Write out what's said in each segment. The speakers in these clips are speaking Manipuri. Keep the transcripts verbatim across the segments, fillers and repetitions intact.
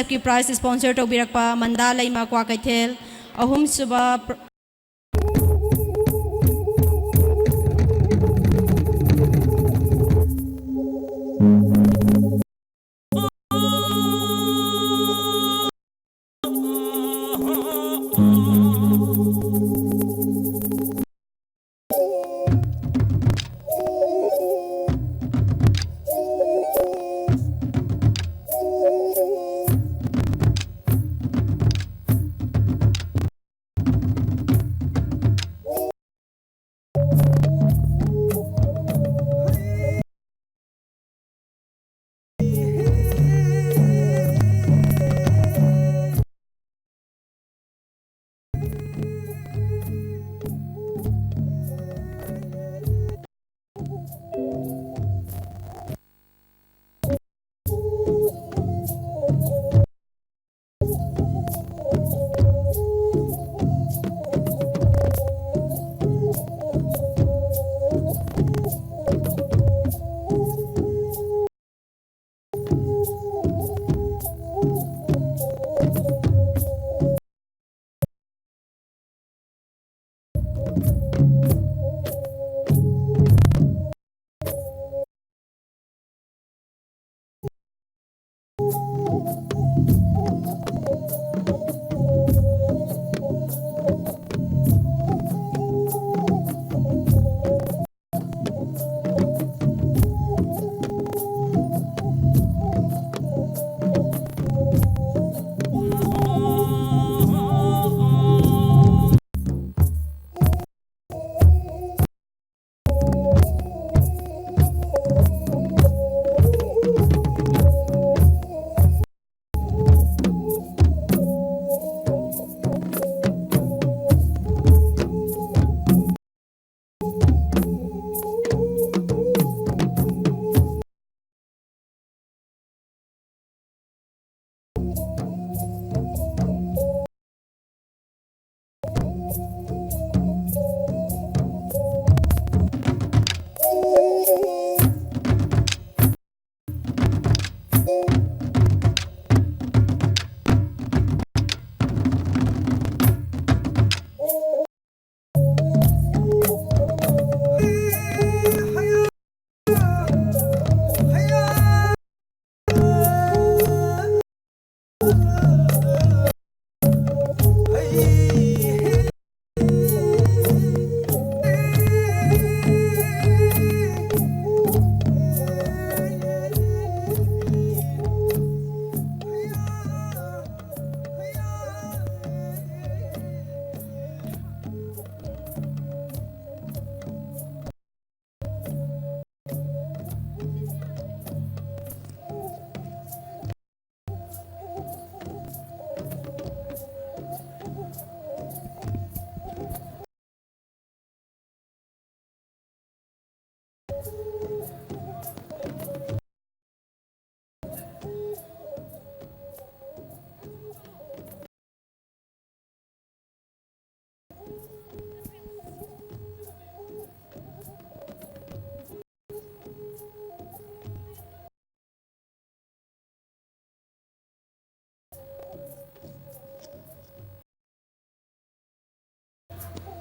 ꯀꯤ ꯄ꯭ꯔꯥꯏꯖ ꯁ꯭ꯄꯣꯟꯁꯔ ꯇꯧꯕꯤꯔꯛꯄ ꯃꯟꯗꯥ ꯂꯩꯃ ꯀ꯭ꯋꯥꯀꯩꯊꯦꯜ, ꯑꯍꯨꯝꯁꯨꯕ ꯄ꯭ꯔ-,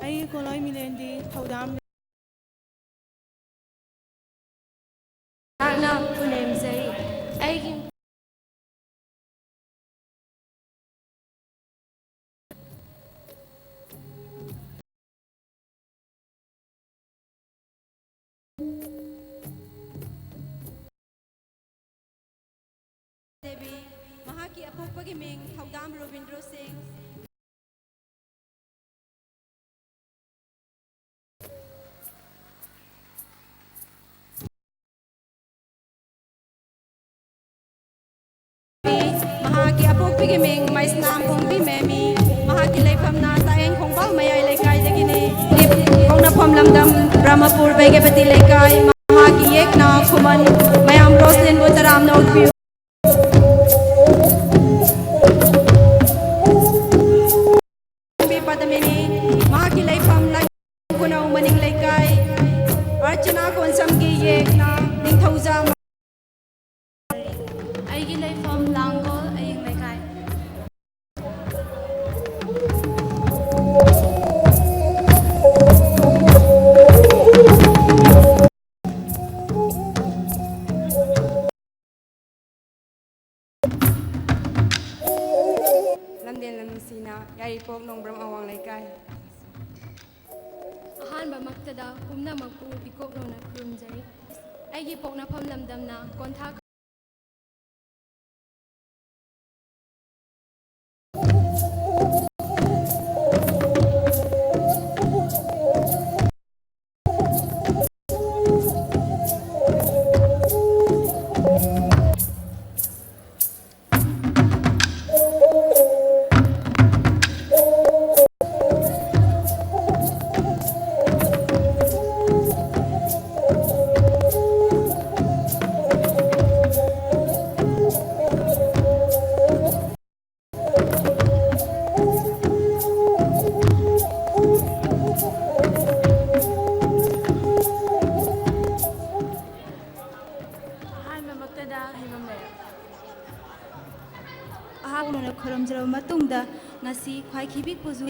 ꯑꯩꯒꯤ ꯀꯣꯂꯣꯏ ꯃꯤꯂꯦꯟꯗꯤ ꯊꯧꯗꯥꯝ ꯅꯍꯥꯛꯅ ꯄꯨꯅꯦꯝꯖꯩ꯫ ꯑꯩꯒꯤ ꯗꯦꯕꯤ, ꯃꯍꯥꯛꯀꯤ ꯑꯄꯣꯛꯄꯒꯤ ꯃꯤꯡ ꯊꯧꯗꯥꯝ ꯔꯣꯕꯤꯟꯗ꯭ꯔꯣ ꯁꯤꯡ꯫ ꯃꯍꯥꯛꯀꯤ ꯑꯄꯣꯛꯄꯤꯒꯤ ꯃꯤꯡ ꯃꯩꯁꯅꯥꯝ ꯍꯣꯡꯕꯤ ꯃꯦꯃꯤ꯫ ꯃꯍꯥꯛꯀꯤ ꯂꯩꯐꯝꯅ ꯇꯥꯌꯦꯡ ꯈꯣꯡꯕꯥꯜ ꯃꯌꯥꯏ ꯂꯩꯀꯥꯏꯗꯒꯤꯅꯤ꯫ ꯄꯣꯛꯅꯐꯝ ꯂꯝꯗꯝ ꯕ꯭ꯔꯍꯃꯄꯨꯔ ꯕꯩꯒꯄꯇꯤ ꯂꯩꯀꯥꯏ꯫ ꯃꯍꯥꯛꯀꯤ ꯌꯦꯛꯅ ꯈꯨꯃꯟ꯫ ꯃꯌꯥꯝ ꯔꯣꯁꯂꯤꯟꯕꯨ ꯇꯔꯥꯝꯅ ꯑꯣꯛꯄꯤꯌꯨ꯫ ꯄꯗꯃꯤꯅꯤ꯫ ꯃꯍꯥꯛꯀꯤ ꯂꯩꯐꯝ ꯂꯥꯏ ꯈꯨꯅꯧ ꯃꯅꯤꯡ ꯂꯩꯀꯥꯏ꯫ ꯑꯔꯆꯅꯥ ꯀꯣꯟꯁꯝꯒꯤ ꯌꯦꯛꯅ ꯅꯤꯡꯊꯧꯖꯥ꯫ ꯑꯩꯒꯤ ꯂꯩꯐꯝ ꯂꯥꯡꯒꯣꯜ ꯑꯌꯤꯡ ꯂꯩꯀꯥꯏ꯫ ꯂꯝꯗꯦꯟ ꯂꯝꯅꯨꯡꯁꯤꯅ ꯌꯥꯏꯔꯤꯄꯣꯛ ꯅꯣꯡꯕ꯭ꯔꯝ ꯑꯋꯥꯡ ꯂꯩꯀꯥꯏ꯫ ꯑꯍꯥꯟꯕꯃꯛꯇꯗ ꯄꯨꯝꯅꯃꯛꯄꯨ ꯏꯀꯣꯛꯅꯧꯅ ꯈꯨꯔꯨꯝꯖꯔꯤ꯫ ꯑꯩꯒꯤ ꯄꯣꯛꯅꯐꯝ ꯂꯝꯗꯝꯅ ꯀꯣꯟꯊꯥ ꯃꯇꯨꯡꯗ ꯉꯁꯤ ꯈ꯭ꯋꯥꯏꯈꯤꯕꯤ ꯄꯨꯖꯨ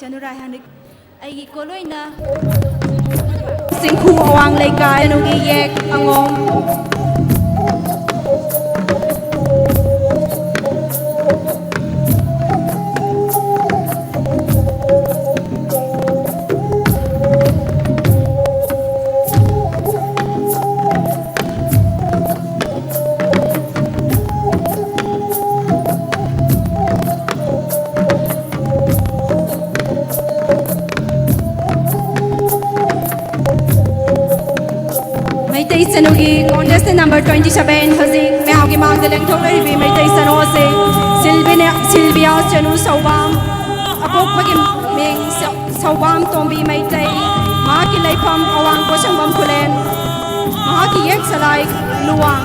ꯆꯅꯨꯔꯥꯏ ꯍꯥꯟꯅ ꯑꯩꯒꯤ ꯀꯣꯂꯣꯏꯅ ꯆꯤꯡꯈꯨ ꯑꯋꯥꯡ ꯂꯩꯀꯥꯏ ꯅꯨꯡꯒꯤ ꯌꯦꯛ ꯑꯉꯣꯝ꯫ Meitei ꯆꯅꯨꯒꯤ contestant number twenty seven ꯍꯧꯖꯤꯛ ꯃꯌꯥꯝꯒꯤ ꯃꯥꯡꯗ ꯂꯦꯡꯊꯣꯛꯂꯛꯂꯤꯕꯤ ꯃꯩꯇꯩ ꯆꯅꯨ ꯑꯁꯤ ꯁꯤꯜꯕꯤꯅ-, ꯁꯤꯜꯕꯤꯌꯥ ꯆꯅꯨ ꯁꯧꯕꯥꯝ, ꯑꯄꯣꯛꯄꯒꯤ ꯃꯤꯡ ꯁ-, ꯁꯧꯕꯥꯝ ꯇꯣꯝꯕꯤ ꯃꯩꯇꯩ, ꯃꯍꯥꯛꯀꯤ ꯂꯩꯐꯝ ꯑꯋꯥꯡ ꯄꯣꯠꯁꯪꯕꯝ ꯈꯨꯂꯦꯟ, ꯃꯍꯥꯛꯀꯤ ꯌꯦꯛ ꯁꯂꯥꯏ ꯂꯨꯋꯥꯡ꯫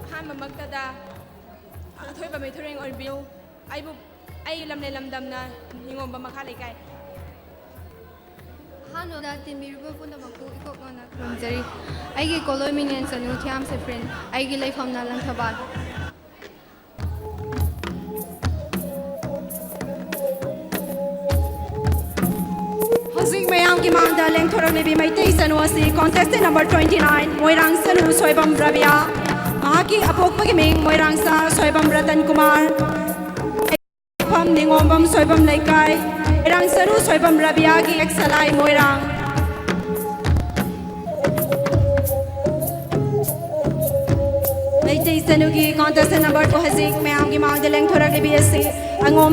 ꯑꯍꯥꯟꯕꯃꯛꯇꯗ ꯑꯊꯣꯏꯕ ꯃꯩꯊꯣꯔꯦꯡ ꯑꯣꯏꯕꯤꯌꯨ꯫ ꯑꯩꯕꯨ, ꯑꯩ ꯂꯝꯂꯦꯟ ꯂꯝꯗꯝꯅ ꯅꯤꯉꯣꯝꯕ ꯃꯈꯥ ꯂꯩꯀꯥꯏ꯫ ꯑꯍꯥꯟꯕꯗ ꯇꯤꯟꯕꯤꯔꯤꯕ ꯄꯨꯝꯅꯃꯛꯄꯨ ꯏꯀꯣꯛ ꯅꯣꯟꯅ ꯈꯨꯔꯨꯝꯖꯔꯤ꯫ ꯑꯩꯒꯤ ꯀꯣꯂꯣꯏ ꯃꯤꯡꯅꯦꯟ ꯆꯅꯨ ꯊꯤꯌꯥꯝ ꯁꯦꯐ꯭ꯔꯤꯟ꯫ ꯑꯩꯒꯤ ꯂꯩꯐꯝꯅ ꯂꯪꯊꯕꯥꯜ꯫ ꯍꯧꯖꯤꯛ ꯃꯌꯥꯝꯒꯤ ꯃꯥꯡꯗ ꯂꯦꯡꯊꯣꯔꯛꯂꯤꯕꯤ ꯃꯩꯇꯩ ꯆꯅꯨ ꯑꯁꯤ contestant number twenty nine, ꯃꯣꯏꯔꯥꯡ ꯆꯅꯨ ꯁꯣꯏꯕꯝ ꯔꯕꯤꯌꯥ꯫ ꯃꯍꯥꯛꯀꯤ ꯑꯄꯣꯛꯄꯒꯤ ꯃꯤꯡ ꯃꯣꯏꯔꯥꯡꯆꯥ ꯁꯣꯏꯕꯝ ꯔꯇꯟ ꯀꯨꯃꯥꯔ꯫ ꯃꯐꯝ ꯅꯤꯉꯣꯝꯕꯝ ꯁꯣꯏꯕꯝ ꯂꯩꯀꯥꯏ, ꯃꯣꯏꯔꯥꯡ ꯆꯅꯨ ꯁꯣꯏꯕꯝ ꯔꯕꯤꯌꯥꯒꯤ ꯌꯦꯛ ꯁꯂꯥꯏ ꯃꯣꯏꯔꯥꯡ꯫ ꯃꯩꯇꯩ ꯆꯅꯨꯒꯤ contestant number two ꯍꯧꯖꯤꯛ ꯃꯌꯥꯝꯒꯤ ꯃꯥꯡꯗ ꯂꯦꯡꯊꯣꯔꯛꯂꯤꯕꯤ ꯑꯁꯤ ꯑꯉꯣꯝ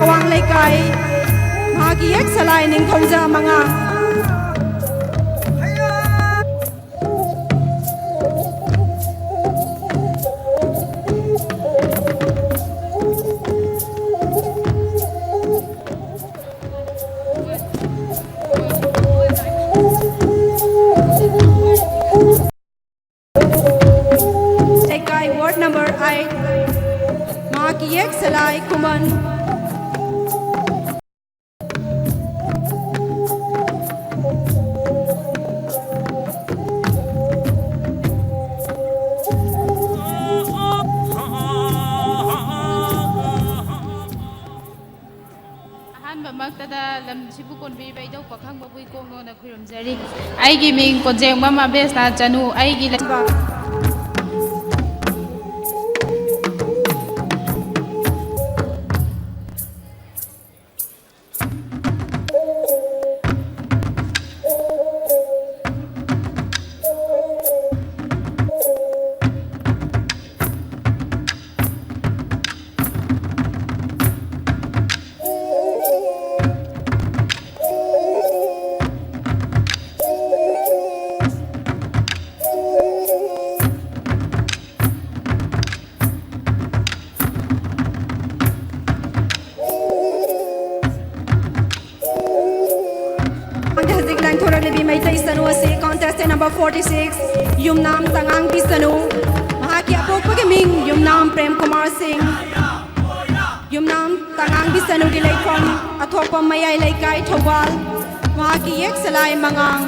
ꯋꯥꯡ ꯂꯩꯀꯥꯏ, ꯃꯍꯥꯛꯀꯤ ꯌꯦꯛ ꯁꯂꯥꯏ ꯅꯤꯡꯊꯧꯖ ꯃꯉꯥ꯫ ꯂꯩꯀꯥꯏ, ward number eight, ꯃꯍꯥꯛꯀꯤ ꯌꯦꯛ ꯁꯂꯥꯏ ꯈꯨꯃꯟ꯫ ꯑꯍꯥꯟꯕꯃꯛꯇꯗ ꯂꯝꯁꯤꯕꯨ ꯀꯣꯟꯕꯤꯔꯤꯕ ꯏꯙꯧ ꯄꯥꯈꯪꯕꯕꯨ ꯏꯀꯣꯛ ꯅꯣꯟꯅ ꯈꯨꯔꯨꯝꯖꯔꯤ꯫ ꯑꯩꯒꯤ ꯃꯤꯡ ꯀꯣꯟꯖꯦꯡꯕꯝ ꯑꯕꯦꯁꯅꯥ ꯆꯅꯨ꯫ ꯑꯩꯒꯤ ꯂꯩꯕꯥꯛ ꯍꯧꯖꯤꯛ ꯂꯦꯡꯊꯣꯔꯛꯂꯤꯕꯤ ꯃꯩꯇꯩ ꯁꯅꯨ ꯑꯁꯤ contestant number forty six, ꯌꯨꯝꯅꯥꯝ ꯇꯉꯥꯡꯕꯤ ꯁꯅꯨ꯫ ꯃꯍꯥꯛꯀꯤ ꯑꯄꯣꯛꯄꯒꯤ ꯃꯤꯡ ꯌꯨꯝꯅꯥꯝ ꯄ꯭ꯔꯦꯝ ꯀꯨꯃꯥꯔ ꯁꯤꯡ꯫ ꯌꯨꯝꯅꯥꯝ ꯇꯉꯥꯡꯕꯤ ꯁꯅꯨꯒꯤ ꯂꯩꯐꯝ ꯑꯊꯣꯛꯄꯝ ꯃꯌꯥꯏ ꯂꯩꯀꯥꯏ, ꯊꯧꯕꯥꯜ꯫ ꯃꯍꯥꯛꯀꯤ ꯌꯦꯛ ꯁꯂꯥꯏ ꯃꯉꯥꯡ꯫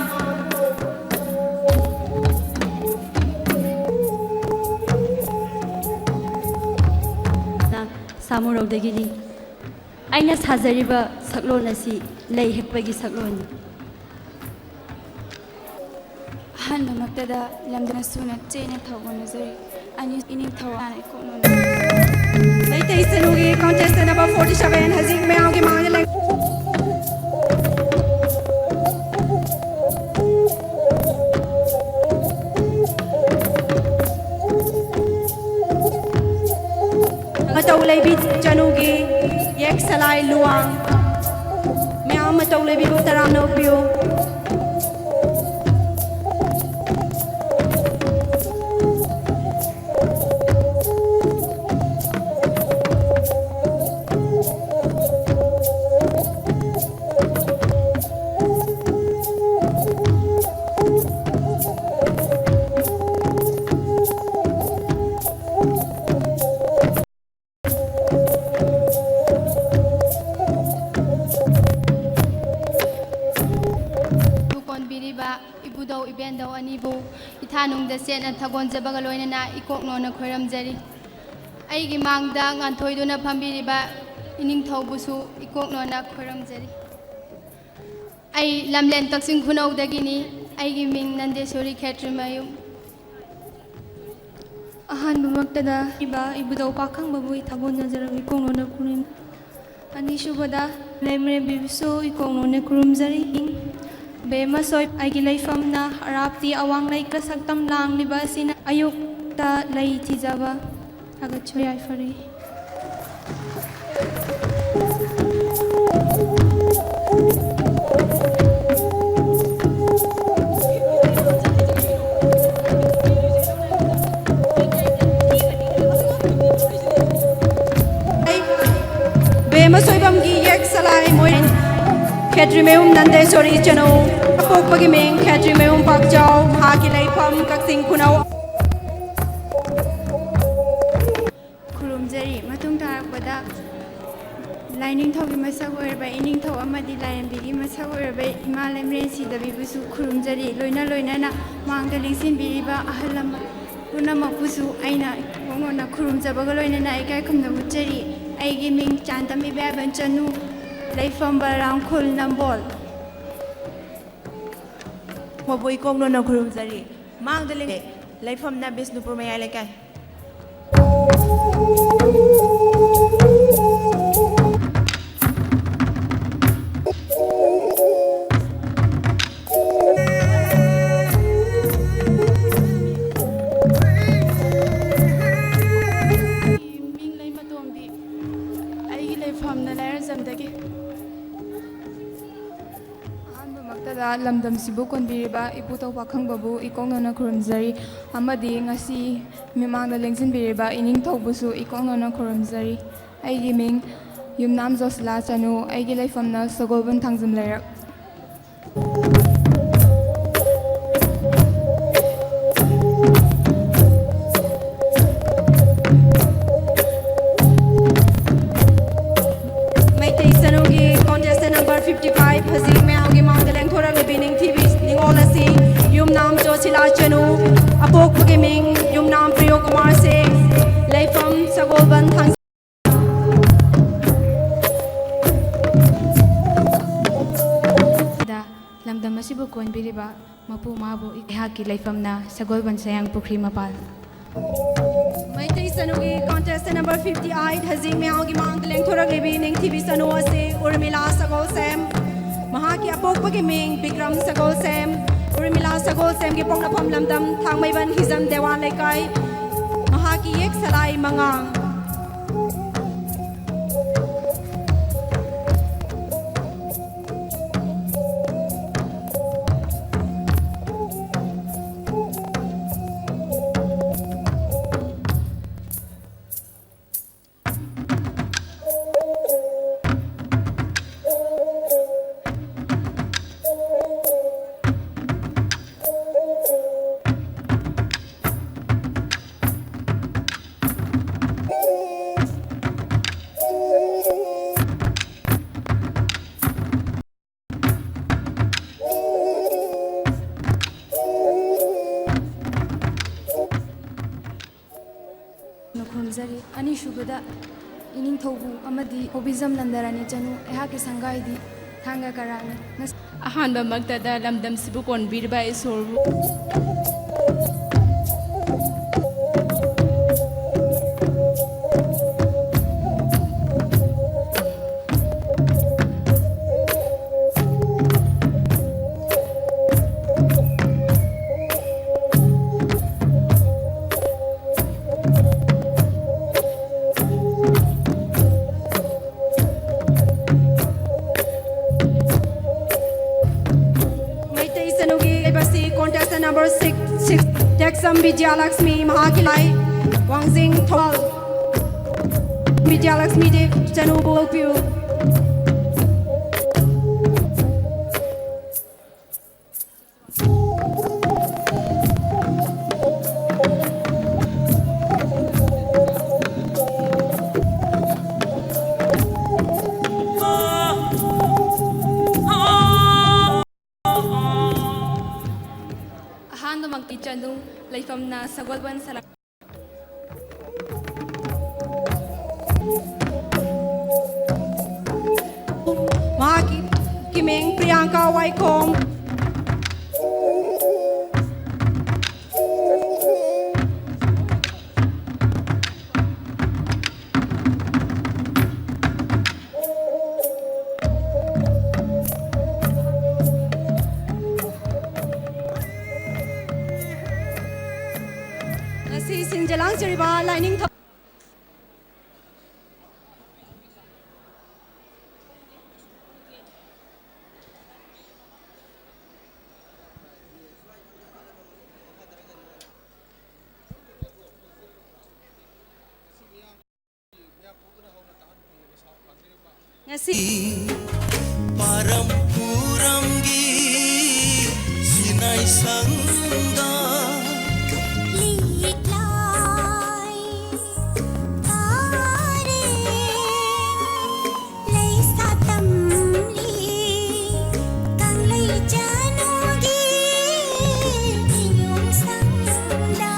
ꯁꯥꯃꯨꯔꯧꯗꯒꯤꯅꯤ꯫ ꯑꯩꯅ ꯁꯥꯖꯔꯤꯕ ꯁꯛꯂꯣꯟ ꯑꯁꯤ ꯂꯩ ꯍꯦꯛꯄꯒꯤ ꯁꯛꯂꯣꯟꯅꯤ꯫ ꯑꯍꯥꯟꯕꯃꯛꯇꯗ ꯂꯝꯗꯝ ꯑꯁꯨꯅ ꯆꯦꯠꯅ ꯊꯧꯒꯣꯟꯅꯖꯔꯤ꯫ ꯑꯅꯤ ꯏꯅꯤꯡꯊꯧ ꯑꯅ ꯏꯀꯣꯛ ꯅꯣꯟꯅ Meitei ꯁꯅꯨꯒꯤ contestant number forty seven ꯍꯧꯖꯤꯛ ꯃꯌꯥꯝꯒꯤ ꯃꯥꯡꯗ ꯂꯩ꯫ ꯃꯇꯧ ꯂꯩꯕꯤ ꯆꯅꯨꯒꯤ ꯌꯦꯛ ꯁꯂꯥꯏ꯫ ꯂꯥꯏ ꯂꯨꯋꯥꯡ ꯃꯌꯥꯝ ꯑꯃ ꯇꯧ ꯂꯩꯕꯤꯕ ꯇꯔꯥꯝꯅ ꯑꯣꯛꯄꯤꯌꯨ꯫ ꯀꯣꯟꯕꯤꯔꯤꯕ ꯏꯕꯨꯙꯧ ꯏꯕꯦꯟꯙꯧ ꯑꯅꯤꯕꯨ ꯏꯊꯥꯅꯨꯡꯗ ꯆꯦꯠꯅ ꯊꯥꯒꯣꯟꯖꯕꯒ ꯂꯣꯏꯅꯅ ꯏꯀꯣꯛꯅꯣꯅ ꯈꯣꯏꯔꯝꯖꯔꯤ꯫ ꯑꯩꯒꯤ ꯃꯥꯡꯗ ꯉꯥꯟꯊꯣꯏꯗꯨꯅ ꯐꯝꯕꯤꯔꯤꯕ ꯏꯅꯤꯡꯊꯧꯕꯨꯁꯨ ꯏꯀꯣꯛꯅꯣꯅ ꯈꯣꯏꯔꯝꯖꯔꯤ꯫ ꯑꯩ ꯂꯝꯂꯦꯟ ꯀꯛꯆꯤꯡ ꯈꯨꯅꯧꯗꯒꯤꯅꯤ꯫ ꯑꯩꯒꯤ ꯃꯤꯡ ꯅꯟꯗꯦꯁꯣꯔꯤ ꯈꯦꯇ꯭ꯔꯤꯃꯌꯨꯝ꯫ ꯑꯍꯥꯟꯕꯃꯛꯇꯗ ꯏꯕ ꯏꯕꯨꯙꯧ ꯄꯥꯈꯪꯕꯕꯨ ꯊꯥꯒꯣꯟꯅꯖꯔꯕ ꯏꯀꯣꯛꯅꯣꯅ ꯈꯨꯔꯨꯝ-, ꯑꯅꯤꯁꯨꯕꯗ ꯂꯩꯃꯔꯦꯝꯕꯤꯕꯨꯁꯨ ꯏꯀꯣꯛꯅꯣꯅ ꯈꯨꯔꯨꯝꯖꯔꯤ꯫ ꯕꯦꯝꯃ ꯁꯣꯏ-, ꯑꯩꯒꯤ ꯂꯩꯐꯝꯅ ꯑꯔꯥꯞꯇꯤ ꯑꯋꯥꯡ ꯂꯩꯀ ꯁꯛꯇꯝ ꯂꯥꯡꯂꯤꯕ ꯑꯁꯤꯅ ꯑꯌꯨꯛꯇ ꯂꯩ ꯊꯤꯖꯕ꯫ ꯊꯥꯒꯠꯆꯔꯤ, ꯌꯥꯏꯐꯔꯦ꯫ ꯕꯦꯝꯃ ꯁꯣꯏꯕꯝꯒꯤ ꯌꯦꯛ ꯁꯂꯥꯏ ꯃꯣꯏ ꯈꯦꯇ꯭ꯔꯤꯃꯌꯨꯝ ꯅꯟꯗꯦꯁꯣꯔꯤ ꯆꯅꯨ꯫ ꯄꯣꯛꯄꯒꯤ ꯃꯤꯡ ꯈꯦꯇ꯭ꯔꯤꯃꯌꯨꯝ ꯄꯥꯛꯆꯥꯎ꯫ ꯃꯍꯥꯛꯀꯤ ꯂꯩꯐꯝ ꯀꯛꯆꯤꯡ ꯈꯨꯅꯧ꯫ ꯈꯨꯔꯨꯝꯖꯔꯤ꯫ ꯃꯇꯨꯡ ꯇꯥꯔꯛꯄꯗ ꯂꯥꯏꯅꯤꯡꯊꯧꯒꯤ ꯃꯁꯛ ꯑꯣꯏꯔꯕ ꯏꯅꯤꯡꯊꯧ ꯑꯃꯗꯤ ꯂꯥꯏꯔꯦꯝꯕꯤꯒꯤ ꯃꯁꯛ ꯑꯣꯏꯔꯕ ꯏꯃꯥ ꯂꯩꯃꯔꯦꯟ ꯁꯤꯗꯕꯤꯕꯨꯁꯨ ꯈꯨꯔꯨꯝꯖꯔꯤ꯫ ꯂꯣꯏꯅ ꯂꯣꯏꯅꯅ ꯃꯥꯡꯗ ꯂꯦꯡꯁꯤꯟꯕꯤꯔꯤꯕ ꯑꯍꯜ ꯂꯃꯟ ꯄꯨꯝꯅꯃꯛꯄꯨꯁꯨ ꯑꯩꯅ ꯏꯀꯣꯛꯅꯣꯅ ꯈꯨꯔꯨꯝꯖꯕꯒ ꯂꯣꯏꯅꯅ ꯏꯀꯥꯏ ꯈꯨꯝꯅꯕ ꯎꯠꯆꯔꯤ꯫ ꯑꯩꯒꯤ ꯃꯤꯡ ꯆꯥꯟꯇꯝ ꯏꯕꯦꯕꯟ ꯆꯅꯨ, ꯂꯩꯐꯝ ꯕꯂꯔꯥꯝ ꯈꯨꯜ ꯅꯝꯕꯣꯜ꯫ ꯃꯕꯨ ꯏꯀꯣꯛꯅꯣꯅ ꯈꯨꯔꯨꯝꯖꯔꯤ꯫ ꯃꯥꯡꯗ ꯂꯦꯡ-, ꯂꯩꯐꯝꯅ ꯕꯤꯁꯅꯨꯄꯨꯔ ꯃꯌꯥꯏ ꯂꯩꯀꯥꯏ꯫ ꯃꯤꯡ ꯂꯩꯃꯇꯣꯝꯕꯤ꯫ ꯑꯩꯒꯤ ꯂꯩꯐꯝ ꯄꯥꯝꯅ ꯂꯥꯏꯔꯖꯝꯗꯒꯤ꯫ ꯑꯍꯥꯟꯕꯃꯛꯇꯗ ꯂꯝꯗꯝꯁꯤꯕꯨ ꯀꯣꯟꯕꯤꯔꯤꯕ ꯏꯄꯨ ꯊꯧ ꯄꯥꯈꯪꯕꯕꯨ ꯏꯀꯣꯛꯅꯅ ꯈꯨꯔꯨꯝꯖꯔꯤ, ꯑꯃꯗꯤ ꯉꯁꯤ ꯃꯤꯃꯥꯡꯗ ꯂꯦꯡꯁꯤꯟꯕꯤꯔꯤꯕ ꯏꯅꯤꯡꯊꯧꯕꯨꯁꯨ ꯏꯀꯣꯛꯅꯅ ꯈꯨꯔꯨꯝꯖꯔꯤ꯫ ꯑꯩꯒꯤ ꯃꯤꯡ ꯌꯨꯝꯅꯥꯝ ꯖꯣꯁꯤꯂꯥ ꯆꯅꯨ, ꯑꯩꯒꯤ ꯂꯩꯐꯝꯅ ꯁꯒꯣꯜꯕꯟ ꯊꯥꯡꯖꯝ ꯂꯩꯔꯛ꯫ Meitei ꯆꯅꯨꯒꯤ contestant number fifty five ꯍꯧꯖꯤꯛ ꯃꯌꯥꯝꯒꯤ ꯃꯥꯡꯗ ꯂꯦꯡꯊꯣꯔꯛꯂꯤꯕꯤ ꯅꯤꯡꯊꯤꯕꯤ ꯅꯤꯉꯣꯜ ꯑꯁꯤ ꯌꯨꯝꯅꯥꯝ ꯖꯣꯁꯤꯂꯥ ꯆꯅꯨ, ꯑꯄꯣꯛꯄꯒꯤ ꯃꯤꯡ ꯌꯨꯝꯅꯥꯝ ꯄ꯭ꯔꯤꯌꯣ ꯀꯨꯃꯥꯔ ꯁꯤꯡ, ꯂꯩꯐꯝ ꯁꯒꯣꯜꯕꯟ ꯊꯥꯡꯖꯝ꯫ ꯗ ꯂꯝꯗꯝ ꯑꯁꯤꯕꯨ ꯀꯣꯟꯕꯤꯔꯤꯕ ꯃꯄꯨ ꯃꯥꯕꯨ ꯑꯩꯍꯥꯛꯀꯤ ꯂꯩꯐꯝꯅ ꯁꯒꯣꯜꯕꯟ ꯁꯌꯥꯡ ꯄꯨꯈ꯭ꯔꯤ ꯃꯄꯥꯜ꯫ Meitei ꯆꯅꯨꯒꯤ contestant number fifty eight ꯍꯧꯖꯤꯛ ꯃꯌꯥꯝꯒꯤ ꯃꯥꯡꯗ ꯂꯦꯡꯊꯣꯔꯛꯂꯤꯕꯤ ꯅꯤꯡꯊꯤꯕꯤ ꯆꯅꯨ ꯑꯁꯤ ꯎꯔꯃꯤꯂꯥ ꯁꯒꯣꯜꯁꯦꯝ, ꯃꯍꯥꯛꯀꯤ ꯑꯄꯣꯛꯄꯒꯤ ꯃꯤꯡ ꯕꯤꯀ꯭ꯔꯝ ꯁꯒꯣꯜꯁꯦꯝ, ꯎꯔꯃꯤꯂꯥ ꯁꯒꯣꯜꯁꯦꯝꯒꯤ ꯄꯣꯛꯅꯐꯝ ꯂꯝꯗꯝ ꯊꯥꯡꯃꯩꯕꯟ ꯍꯤꯖꯝ ꯗꯦꯋꯥꯟ ꯂꯩꯀꯥꯏ, ꯃꯍꯥꯛꯀꯤ ꯌꯦꯛ ꯁꯂꯥꯏ ꯃꯉꯥ꯫ ꯈꯨꯔꯨꯝꯖꯔꯤ꯫ ꯑꯅꯤꯁꯨꯕꯗ ꯏꯅꯤꯡꯊꯧꯕꯨ ꯑꯃꯗꯤ ꯍꯣꯕꯤꯖꯝ ꯅꯟꯗꯔꯥꯅꯤ ꯆꯅꯨ, ꯑꯩꯍꯥꯛꯀꯤ ꯁꯪꯒꯥꯏꯗꯤ ꯊꯥꯡꯒ ꯀꯔꯥꯅꯤ꯫ ꯉꯁ- ꯑꯍꯥꯟꯕꯃꯛꯇꯗ ꯂꯝꯗꯝꯁꯤꯕꯨ ꯀꯣꯟꯕꯤꯔꯤꯕ ꯏꯁꯣꯔꯕꯨ꯫ ꯑꯦꯛꯁꯝ ꯕꯤꯗ꯭ꯌꯥꯂꯛꯁꯃꯤ ꯃꯍꯥꯛꯀꯤ ꯂꯥꯏ ꯋꯥꯡꯖꯤꯡ ꯊꯧꯕꯥꯜ ꯕꯤꯗ꯭ꯌꯥꯂꯛꯁꯃꯤ ꯗꯦꯕ ꯆꯅꯨꯕꯨ ꯂꯧꯕꯤꯌꯨ꯫ ꯑꯍꯥꯟꯕꯃꯛꯇꯤ ꯆꯅꯨ ꯂꯩꯐꯝꯅ ꯁꯒꯣꯜꯕꯟ ꯁꯂꯥ ꯃꯍꯥꯛꯀꯤ ꯀꯤꯃꯦꯡ ꯄ꯭ꯔꯤꯌꯥꯡꯀꯥ ꯋꯥꯏꯈꯣꯝ꯫ ꯉꯁꯤ ꯁꯤꯟꯖ ꯂꯥꯡꯖꯔꯤꯕ ꯂꯥꯏꯅꯤꯡꯊꯧ ꯉꯁꯤ ꯄꯥꯔꯝ ꯄꯨꯔꯝꯒꯤ ꯁꯤꯅꯥꯏ ꯁꯪꯗ ꯂꯤꯛꯂꯥꯏ ꯀꯥꯔꯦ ꯂꯩꯁꯥ ꯇꯝꯂꯤ ꯀꯪꯂꯩ ꯆꯅꯨꯒꯤ ꯌꯨꯝ ꯁꯪꯗ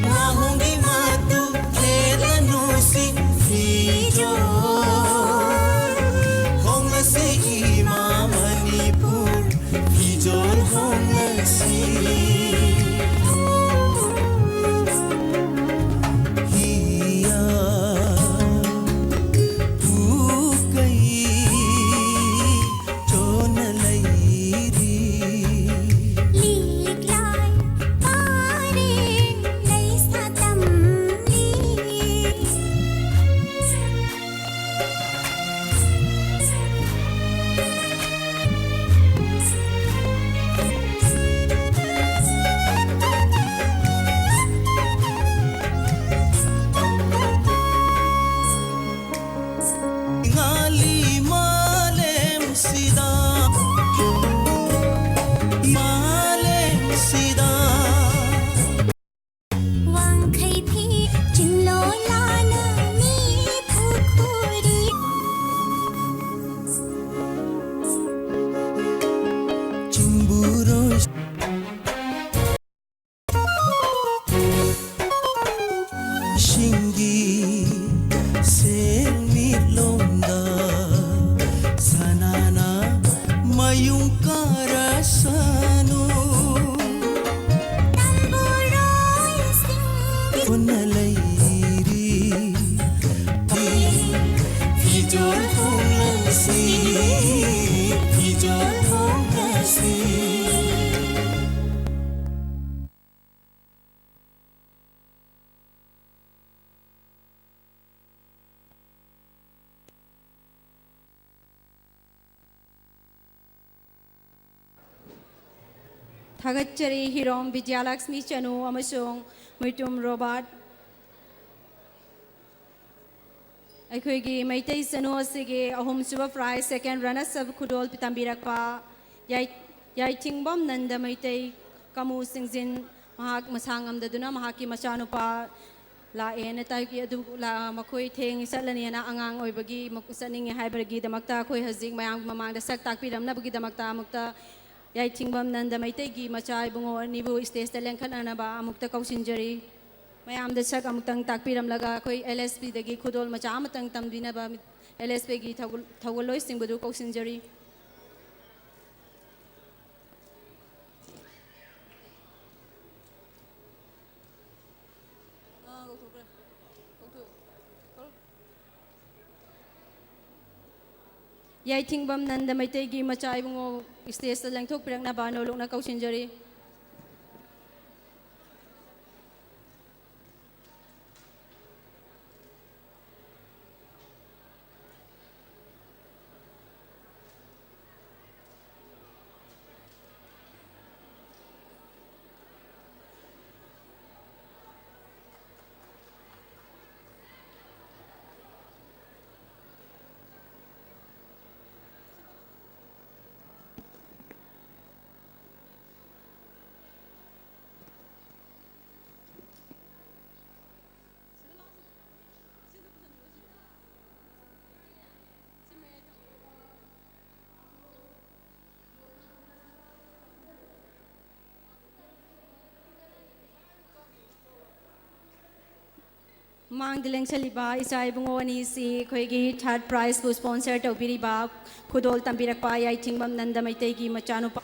ꯋꯥꯍꯣꯡꯒꯤ ꯃꯇꯨ ꯈꯦꯠꯂꯅꯨ ꯁꯤꯡꯁꯤꯁꯨ ꯍꯣꯡꯂꯁꯤ ꯁꯤꯗ, ꯃꯥꯂꯦꯝꯁꯤꯗ꯫ ꯋꯥꯡꯈꯩ ꯐꯤ ꯆꯤꯡꯂꯣꯂꯥꯅ ꯃꯤ ꯄꯨꯈꯨꯔꯤ꯫ ꯆꯨꯝꯕꯨꯔꯣꯏ꯫ ꯁꯤꯡꯒꯤ ꯁꯦꯟꯃꯤꯠꯂꯣꯟꯗ ꯁꯅꯥꯅ ꯃꯌꯨꯡ ꯀꯥꯔꯁꯅꯨ꯫ ꯄꯨꯟꯅ ꯂꯩꯔꯤ꯫ ꯐꯤꯖꯣꯜ ꯍꯣꯡꯂꯁꯤ, ꯐꯤꯖꯣꯜ ꯍꯣꯡꯂꯁꯤ꯫ ꯊꯥꯒꯠꯆꯔꯤ ꯍꯤꯔꯣꯝ ꯕꯤꯗ꯭ꯌꯥꯂꯛꯁꯃꯤ ꯆꯅꯨ ꯑꯃꯁꯨꯡ ꯃꯨꯏꯇꯨꯝ ꯔꯣꯕꯥꯔꯠ꯫ ꯑꯩꯈꯣꯏꯒꯤ ꯃꯩꯇꯩ ꯆꯅꯨ ꯑꯁꯤꯒꯤ ꯑꯍꯨꯝꯁꯨꯕ prize, second runners up ꯈꯨꯗꯣꯜ ꯇꯝꯕꯤꯔꯛꯄ ꯌꯥꯏ-, ꯌꯥꯏꯊꯤꯡꯕꯝ ꯅꯟꯗ ꯃꯩꯇꯩ, ꯀꯃꯨ ꯁꯤꯡꯖꯤꯟ, ꯃꯍꯥꯛ ꯃꯁꯥ ꯉꯝꯗꯗꯨꯅ ꯃꯍꯥꯛꯀꯤ ꯃꯆꯥꯅꯨꯄꯥ ꯂꯥꯛꯑꯦꯅ ꯇꯥꯏ꯫ ꯑꯗꯨ ꯂꯥ-, ꯃꯈꯣꯏ ꯊꯦꯡ ꯆꯠꯂꯅꯤꯅ, ꯑꯉꯥꯡ ꯑꯣꯏꯕꯒꯤ ꯃꯛ-, ꯆꯠꯅꯤꯡꯉꯦ ꯍꯥꯏꯕꯒꯤꯗꯃꯛꯇ ꯑꯩꯈꯣꯏ ꯍꯧꯖꯤꯛ ꯃꯌꯥꯝ ꯃꯃꯥꯡꯗ ꯁꯛ ꯇꯥꯛꯄꯤꯔꯝꯅꯕꯒꯤꯗꯃꯛꯇ ꯑꯃꯨꯛꯇ ꯌꯥꯏꯊꯤꯡꯕꯝ ꯅꯟꯗ ꯃꯩꯇꯩꯒꯤ ꯃꯆꯥ ꯏꯕꯨꯡꯉꯣ ꯑꯅꯤꯕꯨ stage ꯇ ꯂꯦꯡꯈꯠꯅꯅꯕ ꯑꯃꯨꯛꯇ ꯀꯧꯁꯤꯟꯖꯔꯤ꯫ ꯃꯌꯥꯝꯗ ꯁꯛ ꯑꯃꯨꯛꯇꯪ ꯇꯥꯛꯄꯤꯔꯝꯂꯒ ꯑꯩꯈꯣꯏ L S P ꯗꯒꯤ ꯈꯨꯗꯣꯜ ꯃꯆꯥ ꯑꯃꯇꯪ ꯇꯝꯕꯤꯅꯕ L S P ꯒꯤ ꯊꯧꯒꯜ-, ꯊꯧꯒꯜꯂꯣꯏꯁꯤꯡꯕꯨꯗꯨ ꯀꯧꯁꯤꯟꯖꯔꯤ꯫ ꯌꯥꯏꯊꯤꯡꯕꯝ ꯅꯟꯗ ꯃꯩꯇꯩꯒꯤ ꯃꯆꯥ ꯏꯕꯨꯡꯉꯣ stage ꯇ ꯂꯦꯡꯊꯣꯛꯄꯤꯔꯛꯅꯕ ꯅꯣꯂꯨꯛꯅ ꯀꯧꯁꯤꯟꯖꯔꯤ꯫ ꯃꯃꯥꯡꯗ ꯂꯦꯡꯁꯜꯂꯤꯕ ꯏꯆꯥ ꯏꯕꯨꯡꯉꯣ ꯑꯅꯤꯁꯤ ꯑꯩꯈꯣꯏꯒꯤ ꯊꯥꯔꯠ ꯄ꯭ꯔꯥꯏꯖꯄꯨ ꯁ꯭ꯄꯣꯟꯁꯔ ꯇꯧꯕꯤꯔꯤꯕ ꯈꯨꯗꯣꯜ ꯇꯝꯕꯤꯔꯛꯄ ꯌꯥꯏꯊꯤꯡꯕꯝ ꯅꯟꯗ ꯃꯩꯇꯩꯒꯤ ꯃꯆꯥꯅꯨꯄꯥ꯫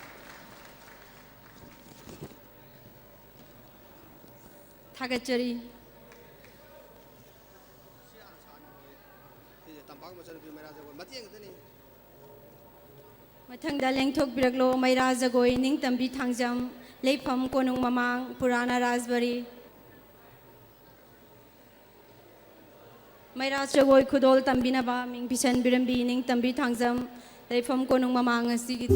ꯊꯥꯒꯠꯆꯔꯤ꯫ ꯁꯤꯁꯦ ꯇꯝꯄꯥꯛ ꯃꯆꯥꯅꯨꯄꯤ ꯃꯩꯔꯥ ꯖꯒꯣꯏ ꯃꯇꯦꯛ ꯈꯛꯇꯅꯤ꯫ ꯃꯊꯪꯗ ꯂꯦꯡꯊꯣꯛꯄꯤꯔꯛꯂꯣ ꯃꯩꯔꯥ ꯖꯒꯣꯏ ꯅꯤꯡꯇꯝꯕꯤ ꯊꯥꯡꯖꯝ, ꯂꯩꯐꯝ ꯀꯣꯅꯨꯡ ꯃꯃꯥꯡ, ꯄꯨꯔꯥꯅ ꯔꯥꯖꯕꯔꯤ꯫ ꯃꯩꯔꯥ ꯖꯒꯣꯏ ꯈꯨꯗꯣꯜ ꯇꯝꯕꯤꯅꯕ ꯃꯤꯡ ꯄꯤꯁꯟꯕꯤꯔꯝꯕꯤ ꯅꯤꯡꯇꯝꯕꯤ ꯊꯥꯡꯖꯝ, ꯂꯩꯐꯝ ꯀꯣꯅꯨꯡ ꯃꯃꯥꯡ ꯑꯁꯤꯒꯤ꯫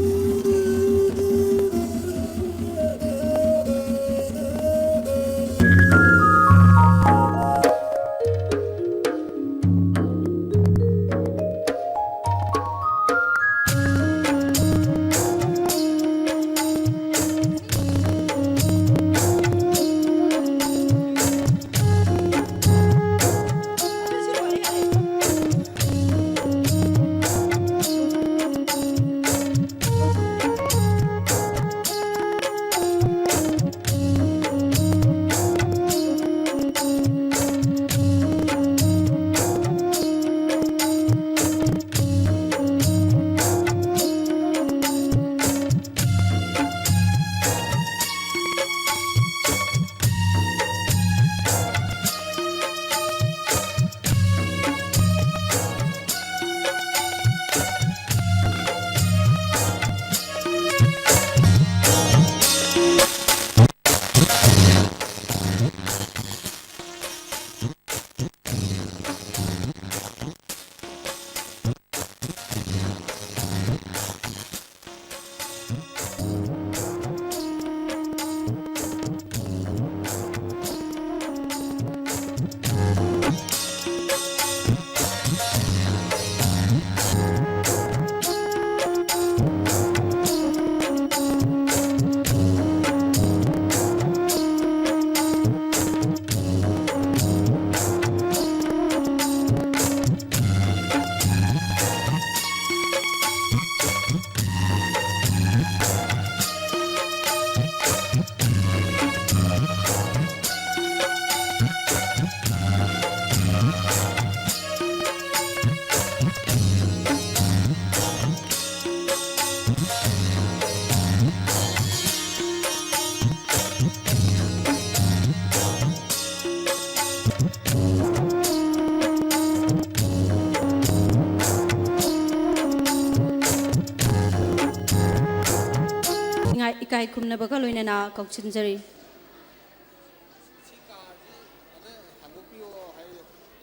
ꯏꯀꯥꯏ ꯈꯨꯝꯅꯕꯒ ꯂꯣꯏꯅꯅ ꯀꯧꯁꯤꯟꯖꯔꯤ꯫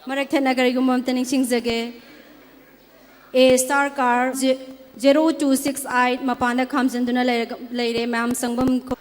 ꯃꯔꯛ ꯊꯠꯅ ꯀꯔꯤꯒꯨꯝꯕ ꯑꯝꯇ ꯅꯤꯡꯁꯤꯡꯖꯒꯦ꯫ A star car zero two six eight ꯃꯄꯥꯟꯗ ꯈꯥꯝꯖꯤꯟꯗꯨꯅ ꯂꯩꯔꯒ, ꯂꯩꯔꯦ꯫ ꯃꯌꯥꯝ ꯆꯪꯐꯝ ꯈꯣ-,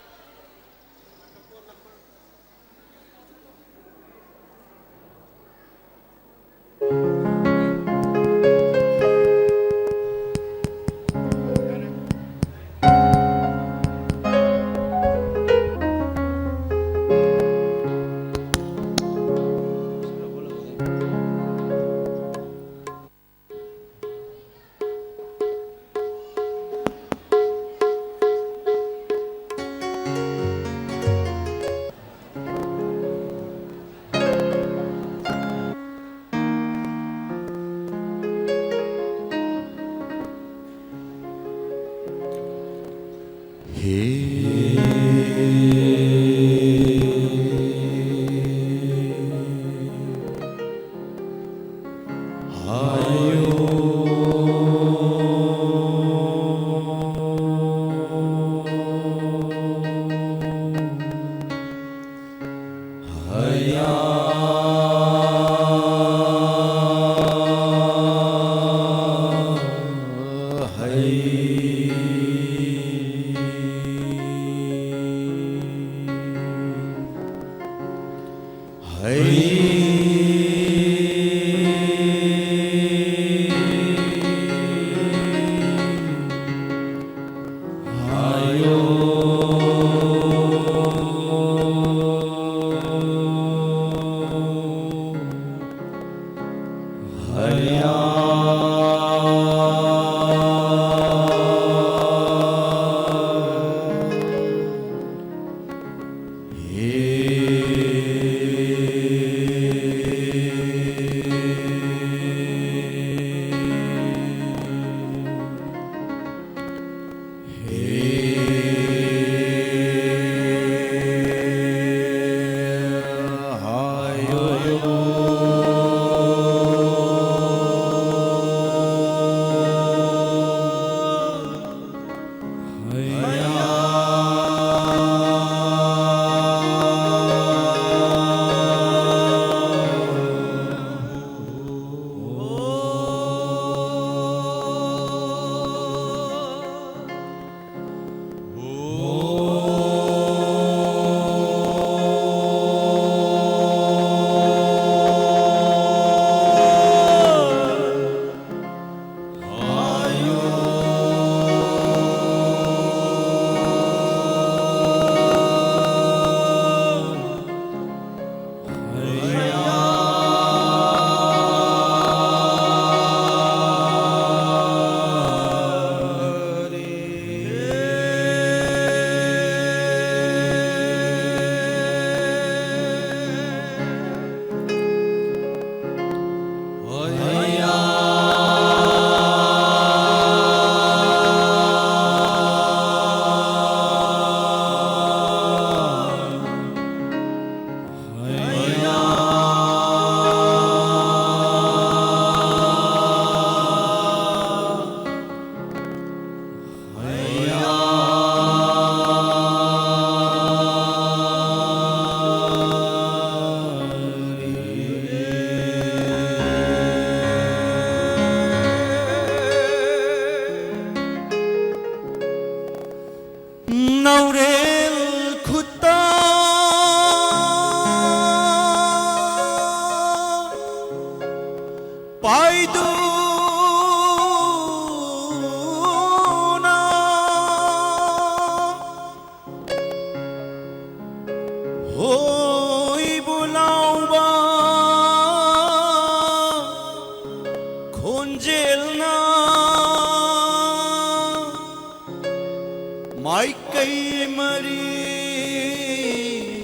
ꯀꯩ ꯃꯔꯤ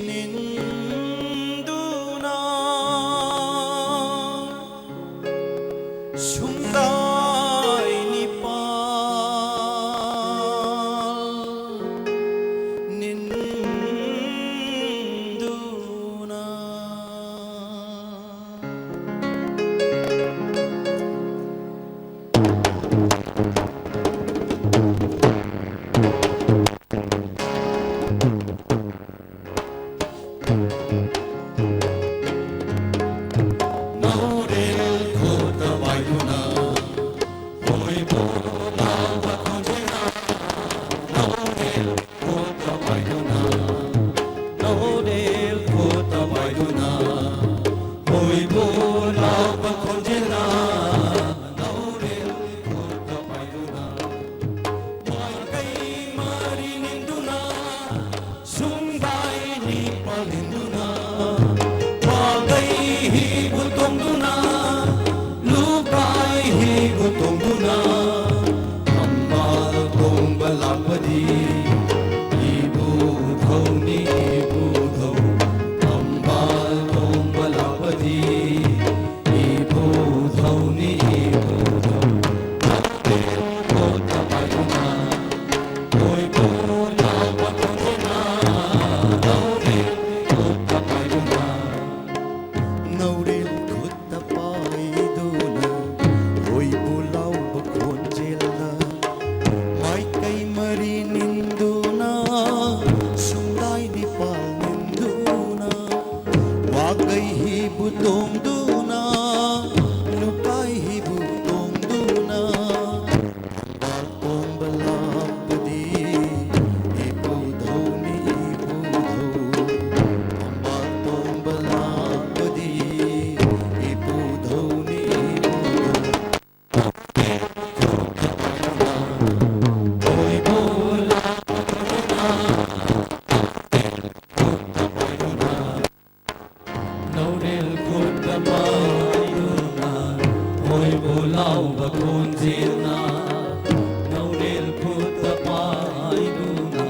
ꯅꯤꯟꯗꯨꯅ ꯁꯨꯡꯗꯥꯏ ꯅꯤꯄꯥꯜ ꯅꯤꯟꯗꯨꯅ꯫ ꯅꯧꯔꯦꯜ ꯈꯨꯠꯇ ꯄꯥꯏꯗꯨꯅ, ꯍꯣꯏꯕꯣ ꯂꯥꯎꯕ ꯈꯣꯟꯖꯦꯜꯅ, ꯅꯧꯔꯦꯜ ꯈꯨꯠꯇ ꯄꯥꯏꯗꯨꯅ, ꯅꯧꯔꯦꯜ ꯈꯨꯠꯇ ꯄꯥꯏꯗꯨꯅ, ꯍꯣꯏꯕꯣ ꯂꯥꯎꯕ ꯈꯣꯟꯖꯦꯜꯅ, ꯅꯧꯔꯦꯜ ꯈꯨꯠꯇ ꯄꯥꯏꯗꯨꯅ, ꯃꯥꯏꯀꯩ ꯃꯔꯤ ꯅꯤꯟꯗꯨꯅ, ꯁꯨꯡꯗꯥꯏ ꯅꯤꯄꯥꯜ ꯅꯤꯟꯗꯨꯅ, ꯋꯥꯒꯩ ꯍꯤꯕꯨ ꯇꯣꯡꯗꯨꯅ, ꯂꯨꯀꯥꯏ ꯍꯤꯕꯨ ꯇꯣꯡꯗꯨꯅ, ꯊꯝꯕꯥꯜ ꯇꯣꯡꯕ ꯂꯥꯛꯄꯗꯤ ꯏꯕꯨꯙꯧꯅꯤ, ꯏꯕꯨꯙꯧ꯫ ꯊꯝꯕꯥꯜ ꯇꯣꯡꯕ ꯂꯥꯛꯄꯗꯤ ꯏꯕꯨꯙꯧꯅꯤ, ꯏꯕꯨꯙꯧ꯫ ꯅꯧꯔꯦꯜ ꯈꯨꯠꯇ ꯄꯥꯏꯗꯨꯅ, ꯍꯣꯏꯕꯣ ꯂꯥꯎꯕ ꯈꯣꯟꯖꯦꯜꯅ, ꯅꯧꯔꯦꯜ ꯈꯨꯠꯇ ꯄꯥꯏꯗꯨꯅ, ꯅꯧꯔꯦꯜ ꯈꯨꯠꯇ ꯄꯥꯏꯗꯨꯅ, ꯍꯣꯏꯕꯣ ꯂꯥꯎꯕ ꯈꯣꯟꯖꯦꯜꯅ, ꯃꯥꯏꯀꯩ ꯃꯔꯤ ꯅꯤꯟꯗꯨꯅ, ꯁꯨꯡꯗꯥꯏ ꯅꯤꯄꯥꯜ ꯅꯤꯟꯗꯨꯅ, ꯋꯥꯒꯩ ꯍꯤꯕꯨ ꯇꯣꯡꯗꯨꯅ, ꯂꯨꯀꯥꯏ ꯍꯤꯕꯨ ꯇꯣꯡꯗꯨꯅ, ꯊꯝꯕꯥꯜ ꯇꯣꯡꯕ ꯂꯥꯛꯄꯗꯤ ꯏꯕꯨꯙꯧꯅꯤ, ꯏꯕꯨꯙꯧ꯫ ꯊꯝꯕꯥꯜ ꯇꯣꯡꯕ ꯂꯥꯛꯄꯗꯤ ꯏꯕꯨꯙꯧꯅꯤ, ꯏꯕꯨꯙꯧ꯫ ꯅꯧꯔꯦꯜ ꯈꯨꯠꯇ ꯄꯥꯏꯗꯨꯅ, ꯍꯣꯏꯕꯣ ꯂꯥꯎꯕ ꯈꯣꯟꯖꯦꯜꯅ, ꯅꯧꯔꯦꯜ ꯈꯨꯠꯇ ꯄꯥꯏꯗꯨꯅ,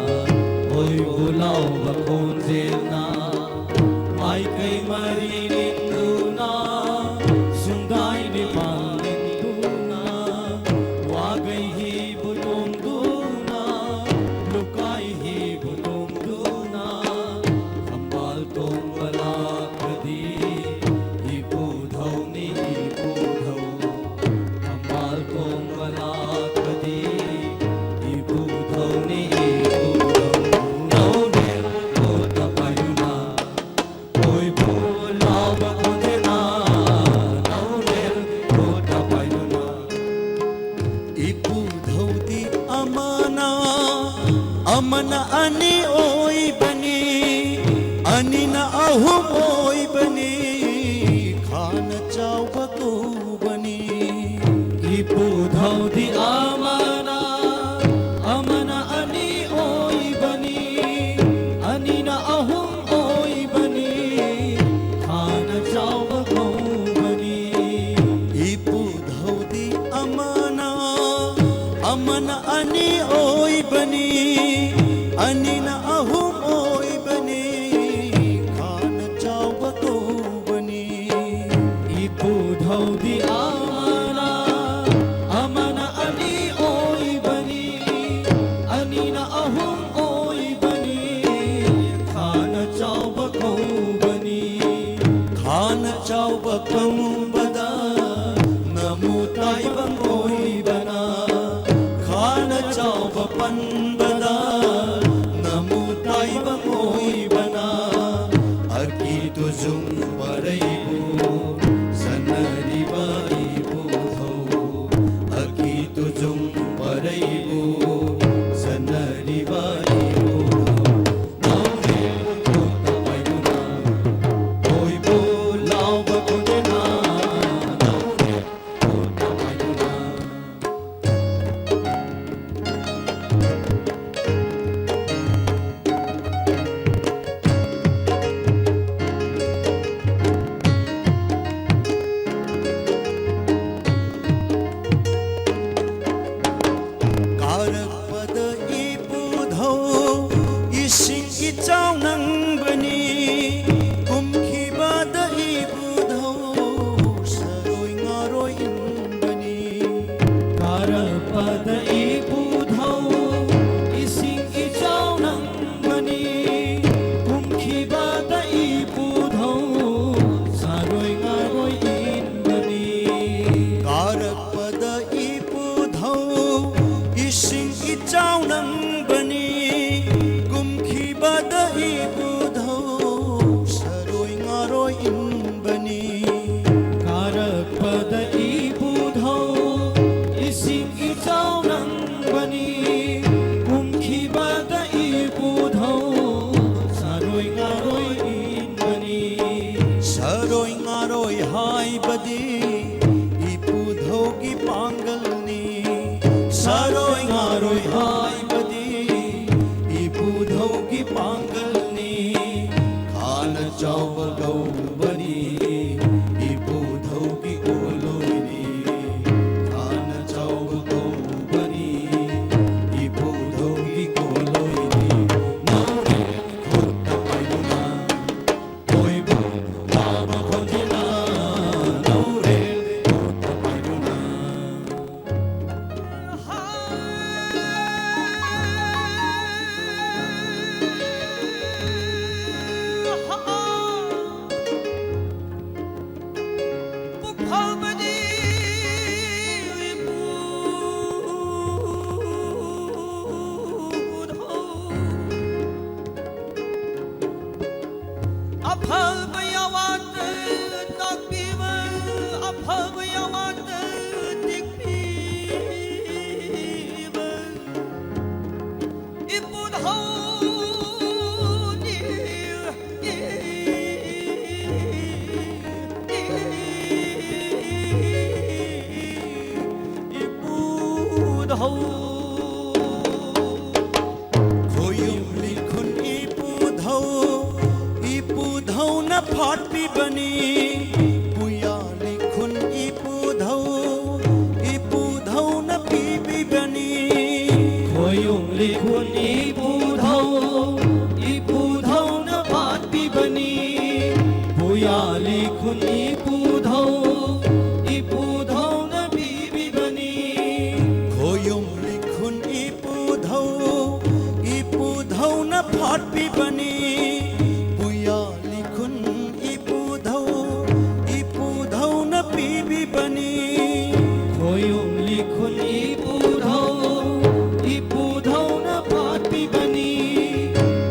ꯑꯣꯏꯕꯨ ꯂꯥꯎꯕ ꯈꯣꯟꯖꯦꯜꯅ ꯃꯥꯏꯀꯩ ꯃꯔꯤ ꯅꯤꯡꯗꯨꯅ, ꯁꯨꯡꯗꯥꯏ ꯅꯤꯄꯥꯜ ꯅꯤꯡꯗꯨꯅ, ꯋꯥꯒꯩ ꯍꯤꯕꯨ ꯇꯣꯡꯗꯨꯅ, ꯂꯨꯀꯥꯏ ꯍꯤꯕꯨ ꯇꯣꯡꯗꯨꯅ, ꯈꯝꯕꯥꯜ ꯇꯣꯡꯕ ꯂꯥꯛꯄꯗꯤ ꯏꯄꯨ ꯙꯧꯅꯤ, ꯏꯄꯨ ꯙꯧ꯫ ꯊꯝꯕꯥꯜ ꯈꯣꯡꯕ ꯂꯥꯛꯄꯗꯤ ꯏꯄꯨ ꯙꯧꯅꯤ, ꯏꯄꯨ ꯙꯧ꯫ ꯅꯧꯅꯦꯜ ꯈꯨꯠꯇ ꯄꯥꯏꯗꯨꯅ, ꯀꯣꯏꯕꯨ ꯂꯥꯎꯕ ꯈꯣꯟꯖꯦꯜꯅ, ꯅꯧꯅꯦꯜ ꯈꯨꯠꯇ ꯄꯥꯏꯗꯨꯅ꯫ ꯏꯄꯨ ꯙꯧꯗꯤ ꯑꯃꯅ, ꯑꯃꯅ ꯑꯅꯤ ꯑꯣꯏꯕꯅꯤ, ꯑꯅꯤꯅ ꯑꯍꯨꯝ ꯑꯣꯏꯕꯅꯤ, ꯈꯥꯅ ꯆꯥꯎꯕ ꯀꯧꯕꯅꯤ꯫ ꯏꯄꯨ ꯙꯧꯗꯤ ꯑꯃꯅ, ꯑꯃꯅ ꯑꯅꯤ ꯑꯣꯏꯕꯅꯤ, ꯑꯅꯤꯅ ꯑꯍꯨꯝ ꯑꯣꯏꯕꯅꯤ, ꯈꯥꯅ ꯆꯥꯎꯕ ꯀꯧꯕꯅꯤ꯫ ꯏꯄꯨ ꯙꯧꯗꯤ ꯑꯃꯅ, ꯑꯃꯅ ꯑꯅꯤ ꯑꯣꯏꯕꯅꯤ, ꯑꯅꯤꯅ ꯑꯍꯨꯝ ꯑꯣꯏꯕꯅꯤ, ꯈꯥꯅ ꯆꯥꯎꯕ ꯀꯧꯕꯅꯤ꯫ ꯏꯄꯨ ꯙꯧꯗꯤ ꯑꯃꯅ, ꯑꯃꯅ ꯑꯅꯤ ꯑꯣꯏꯕꯅꯤ, ꯑꯅꯤꯅ ꯑꯍꯨꯝ ꯑꯣꯏꯕꯅꯤ, ꯈꯥꯅ ꯆꯥꯎꯕ ꯀꯧꯕꯅꯤ꯫ ꯈꯥꯅ ꯆꯥꯎꯕ ꯀꯧꯕꯗ ꯅꯃꯨ ꯇꯥꯏꯕꯪ ꯑꯣꯏꯕꯅ, ꯈꯥꯅ ꯆꯥꯎꯕ ꯄꯟꯕꯗ ꯅꯃꯨ ꯇꯥꯏꯕꯪ ꯑꯣꯏꯕꯅ, ꯑꯀꯤ ꯇꯨꯖꯨꯡ ꯄꯔꯩꯕꯨ ꯁꯅꯔꯤꯕ ꯏꯕꯨꯙꯧ, ꯑꯀꯤ ꯇꯨꯖꯨꯡ ꯄꯔꯩꯕꯨ ꯁꯅꯔꯤꯕ ꯏꯕꯨꯙꯧ꯫ ꯅꯧꯅꯦ ꯈꯨꯠꯇ ꯄꯥꯏꯗꯨꯅ, ꯀꯣꯏꯕꯨ ꯂꯥꯎꯕ ꯈꯣꯟꯖꯦꯜꯅ, ꯅꯧꯅꯦ ꯈꯨꯠꯇ ꯄꯥꯏꯗꯨꯅ꯫ ꯀꯥꯔꯛꯄꯗ ꯏꯄꯨ ꯙꯧ, ꯀꯥꯔꯛꯄꯗ ꯏꯄꯨꯙꯧ ꯏꯁꯤꯡ ꯏꯆꯥꯎ ꯅꯪꯕꯅꯤ, ꯀꯨꯝꯈꯤꯕꯗ ꯏꯄꯨꯙꯧ ꯁꯥꯔꯣꯏ ꯉꯥꯔꯣꯏ ꯏꯟꯕꯅꯤ꯫ ꯀꯥꯔꯛꯄꯗ ꯏꯄꯨꯙꯧ ꯏꯁꯤꯡ ꯏꯆꯥꯎ ꯅꯪꯕꯅꯤ, ꯀꯨꯝꯈꯤꯕꯗ ꯏꯄꯨꯙꯧ ꯁꯥꯔꯣꯏ ꯉꯥꯔꯣꯏ ꯏꯟꯕꯅꯤ꯫ ꯀꯥꯔꯛꯄꯗ ꯏꯄꯨꯙꯧ ꯏꯁꯤꯡ ꯏꯆꯥꯎ ꯅꯪꯕꯅꯤ, ꯀꯨꯝꯈꯤꯕꯗ ꯏꯄꯨꯙꯧ ꯁꯥꯔꯣꯏ ꯉꯥꯔꯣꯏ ꯏꯟꯕꯅꯤ꯫ ꯁꯥꯔꯣꯏ ꯉꯥꯔꯣꯏ ꯍꯥꯏꯕꯗꯤ ꯏꯄꯨꯙꯧꯒꯤ ꯄꯥꯡꯒꯜꯅꯤ꯫ ꯁꯥꯔꯣꯏ ꯉꯥꯔꯣꯏ ꯍꯥꯏꯕꯗꯤ ꯏꯄꯨꯙꯧꯒꯤ ꯄꯥꯡꯒꯜꯅꯤ꯫ ꯈꯥꯅ ꯆꯥꯎꯕ ꯀꯧꯕꯅꯤ ꯏꯄꯨꯙꯧꯒꯤ ꯀꯣꯂꯣꯏꯅꯤ꯫ ꯈꯥꯅ ꯆꯥꯎꯕ ꯀꯧꯕꯅꯤ ꯏꯄꯨꯙꯧꯒꯤ ꯀꯣꯂꯣꯏꯅꯤ꯫ ꯅꯧꯔꯦ ꯈꯨꯠꯇ ꯄꯥꯏꯗꯨꯅ ꯀꯣꯏꯕ ꯂꯥꯛꯄ ꯈꯣꯟꯖꯦꯜꯅ ꯅꯧꯔꯦ ꯈꯨꯠꯇ ꯄꯥꯏꯗꯨꯅ꯫ ꯄꯨꯛ ꯐꯕꯗꯤ ꯏꯄꯨꯗꯧ꯫ ꯑꯐꯕ ꯑꯋꯥꯠꯇ ꯇꯥꯛꯄꯤꯕ, ꯑꯐꯕ ꯑꯋꯥꯠꯇ ꯇꯦꯛꯄꯤꯕ ꯏꯄꯨꯗꯧꯅꯤ꯫ ꯏꯄꯨꯗꯧ꯫ ꯈꯣꯌꯨꯝ ꯂꯤꯈꯨꯟ ꯏꯄꯨꯙꯧ, ꯏꯄꯨꯙꯧꯅ ꯐꯥꯠꯄꯤꯕꯅꯤ꯫ ꯄꯨꯌꯥ ꯂꯤꯈꯨꯟ ꯏꯄꯨꯙꯧ, ꯏꯄꯨꯙꯧꯅ ꯄꯤꯕꯤꯕꯅꯤ꯫ ꯈꯣꯌꯨꯝ ꯂꯤꯈꯨꯟ ꯏꯄꯨꯙꯧ, ꯏꯄꯨꯙꯧꯅ ꯐꯥꯠꯄꯤꯕꯅꯤ꯫ ꯄꯨꯌꯥ ꯂꯤꯈꯨꯟ ꯏꯄꯨꯙꯧ, ꯏꯄꯨꯙꯧꯅ ꯄꯤꯕꯤꯕꯅꯤ꯫ ꯏꯄꯨꯙꯧ, ꯏꯄꯨꯙꯧꯅ ꯄꯥꯠꯄꯤꯕꯅꯤ꯫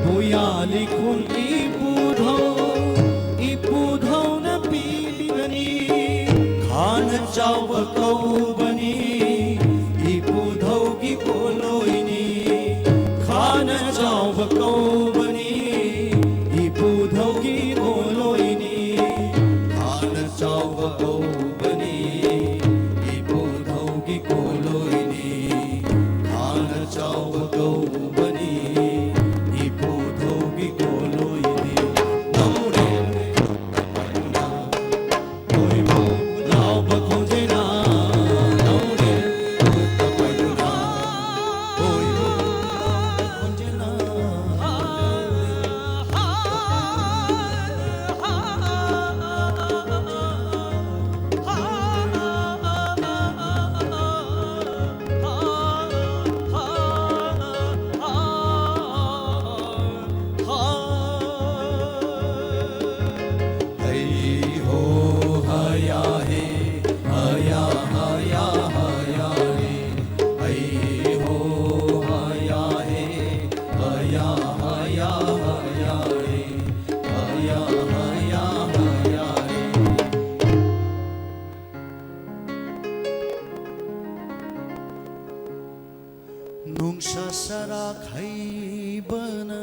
ꯄꯨꯌꯥꯂꯤꯈꯨꯜ ꯏꯄꯨꯙꯧ, ꯏꯄꯨꯙꯧꯅ ꯄꯤꯕꯤꯕꯅꯤ꯫ ꯈꯥꯅ ꯆꯥꯎꯕ ꯀꯧꯕꯅꯤ, ꯏꯄꯨꯙꯧꯒꯤ ꯄꯣꯠꯂꯣꯏꯅꯤ꯫ ꯈꯥꯅ ꯆꯥꯎꯕ ꯀꯧꯕꯅꯤ, ꯏꯄꯨꯙꯧꯒꯤ ꯄꯣꯠꯂꯣꯏꯅꯤ꯫ ꯈꯥꯅ ꯆꯥꯎꯕ ꯀꯧꯕꯅꯤ, ꯏꯄꯨꯙꯧꯒꯤ ꯄꯣꯠꯂꯣꯏꯅꯤ꯫ ꯈꯥꯅ ꯆꯥꯎꯕ ꯀꯧꯕꯅꯤ, ꯏꯄꯨꯙꯧꯒꯤ ꯄꯣꯠꯂꯣꯏꯅꯤ꯫ ꯅꯧꯔꯦ ꯅꯣꯡꯁꯥ ꯁꯔꯥꯛ ꯍꯩꯕꯅ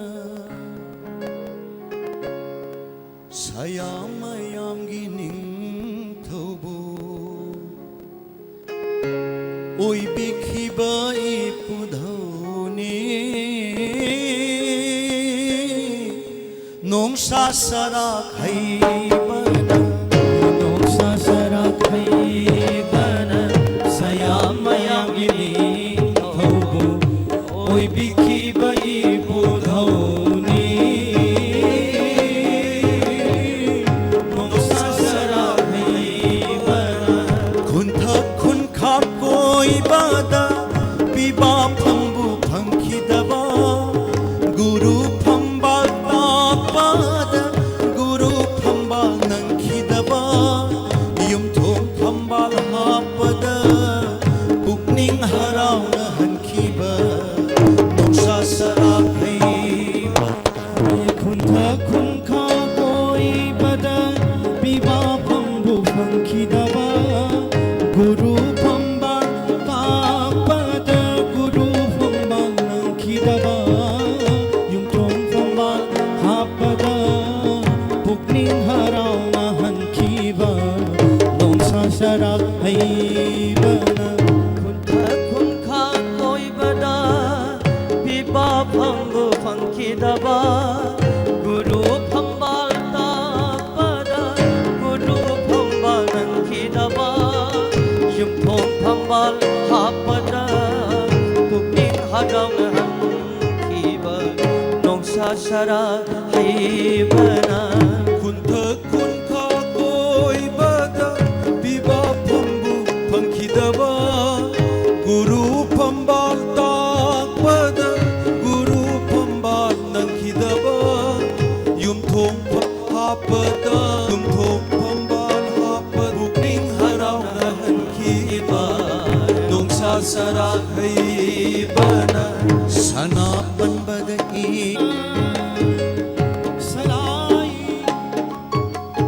ꯁꯌꯥꯝ ꯃꯌꯥꯝꯒꯤ ꯅꯤꯡꯊꯧꯕꯨ ꯑꯣꯏꯕꯤꯈꯤꯕ ꯏꯄꯨꯙꯧꯅꯤ꯫ ꯅꯣꯡꯁꯥ ꯁꯔꯥꯛ ꯍꯩꯕꯅ, ꯅꯣꯡꯁꯥ ꯁꯔꯥꯛ ꯍꯩꯕꯅ ꯁꯌꯥꯝ ꯃꯌꯥꯝꯒꯤ ꯅꯤꯡꯊꯧꯕꯨ ꯑꯣꯏꯕꯤꯈꯤꯕ ꯏꯄꯨꯙꯧꯅꯤ꯫ ꯅꯣꯡꯁꯥ ꯁꯔꯥꯛ ꯍꯩꯕꯅ ꯈꯨꯟꯊꯛ ꯈꯨꯟꯈꯥꯛ ꯀꯣꯏꯕꯗ ꯄꯤꯕ ꯐꯪꯕꯨ ꯐꯪꯈꯤꯗꯕ, ꯒꯨꯔꯨ ꯐꯝꯕꯥꯜ ꯇꯥꯛꯄꯗ ꯒꯨꯔꯨ ꯐꯝꯕꯥꯜ ꯅꯪꯈꯤꯗꯕ, ꯌꯨꯝꯊꯣꯡ ꯐꯝꯕꯥꯜ ꯍꯥꯞꯄꯗ ꯄꯨꯛꯅꯤꯡ ꯁꯔꯥꯛ ꯍꯩꯕꯅ ꯈꯨꯟꯊꯛ ꯈꯨꯟꯈꯥ ꯀꯣꯏꯕꯗ ꯄꯤꯕ ꯐꯝꯕꯨ ꯐꯪꯈꯤꯗꯕ, ꯒꯨꯔꯨ ꯐꯝꯕꯥꯜ ꯇꯥꯛꯄꯗ ꯒꯨꯔꯨ ꯐꯝꯕꯥꯜ ꯅꯪꯈꯤꯗꯕ, ꯌꯨꯝꯊꯣꯡ ꯍꯥꯞꯄꯗ ꯌꯨꯝꯊꯣꯡ ꯐꯝꯕꯥꯜ ꯍꯥꯞꯄ ꯄꯨꯛꯅꯤꯡ ꯍꯔꯥꯎꯅ ꯍꯟꯈꯤꯕ, ꯅꯣꯡꯁꯥ ꯁꯔꯥꯛ ꯍꯩꯕꯅ ꯁꯅꯥ ꯄꯟꯕꯗ ꯏ ꯁꯂꯥꯏ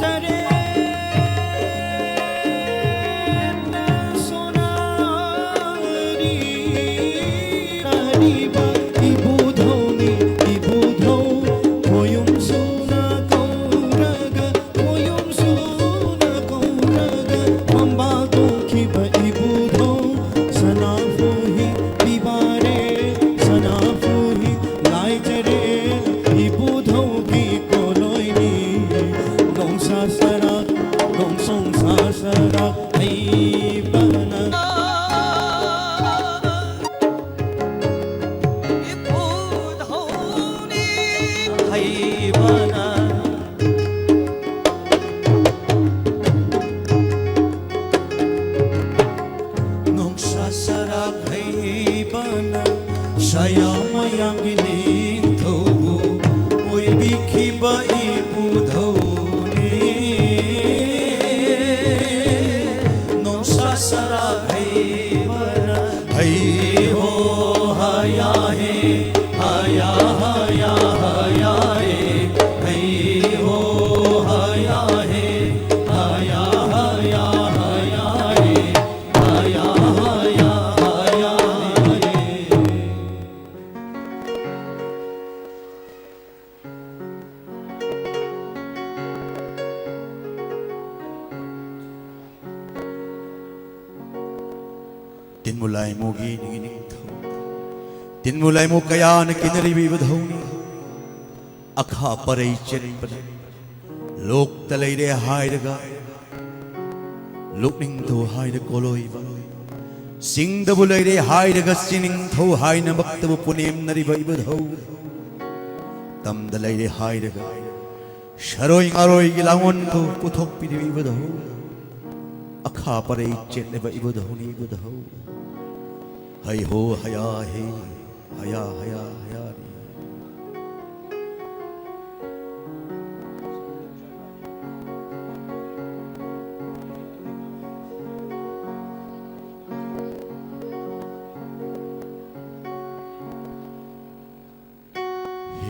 ꯇꯔꯦꯠꯅ ꯁꯣꯅꯥꯔꯤ ꯇꯥꯔꯤꯕ ꯏꯕꯨꯙꯧꯅꯤ, ꯏꯕꯨꯙꯧ ꯈꯣꯌꯨꯝ ꯁꯨꯅ ꯀꯧꯔꯒ, ꯈꯣꯌꯨꯝ ꯁꯨꯅ ꯀꯧꯔꯒ ꯐꯝꯕꯥꯜ ꯇꯣꯡꯈꯤꯕ ꯏꯕꯨꯙꯧ ꯁꯅꯥꯐꯨꯍꯤ ꯄꯤꯕꯥꯔꯦ, ꯁꯅꯥꯐꯨꯍꯤ ꯂꯥꯏꯖꯔꯦ, ꯏꯕꯨꯙꯧꯒꯤ ꯀꯣꯂꯣꯏꯅꯤ꯫ ꯅꯣꯡꯁꯥ ꯁꯔꯥꯛ, ꯅꯣꯡꯁꯣꯡ ꯁꯥ ꯁꯔꯥꯛ ꯍꯩꯕꯅ ꯏꯕꯨꯙꯧꯅꯤ ꯍꯩꯕꯅ ꯅꯣꯡꯁꯥ ꯁꯔꯥꯛ ꯍꯩꯕꯅ ꯁꯌꯥ ꯃꯌꯥꯝꯒꯤ ꯅꯤꯡꯊꯧꯕꯨ ꯑꯣꯏꯕꯤꯈꯤꯕ ꯏꯄꯨꯙꯧꯅꯤ꯫ ꯅꯣꯡꯁꯥ ꯁꯔꯥꯛ ꯍꯩꯕꯅ ꯍꯩ ꯍꯣ ꯍꯌꯥ ꯍꯦ, ꯍꯌꯥ ꯍꯌꯥ ꯍꯌꯥ ꯍꯦ, ꯍꯩ ꯍꯣ ꯍꯌꯥ ꯍꯦ, ꯍꯌꯥ ꯍꯌꯥ ꯍꯌꯥ ꯍꯦ, ꯍꯌꯥ ꯍꯌꯥ ꯍꯌꯥ ꯍꯦ꯫ ꯇꯤꯟꯃꯨꯂꯥꯏꯃꯨꯒꯤ ꯅꯤꯡꯊꯧ, ꯇꯤꯟꯃꯨꯂꯥꯏꯃꯨ ꯀꯌꯥꯅ ꯀꯤꯅꯔꯤꯕ ꯏꯕꯨꯙꯧꯅꯤ꯫ ꯑꯈꯥ ꯄꯔꯩ ꯆꯦꯠꯄꯅ ꯂꯣꯛꯇ ꯂꯩꯔꯦ ꯍꯥꯏꯔꯒ ꯂꯣꯛꯅꯤꯡꯊꯧ ꯍꯥꯏꯅ ꯀꯣꯂꯣꯏꯕ, ꯆꯤꯡꯗꯕꯨ ꯂꯩꯔꯦ ꯍꯥꯏꯔꯒ ꯆꯤꯡꯅꯤꯡꯊꯧ ꯍꯥꯏꯅꯃꯛꯇꯕꯨ ꯄꯨꯅꯦꯝꯅꯔꯤꯕ ꯏꯕꯨꯙꯧ, ꯇꯝꯗ ꯂꯩꯔꯦ ꯍꯥꯏꯔꯒ ꯁꯔꯣꯏ ꯉꯥꯔꯣꯏꯒꯤ ꯂꯥꯡꯑꯣꯟꯕꯨ ꯄꯨꯊꯣꯛꯄꯤꯔꯤꯕ ꯏꯕꯨꯙꯧ, ꯑꯈꯥ ꯄꯔꯩ ꯆꯦꯠꯂꯕ ꯏꯕꯨꯙꯧꯅꯤ ꯏꯕꯨꯙꯧ꯫ ꯍꯩ ꯍꯣ ꯍꯌꯥ ꯍꯦ, ꯍꯌꯥ ꯍꯌꯥ ꯍꯌꯥꯅꯤ꯫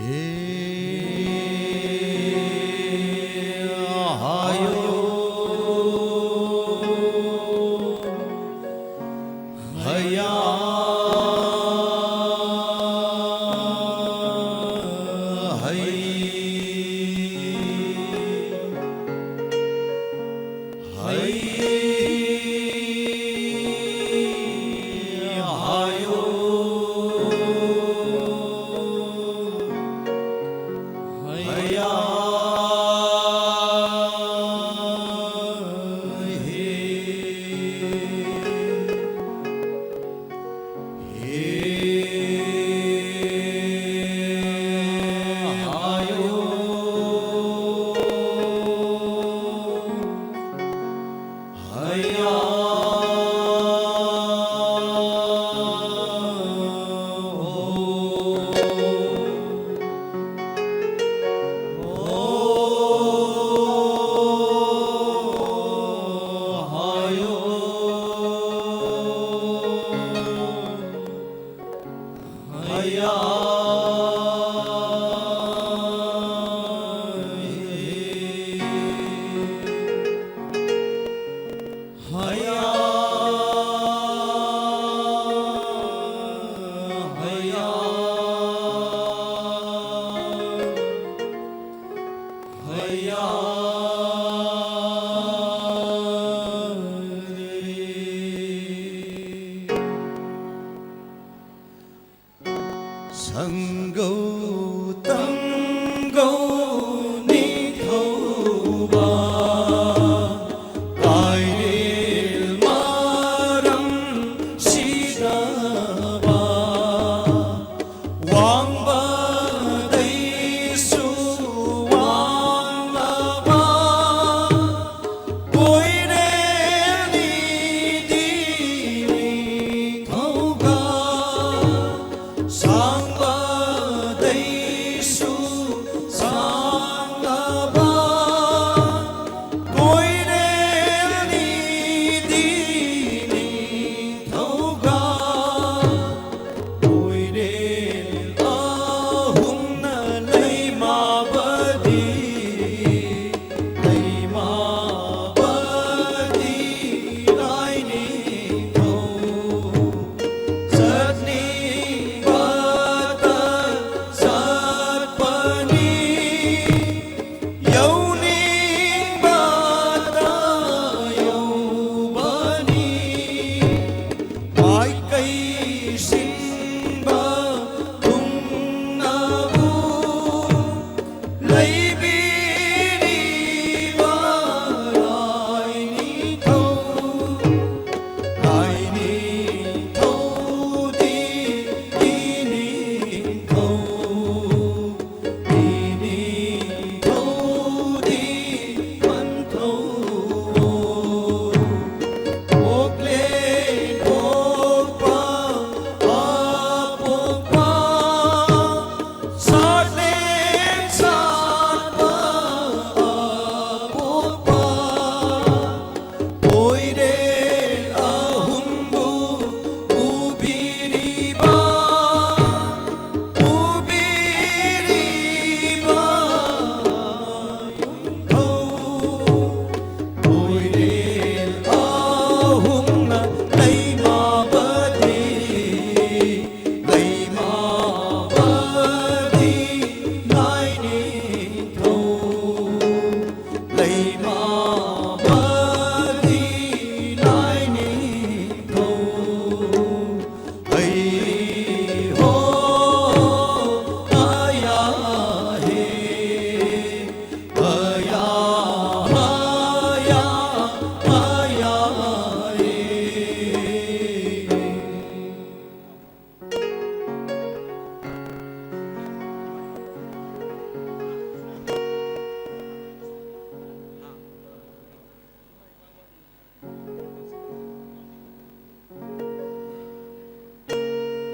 ꯍꯦ ꯍꯥꯌꯣ ꯍꯌꯥ ꯍꯩ ꯍꯩ ꯍꯥꯌꯣ ꯍꯌꯥ ꯍꯦ ꯍꯦ ꯍꯥꯌꯣ ꯍꯌꯥ ꯍꯣ ꯍꯣ ꯍꯥꯌꯣ ꯍꯌꯥ ꯍꯦ ꯍꯌꯥ ꯍꯌꯥ ꯍꯌꯥ ꯍꯦ ꯁꯪꯒꯧ ꯇꯪꯒꯧ ꯅꯤꯡꯊꯧꯕ ꯀꯥꯏꯔꯦꯜ ꯃꯔꯝ ꯁꯤꯗꯕ ꯋꯥꯡꯕ ꯗꯩ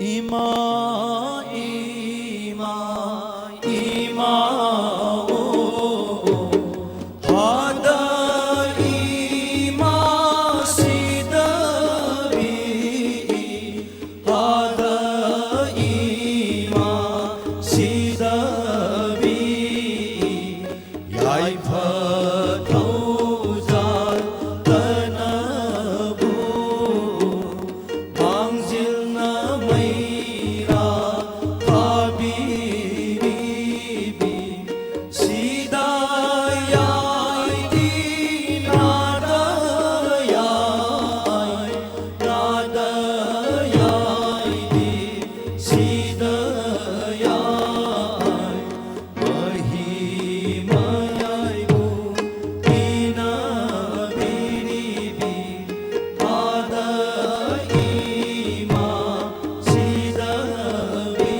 ꯏꯃꯥ, ꯏꯃꯥ, ꯏꯃꯥ, ꯑꯣ, ꯍꯥꯗ ꯏꯃꯥ ꯁꯤꯗꯕꯤ, ꯍꯥꯗ ꯏꯃꯥ ꯁꯤꯗꯕꯤ, ꯌꯥꯏꯐ ꯊꯧꯖꯥꯜ ꯇꯅꯕꯨ ꯃꯥꯡꯖꯤꯜꯅ ꯃꯩꯔꯥ ꯊꯥꯕꯤꯔꯤꯕꯤ, ꯁꯤꯗ ꯌꯥꯏꯗꯤ ꯅꯥꯗ ꯌꯥꯏ, ꯅꯥꯗ ꯌꯥꯏꯗꯤ ꯁꯤꯗ ꯌꯥꯏ꯫ ꯃꯍꯤ ꯃꯌꯥꯏꯕꯨ ꯄꯤꯅꯕꯤꯔꯤꯕꯤ, ꯍꯥꯗ ꯏꯃꯥ ꯁꯤꯗꯕꯤ,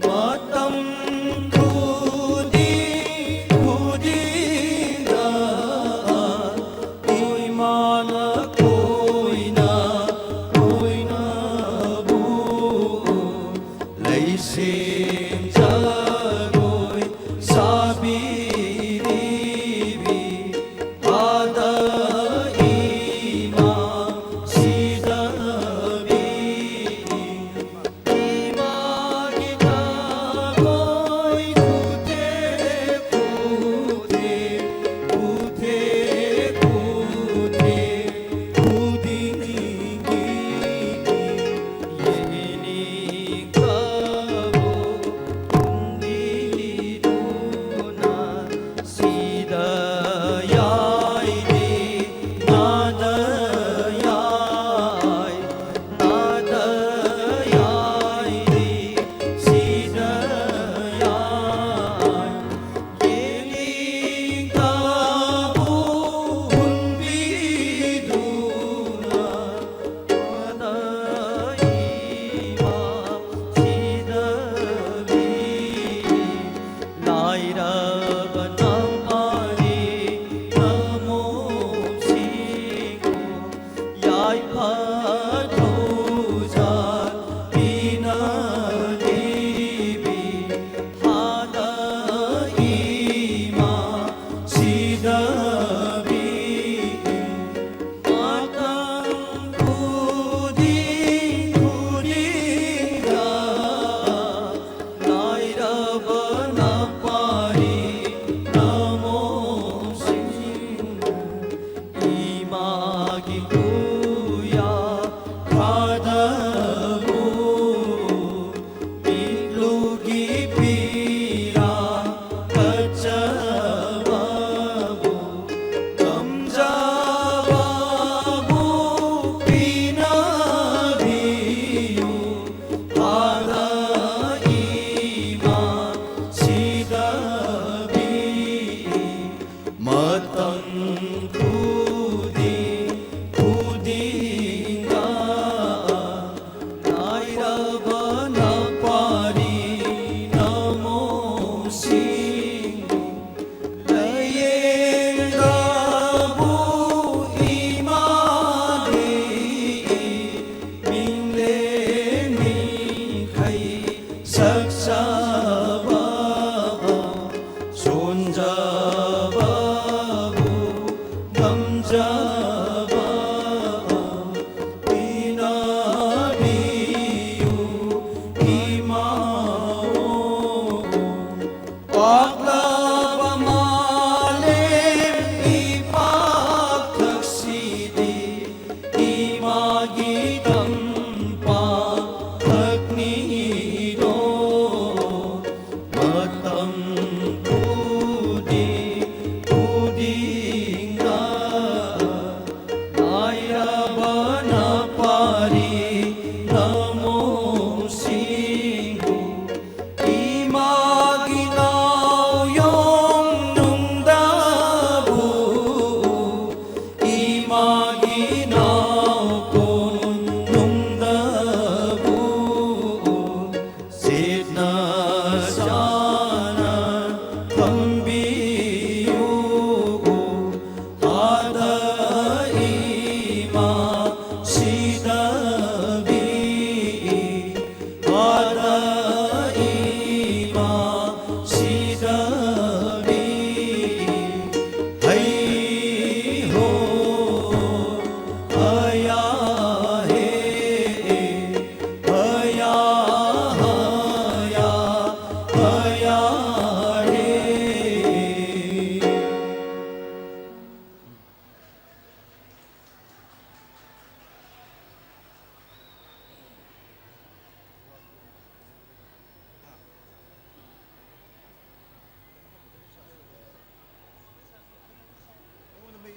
ꯃꯇꯝ ꯈꯨꯗꯤꯡ ꯈꯨꯗꯤꯡꯗ ꯏꯃꯥꯅ ꯀꯣꯏꯅ ꯀꯣꯏꯅꯕꯨ ꯂꯩꯁꯦꯝ ꯖꯒꯣꯏ ꯁꯥꯕꯤꯔꯤꯕꯤ, ꯍꯥꯗ ꯏꯃꯥ ꯁꯤꯗꯕꯤ, ꯏꯃꯥꯒꯤ ꯖꯒꯣꯏ ꯈꯨꯊꯦꯛ, ꯈꯨꯊꯦꯛ, ꯈꯨꯊꯦꯛ, ꯈꯨꯊꯦꯛ ꯈꯨꯗꯤꯡꯒꯤ ꯌꯦꯡꯅꯤꯡꯕꯕꯨ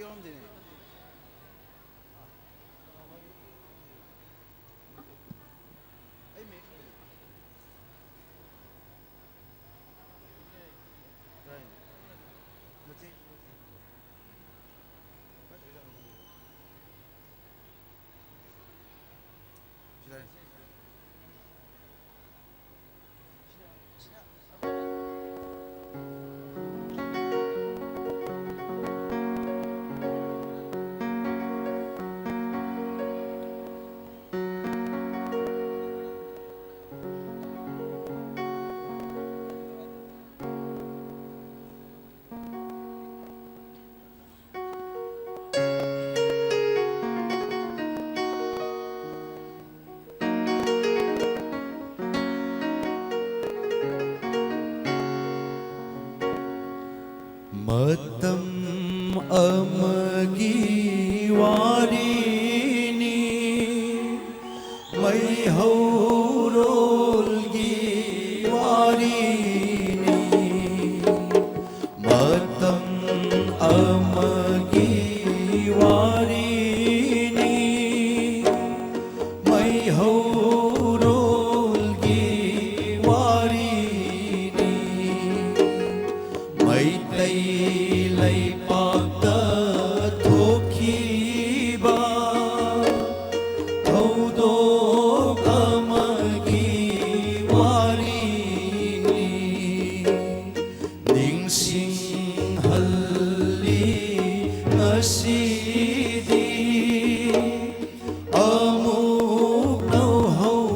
ꯈꯪꯗꯦꯅꯦ꯫ ꯑꯩ ꯃꯦꯛ ꯀꯥꯏ? ꯅꯠꯇꯦ꯫ ꯀꯥꯏ ꯆꯠꯈ꯭ꯔꯖꯥꯠꯅꯣ ꯈꯪꯗꯦ꯫ ꯁꯤꯗ ꯂꯩꯔꯦ꯫ ꯃꯇꯝ ꯑꯃꯒꯤ ꯋꯥꯔꯤꯅꯤ, ꯃꯩꯍꯧꯔꯣꯜꯒꯤ ꯋꯥꯔꯤꯅꯤ꯫ ꯃꯇꯝ ꯑꯃꯒꯤ ꯋꯥꯔꯤꯅꯤ, ꯃꯩꯍꯧꯔꯣꯜꯒꯤ ꯋꯥꯔꯤꯅꯤ꯫ ꯃꯩꯇꯩ ꯂꯩꯄꯥꯛꯇ ꯊꯣꯛꯈꯤꯕ ꯊꯧꯗꯣꯛ ꯑꯃꯒꯤ ꯋꯥꯔꯤꯅꯤ꯫ ꯅꯤꯡꯁꯤꯡꯍꯜꯂꯤ ꯉꯁꯤꯗꯤ ꯑꯃꯨꯛ ꯅꯧꯍꯧ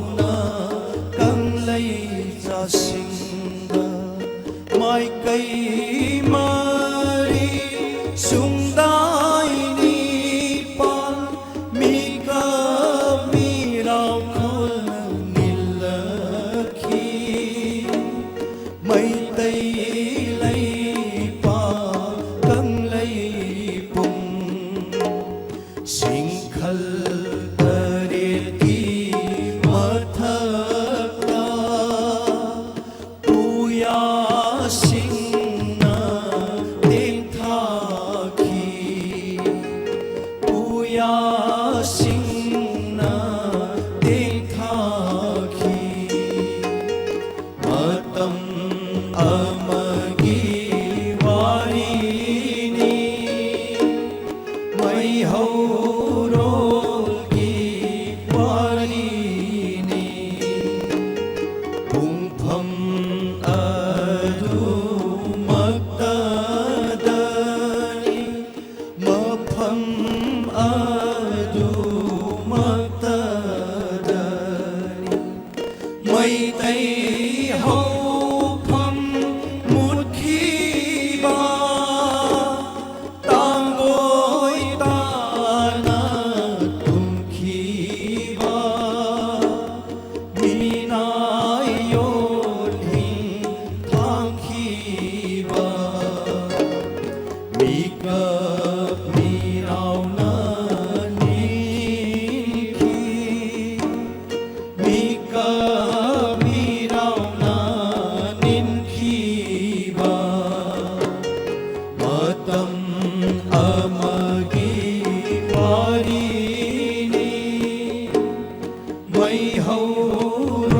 ꯃꯩꯍꯧꯔꯣꯜꯒꯤ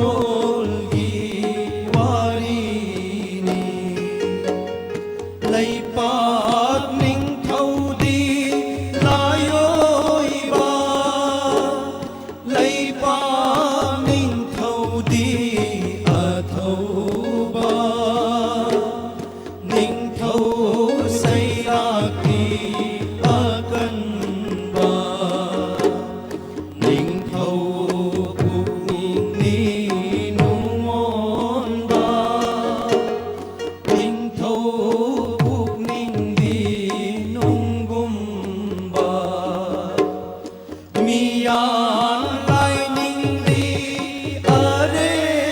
ꯋꯥꯔꯤꯅꯤ꯫ ꯂꯩꯄꯥꯛ ꯅꯤꯡꯊꯧꯗꯤ ꯂꯥꯏꯑꯣꯏꯕ, ꯂꯩꯄꯥꯛ ꯅꯤꯡꯊꯧꯗꯤ ꯑꯊꯧꯕ, ꯅꯤꯡꯊꯧ ꯁꯩꯔꯥꯛꯀꯤ ꯑꯀꯟꯕ, ꯅꯤꯡꯊꯧ ꯄꯨꯛꯅꯤꯡꯗꯤ ꯅꯨꯡꯉꯣꯟꯕ, ꯅꯤꯡꯊꯧ ꯄꯨꯛꯅꯤꯡꯗꯤ ꯅꯨꯡꯒꯨꯝꯕ, ꯃꯤꯌꯥꯝ ꯂꯥꯏꯅꯤꯡꯗꯤ ꯑꯔꯦꯝꯕ,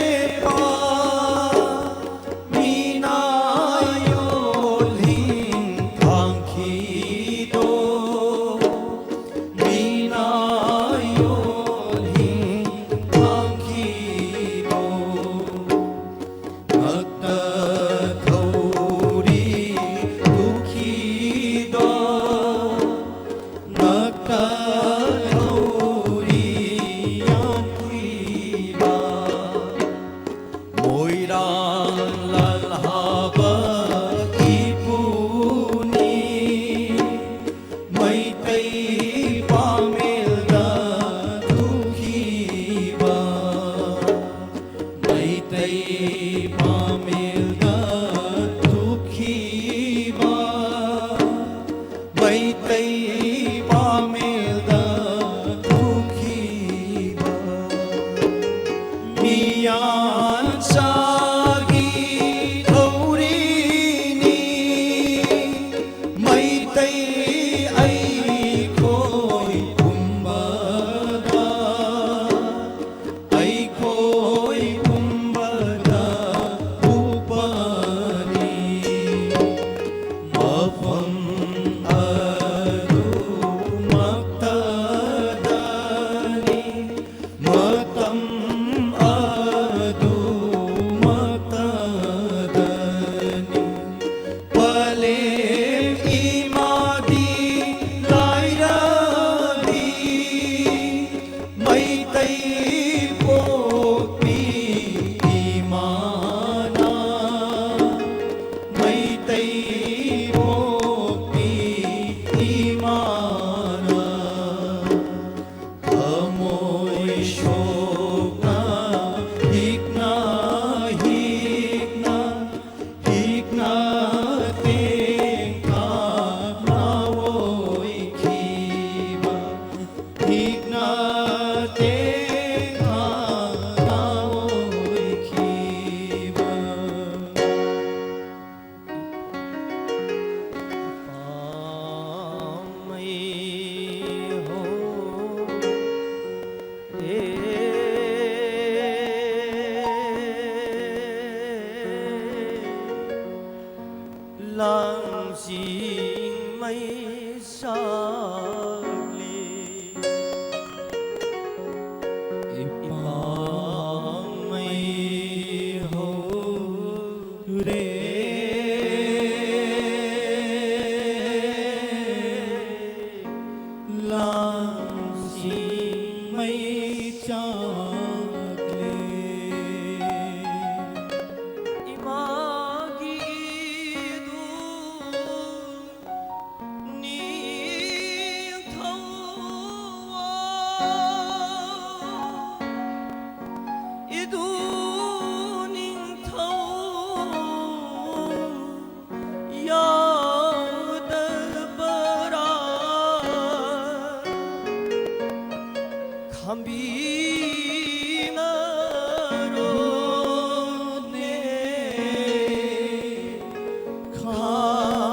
ꯁꯥꯛꯂꯤ꯫ ꯏꯄꯥꯃꯩ ꯍꯧꯔꯦ꯫ ꯂꯥꯡꯁꯤꯡꯃꯩ ꯆꯥꯛꯂꯦ꯫ ꯏꯃꯥꯒꯤ ꯏꯗꯨ ꯅꯤꯡꯊꯧ, ꯏꯗꯨ ꯅꯤꯡꯊꯧ ꯌꯥꯗꯕꯔꯥ? ꯈꯥꯝꯕꯤꯅꯔꯣꯅꯦ,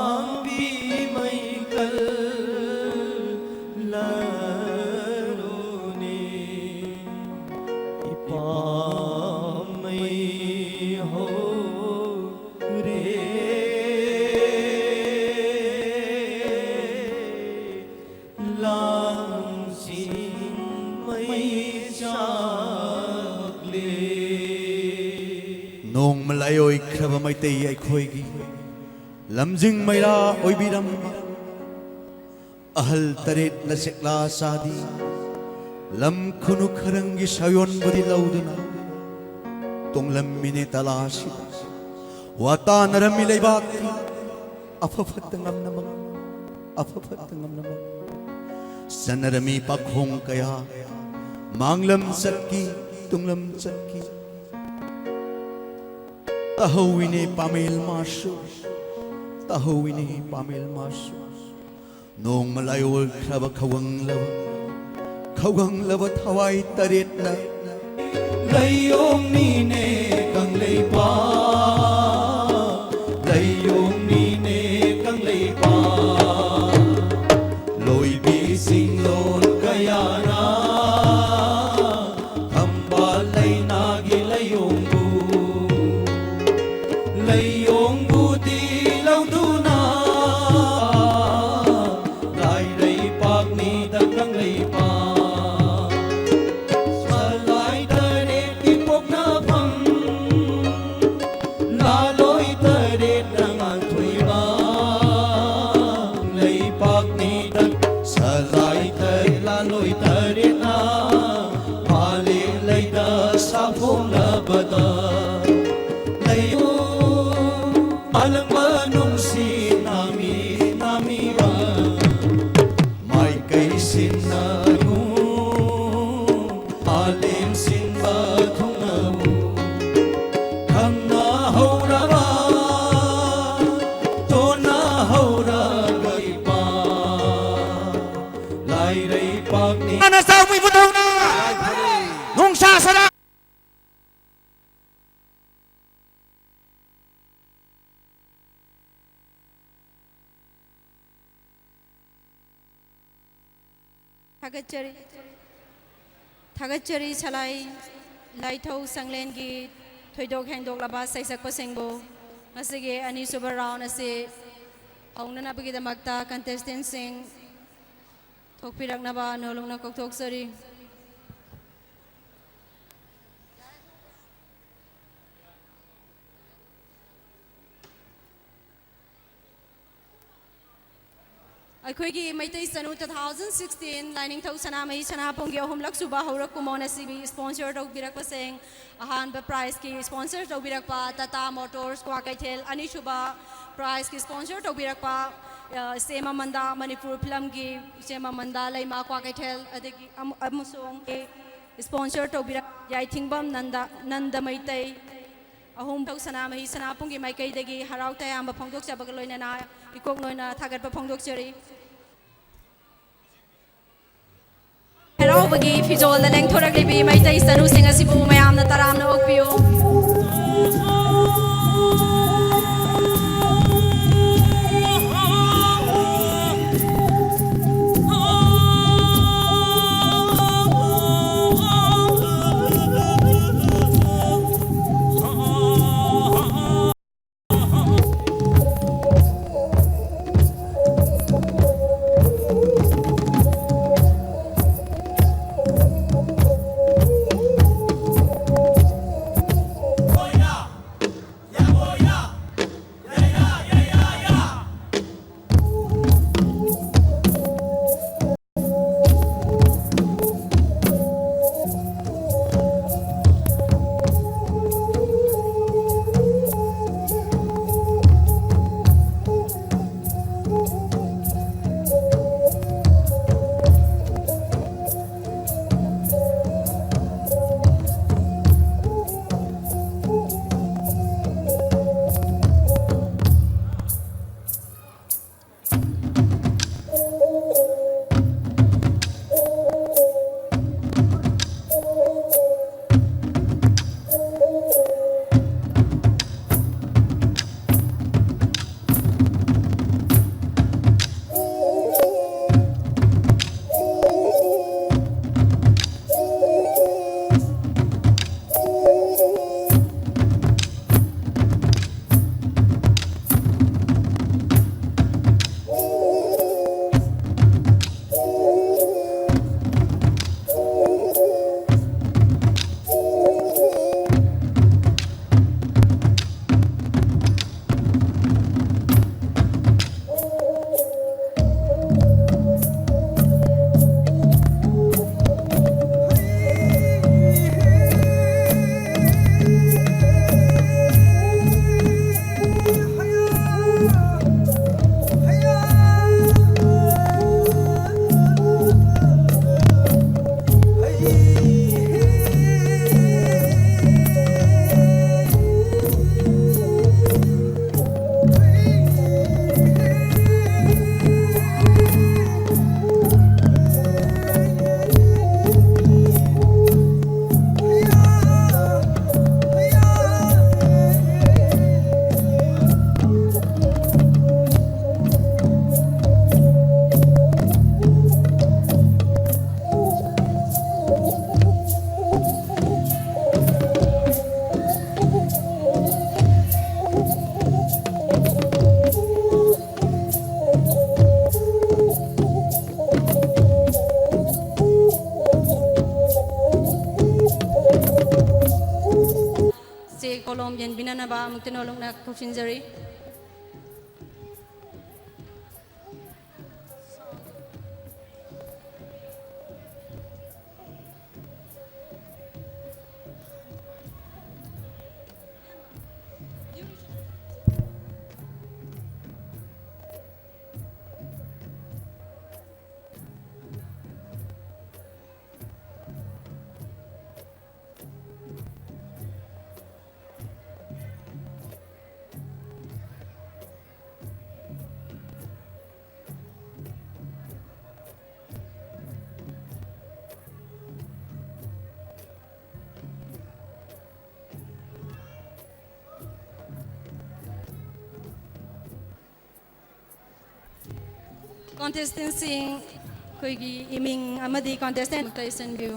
ꯈꯥꯝꯕꯤꯃꯩ ꯀꯜꯂꯔꯣꯅꯦ꯫ ꯏꯄꯥꯃꯩ ꯍꯧꯔꯦ꯫ ꯂꯥꯡꯁꯤꯡꯃꯩ ꯆꯥꯛꯂꯦ꯫ ꯅꯣꯡꯃ ꯂꯥꯏꯑꯣꯏꯈ꯭ꯔꯕ ꯃꯩꯇꯩ ꯑꯩꯈꯣꯏꯒꯤ ꯂꯝꯖꯤꯡ ꯃꯩꯔꯥ ꯑꯣꯏꯕꯤꯔꯝꯕ ꯑꯍꯜ ꯇꯔꯦꯠꯅ ꯁꯦꯛꯂꯥ ꯁꯥꯗꯤ ꯂꯝ ꯈꯨꯅꯨ ꯈꯔꯪꯒꯤ ꯁꯥꯌꯣꯟꯕꯨꯗꯤ ꯂꯧꯗꯨꯅ ꯇꯣꯡꯂꯝꯃꯤꯅꯦ ꯇꯂꯥꯁꯤꯗ꯫ ꯋꯥꯇꯥꯅꯔꯝꯃꯤ ꯂꯩꯕꯥꯛꯀꯤ ꯑꯐ ꯐꯠꯇ ꯉꯝꯅꯃꯛ, ꯑꯐ ꯐꯠꯇ ꯉꯝꯅꯃꯛ꯫ ꯆꯠꯅꯔꯝꯃꯤ ꯄꯥꯈꯣꯡ ꯀꯌꯥ ꯃꯥꯡꯂꯝ ꯆꯠꯈꯤ, ꯇꯨꯡꯂꯝ ꯆꯠꯈꯤ꯫ ꯇꯥꯍꯧꯋꯤꯅꯦ ꯄꯥꯃꯦꯜ ꯃꯥꯁꯨ, ꯇꯥꯍꯧꯋꯤꯅꯦ ꯄꯥꯃꯦꯜ ꯃꯥꯁꯨ꯫ ꯅꯣꯡꯃ ꯂꯥꯏꯑꯣꯏꯈ꯭ꯔꯕ ꯈꯧꯒꯪꯂꯕ, ꯈꯧꯒꯪꯂꯕ ꯊꯋꯥꯏ ꯇꯔꯦꯠꯅ ꯂꯥꯏꯑꯣꯡꯅꯤꯅꯦ ꯀꯪꯂꯩꯄꯥꯛ, ꯂꯥꯏꯑꯣꯡꯅꯤꯅꯦ ꯀꯪꯂꯩꯄꯥꯛ꯫ ꯂꯣꯏꯕꯤꯁꯤꯡ ꯂꯣꯟ ꯀꯌꯥꯅ ꯊꯝꯕꯥꯜ ꯂꯩꯅꯥꯒꯤ ꯂꯥꯏꯑꯣꯡꯕꯨ, ꯂꯥꯏꯑꯣꯡꯕꯨꯗꯤ ꯂꯧꯗꯨꯅ ꯂꯩꯗ ꯁꯥꯐꯣꯡꯂꯕꯗ ꯂꯩꯌꯨ꯫ ꯃꯥꯂꯪꯕ ꯅꯨꯡꯁꯤ ꯅꯥꯃꯤ ꯅꯥꯃꯤꯕ ꯃꯥꯏꯀꯩ ꯁꯤꯟꯅꯌꯨ꯫ ꯃꯥꯂꯦꯝ ꯁꯤꯟꯕ ꯊꯨꯡꯅꯕꯨ ꯈꯪꯅ ꯍꯧꯔꯕ ꯇꯣꯟꯅ ꯍꯧꯔꯒ ꯏꯄꯥ ꯂꯥꯏꯔꯩꯄꯥꯛꯅꯤ꯫ ꯅꯆꯥꯎꯕꯤ ꯄꯨꯊꯧꯅ ꯅꯨꯡꯁꯥ ꯁꯔꯥ꯫ ꯊꯥꯒꯠꯆꯔꯤ꯫ ꯊꯥꯒꯠꯆꯔꯤ ꯁꯂꯥꯏ ꯂꯥꯏꯊꯧ ꯁꯪꯂꯦꯟꯒꯤ ꯊꯣꯏꯗꯣꯛ ꯍꯦꯟꯗꯣꯛꯂꯕ ꯁꯩꯁꯛꯄꯁꯤꯡꯕꯨ꯫ ꯉꯁꯤꯒꯤ ꯑꯅꯤꯁꯨꯕ round ꯑꯁꯤ ꯍꯧꯅꯅꯕꯒꯤꯗꯃꯛꯇ contestant ꯁꯤꯡ ꯊꯣꯛꯄꯤꯔꯛꯅꯕ ꯅꯣꯂꯨꯛꯅ ꯀꯧꯊꯣꯛꯆꯔꯤ꯫ ꯑꯩꯈꯣꯏꯒꯤ ꯃꯩꯇꯩ ꯆꯅꯨ two thousand sixteen ꯂꯥꯏꯅꯤꯡꯊꯧ ꯁꯅꯥꯃꯍꯤ ꯁꯅꯥꯄꯨꯝꯒꯤ ꯑꯍꯨꯝꯂꯛ ꯁꯨꯕ ꯍꯧꯔꯛ ꯀꯨꯝꯑꯣꯟ ꯑꯁꯤꯕꯨ sponsor ꯇꯧꯕꯤꯔꯛꯄꯁꯤꯡ, ꯑꯍꯥꯟꯕ prize ꯀꯤ sponsor ꯇꯧꯕꯤꯔꯛꯄ Tata Motors ꯀ꯭ꯋꯥꯀꯩꯊꯦꯜ, ꯑꯅꯤꯁꯨꯕ prize ꯀꯤ sponsor ꯇꯧꯕꯤꯔꯛꯄ, ꯑ, ꯏꯆꯦ ꯃꯃꯟꯗꯥ, ꯃꯅꯤꯄꯨꯔ film ꯒꯤ ꯏꯆꯦ ꯃꯃꯟꯗꯥ ꯂꯩꯃ ꯀ꯭ꯋꯥꯀꯩꯊꯦꯜ, ꯑꯗꯒꯤ ꯑꯃ-, ꯑꯃꯁꯨꯡ sponsor ꯇꯧꯕꯤꯔꯛ ꯌꯥꯏꯊꯤꯡꯕꯝ ꯅꯟꯗ, ꯅꯟꯗ ꯃꯩꯇꯩ, ꯑꯍꯨꯝ ꯊꯧ ꯁꯅꯥꯃꯍꯤ ꯁꯅꯥꯄꯨꯝꯒꯤ ꯃꯥꯏꯀꯩꯗꯒꯤ ꯍꯔꯥꯎ ꯇꯌꯥꯝꯕ ꯐꯣꯡꯗꯣꯛꯆꯕꯒ ꯂꯣꯏꯅꯅ ꯏꯀꯣꯛ ꯂꯣꯏꯅ ꯊꯥꯒꯠꯄ ꯐꯣꯡꯗꯣꯛꯆꯔꯤ꯫ ꯍꯔꯥꯎꯕꯒꯤ ꯐꯤꯖꯣꯜꯗ ꯂꯦꯡꯊꯣꯔꯛꯂꯤꯕꯤ ꯃꯩꯇꯩ ꯆꯅꯨꯁꯤꯡ ꯑꯁꯤꯕꯨ ꯃꯌꯥꯝꯅ ꯇꯔꯥꯝꯅ ꯑꯣꯛꯄꯤꯌꯨ꯫ ꯀꯣꯂꯣꯝ ꯌꯦꯟꯕꯤꯅꯅꯕ ꯑꯃꯨꯛꯇ ꯅꯣꯜꯂꯨꯛꯅ ꯀꯧꯁꯤꯟꯖꯔꯤ꯫ Contestantꯁꯤꯡ, ꯑꯩꯈꯣꯏꯒꯤ ꯏꯃꯤꯡ ꯑꯃꯗꯤ contestant ꯑꯃꯨꯛꯇ ꯏꯁꯤꯟꯕꯤꯌꯨ꯫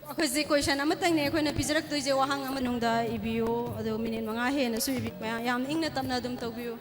ꯑꯩꯈꯣꯏꯁꯦ question ꯑꯃꯇꯪꯅꯦ ꯑꯩꯈꯣꯏꯅ ꯄꯤꯖꯔꯛꯇꯣꯏꯁꯦ, ꯋꯥꯍꯪ ꯑꯃ ꯃꯅꯨꯡꯗ ꯏꯕꯤꯌꯨ, ꯑꯗꯣ minute ꯃꯉꯥ ꯍꯦꯟꯅꯁꯨ ꯏꯕꯤ-, ꯃꯌꯥꯝ ꯌꯥꯝ ꯏꯪꯅ ꯇꯞꯅ ꯑꯗꯨꯝ ꯇꯧꯕꯤꯌꯨ꯫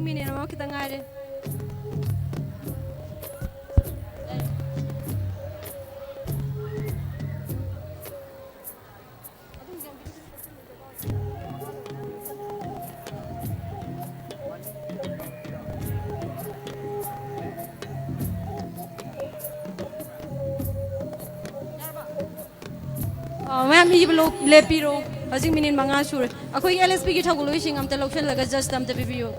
ꯃꯤꯅꯤꯠ ꯑꯃ ꯈꯤꯇꯪ ꯉꯥꯏꯔꯦ꯫ ꯑ, ꯃꯌꯥꯝ ꯏꯕ ꯂꯣ-, ꯂꯦꯞꯄꯤꯔꯣ꯫ ꯍꯧꯖꯤꯛ ꯃꯤꯅꯤꯠ ꯃꯉꯥ ꯁꯨꯔꯦ꯫ ꯑꯩꯈꯣꯏꯒꯤ ꯑꯦꯜ ꯑꯦꯁ ꯄꯤꯒꯤ ꯊꯧꯒꯜꯂꯣꯏꯁꯤꯡ ꯑꯝꯇ ꯂꯧꯁꯤꯜꯂꯒ ꯖꯁꯇ ꯑꯝꯇ ꯄꯤꯕꯤꯌꯨ꯫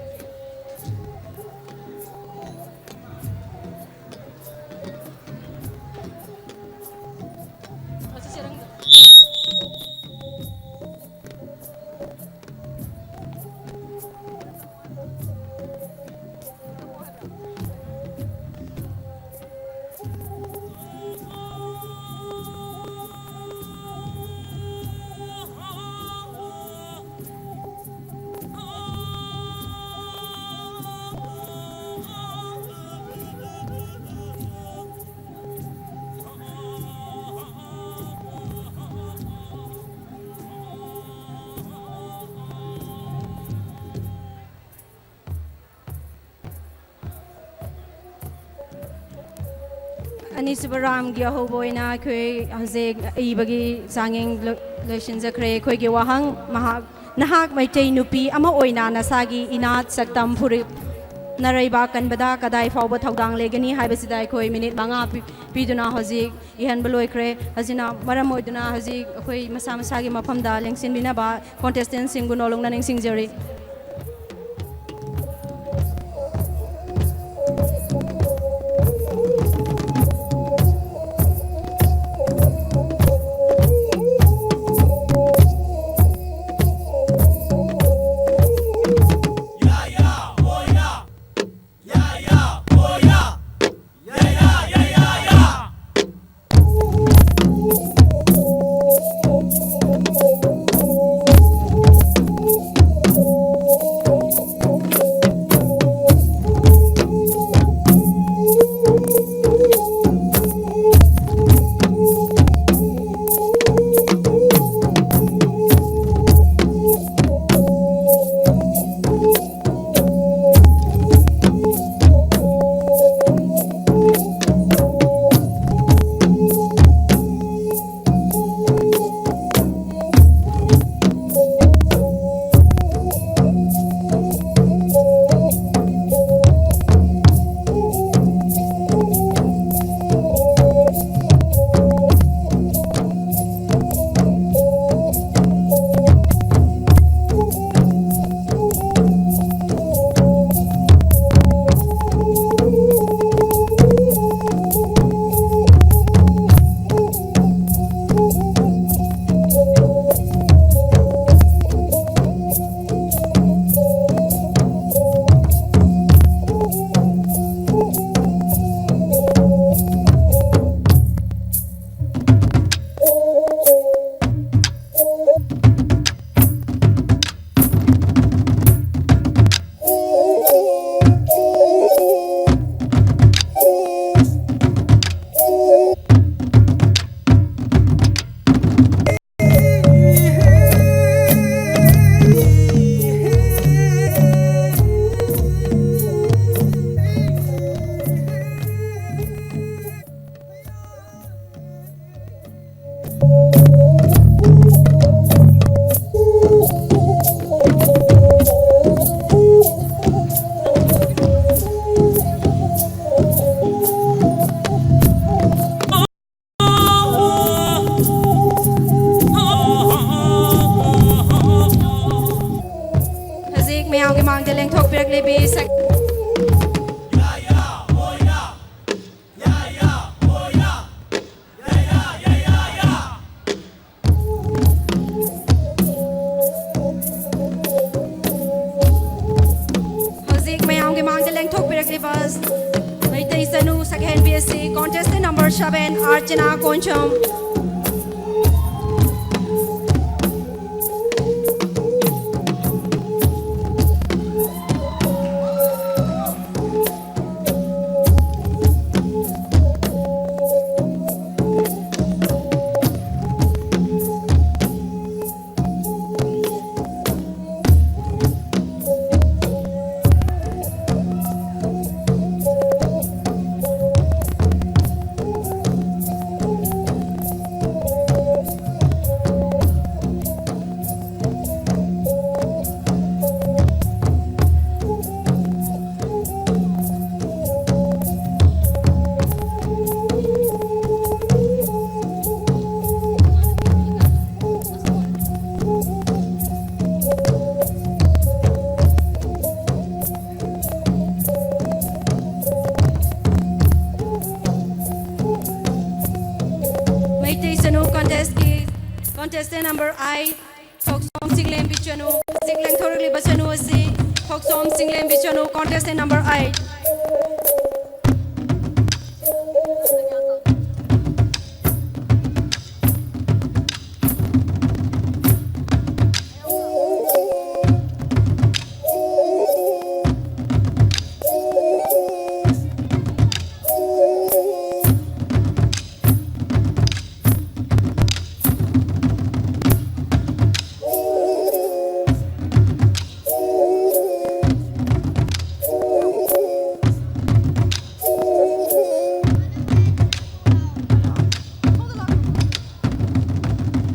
ꯑꯅꯤꯁꯨꯕ ꯔꯥꯎꯟꯒꯤ ꯑꯍꯧꯕ ꯑꯣꯏꯅ ꯑꯩꯈꯣꯏ ꯍꯧꯖꯤꯛ ꯏꯕꯒꯤ ꯆꯥꯡꯌꯦꯡ ꯂꯣ-, ꯂꯣꯏꯁꯤꯟꯖꯈ꯭ꯔꯦ꯫ ꯑꯩꯈꯣꯏꯒꯤ ꯋꯥꯍꯪ, ꯃꯍꯥꯛ, ꯅꯍꯥꯛ ꯃꯩꯇꯩ ꯅꯨꯄꯤ ꯑꯃ ꯑꯣꯏꯅ ꯅꯁꯥꯒꯤ ꯏꯅꯥꯠ, ꯁꯛꯇꯝ, ꯐꯨꯔꯨꯞ, ꯅꯔꯩꯕꯥꯛ ꯀꯟꯕꯗ ꯀꯗꯥꯏ ꯐꯥꯎꯕ ꯊꯧꯗꯥꯡ ꯂꯩꯒꯅꯤ ꯍꯥꯏꯕꯁꯤꯗ ꯑꯩꯈꯣꯏ ꯃꯤꯅꯤꯠ ꯃꯉꯥ ꯄꯤ-, ꯄꯤꯗꯨꯅ ꯍꯧꯖꯤꯛ ꯏꯍꯟꯕ ꯂꯣꯏꯈ꯭ꯔꯦ꯫ ꯑꯁꯤꯅ ꯃꯔꯝ ꯑꯣꯏꯗꯨꯅ ꯍꯧꯖꯤꯛ ꯑꯩꯈꯣꯏ ꯃꯁꯥ ꯃꯁꯥꯒꯤ ꯃꯐꯝꯗ ꯂꯦꯡꯁꯤꯟꯕꯤꯅꯕ ꯀꯣꯟꯇꯦꯁꯇꯦꯟꯁꯤꯡꯕꯨ ꯅꯣꯂꯨꯛꯅ ꯅꯤꯡꯁꯤꯡꯖꯔꯤ꯫ ꯂꯦꯡꯊꯣꯛꯄꯤꯔꯛꯂꯤꯕꯤ ꯁꯛ- ꯍꯧꯖꯤꯛ ꯃꯌꯥꯝꯒꯤ ꯃꯥꯡꯗ ꯂꯦꯡꯊꯣꯛꯄꯤꯔꯛꯂꯤꯕ ꯃꯩꯇꯩ ꯆꯅꯨ ꯁꯛꯍꯦꯟꯕꯤ ꯑꯁꯤ contestant number seven, ꯑꯥꯔꯆꯅꯥ Konsam. Meitei ꯆꯅꯨ contest ꯀꯤ contestant number eight, ꯊꯣꯛꯆꯣꯝ ꯆꯤꯡꯂꯦꯝꯕꯤ ꯆꯅꯨ꯫ ꯍꯧꯖꯤꯛ ꯂꯦꯡꯊꯣꯔꯛꯂꯤꯕ ꯆꯅꯨ ꯑꯁꯤ ꯊꯣꯛꯆꯣꯝ ꯆꯤꯡꯂꯦꯝꯕꯤ ꯆꯅꯨ, contestant number eight꯫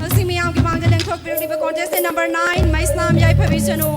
ꯍꯧꯖꯤꯛ ꯃꯤꯌꯥꯝꯒꯤ ꯃꯥꯡꯗ ꯂꯦꯡꯊꯣꯛꯄꯤꯔꯛꯂꯤꯕ contestant number nine, ꯃꯩꯁꯅꯥꯝ ꯌꯥꯏꯐꯕꯤ ꯆꯅꯨ꯫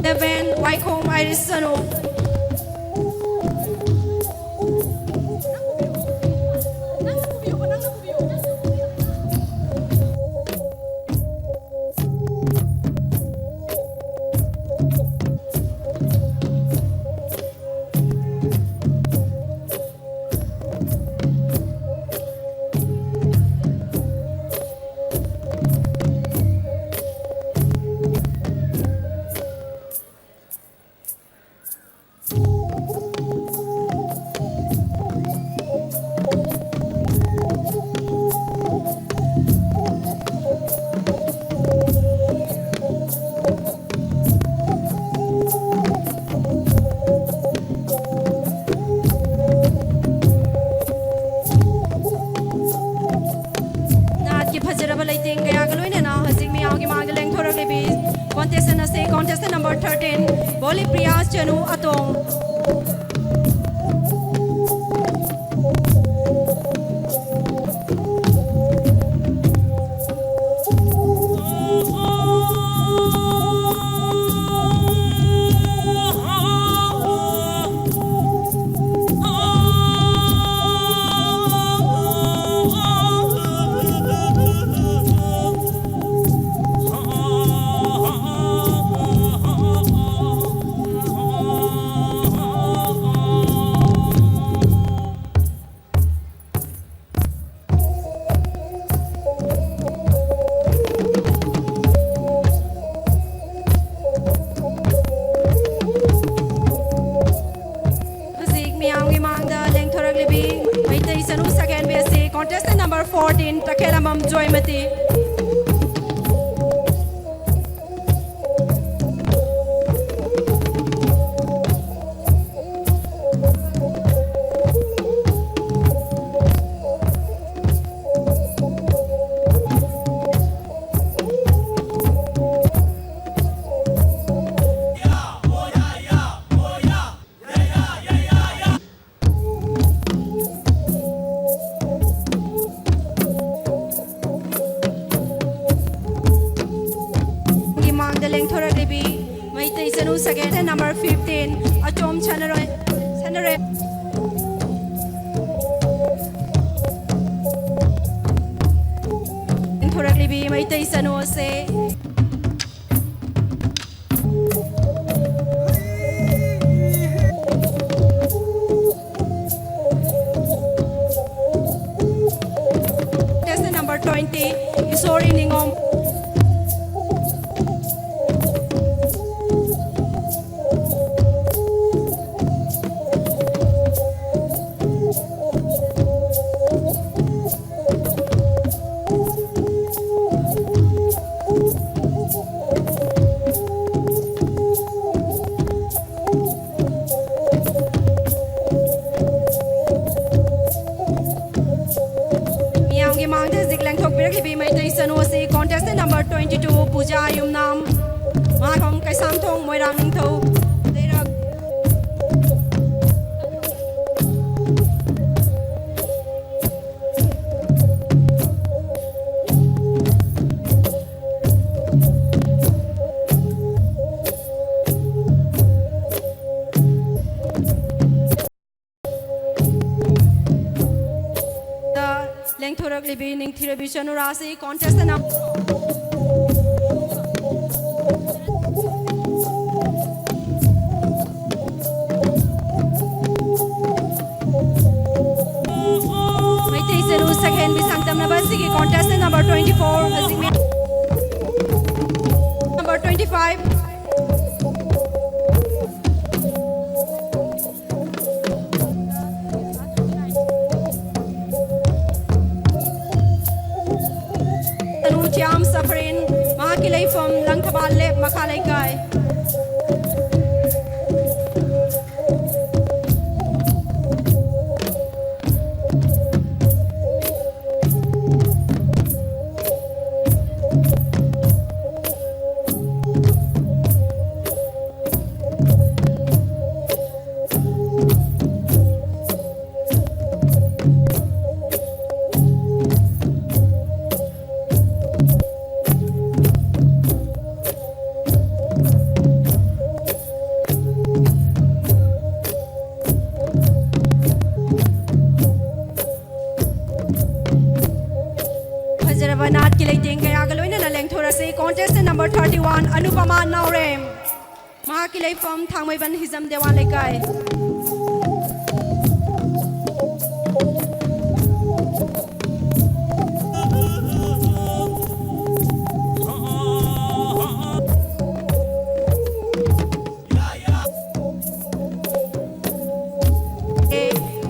Eleven, Waikhom Iris Sanu. ꯅꯥꯠꯀꯤ ꯐꯖꯔꯕ ꯂꯩꯇꯦꯡ ꯀꯌꯥꯒ ꯂꯣꯏꯅꯅ ꯍꯧꯖꯤꯛ ꯃꯤꯌꯥꯝꯒꯤ ꯃꯥꯡꯗ ꯂꯦꯡꯊꯣꯔꯛꯂꯤꯕꯤ contestant ꯑꯁꯤ contestant number thirteen, ꯕꯣꯂꯤꯄ꯭ꯔꯤꯌꯥ ꯆꯅꯨ ꯑꯇꯣꯝ꯫ ꯍꯧꯖꯤꯛ ꯃꯤꯌꯥꯝꯒꯤ ꯃꯥꯡꯗ ꯂꯦꯡꯊꯣꯔꯛꯂꯤꯕꯤ ꯃꯩꯇꯩ ꯆꯅꯨ ꯁꯀꯦꯟꯕꯤ ꯑꯁꯤ contestant number fourteen, ꯇꯈꯦꯂꯝꯕꯝ ꯖꯣꯏꯃꯇꯤ꯫ ꯂꯦꯡꯊꯣꯔꯛꯂꯤꯕꯤ ꯃꯩꯇꯩ ꯆꯅꯨ second, number fifteen, ꯑꯆꯣꯝ ꯁꯅꯔꯣꯏ, ꯁꯅꯔꯣꯏ꯫ ꯂꯦꯡꯊꯣꯔꯛꯂꯤꯕꯤ ꯃꯩꯇꯩ ꯆꯅꯨ ꯑꯁꯦ Contestant number twenty, Isori Ningom. ꯃꯤꯌꯥꯝꯒꯤ ꯃꯥꯡꯗ ꯍꯧꯖꯤꯛ ꯂꯦꯡꯊꯣꯛꯄꯤꯔꯛꯂꯤꯕꯤ ꯃꯩꯇꯩ ꯆꯅꯨ ꯑꯁꯤ contestant number twenty-two, ꯄꯨꯖꯥ ꯌꯨꯝꯅꯥꯝ꯫ ꯃꯍꯥꯛ ꯀꯩꯁꯥꯝꯊꯣꯡ ꯃꯣꯏꯔꯥꯡ ꯅꯤꯡꯊꯧ ꯂꯩꯔꯛ꯫ ꯂꯦꯡꯊꯣꯔꯛꯂꯤꯕꯤ ꯅꯤꯡꯊꯤꯔꯕꯤ ꯆꯅꯨꯔꯥꯁꯤ contestant number ꯃꯩꯇꯩ ꯆꯅꯨ second ꯕꯤ ꯁꯥꯡꯇꯝꯅꯕ ꯑꯁꯤꯒꯤ contestant number twenty-four, ꯍꯧꯖꯤꯛ number twenty-five꯫ ꯆꯅꯨ ꯆ꯭ꯌꯥꯝ ꯁꯐꯔꯤꯟ, ꯃꯍꯥꯛꯀꯤ ꯂꯩꯐꯝ ꯂꯪꯊꯕꯥꯜ left, ꯃꯈꯥ ꯂꯩꯀꯥꯏ꯫ One, Anupama Naorem. ꯃꯍꯥꯛꯀꯤ ꯂꯩꯐꯝ ꯊꯥꯡꯃꯩꯕꯟ ꯍꯤꯖꯝ ꯗꯦꯋꯥꯟ ꯂꯩꯀꯥꯏ꯫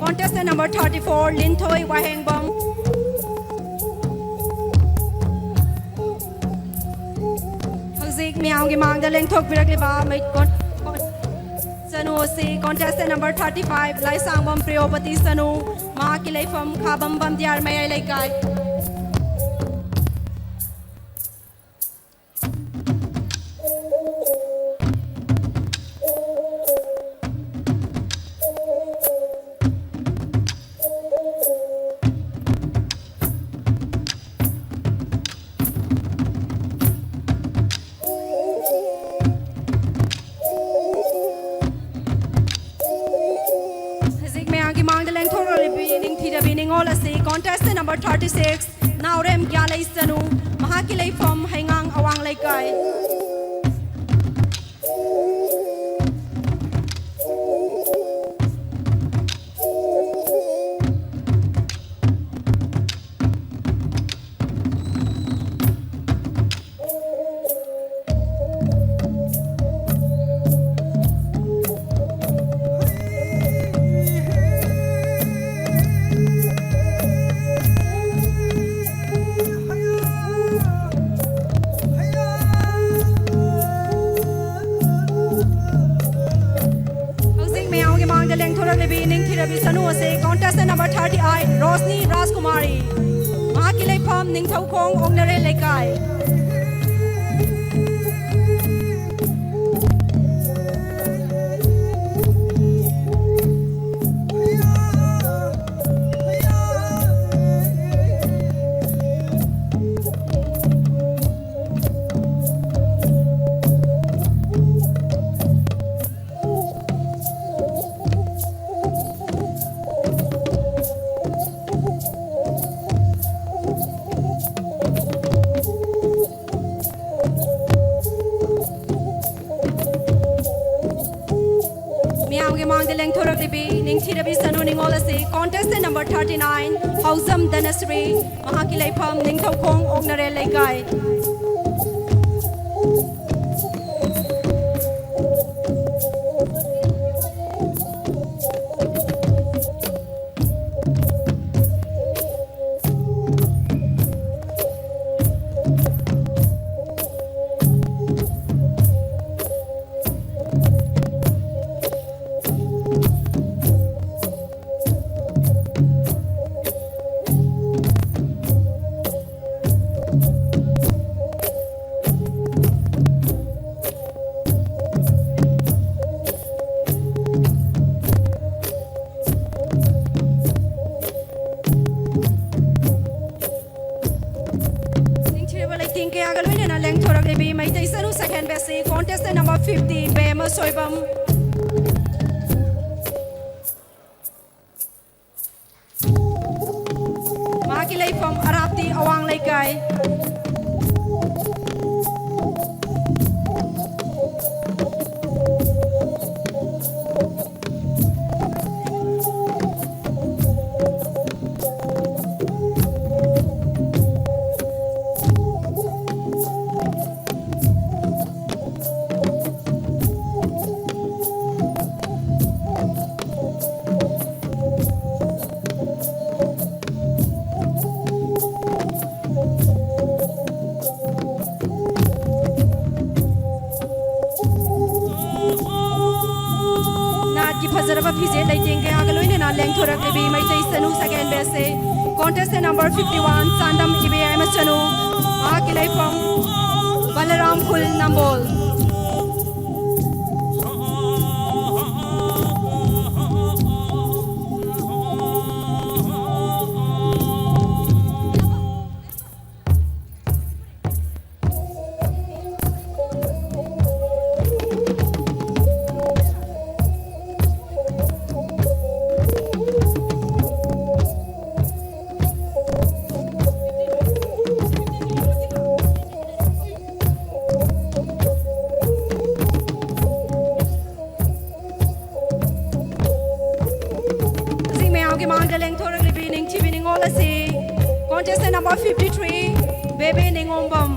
Contestant number thirty-four, Linthoi Wahengbam. ꯍꯧꯖꯤꯛ ꯃꯤꯌꯥꯝꯒꯤ ꯃꯥꯡꯗ ꯂꯦꯡꯊꯣꯛꯄꯤꯔꯛꯂꯤꯕ ꯃꯩ-, con-, con-, ꯆꯅꯨ ꯑꯁꯤ contestant number thirty-five, ꯂꯥꯏꯁꯥꯡꯕꯝ ꯄ꯭ꯔꯤꯌꯣꯄꯇꯤ ꯆꯅꯨ, ꯃꯍꯥꯛꯀꯤ ꯂꯩꯐꯝ ꯈꯥꯕꯝ ꯕꯝꯗꯤꯌꯥꯔ ꯃꯌꯥꯏ ꯂꯩꯀꯥꯏ꯫ ꯍꯧꯖꯤꯛ ꯃꯌꯥꯝꯒꯤ ꯃꯥꯡꯗ ꯂꯦꯡꯊꯣꯛꯂꯤꯕꯤ ꯅꯤꯡꯊꯤꯔꯕꯤ ꯅꯤꯉꯣꯜ ꯑꯁꯤ contestant number thirty-six, ꯅꯥꯎꯔꯦꯝ ꯒ꯭ꯌꯥꯂꯩ ꯆꯅꯨ, ꯃꯍꯥꯛꯀꯤ ꯂꯩꯐꯝ ꯍꯩꯉꯥꯡ ꯑꯋꯥꯡ ꯂꯩꯀꯥꯏ꯫ ꯍꯧꯖꯤꯛ ꯃꯌꯥꯝꯒꯤ ꯃꯥꯡꯗ ꯂꯦꯡꯊꯣꯔꯛꯂꯤꯕꯤ ꯅꯤꯡꯊꯤꯔꯕꯤ ꯆꯅꯨ ꯑꯁꯤ contestant number thirty-eight, ꯔꯣꯁꯅꯤ ꯔꯥꯖꯀꯨꯃꯥꯔꯤ꯫ ꯃꯍꯥꯛꯀꯤ ꯂꯩꯐꯝ ꯅꯤꯡꯊꯧꯈꯣꯡ ꯑꯣꯛꯅꯔꯦꯜ ꯂꯩꯀꯥꯏ꯫ ꯃꯃꯥꯡꯗ ꯂꯦꯡꯊꯣꯔꯛꯂꯤꯕꯤ ꯅꯤꯡꯊꯤꯔꯕꯤ ꯁꯅꯨ ꯅꯤꯉꯣꯜ ꯑꯁꯤ contestant number thirty nine, ꯍꯥꯎꯖꯝ ꯙꯅꯁ꯭ꯔꯤ, ꯃꯍꯥꯛꯀꯤ ꯂꯩꯐꯝ ꯅꯤꯡꯊꯧꯈꯣꯡ ꯑꯣꯛꯅꯔꯦꯜ ꯂꯩꯀꯥꯏ꯫ ꯅꯤꯡꯊꯤꯔꯕ ꯂꯩꯇꯦꯡ ꯀꯌꯥꯒ ꯂꯣꯏꯅꯅ ꯂꯦꯡꯊꯣꯔꯛꯂꯤꯕꯤ ꯃꯩꯇꯩ ꯁꯅꯨ second batch ꯑꯁꯤ contestant number fifty, ꯕꯦꯝꯃ ꯁꯣꯏꯕꯝ꯫ ꯃꯍꯥꯛꯀꯤ ꯂꯩꯐꯝ ꯑꯔꯥꯞꯇꯤ ꯑꯋꯥꯡ ꯂꯩꯀꯥꯏ꯫ ꯅꯥꯠꯀꯤ ꯐꯖꯔꯕ ꯐꯤꯖꯦꯠ ꯂꯩꯇꯦꯡ ꯀꯌꯥꯒ ꯂꯣꯏꯅꯅ ꯂꯦꯡꯊꯣꯔꯛꯂꯤꯕꯤ ꯃꯩꯇꯩ ꯁꯅꯨ second batch ꯑꯁꯤ contestant number fifty one, Chandam ꯏꯕꯦꯌꯥꯏꯃ ꯆꯅꯨ, ꯃꯍꯥꯛꯀꯤ ꯂꯩꯐꯝ ꯕꯂꯔꯥꯝ ꯈꯨꯜ, ꯅꯝꯕꯣꯜ꯫ Contestant number fifty-three, Bebe Ningombam.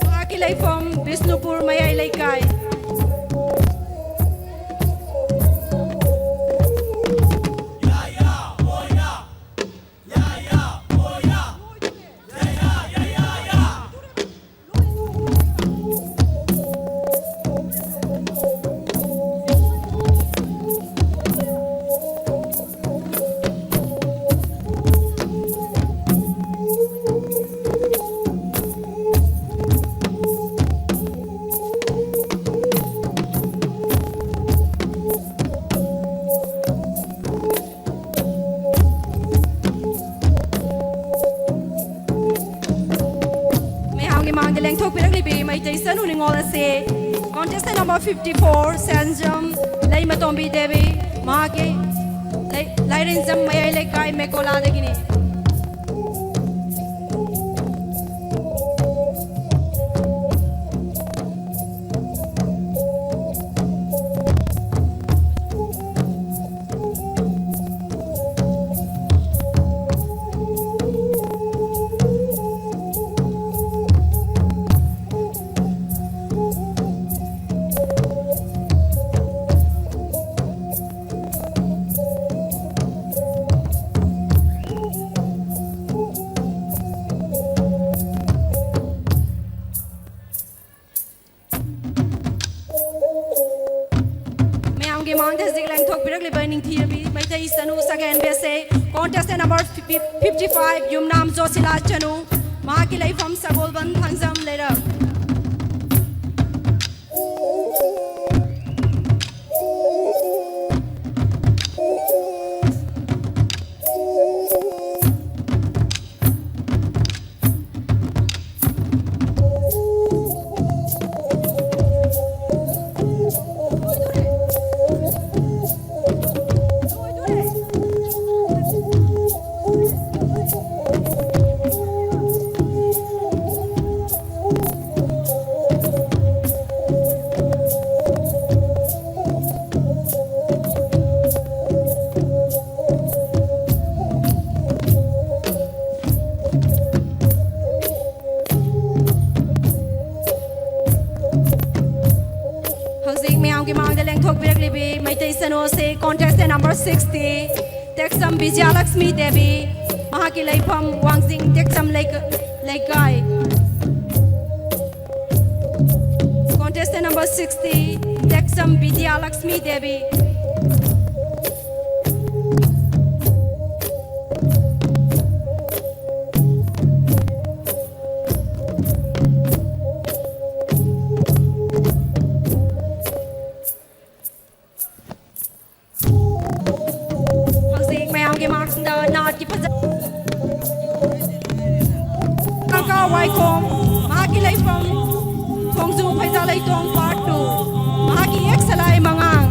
ꯃꯍꯥꯛꯀꯤ ꯂꯩꯐꯝ ꯕꯤꯁꯅꯨꯄꯨꯔ ꯃꯌꯥꯏ ꯂꯩꯀꯥꯏ꯫ ꯃꯌꯥꯝꯒꯤ ꯃꯥꯡꯗ ꯂꯦꯡꯊꯣꯛꯄꯤꯔꯛꯂꯤꯕꯤ ꯃꯩꯇꯩ ꯆꯅꯨ ꯅꯤꯉꯣꯜ ꯑꯁꯤ contestant number fifty-four, ꯁꯦꯟꯖꯝ ꯂꯩꯃꯇꯣꯝꯕꯤ ꯗꯦꯕꯤ, ꯃꯍꯥꯛꯀꯤ ꯂꯩ-, ꯂꯥꯏꯔꯦꯟꯖꯝ ꯃꯌꯥꯏ ꯂꯩꯀꯥꯏ ꯃꯦꯀꯣꯂꯥꯗꯒꯤꯅꯤ꯫ ꯃꯌꯥꯝꯒꯤ ꯃꯥꯡꯗ ꯍꯧꯖꯤꯛ ꯂꯦꯡꯊꯣꯛꯄꯤꯔꯛꯂꯤꯕ ꯅꯤꯡꯊꯤꯔꯕꯤ ꯃꯩꯇꯩ ꯆꯅꯨ ꯁꯒꯦꯟ ꯕꯦꯁꯦ, contestant number fifty-five, ꯌꯨꯝꯅꯥꯝ ꯖꯣꯁꯤꯂꯥ ꯆꯅꯨ, ꯃꯍꯥꯛꯀꯤ ꯂꯩꯐꯝ ꯁꯒꯣꯜꯕꯟ ꯊꯥꯡꯖꯝ ꯂꯩꯔꯛ꯫ Devi, Meitei ꯁꯅꯣꯁꯦ contestant number sixty, ꯇꯦꯛꯆꯝ ꯕꯤꯖꯌꯂꯛꯁꯃꯤ Devi, ꯃꯍꯥꯛꯀꯤ ꯂꯩꯐꯝ ꯋꯥꯡꯖꯤꯡ ꯇꯦꯛꯆꯝ ꯂꯩꯀ-, ꯂꯩꯀꯥꯏ꯫ Contestant number sixty, ꯇꯦꯛꯆꯝ Bidyalakshmi Devi. ꯍꯧꯖꯤꯛ ꯃꯌꯥꯝꯒꯤ ꯃꯥꯡꯗ ꯅꯥꯠꯀꯤ ꯐꯖ-, ꯀꯀꯥ ꯋꯥꯏꯈꯣꯝ, ꯃꯍꯥꯛꯀꯤ ꯂꯩꯐꯝ ꯊꯣꯡꯖꯨ ꯐꯩꯖꯥ ꯂꯩꯇꯣꯡ part two, ꯃꯍꯥꯛꯀꯤ ꯌꯦꯛ ꯁꯂꯥꯏ ꯃꯉꯥꯡ꯫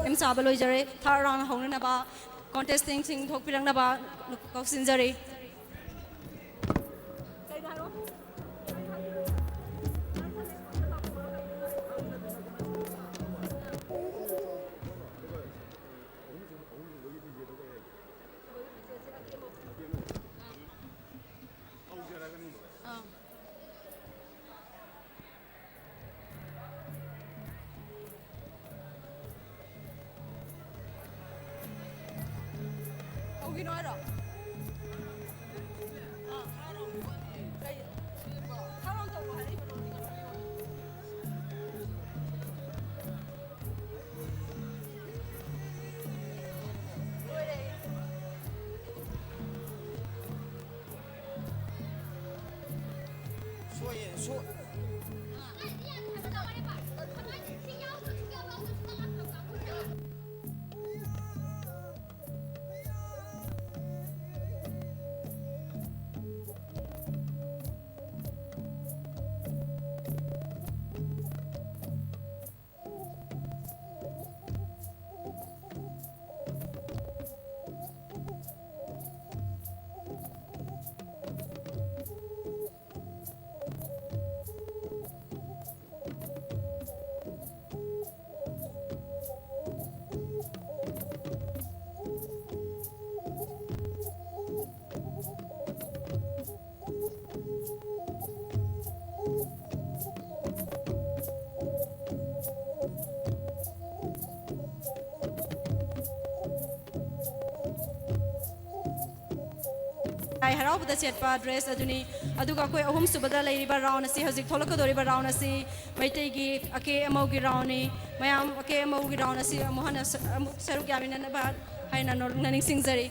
ꯁꯦꯝ ꯁꯥꯕ ꯂꯣꯏꯖꯔꯦ꯫ Third round ꯍꯧꯅꯅꯕ contestant ꯁꯤꯡ ꯊꯣꯛꯄꯤꯔꯛꯅꯕ ꯀꯧꯁꯤꯟꯖꯔꯤ꯫ ꯍꯧꯈꯤꯅꯣ ꯍꯥꯏꯔꯣ? ꯑꯥ, ꯊꯥꯔꯣ꯫ ꯀꯩ? ꯊꯥꯔꯣ ꯇꯧꯔꯣ ꯍꯥꯏꯔꯛꯏꯕ ꯂꯣꯏꯔꯦ꯫ ꯁꯣꯏꯌꯦ, ꯁꯣꯏ-, ꯂꯥꯏ ꯍꯔꯥꯎꯕꯗ ꯁꯦꯠꯄ dress ꯑꯗꯨꯅꯤ꯫ ꯑꯗꯨꯒ ꯑꯩꯈꯣꯏ ꯑꯍꯨꯝꯁꯨꯕꯗ ꯂꯩꯔꯤꯕ round ꯑꯁꯤ, ꯍꯧꯖꯤꯛ ꯊꯣꯛꯂꯛꯀꯗꯧꯔꯤꯕ round ꯑꯁꯤ ꯃꯩꯇꯩꯒꯤ ꯑꯀꯦ ꯑꯃꯧꯒꯤ round ꯅꯤ꯫ ꯃꯌꯥꯝ ꯑꯀꯦ ꯑꯃꯧꯒꯤ round ꯑꯁꯤ ꯑꯃꯨꯛ ꯍꯟꯅ ꯁ-, ꯑꯃꯨꯛ ꯁꯔꯨꯛ ꯌꯥꯃꯤꯟꯅꯅꯕ ꯍꯥꯏꯅ ꯅꯣꯜꯂꯨꯛꯅ ꯅꯤꯡꯁꯤꯡꯖꯔꯤ꯫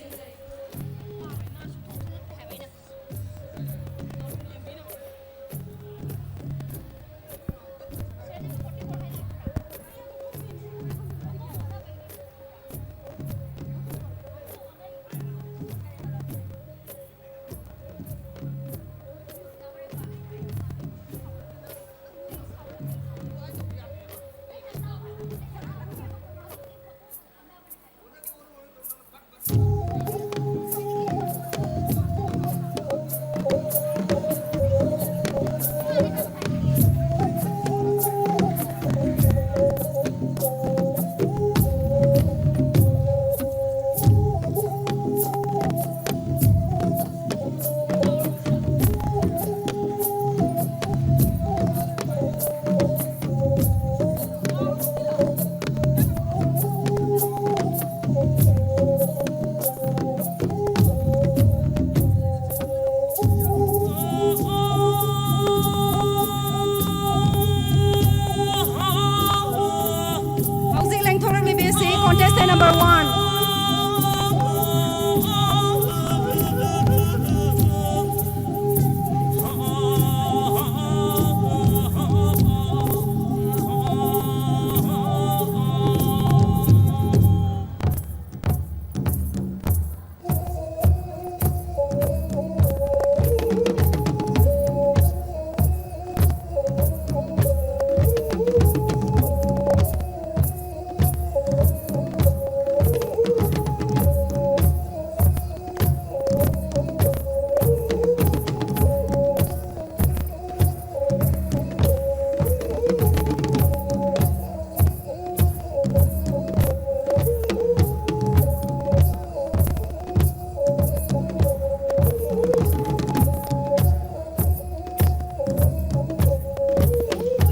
ꯍꯧꯖꯤꯛ ꯂꯦꯡꯊꯣꯔꯛꯂꯤꯕꯤ ꯑꯁꯤ contestant number one꯫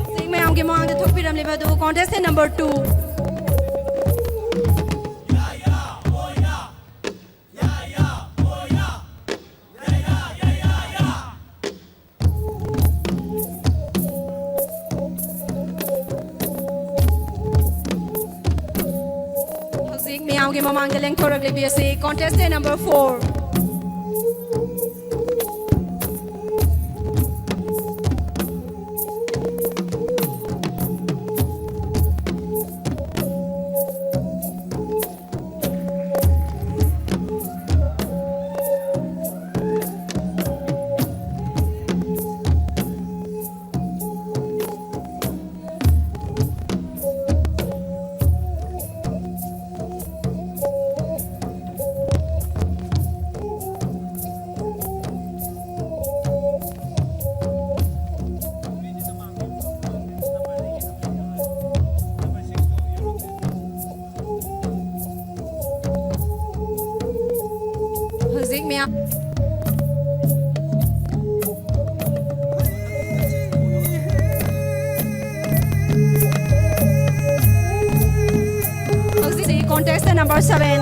ꯍꯧꯖꯤꯛ ꯃꯌꯥꯝꯒꯤ ꯃꯃꯥꯡꯗ ꯊꯣꯛꯄꯤꯔꯝꯂꯤꯕ ꯑꯗꯨ contestant number two꯫ ꯃꯌꯥꯝꯒꯤ ꯃꯃꯥꯡꯗ ꯂꯦꯡꯊꯣꯔꯛꯂꯤꯕꯤ ꯑꯁꯤ contestant number four꯫ ꯍꯧꯖꯤꯛ ꯃꯌꯥꯝ ꯍꯧꯖꯤꯛꯁꯤ contestant number seven꯫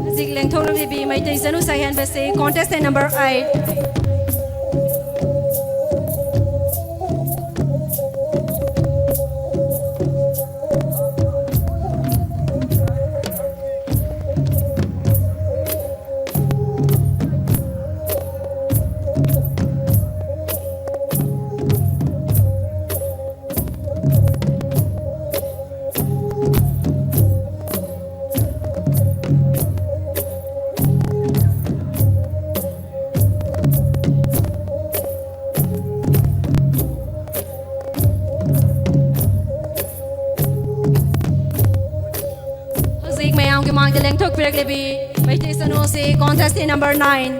ꯍꯧꯖꯤꯛ ꯂꯦꯡꯊꯣꯛꯂꯤꯕꯤ ꯃꯩꯇꯩ ꯆꯅꯨ ꯁꯥꯏꯍꯦꯟꯕꯁꯤ contestant number eight꯫ ꯍꯧꯖꯤꯛ ꯃꯌꯥꯝꯒꯤ ꯃꯥꯡꯗ ꯂꯦꯡꯊꯣꯛꯄꯤꯔꯛꯂꯤꯕꯤ ꯃꯩꯇꯩ ꯆꯅꯨ ꯑꯁꯤ contestant number nine꯫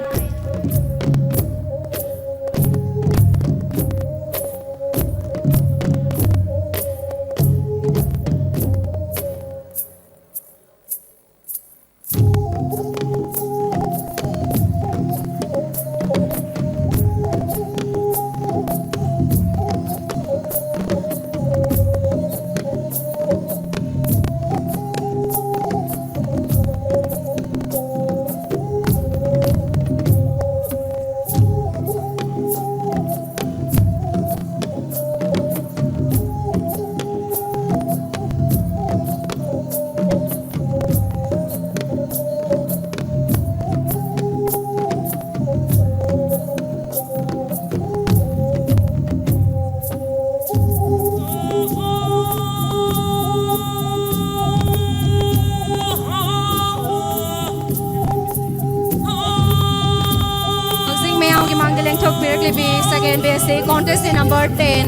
ꯄꯤꯔꯛꯂꯤꯕꯤ second batch ꯁꯤ contestant number ten꯫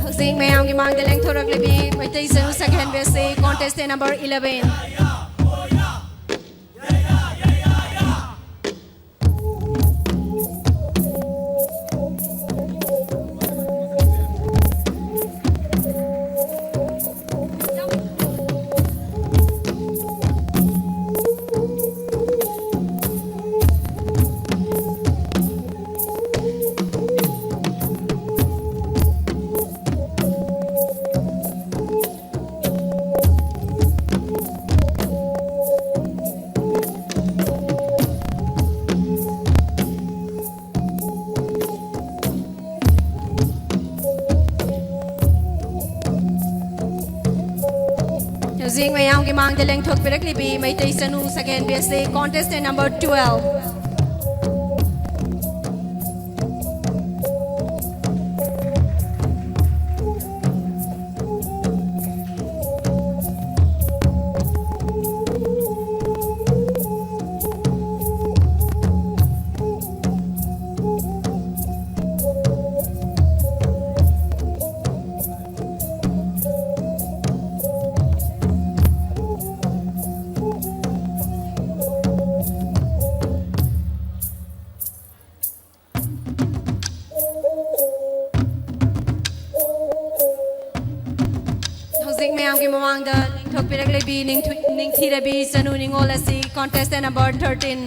ꯍꯧꯖꯤꯛ ꯃꯌꯥꯝꯒꯤ ꯃꯥꯡꯗ ꯂꯦꯡꯊꯣꯔꯛꯂꯤꯕꯤ ꯃꯩꯇꯩ ꯆꯅꯨ second batch ꯁꯤ contestant number eleven꯫ ꯍꯧꯖꯤꯛ ꯃꯌꯥꯝꯒꯤ ꯃꯥꯡꯗ ꯂꯦꯡꯊꯣꯛꯄꯤꯔꯛꯂꯤꯕꯤ ꯃꯩꯇꯩ ꯆꯅꯨ second batch ꯁꯤ contestant number twelve꯫ ꯍꯧꯖꯤꯛ ꯃꯌꯥꯝꯒꯤ ꯃꯃꯥꯡꯗ ꯂꯦꯡꯊꯣꯛꯄꯤꯔꯛꯂꯤꯕꯤ ꯅꯤꯡꯊꯨ-, ꯅꯤꯡꯊꯤꯔꯕꯤ ꯆꯅꯨ ꯅꯤꯉꯣꯜ ꯑꯁꯤ contestant number thirteen꯫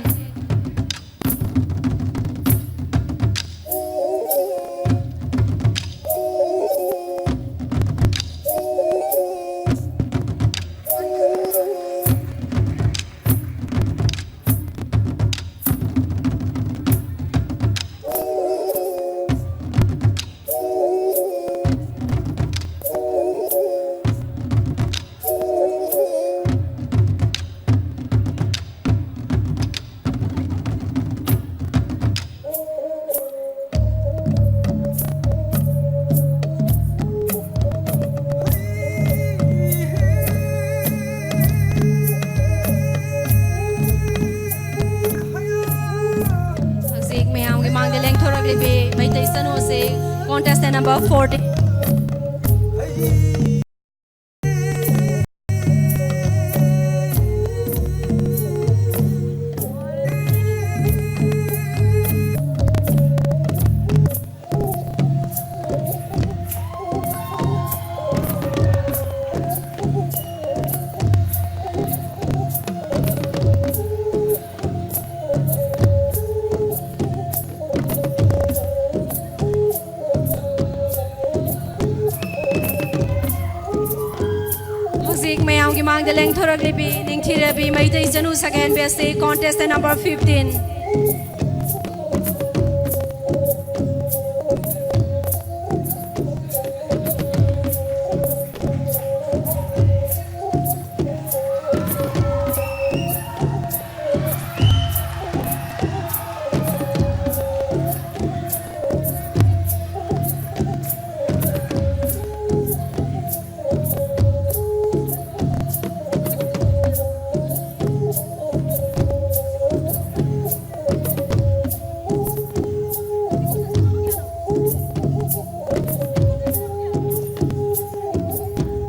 Meitei ꯆꯅꯨꯁꯤ contestant number fourteen꯫ ꯍꯧꯖꯤꯛ ꯃꯌꯥꯝꯒꯤ ꯃꯥꯡꯗ ꯂꯦꯡꯊꯣꯔꯛꯂꯤꯕꯤ ꯅꯤꯡꯊꯤꯔꯕꯤ ꯃꯩꯇꯩ ꯆꯅꯨ second batch ꯁꯤ contestant number fifteen꯫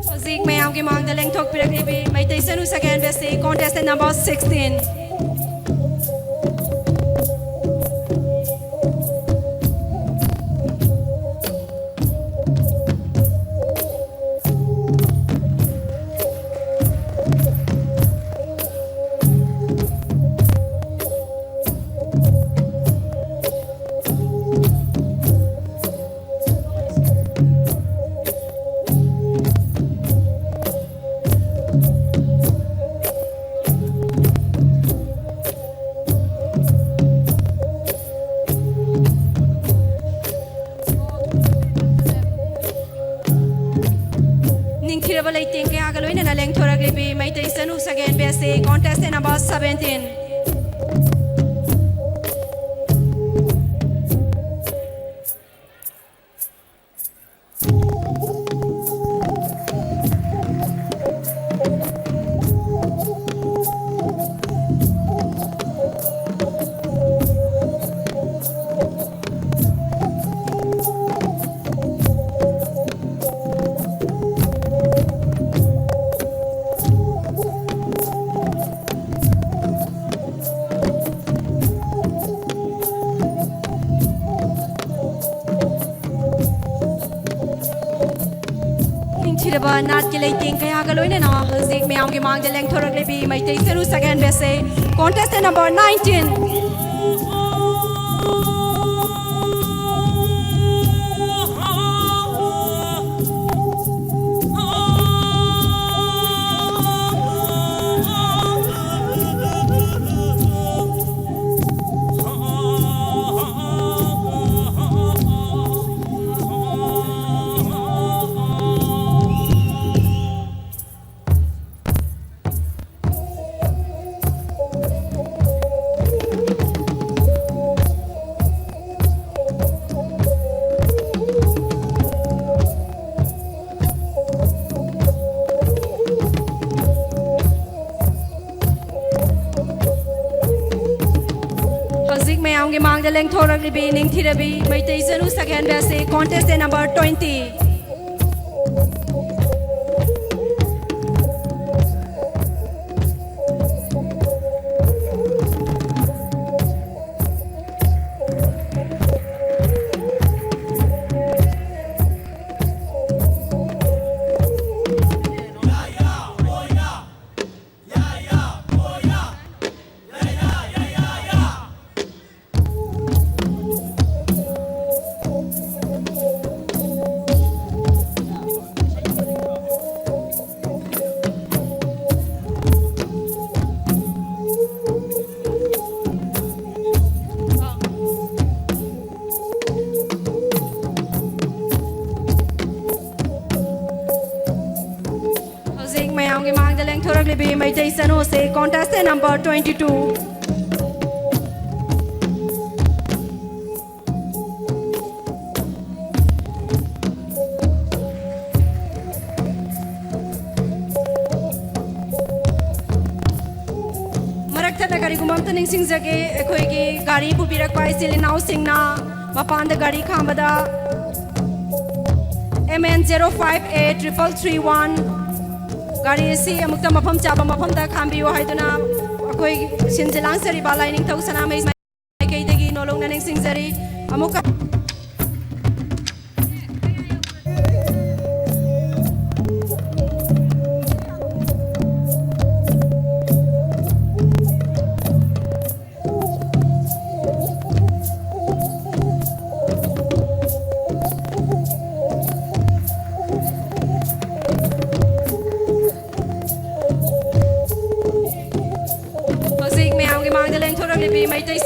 ꯍꯧꯖꯤꯛ ꯃꯌꯥꯝꯒꯤ ꯃꯥꯡꯗ ꯂꯦꯡꯊꯣꯛꯄꯤꯔꯛꯂꯤꯕꯤ ꯃꯩꯇꯩ ꯆꯅꯨ second batch ꯁꯤ contestant number sixteen꯫ ꯅꯤꯡꯊꯤꯔꯕ ꯂꯩꯇꯦꯡ ꯀꯌꯥꯒ ꯂꯣꯏꯅꯅ ꯂꯦꯡꯊꯣꯔꯛꯂꯤꯕꯤ ꯃꯩꯇꯩ ꯆꯅꯨ second batch ꯁꯤ contestant number seventeen꯫ ꯅꯥꯠꯀꯤ ꯂꯩꯇꯦꯡ ꯀꯌꯥꯒ ꯂꯣꯏꯅꯅ ꯍꯧꯖꯤꯛ ꯃꯌꯥꯝꯒꯤ ꯃꯥꯡꯗ ꯂꯦꯡꯊꯣꯔꯛꯂꯤꯕꯤ ꯃꯩꯇꯩ ꯁꯔꯨ ꯁꯛꯍꯦꯟꯕꯤ ꯑꯁꯤ contestant number nineteen꯫ ꯍꯧꯖꯤꯛ ꯃꯌꯥꯝꯒꯤ ꯃꯥꯡꯗ ꯂꯦꯡꯊꯣꯔꯛꯂꯤꯕꯤ ꯅꯤꯡꯊꯤꯔꯕꯤ ꯃꯩꯇꯩ ꯁꯔꯨ ꯁꯛꯍꯦꯟꯕꯤ ꯑꯁꯤ contestant number twenty꯫ ꯍꯧꯖꯤꯛ ꯃꯌꯥꯝꯒꯤ ꯃꯥꯡꯗ ꯂꯦꯡꯊꯣꯔꯛꯂꯤꯕꯤ Meitei ꯁꯅꯨꯁꯤ contestant number twenty two꯫ ꯃꯔꯛ ꯊꯠꯅ ꯀꯔꯤꯒꯨꯝꯕ ꯑꯝꯇ ꯅꯤꯡꯁꯤꯡꯖꯒꯦ꯫ ꯑꯩꯈꯣꯏꯒꯤ ꯒꯥꯔꯤ ꯄꯨꯕꯤꯔꯛꯄ ꯏꯆꯤꯜ ꯏꯅꯥꯎꯁꯤꯡꯅ ꯃꯄꯥꯟꯗ ꯒꯥꯔꯤ ꯈꯥꯝꯕꯗ M N zero five eight triple three one ꯒꯥꯔꯤ ꯑꯁꯤ ꯑꯃꯨꯛꯇ ꯃꯐꯝ ꯆꯥꯕ ꯃꯐꯝꯗ ꯈꯥꯝꯕꯤꯌꯨ ꯍꯥꯏꯗꯨꯅ ꯑꯩꯈꯣꯏ ꯁꯤꯟꯖ ꯂꯥꯡꯖꯔꯤꯕ ꯂꯥꯏꯅꯤꯡꯊꯧ ꯁꯅꯥꯃꯍꯤ ꯃꯥꯏꯀꯩꯗꯒꯤ ꯅꯣꯂꯨꯛꯅ ꯅꯤꯡꯁꯤꯡꯖꯔꯤ꯫ ꯑꯃꯨꯛꯀ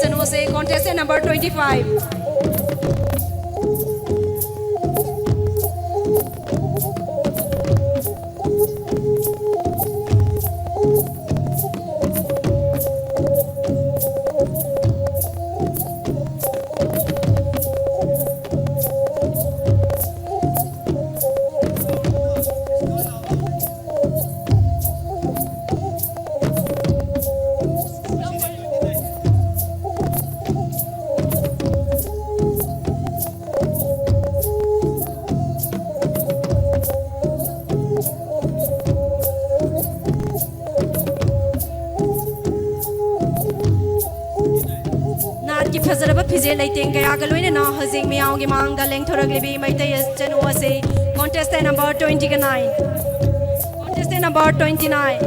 ꯆꯅꯨꯁꯦ, contestant number twenty five꯫ ꯅꯥꯠꯀꯤ ꯐꯖꯔꯕ ꯐꯤꯖꯦꯠ ꯂꯩꯇꯦꯡ ꯀꯌꯥꯒ ꯂꯣꯏꯅꯅ ꯍꯧꯖꯤꯛ ꯃꯤꯌꯥꯝꯒꯤ ꯃꯥꯡꯗ ꯂꯦꯡꯊꯣꯔꯛꯂꯤꯕꯤ ꯃꯩꯇꯩ ꯆꯅꯨ ꯑꯁꯤ contestant number twenty nine, contestant number twenty nine꯫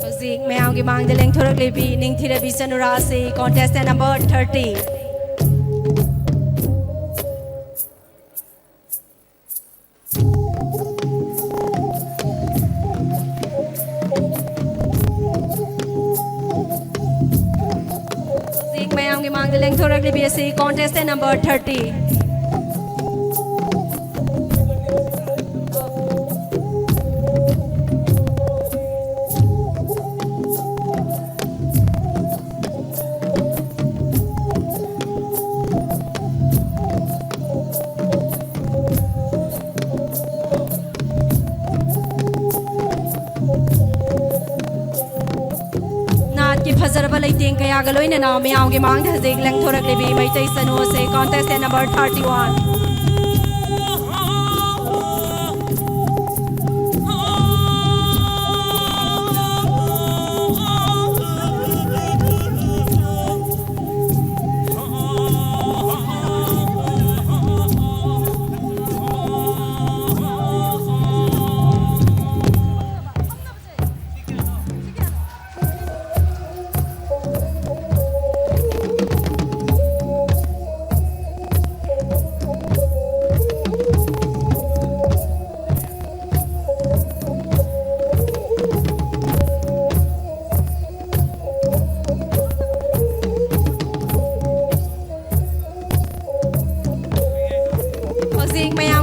ꯍꯧꯖꯤꯛ ꯃꯌꯥꯝꯒꯤ ꯃꯥꯡꯗ ꯂꯦꯡꯊꯣꯔꯛꯂꯤꯕꯤ ꯅꯤꯡꯊꯤꯔꯕꯤ ꯆꯅꯨꯔꯥ ꯑꯁꯤ contestant number thirty꯫ ꯍꯧꯖꯤꯛ ꯃꯌꯥꯝꯒꯤ ꯃꯥꯡꯗ ꯂꯦꯡꯊꯣꯔꯛꯂꯤꯕꯤ ꯑꯁꯤ contestant number thirty꯫ ꯅꯥꯠꯀꯤ ꯐꯖꯔꯕ ꯂꯩꯇꯦꯡ ꯀꯌꯥꯒ ꯂꯣꯏꯅꯅ ꯃꯤꯌꯥꯝꯒꯤ ꯃꯥꯡꯗ ꯍꯧꯖꯤꯛ ꯂꯦꯡꯊꯣꯔꯛꯂꯤꯕꯤ ꯃꯩꯇꯩ ꯆꯅꯨ ꯑꯁꯤ contestant number thirty one꯫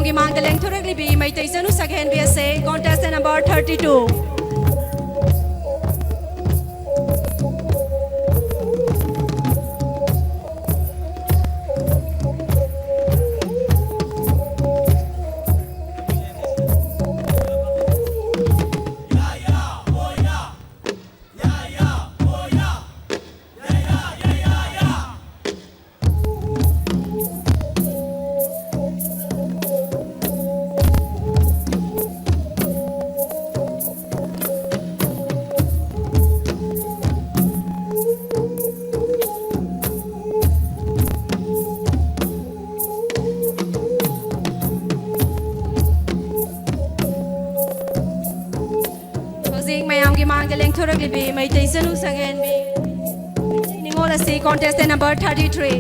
ꯒꯤ ꯃꯥꯡꯗ ꯂꯦꯡꯊꯣꯔꯛꯂꯤꯕꯤ ꯃꯩꯇꯩ ꯆꯅꯨ ꯁꯛꯍꯦꯟꯕꯤ ꯑꯁꯦ contestant number thirty two꯫ ꯍꯧꯖꯤꯛ ꯃꯌꯥꯝꯒꯤ ꯃꯥꯡꯗ ꯂꯦꯡꯊꯣꯔꯛꯂꯤꯕꯤ ꯃꯩꯇꯩ ꯆꯅꯨ ꯁꯛꯍꯦꯟꯕꯤ ꯅꯤꯉꯣꯜ ꯑꯁꯤ contestant number thirty three꯫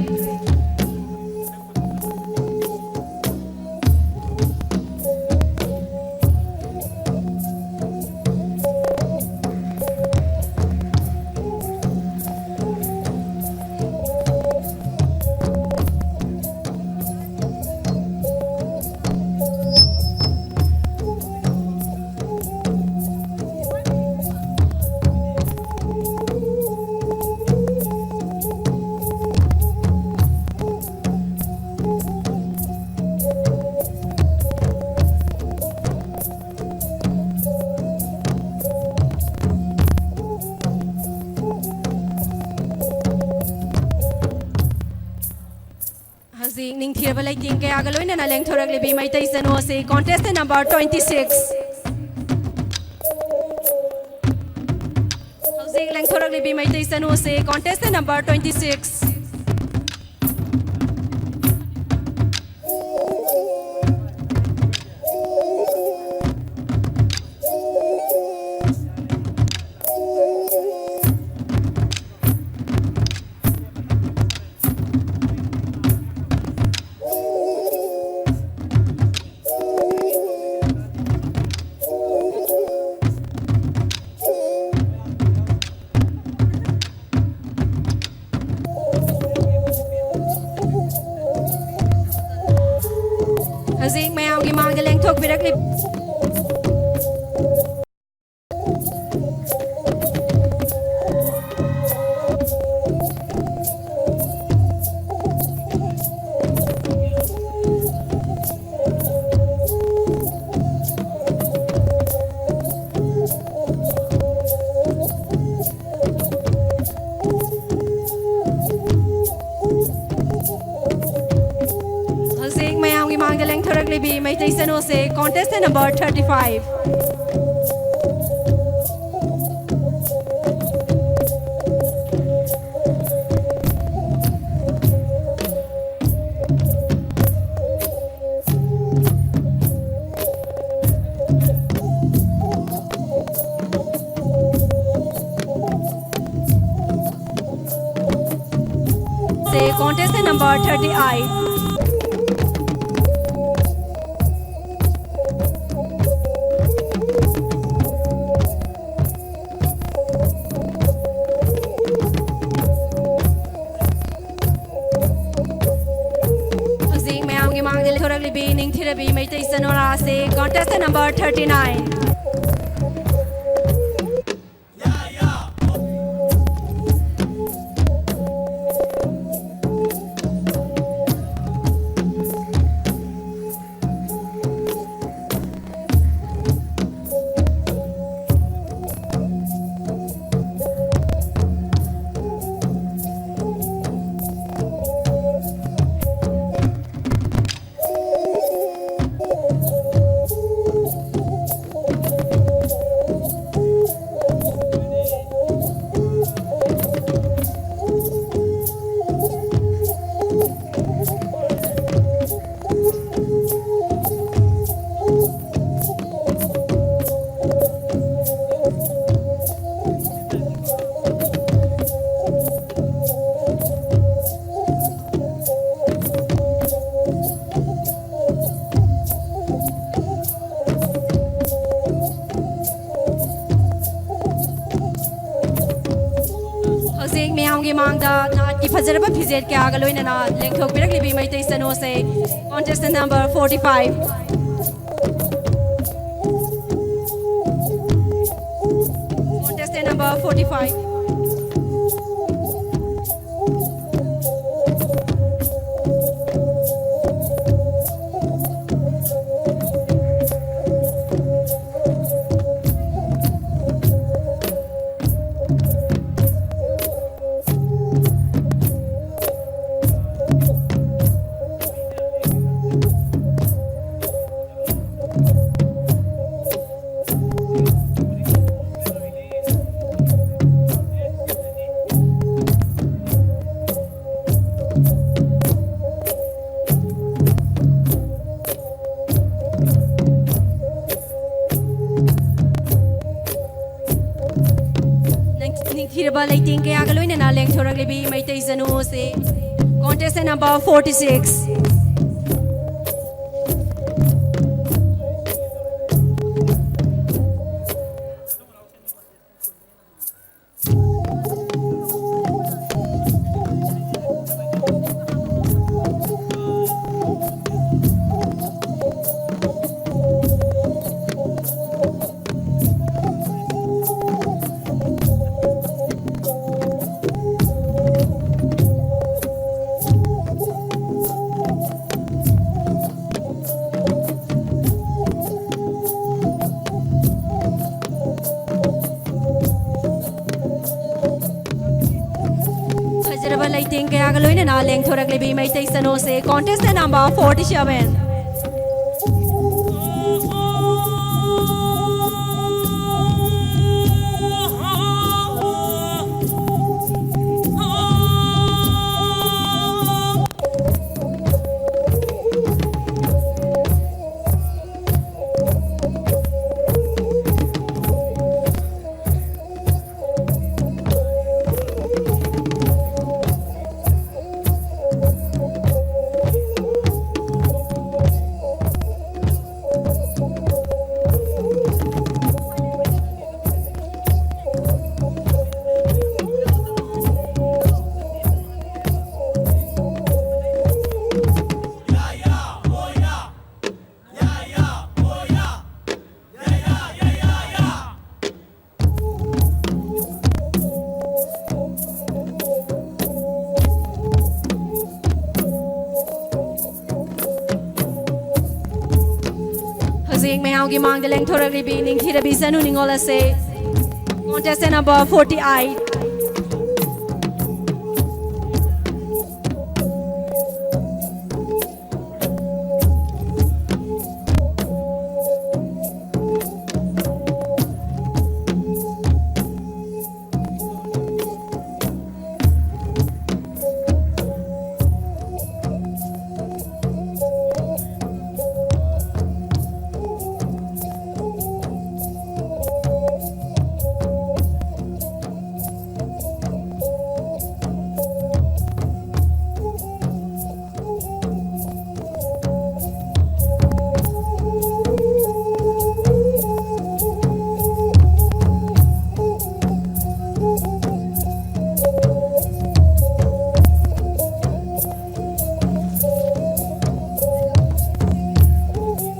ꯍꯧꯖꯤꯛ ꯅꯤꯡꯊꯤꯔꯕ ꯂꯩꯇꯦꯡ ꯀꯌꯥꯒ ꯂꯣꯏꯅꯅ ꯂꯦꯡꯊꯣꯔꯛꯂꯤꯕꯤ ꯃꯩꯇꯩ ꯆꯅꯨ ꯑꯁꯤ contestant number twenty six꯫ ꯍꯧꯖꯤꯛ ꯂꯦꯡꯊꯣꯔꯛꯂꯤꯕꯤ ꯃꯩꯇꯩ ꯆꯅꯨ ꯑꯁꯤ contestant number twenty six꯫ ꯃꯥꯡꯗ ꯂꯦꯡꯊꯣꯛꯄꯤꯔꯛꯂꯤ꯫ ꯍꯧꯖꯤꯛ ꯃꯌꯥꯝꯒꯤ ꯃꯥꯡꯗ ꯂꯦꯡꯊꯣꯔꯛꯂꯤꯕꯤ Meitei ꯁꯅꯨꯁꯦ contestant number thirty five꯫ Say contestant number thirty-eight. ꯍꯧꯖꯤꯛ ꯃꯌꯥꯝꯒꯤ ꯃꯥꯡꯗ ꯂꯦꯡꯊꯣꯔꯛꯂꯤꯕꯤ ꯅꯤꯡꯊꯤꯔꯕꯤ ꯃꯩꯇꯩ ꯆꯅꯣꯔꯥꯁꯦ contestant number thirty-nine꯫ ꯍꯧꯖꯤꯛ ꯃꯌꯥꯝꯒꯤ ꯃꯥꯡꯗ ꯅꯥꯠꯀꯤ ꯐꯖꯔꯕ ꯐꯤꯖꯦꯠ ꯀꯌꯥꯒ ꯂꯣꯏꯅꯅ ꯂꯦꯡꯊꯣꯛꯄꯤꯔꯛꯂꯤꯕꯤ Meitei ꯆꯅꯨꯁꯦ contestant number forty five꯫ Number forty-five. ꯅꯤꯡꯊꯤꯔꯕ ꯂꯩꯇꯦꯡ ꯀꯌꯥꯒ ꯂꯣꯏꯅꯅ ꯂꯦꯡꯊꯣꯔꯛꯂꯤꯕꯤ ꯃꯩꯇꯩ ꯖꯅꯨꯁꯤ contestant number forty-six. ꯐꯖꯔꯕ ꯂꯩꯇꯦꯡ ꯀꯌꯥꯒ ꯂꯣꯏꯅꯅ ꯂꯦꯡꯊꯣꯔꯛꯂꯤꯕꯤ ꯃꯩꯇꯩ ꯁꯅꯣꯁꯦ contestant number forty-seven. ꯍꯧꯖꯤꯛ ꯃꯌꯥꯝꯒꯤ ꯃꯥꯡꯗ ꯂꯦꯡꯊꯣꯔꯛꯂꯤꯕꯤ ꯅꯤꯡꯊꯤꯔꯕꯤ ꯆꯅꯨ ꯅꯤꯉꯣꯜ ꯑꯁꯦ contestant number forty-eight꯫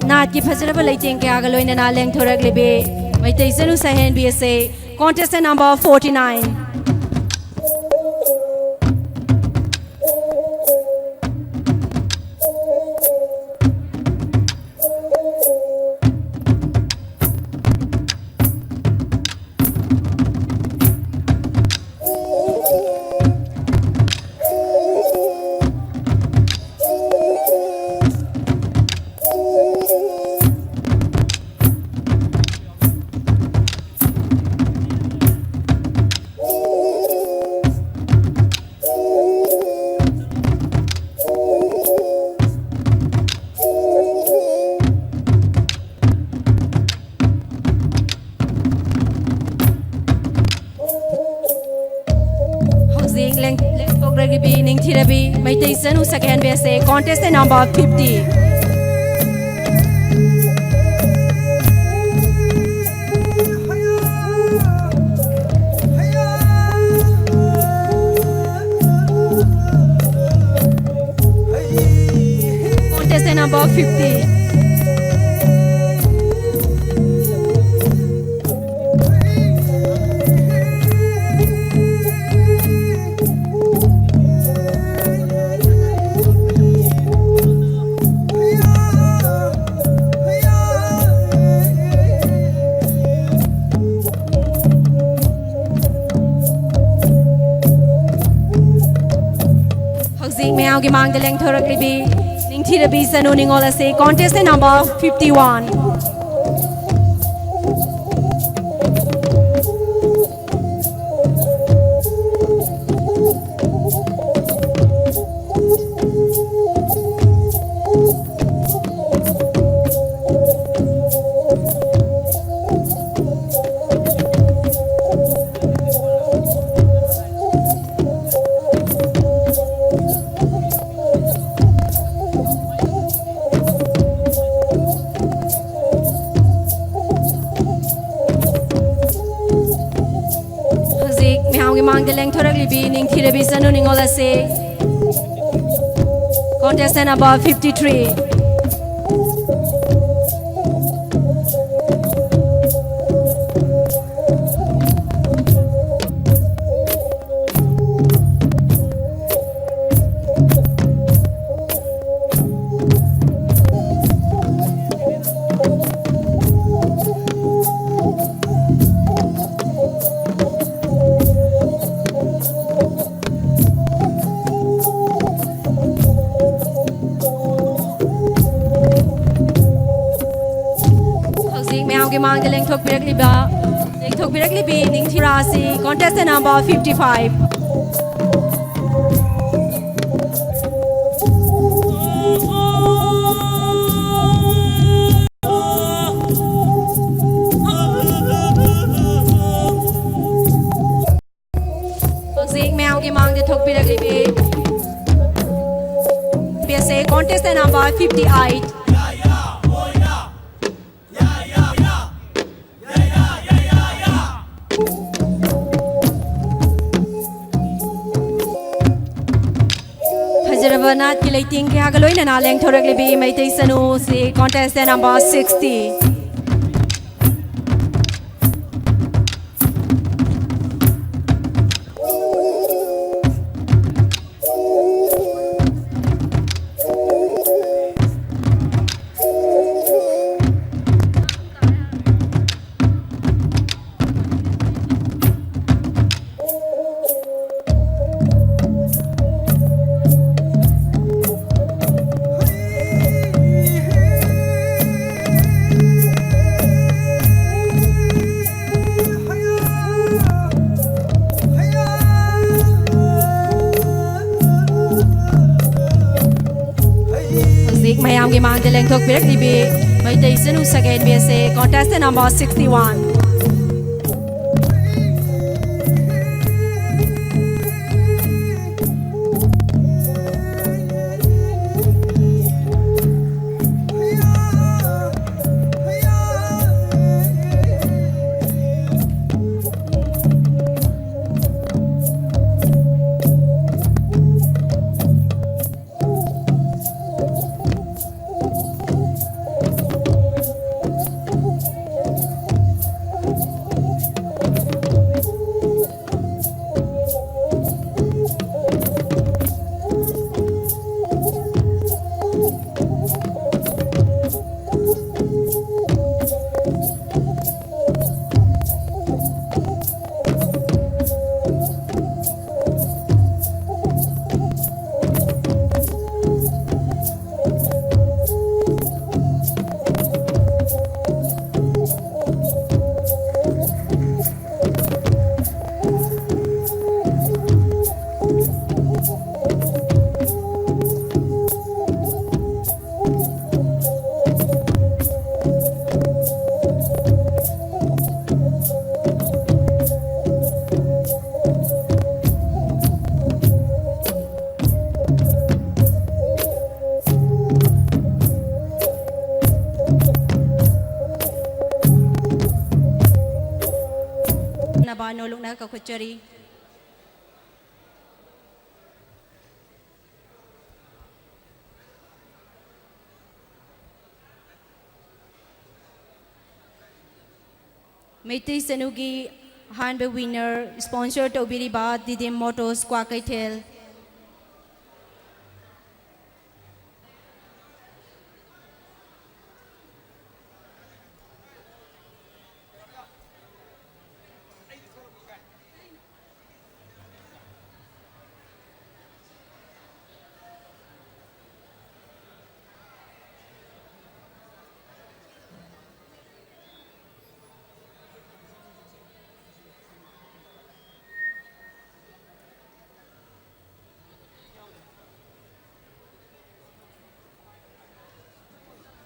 ꯅꯥꯠꯀꯤ ꯐꯖꯔꯕ ꯂꯩꯇꯦꯡ ꯀꯌꯥꯒ ꯂꯣꯏꯅꯅ ꯂꯦꯡꯊꯣꯔꯛꯂꯤꯕꯤ ꯃꯩꯇꯩ ꯆꯅꯨ ꯁꯍꯦꯟꯕꯤ ꯑꯁꯦ contestant number forty-nine꯫ ꯍꯧꯖꯤꯛ ꯂꯦꯡ-, ꯂꯦꯡꯊꯣꯛꯂꯛꯂꯤꯕꯤ ꯅꯤꯡꯊꯤꯔꯕꯤ ꯃꯩꯇꯩ ꯆꯅꯨ ꯁꯛꯍꯦꯟꯕꯤ ꯑꯁꯦ contestant number fifty꯫ Contestant number fifty. ꯃꯌꯥꯝꯒꯤ ꯃꯥꯡꯗ ꯂꯦꯡꯊꯣꯔꯛꯂꯤꯕꯤ ꯅꯤꯡꯊꯤꯔꯕꯤ ꯆꯅꯨ ꯅꯤꯉꯣꯜ ꯑꯁꯤ contestant number fifty one. ꯍꯧꯖꯤꯛ ꯃꯌꯥꯝꯒꯤ ꯃꯥꯡꯗ ꯂꯦꯡꯊꯣꯔꯛꯂꯤꯕꯤ ꯅꯤꯡꯊꯤꯔꯕꯤ ꯆꯅꯨ ꯅꯤꯉꯣꯜ ꯑꯁꯤ contestant number fifty three. ꯍꯧꯖꯤꯛ ꯃꯌꯥꯝꯒꯤ ꯃꯥꯡꯗ ꯂꯦꯡꯊꯣꯛꯄꯤꯔꯛꯂꯤꯕ, ꯂꯦꯡꯊꯣꯛꯄꯤꯔꯛꯂꯤꯕꯤ ꯅꯤꯡꯊꯤꯔꯥꯁꯤ contestant number fifty five. ꯍꯧꯖꯤꯛ ꯃꯌꯥꯝꯒꯤ ꯃꯥꯡꯗ ꯊꯣꯛꯄꯤꯔꯛꯂꯤꯕꯤ ꯄꯤ ꯑꯦꯁ ꯑꯦ contestant number fifty eight. ꯐꯖꯔꯕ ꯅꯥꯠꯀꯤ ꯂꯩꯇꯦꯡ ꯀꯌꯥꯒ ꯂꯣꯏꯅꯅ ꯂꯦꯡꯊꯣꯔꯛꯂꯤꯕꯤ ꯃꯩꯇꯩ ꯆꯅꯨꯁꯤ contestant number sixty. ꯃꯥꯡꯗ ꯂꯦꯡꯊꯣꯛꯄꯤꯔꯛꯂꯤꯕꯤ ꯃꯩꯇꯩ ꯏꯆꯟꯅꯨ ꯁꯒꯦꯟꯕꯤ ꯑꯁꯦ contestant number sixty one꯫ ꯅꯕꯥ ꯅꯣꯂꯨꯛꯅ ꯀꯈꯨꯠꯆꯔꯤ꯫ Meitei ꯆꯅꯨꯒꯤ ꯑꯍꯥꯟꯕ winner sponsor ꯇꯧꯕꯤꯔꯤꯕ ꯗꯤꯗꯤꯝ ꯃꯣꯇꯣꯔꯁ ꯀ꯭ꯋꯥꯀꯩꯊꯦꯜ꯫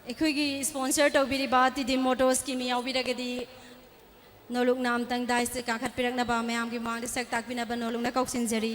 ꯑꯩꯈꯣꯏꯒꯤ sponsor ꯇꯧꯕꯤꯔꯤꯕ ꯇꯤꯗꯤꯝ ꯃꯣꯇꯣꯔꯁꯀꯤ ꯃꯤ ꯌꯥꯎꯕꯤꯔꯒꯗꯤ ꯅꯣꯂꯨꯛꯅ ꯑꯝꯇꯪ dais ꯇ ꯀꯥꯈꯠꯄꯤꯔꯛꯅꯕ ꯃꯌꯥꯝꯒꯤ ꯃꯃꯥꯡꯗ ꯁꯛ ꯇꯥꯛꯄꯤꯅꯕ ꯅꯣꯂꯨꯛꯅ ꯀꯧꯁꯤꯟꯖꯔꯤ꯫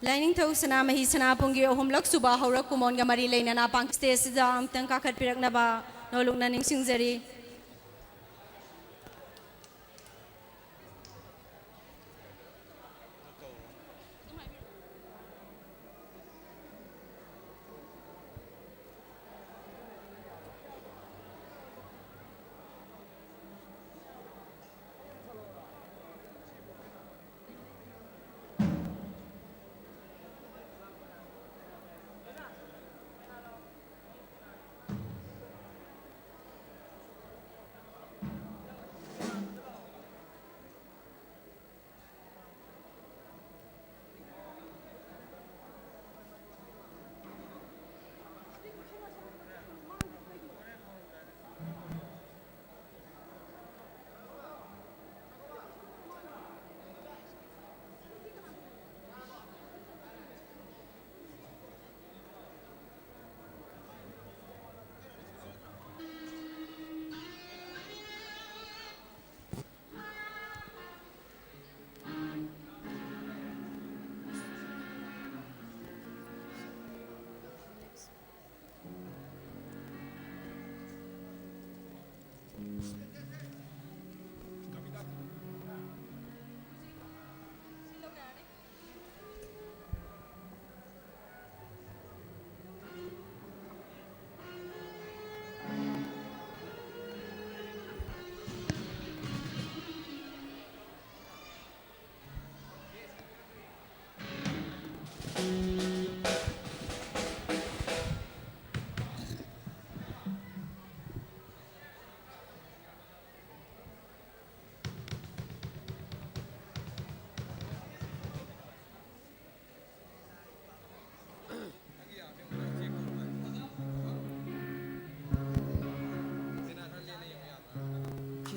ꯂꯥꯏꯅꯤꯡꯊꯧ ꯁꯅꯥꯃꯍꯤ ꯁꯅꯥꯄꯨꯡꯒꯤ ꯑꯍꯨꯝꯂꯛ ꯁꯨꯕ ꯍꯧꯔꯛ ꯀꯨꯃꯣꯟꯒ ꯃꯔꯤ ꯂꯩꯅꯅ ꯄꯥꯡ-, stage ꯁꯤꯗ ꯑꯃꯨꯛꯇꯪ ꯀꯥꯈꯠꯄꯤꯔꯛꯅꯕ ꯅꯣꯂꯨꯛꯅ ꯅꯤꯡꯁꯤꯡꯖꯔꯤ꯫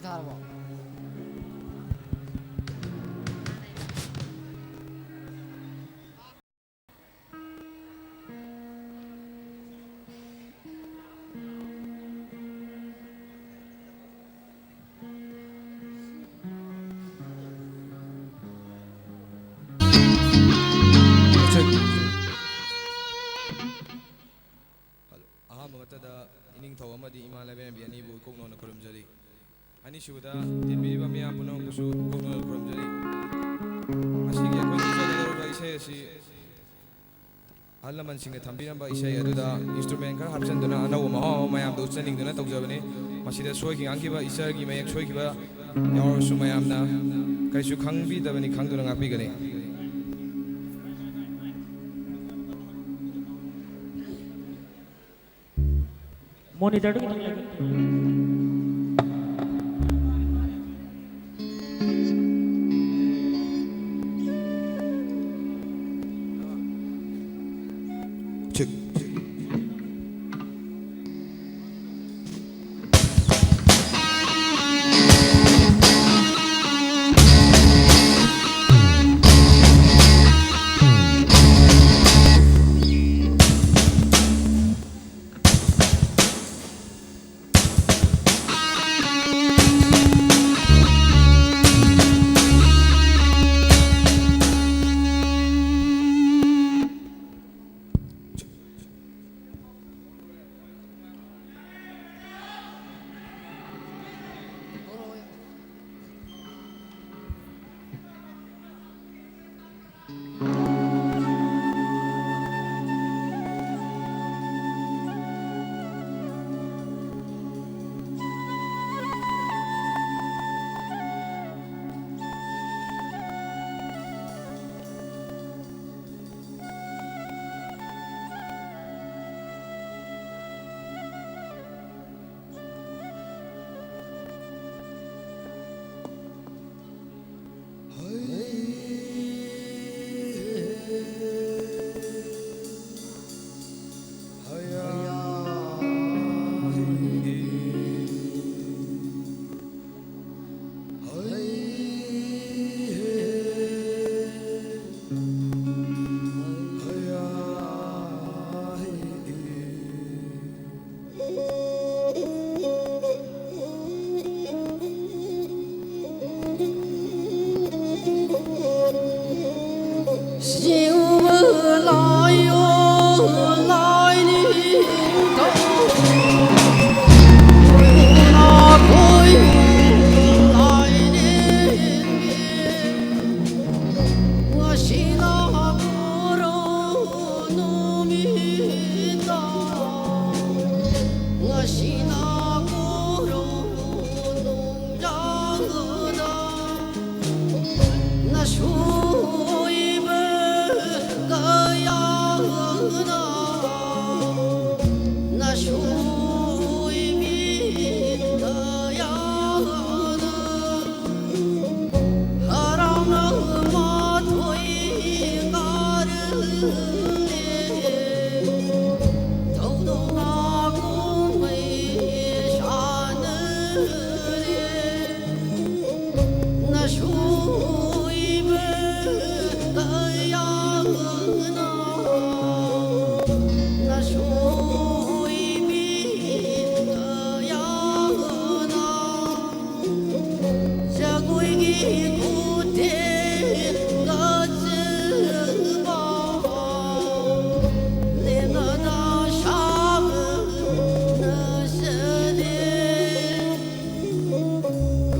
ꯊꯥꯔꯕꯣ? Check. ꯍꯜꯂꯣ꯫ ꯑꯍꯥꯟꯕ ꯃꯛꯇꯗ ꯏꯅꯤꯡꯊꯧ ꯑꯃꯗꯤ ꯏꯃꯥ ꯂꯥꯏꯕꯦꯝꯕꯤ ꯑꯅꯤꯕꯨ ꯏꯀꯣꯛ ꯅꯧꯅ ꯈꯨꯔꯨꯝꯖꯔꯤ꯫ ꯑꯅꯤꯁꯨꯕꯗ ꯇꯤꯟꯕꯤꯔꯤꯕ ꯃꯤꯌꯥꯝ ꯄꯨꯝꯅꯃꯛꯄꯨꯁꯨ ꯏꯀꯣꯛ ꯅꯧꯅ ꯈꯨꯔꯨꯝꯖꯔꯤ꯫ ꯉꯁꯤꯒꯤ ꯑꯩꯈꯣꯏꯅ ꯁꯛꯀꯗꯧꯔꯤꯕ ꯏꯁꯩ ꯑꯁꯤ ꯑꯍꯜ ꯂꯃꯟꯁꯤꯡꯅ ꯊꯝꯕꯤꯔꯝꯕ ꯏꯁꯩ ꯑꯗꯨꯗ instrument ꯈꯔ ꯍꯥꯞꯆꯤꯟꯗꯨꯅ ꯑꯅꯧꯕ ꯃꯍꯥꯎ ꯑꯃ ꯃꯌꯥꯝꯗ ꯎꯠꯆꯅꯤꯡꯗꯨꯅ ꯇꯧꯖꯕꯅꯤ꯫ ꯃꯁꯤꯗ ꯁꯣꯏꯈꯤ ꯉꯥꯡꯈꯤꯕ ꯏꯆꯔꯒꯤ ꯃꯌꯦꯛ ꯁꯣꯏꯈꯤꯕ ꯌꯥꯎꯔꯁꯨ ꯃꯌꯥꯝꯅ ꯀꯔꯤꯁꯨ ꯈꯪꯕꯤꯗꯕꯅꯤ ꯈꯪꯗꯨꯅ ꯉꯥꯛꯄꯤꯒꯅꯤ꯫ ꯃꯣꯅꯤꯇꯔꯗꯨ ꯈꯤꯇꯪ ꯂꯩꯈꯠꯄꯤꯌꯨ꯫ Check.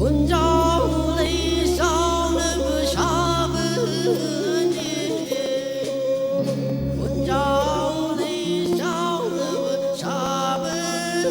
ꯄꯨꯟꯖꯥꯎ ꯂꯩ ꯆꯥꯎꯅꯕ ꯁꯥꯕꯅꯤ, ꯄꯨꯟꯖꯥꯎ ꯂꯩ ꯆꯥꯎꯅꯕ ꯁꯥꯕꯅꯤꯗ꯫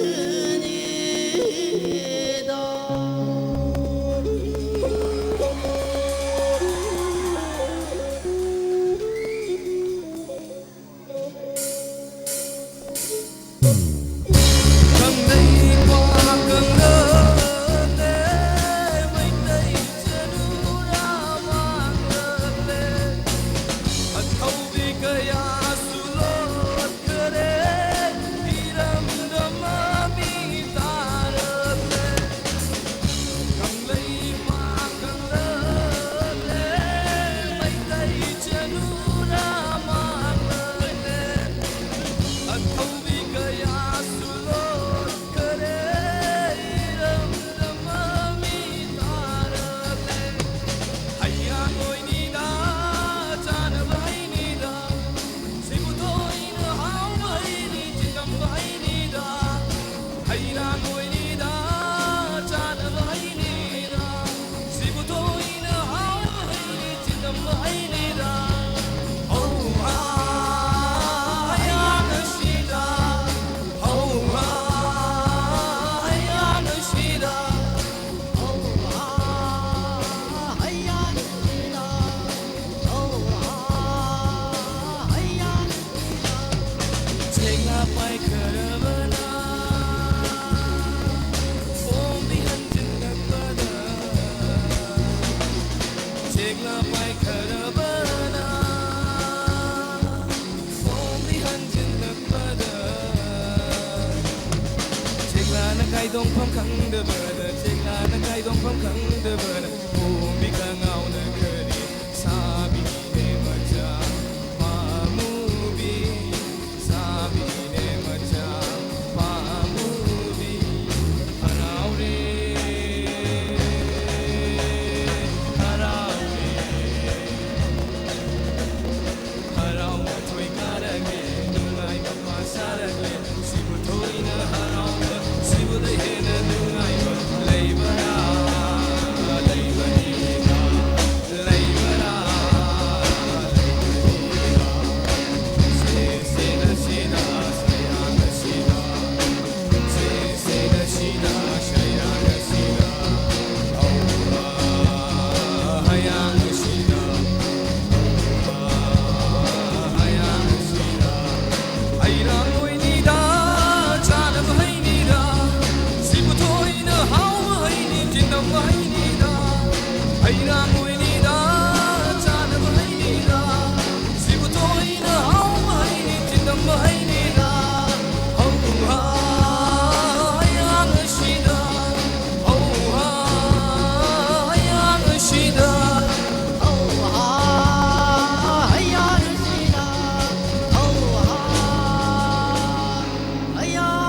ꯆꯦꯛꯂꯥꯅ ꯀꯥꯏꯗꯣꯡꯐꯝ ꯈꯪꯗꯕꯗ, ꯆꯦꯛꯂꯥꯅ ꯀꯥꯏꯗꯣꯡꯐꯝ ꯈꯪꯗꯕꯗ, ꯄꯣꯝꯕꯤ ꯀꯉꯥꯎꯅ ꯀꯔꯤ ꯁꯥꯕꯤꯅꯦ ꯃꯆꯥ ꯄꯥꯝꯃꯨꯕꯤ, ꯁꯥꯕꯤꯅꯦ ꯃꯆꯥ ꯄꯥꯝꯃꯨꯕꯤ꯫ ꯍꯔꯥꯎꯔꯦ, ꯍꯔꯥꯎꯔꯦ, ꯍꯔꯥꯎꯅ ꯊꯣꯏ ꯀꯥꯔꯒꯦ, ꯅꯨꯡꯉꯥꯏꯕ ꯄꯥ ꯁꯥꯔꯒꯦ꯫ ꯁꯤꯕꯨ ꯊꯣꯏꯅ ꯍꯔꯥꯎꯕ, ꯁꯤꯕꯨꯗ ꯍꯦꯟꯅ ꯅꯨꯡꯉꯥꯏꯕ ꯂꯩꯕ꯭ꯔꯥ? ꯍꯩꯅꯤꯗ, ꯍꯩꯔꯥꯡ ꯑꯣꯏꯅꯤꯗ, ꯆꯥꯅꯕ ꯍꯩꯅꯤꯗ, ꯁꯤꯕꯨ ꯇꯣꯏꯅ ꯍꯥꯎꯕ ꯍꯩꯅꯤ, ꯆꯤꯟꯗꯝꯕ ꯍꯩꯅꯤꯗ, ꯍꯧꯍꯥ, ꯍꯩꯔꯥꯡ ꯑꯁꯤꯗ, ꯍꯧꯍꯥ, ꯍꯩꯔꯥꯡ ꯑꯁꯤꯗ, ꯍꯧꯍꯥ, ꯍꯩꯔꯥꯡ ꯑꯁꯤꯗ, ꯍꯧꯍꯥ, ꯍꯩꯔꯥꯡ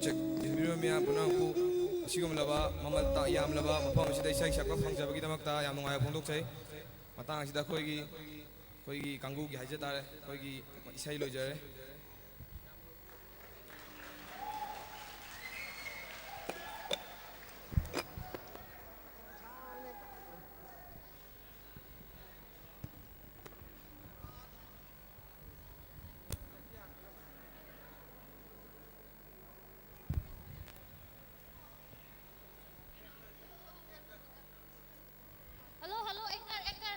ꯆꯦꯛ, ꯌꯦꯡꯕꯤꯔꯤꯕ ꯃꯤꯌꯥꯝ ꯄꯨꯝꯅꯃꯛꯄꯨ ꯑꯁꯤꯒꯨꯝꯂꯕ ꯃꯃꯜ ꯇꯥ-, ꯌꯥꯝꯂꯕ ꯃꯐꯝ ꯑꯁꯤꯗ ꯏꯁꯩ ꯁꯛꯄ ꯐꯪꯖꯕꯒꯤꯗꯃꯛꯇ ꯌꯥꯝ ꯅꯨꯡꯉꯥꯏꯕ ꯐꯣꯡꯗꯣꯛꯆꯩ꯫ ꯃꯇꯥꯡ ꯑꯁꯤꯗ ꯑꯩꯈꯣꯏꯒꯤ, ꯑꯩꯈꯣꯏꯒꯤ ꯀꯥꯡꯕꯨꯒꯤ ꯍꯥꯏꯖ ꯇꯥꯔꯦ, ꯑꯩꯈꯣꯏꯒꯤ ꯏꯁꯩ ꯂꯣꯏꯖꯔꯦ꯫ Hello, hello, anchor, anchor.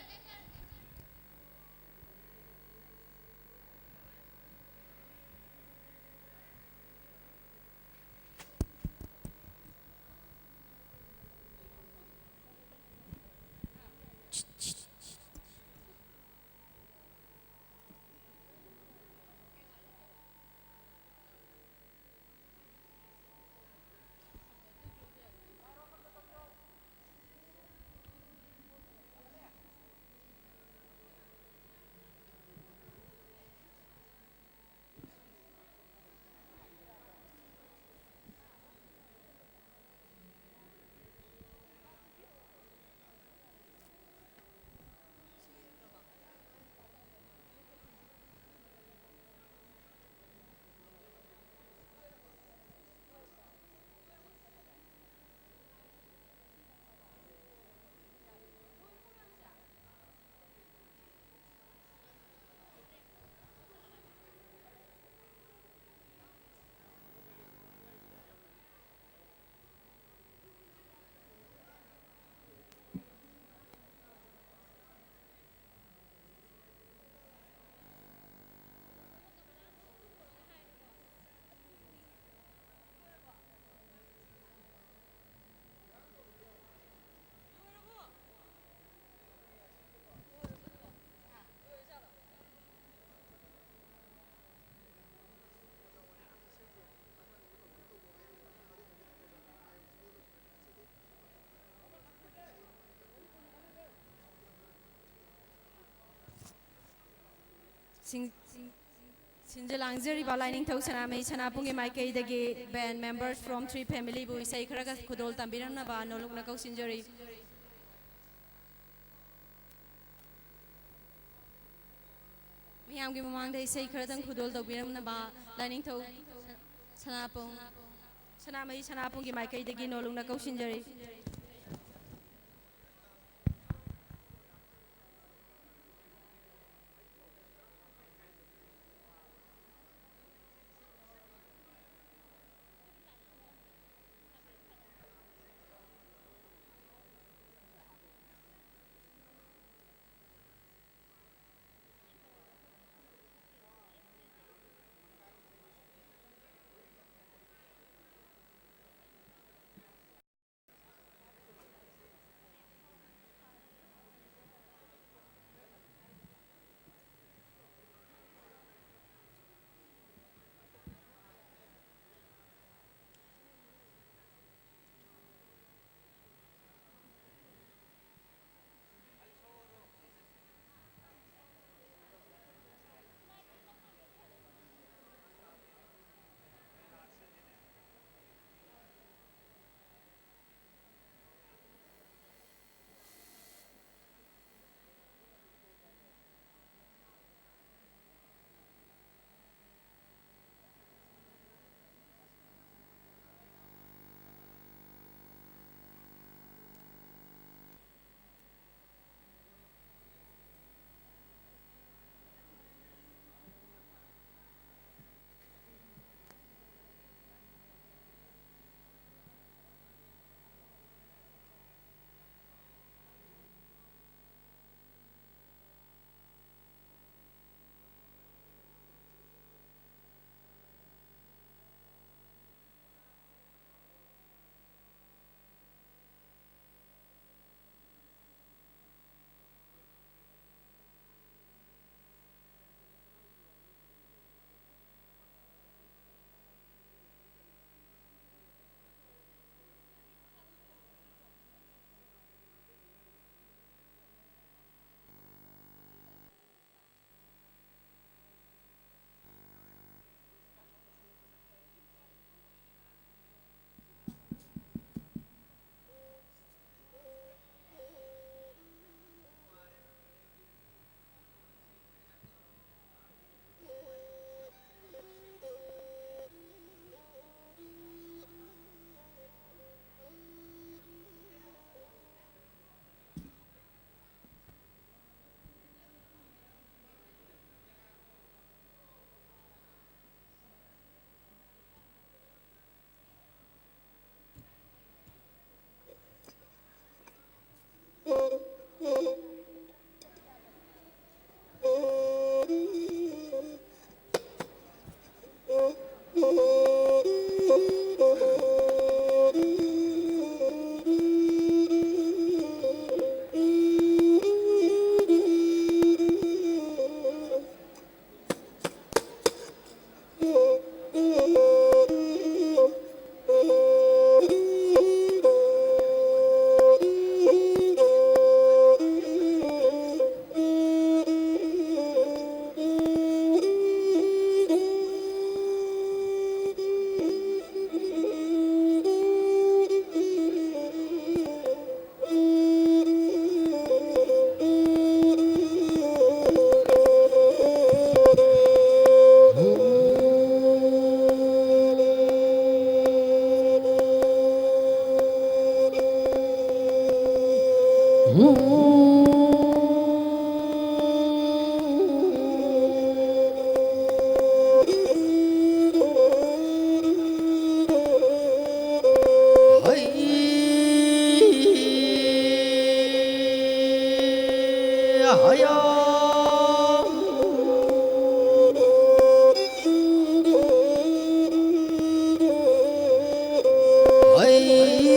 ꯁꯤꯡ-, ꯁꯤꯟꯖ ꯂꯥꯡꯖꯔꯤꯕ ꯂꯥꯏꯅꯤꯡꯊꯧ ꯁꯅꯥꯃꯍꯤ ꯁꯅꯥꯄꯨꯡꯒꯤ ꯃꯥꯏꯀꯩꯗꯒꯤ band members from three family ꯕꯨ ꯏꯁꯩ ꯈꯔꯒ ꯈꯨꯗꯣꯜ ꯇꯝꯕꯤꯔꯝꯅꯕ ꯅꯣꯂꯨꯛꯅ ꯀꯧꯁꯤꯟꯖꯔꯤ꯫ ꯃꯤꯌꯥꯝꯒꯤ ꯃꯃꯥꯡꯗ ꯏꯁꯩ ꯈꯔꯗꯪ ꯈꯨꯗꯣꯜ ꯇꯧꯕꯤꯔꯝꯅꯕ ꯂꯥꯏꯅꯤꯡꯊꯧ ꯁꯅꯥꯄꯨꯡ, ꯁꯅꯥꯃꯍꯤ ꯁꯅꯥꯄꯨꯡꯒꯤ ꯃꯥꯏꯀꯩꯗꯒꯤ ꯅꯣꯂꯨꯛꯅ ꯀꯧꯁꯤꯟꯖꯔꯤ꯫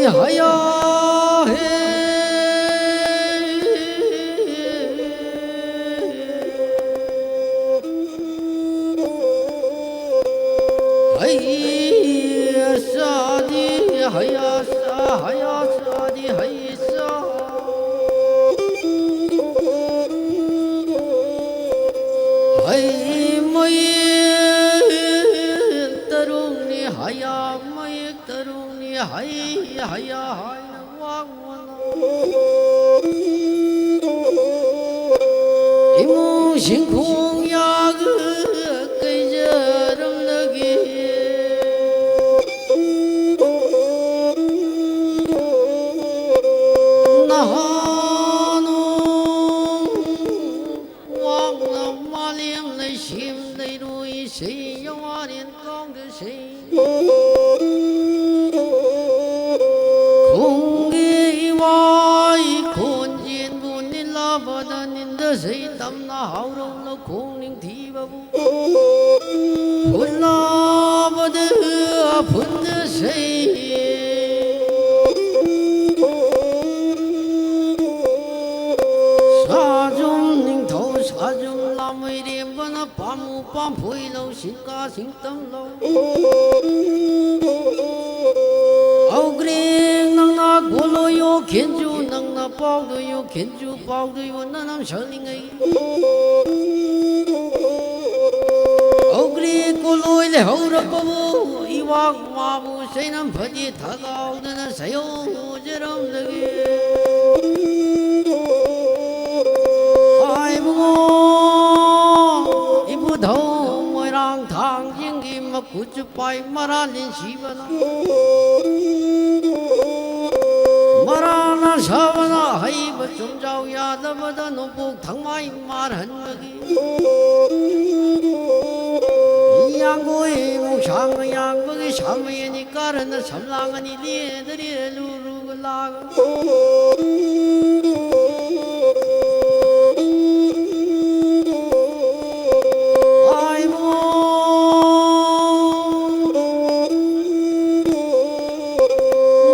ꯍꯌꯥ ꯍꯦ꯫ ꯍꯩ ꯆꯥꯗꯤ ꯍꯌꯥ ꯆꯥ ꯍꯌꯥ ꯆꯥꯗꯤ ꯍꯩ ꯆꯥ꯫ ꯍꯩ ꯃꯌꯦꯛ ꯇꯔꯨꯛꯅꯤ ꯍꯌꯥ ꯃꯌꯦꯛ ꯇꯔꯨꯛꯅꯤ ꯍꯩ ꯍꯌꯥ ꯍꯥꯏꯅ ꯋꯥꯡꯃꯅ ꯏꯃꯨꯡ ꯁꯤꯡꯈꯣꯡ ꯌꯥꯒ ꯀꯩꯖꯔꯝꯂꯒꯦ꯫ ꯅꯍꯥꯅꯣ ꯋꯥꯡꯅ ꯃꯥꯂꯦꯝ ꯂꯩꯁꯦꯝ ꯂꯩꯔꯣꯏ ꯏꯁꯩ ꯌꯥꯋꯥꯔꯦꯟ ꯀꯥꯎꯗ ꯏꯁꯩ꯫ ꯈꯣꯡꯒꯦ ꯏꯋꯥ ꯏꯈꯣꯟꯖꯦꯟꯕꯨ ꯅꯤꯜꯂꯕꯗ ꯅꯤꯟꯗ ꯏꯁꯩ ꯇꯝꯅ ꯍꯥꯎꯔꯧꯅ ꯈꯣꯡ ꯅꯤꯡꯊꯤꯕꯕꯨ ꯐꯨꯜꯂꯕꯗ ꯐꯨꯟꯗ ꯏꯁꯩ꯫ ꯁꯥꯖꯨꯝ ꯅꯤꯡꯊꯧ ꯁꯥꯖꯨꯝ ꯂꯥꯃꯩꯔꯦꯝꯕꯅ ꯄꯥꯝꯃꯨ ꯄꯥꯝꯐꯣꯏ ꯂꯧ ꯁꯤꯡꯀꯥ ꯁꯤꯡꯇꯝ ꯂꯧ꯫ ꯍꯧꯒ꯭ꯔꯦꯡ ꯅꯪꯅ ꯀꯣꯜꯂꯣꯏꯌꯣ ꯈꯦꯟꯖꯨ ꯅꯪꯅ ꯄꯥꯎꯗꯣꯏꯌꯣ ꯈꯦꯟꯖꯨ ꯄꯥꯎꯗꯣꯏꯌꯣ ꯅꯅꯝ ꯁꯛꯅꯤꯡꯉꯩ꯫ ꯍꯧꯒ꯭ꯔꯤ ꯀꯣꯜꯂꯣꯏ ꯂꯩꯍꯧꯔꯕꯕꯨ ꯏꯋꯥꯛ ꯃꯥꯕꯨ ꯆꯩꯅꯝ ꯐꯗꯤ ꯊꯒꯥꯎꯗꯅ ꯁꯌꯧꯖꯔꯝꯂꯒꯦ꯫ ꯏꯕꯨꯡꯉꯣ ꯏꯕꯨꯙꯧ ꯃꯣꯏꯔꯥꯡ ꯊꯥꯡꯖꯤꯡꯒꯤ ꯃꯀꯨꯠ ꯆꯨꯄꯥꯏ ꯃꯔꯥ ꯂꯤꯟꯁꯤꯕꯅ ꯃꯔꯥꯅ ꯁꯥꯕꯅ ꯍꯩꯕ ꯆꯨꯝꯖꯥꯎ ꯌꯥꯗꯕꯗ ꯅꯣꯡꯄꯣꯛ ꯊꯪꯃꯥꯏ ꯃꯥꯔꯍꯟꯕꯒꯤ ꯌꯥꯡꯒꯣꯏ ꯃꯨꯛꯁꯥꯡꯅ ꯌꯥꯡꯕꯒꯤ ꯁꯥꯃꯩ ꯑꯅꯤ ꯀꯥꯔꯅ ꯁꯝꯂꯥꯡ ꯑꯅꯤ ꯂꯦꯗꯔꯦ ꯂꯨꯔꯨꯒ ꯂꯥꯒ꯫ ꯍꯥꯏꯕꯣ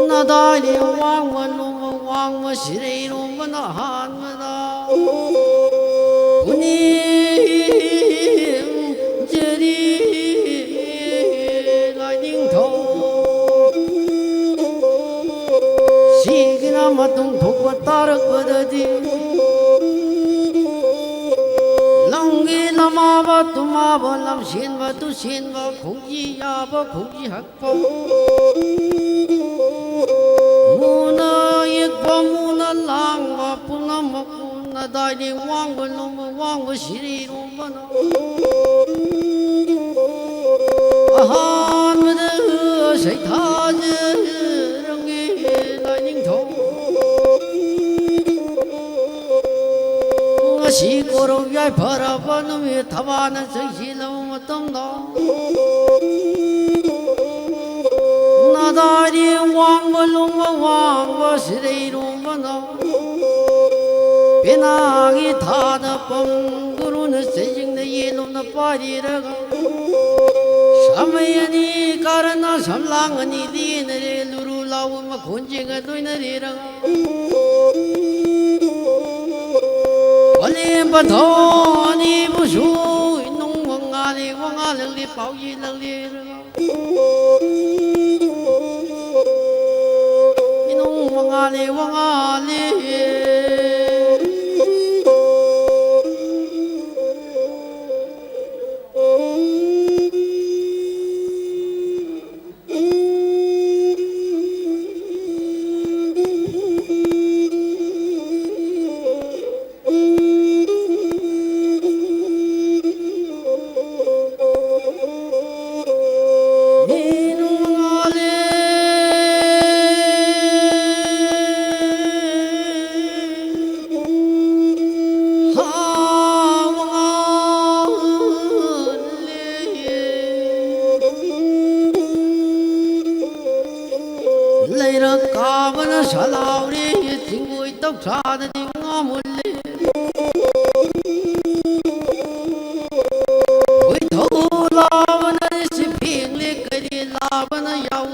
ꯅꯗꯥ ꯋꯥꯡꯕ ꯂꯨꯝꯕ ꯋꯥꯡꯕ ꯁꯤꯔꯩꯔꯣꯝꯕꯅ ꯍꯥꯟꯕꯗ ꯄꯨꯅꯦꯝ ꯖꯔꯤ ꯂꯥꯏꯅꯤꯡꯊꯧ꯫ ꯁꯤꯒꯤꯅ ꯃꯇꯨꯡ ꯊꯣꯛꯄ ꯇꯥꯔꯛꯄꯗꯗꯤ ꯂꯝꯒꯤ ꯂꯃꯥꯕ ꯇꯨꯃꯥꯕ ꯂꯝꯁꯦꯟꯕ ꯇꯨꯁꯦꯟꯕ ꯈꯣꯡꯖꯤ ꯌꯥꯕ ꯈꯣꯡꯖꯤ ꯍꯛ ꯃꯨꯅ ꯌꯦꯛꯄ ꯃꯨꯅ ꯂꯥꯡꯕ ꯄꯨꯝꯅꯃꯛ ꯄꯨꯝꯅꯗꯥꯏꯗꯤ ꯋꯥꯡꯕ ꯂꯨꯝꯕ ꯋꯥꯡꯕ ꯁꯤꯔꯤꯔꯨꯝꯕꯅ ꯑꯍꯥꯟꯕꯗ ꯁꯩꯊꯥꯖꯔꯝꯒꯦ ꯂꯥꯏꯅꯤꯡꯊꯧ꯫ ꯉꯁꯤ ꯀꯣꯔꯧ ꯌꯥꯏꯐꯔꯕ ꯅꯨꯃꯤꯠ ꯊꯕꯥꯅ ꯆꯩꯁꯤꯜꯂꯕ ꯃꯇꯝꯗ ꯅꯥꯗꯥꯏꯔꯤ ꯋꯥꯡꯕ ꯂꯨꯝꯕ ꯋꯥꯡꯕ ꯁꯤꯔꯩꯔꯣꯝꯕꯅ ꯄꯦꯅꯥꯒꯤ ꯊꯥꯗ ꯄꯝ ꯒꯨꯔꯨꯅ ꯆꯩꯖꯤꯡꯅ ꯌꯦꯂꯨꯝꯅ ꯄꯥꯏꯔꯤꯔꯒ ꯁꯥꯃꯩ ꯑꯅꯤ ꯀꯥꯔꯅ ꯁꯝꯂꯥꯡ ꯑꯅꯤ ꯂꯦꯟꯅꯔꯦ ꯂꯨꯔꯨ ꯂꯥꯎꯕ ꯃꯈꯣꯟꯁꯤꯡꯒ ꯂꯣꯏꯅꯔꯤꯔꯒ ꯄꯂꯦꯝ ꯄꯟꯊꯧ ꯑꯅꯤꯕꯨꯁꯨ ꯏꯅꯨꯡ ꯃꯉꯥꯂꯤ ꯋꯥꯉꯥꯜꯂꯛꯂꯤ ꯄꯥꯎꯖꯦꯜꯂꯛꯂꯤ꯫ ꯏꯅꯨꯡ ꯃꯉꯥꯂꯤ ꯋꯥꯉꯥꯂꯤ꯫ ꯂꯩꯔꯛ ꯀꯥꯕꯅ ꯁꯂꯥꯎꯔꯤ, ꯆꯤꯡꯒꯣꯏ ꯇꯧꯁꯥꯗꯗꯤ ꯉꯥ ꯃꯨꯜꯂꯤ꯫ ꯈꯣꯏꯊꯧ ꯂꯥꯕꯅ ꯁꯤ ꯐꯦꯡꯂꯤ, ꯀꯔꯤ ꯂꯥꯕꯅ ꯌꯥꯎ꯫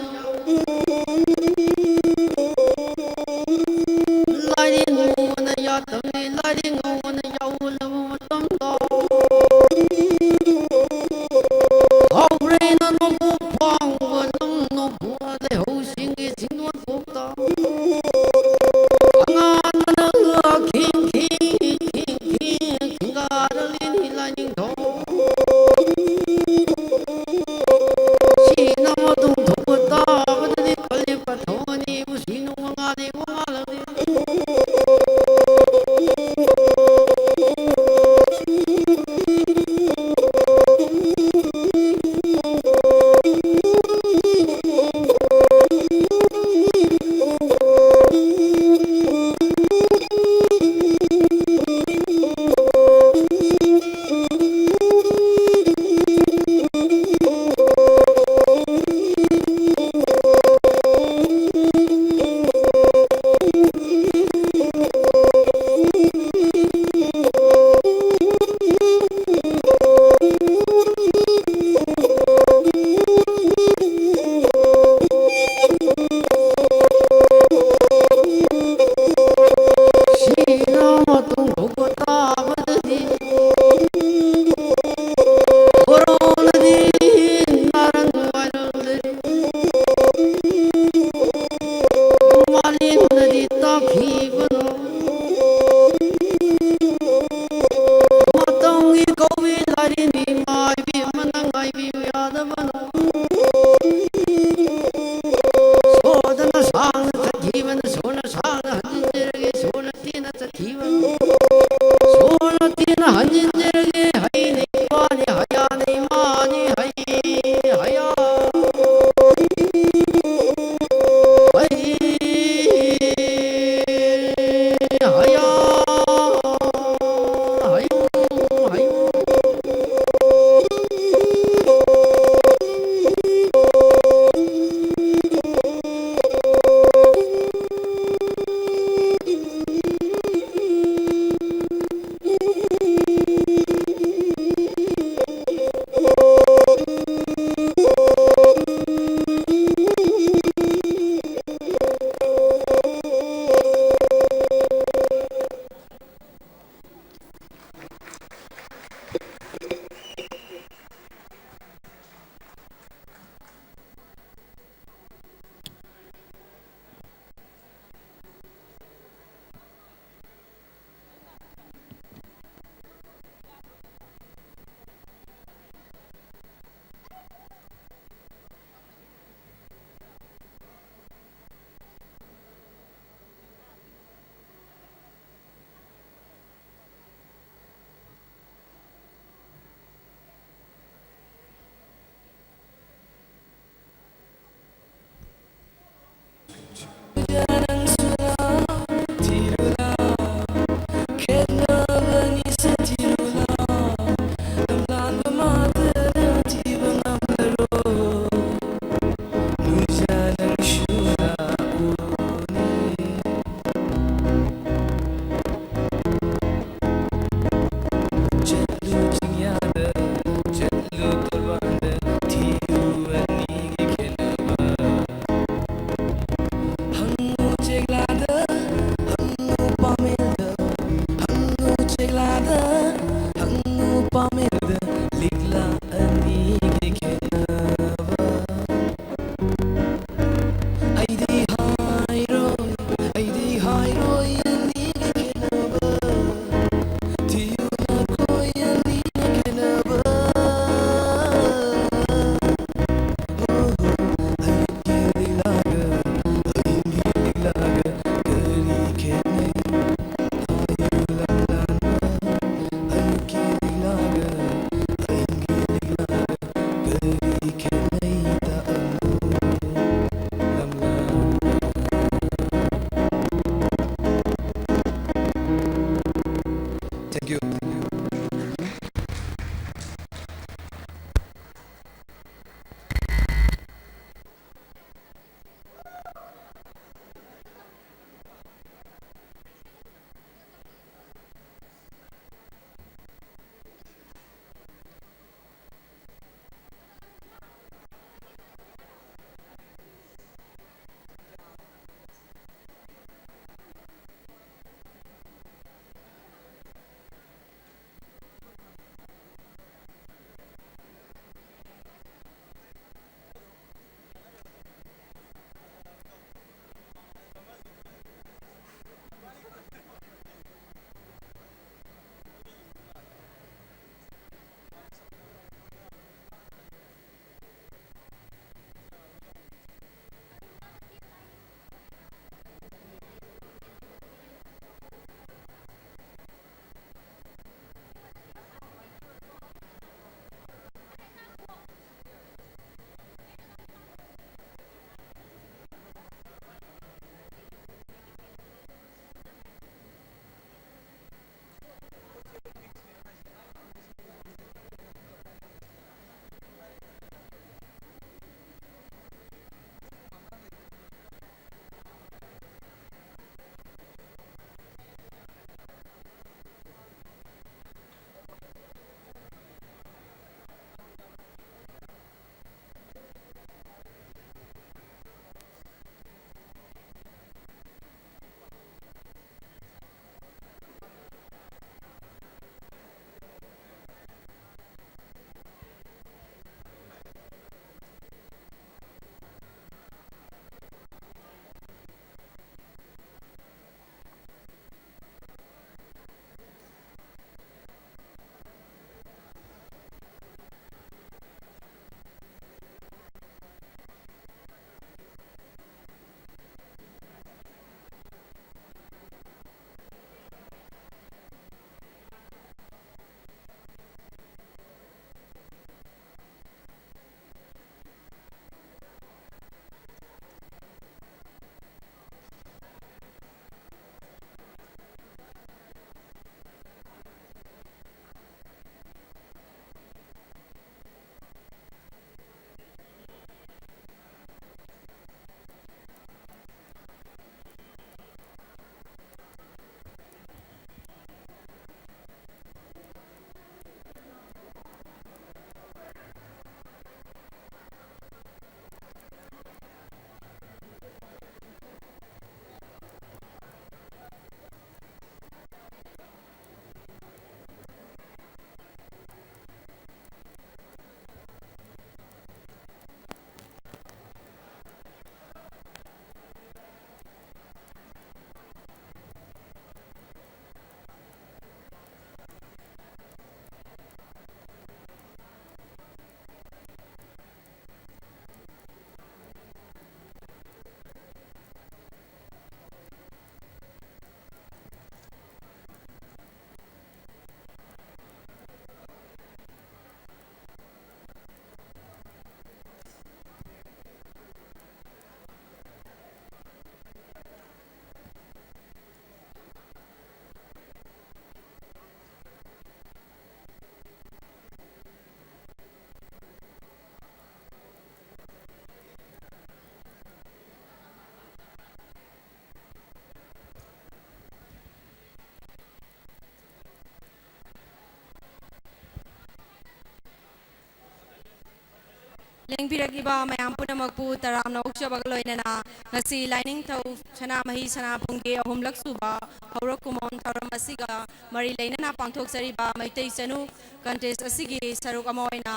ꯂꯦꯡꯕꯤꯔꯛꯂꯤꯕ ꯃꯌꯥꯝ ꯄꯨꯝꯅꯃꯛꯄꯨ ꯇꯔꯥꯝꯅ ꯑꯣꯛꯆꯕꯒ ꯂꯣꯏꯅꯅ ꯉꯁꯤ ꯂꯥꯏꯅꯤꯡꯊꯧ ꯁꯅꯥꯃꯍꯤ ꯁꯅꯥꯕꯨꯡꯒꯤ ꯑꯍꯨꯝꯂꯛ ꯁꯨꯕ ꯍꯧꯔꯛ ꯀꯨꯝꯑꯣꯟ ꯊꯧꯔꯝ ꯑꯁꯤꯒ ꯃꯔꯤ ꯂꯩꯅꯅ ꯄꯥꯡꯊꯣꯛꯆꯔꯤꯕ ꯃꯩꯇꯩ ꯆꯅꯨ ꯀꯟꯇꯦꯁ ꯑꯁꯤꯒꯤ ꯁꯔꯨꯛ ꯑꯃ ꯑꯣꯏꯅ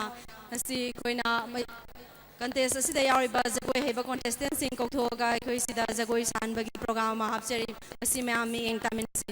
ꯉꯁꯤ ꯑꯩꯈꯣꯏꯅ ꯃꯩ-, ꯀꯟꯇꯦꯁ ꯑꯁꯤꯗ ꯌꯥꯎꯔꯤꯕ ꯖꯒꯣꯏ ꯍꯩꯕ ꯀꯣꯟꯇꯦꯁꯇꯦꯟꯁꯤꯡ ꯀꯧꯊꯣꯛꯑꯒ ꯑꯩꯈꯣꯏ ꯁꯤꯗ ꯖꯒꯣꯏ ꯁꯥꯍꯟꯕꯒꯤ ꯄ꯭ꯔꯣꯒ꯭ꯔꯥꯝ ꯑꯃ ꯍꯥꯞꯆꯔꯤ꯫ ꯃꯁꯤ ꯃꯌꯥꯝ ꯃꯤꯠꯌꯦꯡ ꯇꯥꯃꯤꯟꯅꯁꯤ꯫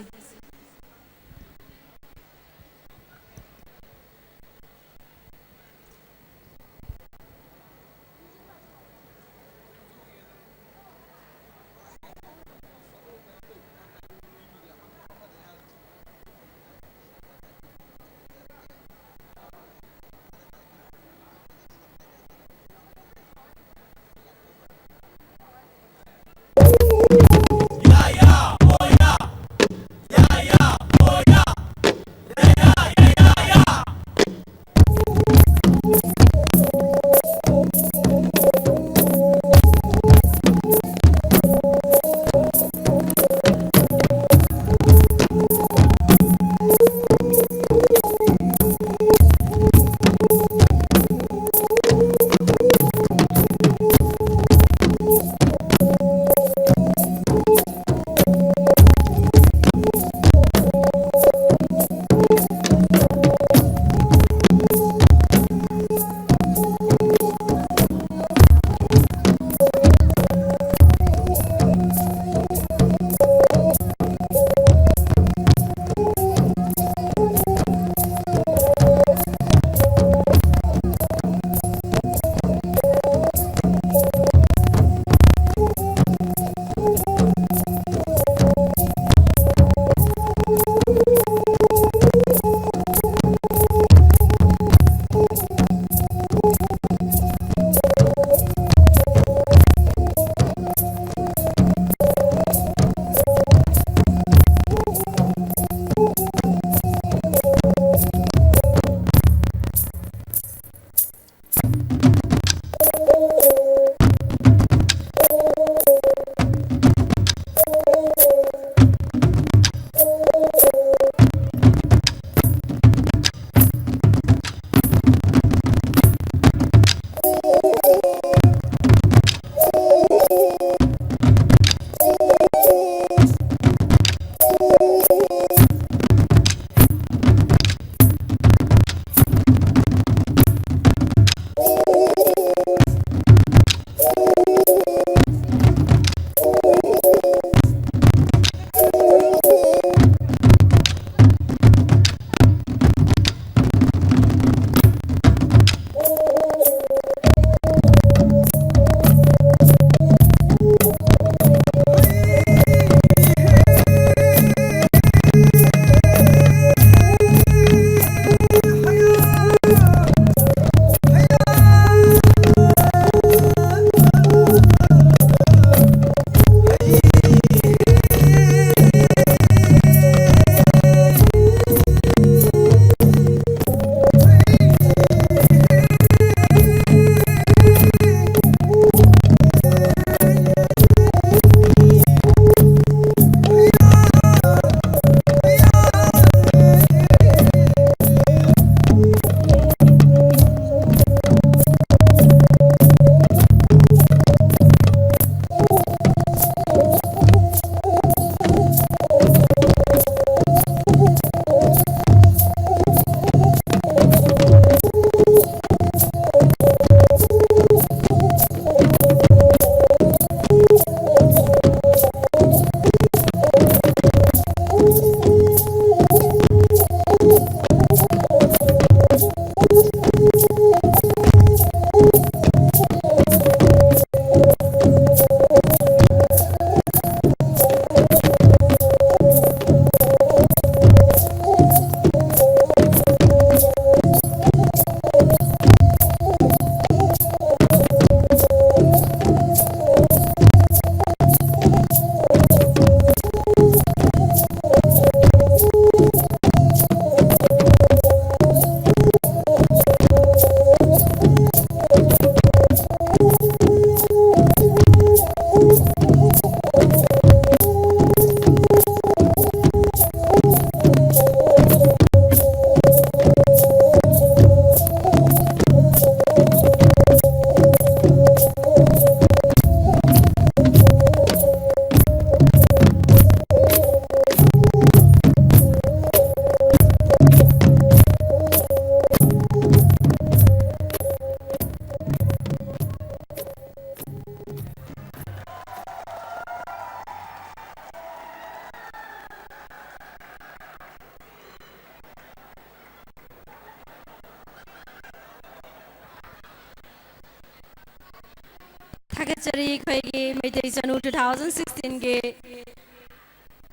ꯊꯥꯒꯠꯆꯔꯤ ꯑꯩꯈꯣꯏꯒꯤ ꯃꯩꯇꯩ ꯆꯅꯨ two thousand sixteen ꯒꯤ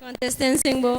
contestant ꯁꯤꯡꯕꯨ꯫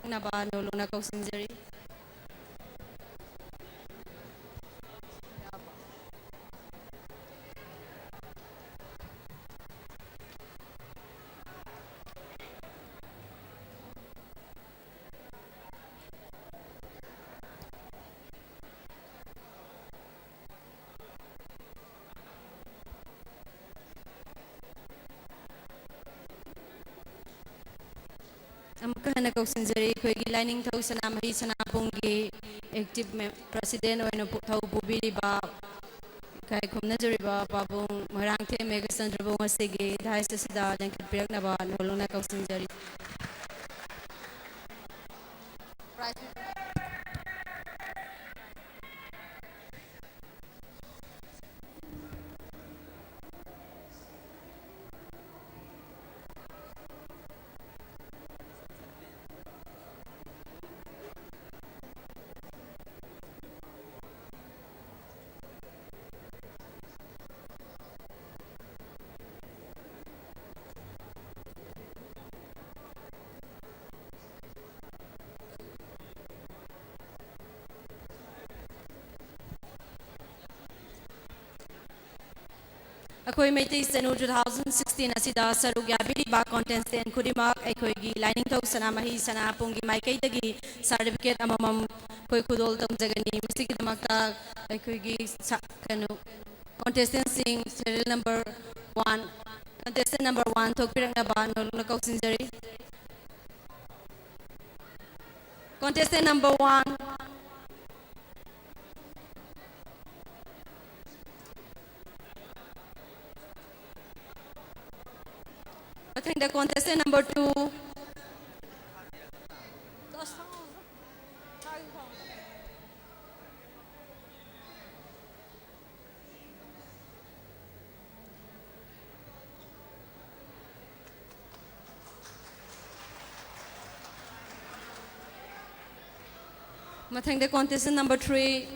ꯅꯕ ꯅꯣꯂꯨꯛꯅ ꯀꯧꯁꯤꯟꯖꯔꯤ꯫ ꯑꯃꯨꯛꯀ ꯍꯟꯅ ꯀꯧꯁꯤꯟꯖꯔꯤ ꯑꯩꯈꯣꯏꯒꯤ ꯂꯥꯏꯅꯤꯡꯊꯧ ꯁꯅꯥꯃꯍꯤ ꯁꯅꯥꯕꯨꯡꯒꯤ active mem-, president ꯑꯣꯏꯅ ꯄꯨ-, ꯊꯧ ꯄꯨꯕꯤꯔꯤꯕ, ꯏꯀꯥꯏ ꯈꯨꯝꯅꯖꯔꯤꯕ ꯄꯥꯕꯨꯡ ꯃꯣꯏꯔꯥꯡꯊꯦꯝ ꯃꯦꯘꯆꯟꯗ꯭ꯔꯕꯨꯡ ꯑꯁꯤꯒꯤ dais ꯑꯁꯤꯗ ꯂꯦꯡꯈꯠꯄꯤꯔꯛꯅꯕ ꯅꯣꯂꯨꯛꯅ ꯀꯧꯁꯤꯟꯖꯔꯤ꯫ ꯑꯩꯈꯣꯏ ꯃꯩꯇꯩ ꯆꯅꯨ two thousand sixteen ꯑꯁꯤꯗ ꯁꯔꯨꯛ ꯌꯥꯕꯤꯔꯤꯕ contestant ꯈꯨꯗꯤꯡꯃꯛ ꯑꯩꯈꯣꯏꯒꯤ ꯂꯥꯏꯅꯤꯡꯊꯧ ꯁꯅꯥꯃꯍꯤ ꯁꯅꯥꯄꯨꯡꯒꯤ ꯃꯥꯏꯀꯩꯗꯒꯤ certificate ꯑꯃꯃꯝ ꯑꯩꯈꯣꯏ ꯈꯨꯗꯣꯜ ꯇꯝꯖꯒꯅꯤ꯫ ꯃꯁꯤꯒꯤꯗꯃꯛꯇ ꯑꯩꯈꯣꯏꯒꯤ ꯁ-, ꯀꯩꯅꯣ, contestantꯁꯤꯡ serial number one, contestant number one ꯊꯣꯛꯄꯤꯔꯛꯅꯕ ꯅꯣꯂꯨꯛꯅ ꯀꯧꯁꯤꯟꯖꯔꯤ꯫ Contestant number one. ꯃꯊꯪꯗ contestant number two. ꯃꯊꯪꯗ contestant number three.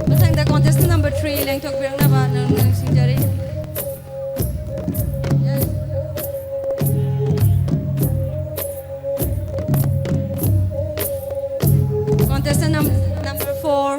ꯃꯊꯪꯗ contestant number three ꯂꯦꯡꯊꯣꯛꯄꯤꯔꯛꯅꯕ ꯅꯪ ꯅꯤꯡꯁꯤꯡꯖꯔꯤ꯫ Contestant num-, number four.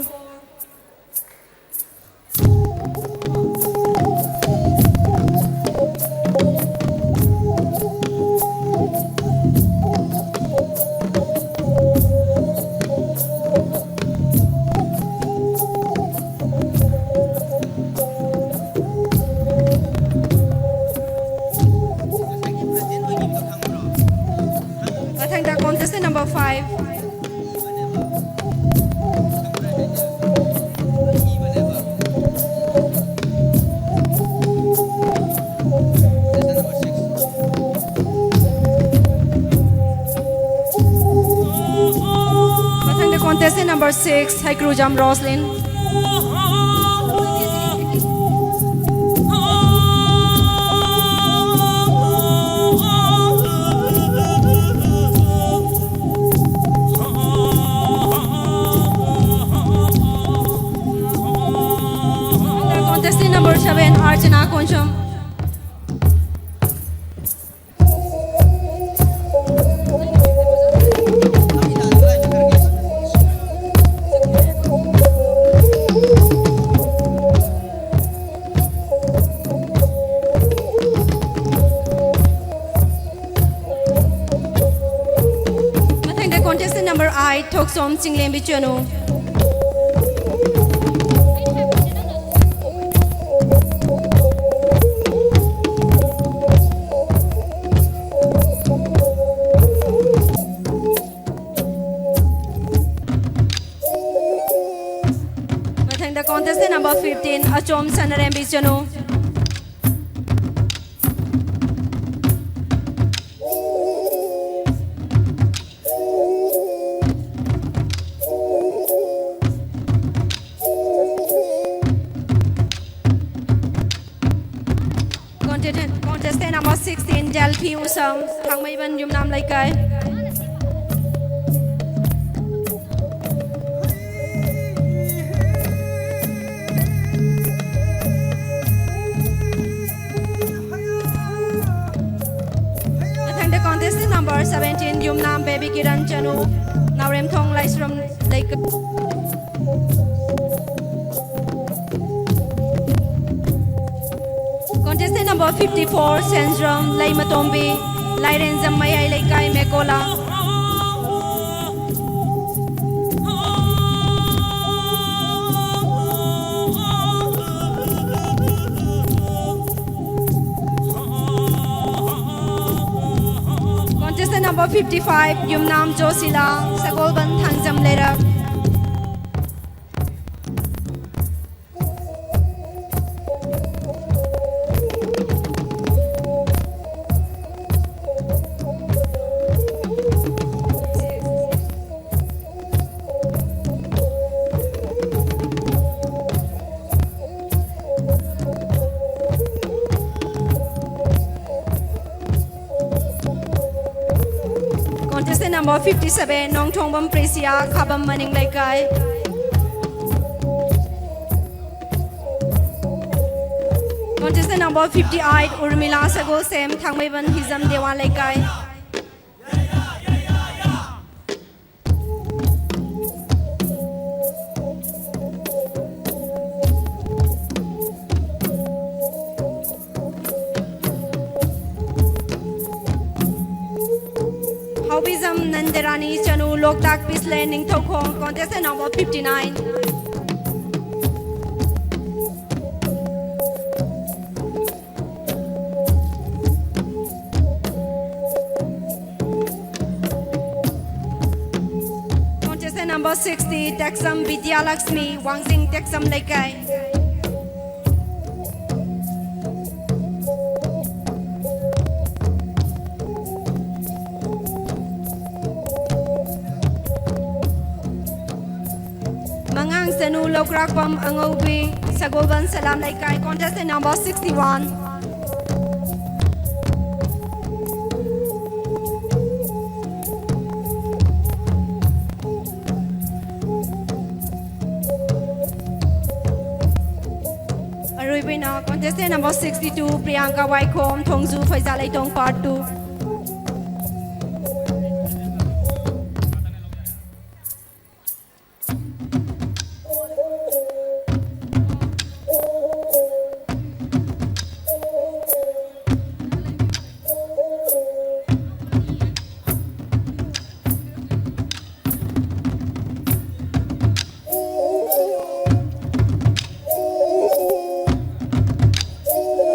ꯃꯊꯪꯗ contestant number five. ꯃꯊꯪꯗ contestant number six, ꯍꯩꯀ꯭ꯔꯨꯖꯝ Roslin. Contestant number seven, Archana Konsham. Number eight, Thoksom Chinglembi Chanu. ꯃꯊꯪꯗ contestant number fifteen, Achom Sanarembi Chanu. Contestant, contestant number sixteen, Delphi Usam, Thangmeiban Yumnam Leikai. ꯃꯊꯪꯗ contestant number seventeen, Yumnam Baby Kiran Chanu, Naoremthong Laisram Leikai. Contestant number fifty-four, Sensram Leimatombi, Lairenjam Mayai Leikai Mekola. Contestant number fifty-five, Yumnam Josila, Sagolban Thangjam Leirak. Contestant number fifty-seven, Nongthongbam Presia, Khabam Maning Leikai. Contestant number fifty-eight, Urmila Sagolsem, Thangmeiban Hijam Dewan Leikai. Haobijam Nandarani Chanu, ꯂꯣꯛꯇꯥꯛ ꯄꯤꯁꯂꯦꯟ Ningthoukhong, contestant number fifty nine. Contestant number sixty, ꯇꯦꯛꯁꯝ Bidyalakshmi, ꯋꯥꯡꯖꯤꯡ ꯇꯦꯛꯁꯝ ꯂꯩꯀꯥꯏ꯫ ꯃꯉꯥꯡ ꯆꯅꯨ ꯂꯧꯀ꯭ꯔꯥꯛꯄꯝ ꯑꯉꯧꯕꯤ, ꯁꯒꯣꯜꯕꯟ ꯁꯂꯥꯝ ꯂꯩꯀꯥꯏ, contestant number sixty one. ꯑꯔꯣꯏꯕ ꯑꯣꯏꯅ contestant number sixty two, Priyanka ꯋꯥꯏꯈꯣꯝ, ꯊꯣꯡꯖꯨ ꯐꯩꯖꯥ ꯂꯩꯇꯣꯡ part two.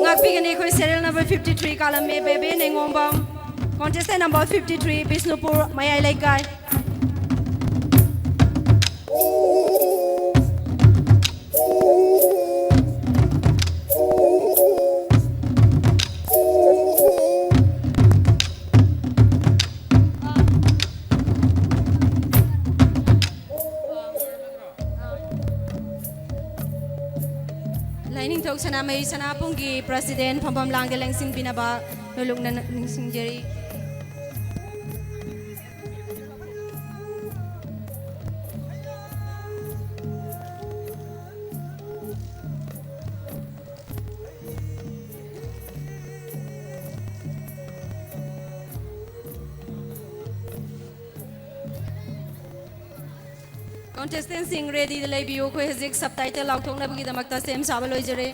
ꯉꯥꯛꯄꯤꯒꯅꯤ ꯑꯩꯈꯣꯏ serial number fifty three ꯀꯥꯂꯝꯃꯦ ꯕꯦꯕꯦ ꯅꯦꯉꯣꯝꯕꯝ, contestant number fifty three, Bishnupur ꯃꯌꯥꯏ ꯂꯩꯀꯥꯏ꯫ ꯂꯥꯏꯅꯤꯡꯊꯧ ꯁꯅꯥꯃꯍꯤ ꯁꯅꯥꯄꯨꯡꯒꯤ president ꯐꯝꯐꯝ ꯂꯥꯡꯗ ꯂꯦꯡꯁꯤꯟꯕꯤꯅꯕ ꯅꯣꯜꯂꯨꯛꯅ ꯅꯤꯡꯁꯤꯡꯖꯔꯤ꯫ Contestant ꯁꯤꯡ ready ꯗ ꯂꯩꯕꯤꯌꯨ꯫ ꯑꯩꯈꯣꯏ ꯍꯧꯖꯤꯛ subtitle ꯂꯥꯎꯊꯣꯛꯅꯕꯒꯤꯗꯃꯛꯇ ꯁꯦꯝ ꯁꯥꯕ ꯂꯣꯏꯖꯔꯦ꯫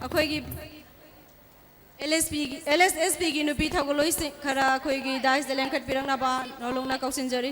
ꯑꯩꯈꯣꯏꯒꯤ ꯑꯦꯜ ꯑꯦꯁ ꯄꯤꯒꯤ, ꯑꯦꯜ ꯑꯦꯁ ꯑꯦꯁ ꯄꯤꯒꯤ ꯅꯨꯄꯤ ꯊꯧꯒꯜꯂꯣꯏꯁꯤꯡ ꯈꯔ ꯑꯩꯈꯣꯏꯒꯤ ꯗꯥꯏꯁꯇ ꯂꯦꯡꯈꯠꯄꯤꯔꯛꯅꯕ ꯅꯣꯂꯨꯛꯅ ꯀꯧꯁꯤꯟꯖꯔꯤ꯫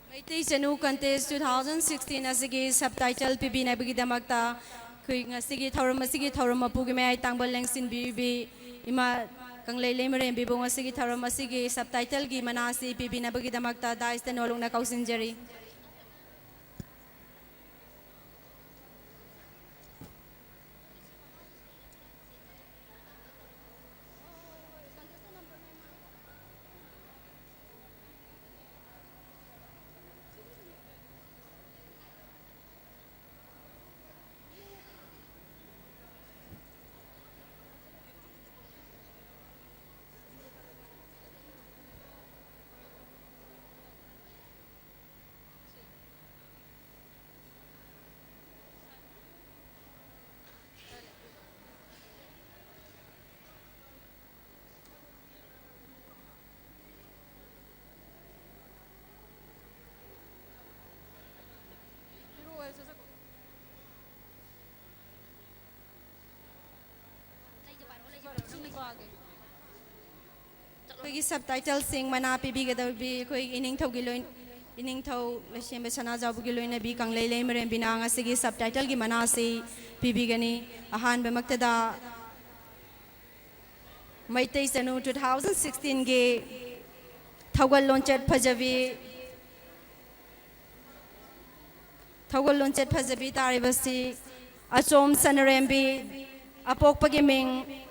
ꯃꯩꯇꯩ ꯆꯅꯨ contest two thousand sixteen ꯑꯁꯤꯒꯤ subtitle ꯄꯤꯕꯤꯅꯕꯒꯤꯗꯃꯛꯇ ꯑꯩꯈꯣꯏ ꯉꯁꯤꯒꯤ ꯊꯧꯔꯝ ꯑꯁꯤꯒꯤ ꯊꯧꯔꯝ ꯃꯄꯨꯒꯤ ꯃꯌꯥꯏ ꯇꯥꯡꯕ ꯂꯦꯡꯁꯤꯟꯕꯤꯕꯤ ꯏꯃꯥ ꯀꯪꯂꯩ ꯂꯩꯃꯔꯦꯝꯕꯤꯕꯨ ꯉꯁꯤꯒꯤ ꯊꯧꯔꯝ ꯑꯁꯤꯒꯤ subtitleꯒꯤ ꯃꯅꯥ ꯑꯁꯤ ꯄꯤꯕꯤꯅꯕꯒꯤꯗꯃꯛꯇ dais ꯇ ꯅꯣꯂꯨꯛꯅ ꯀꯧꯁꯤꯟꯖꯔꯤ꯫ ꯑꯩꯈꯣꯏꯒꯤ subtitleꯁꯤꯡ ꯃꯅꯥ ꯄꯤꯕꯤꯒꯗꯧꯔꯤꯕꯤ ꯑꯩꯈꯣꯏ ꯏꯅꯤꯡꯊꯧꯒꯤ ꯂꯣꯏ-, ꯏꯅꯤꯡꯊꯧ ꯂꯩꯁꯦꯝꯕ ꯁꯅꯥꯖꯥꯎꯕꯒꯤ ꯂꯣꯏꯅꯕꯤ ꯀꯪꯂꯩ ꯂꯩꯃꯔꯦꯝꯕꯤꯅ ꯉꯁꯤꯒꯤ subtitleꯒꯤ ꯃꯅꯥ ꯑꯁꯤ ꯄꯤꯕꯤꯒꯅꯤ꯫ ꯑꯍꯥꯟꯕꯃꯛꯇꯗ ꯃꯩꯇꯩ ꯆꯅꯨ two thousand sixteenꯒꯤ ꯊꯧꯒꯜ ꯂꯣꯟꯆꯠ ꯐꯖꯕꯤ ꯊꯧꯒꯜ ꯂꯣꯟꯆꯠ ꯐꯖꯕꯤ ꯇꯥꯔꯤꯕꯁꯤ ꯑꯆꯣꯝ ꯁꯅꯔꯦꯝꯕꯤ, ꯑꯄꯣꯛꯄꯒꯤ ꯃꯤꯡ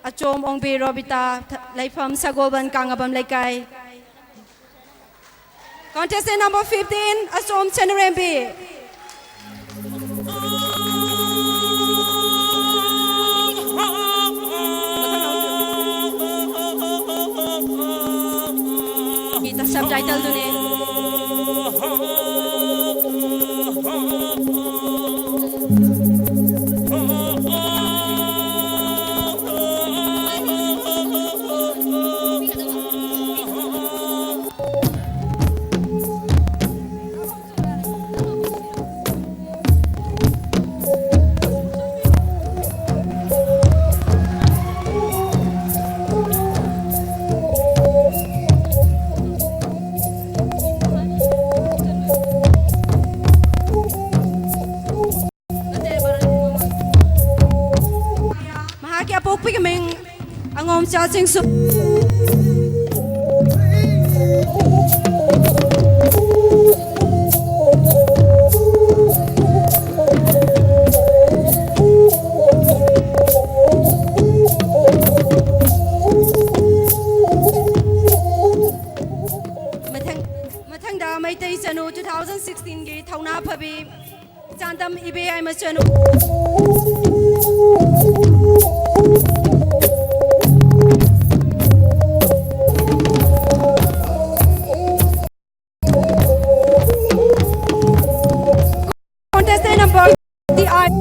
ꯑꯆꯣꯝ ꯑꯣꯡꯕꯤ ꯔꯣꯕꯤꯇꯥ, ꯊ-, ꯂꯩꯐꯝ ꯁꯒꯣꯜꯕꯟ ꯀꯥꯡꯉꯕꯝ ꯂꯩꯀꯥꯏ꯫ Contestant number fifteen, ꯑꯆꯣꯝ Sanarembi. ꯒꯤꯇ subtitle ꯗꯨꯅꯦ꯫ ꯃꯍꯥꯛꯀꯤ ꯑꯄꯣꯛꯄꯒꯤ ꯃꯤꯡ ꯑꯉꯣꯝꯆꯥ ꯆꯤꯡꯁꯨ꯫ ꯃꯊꯪ, ꯃꯊꯪꯗ ꯃꯩꯇꯩ ꯆꯅꯨ two thousand sixteen ꯒꯤ ꯊꯧꯅꯥ ꯐꯕꯤ ꯆꯥꯟꯗꯝ ꯏꯕꯦ ꯌꯥꯏꯃꯆꯅꯨ꯫ Contestant number forty-eight.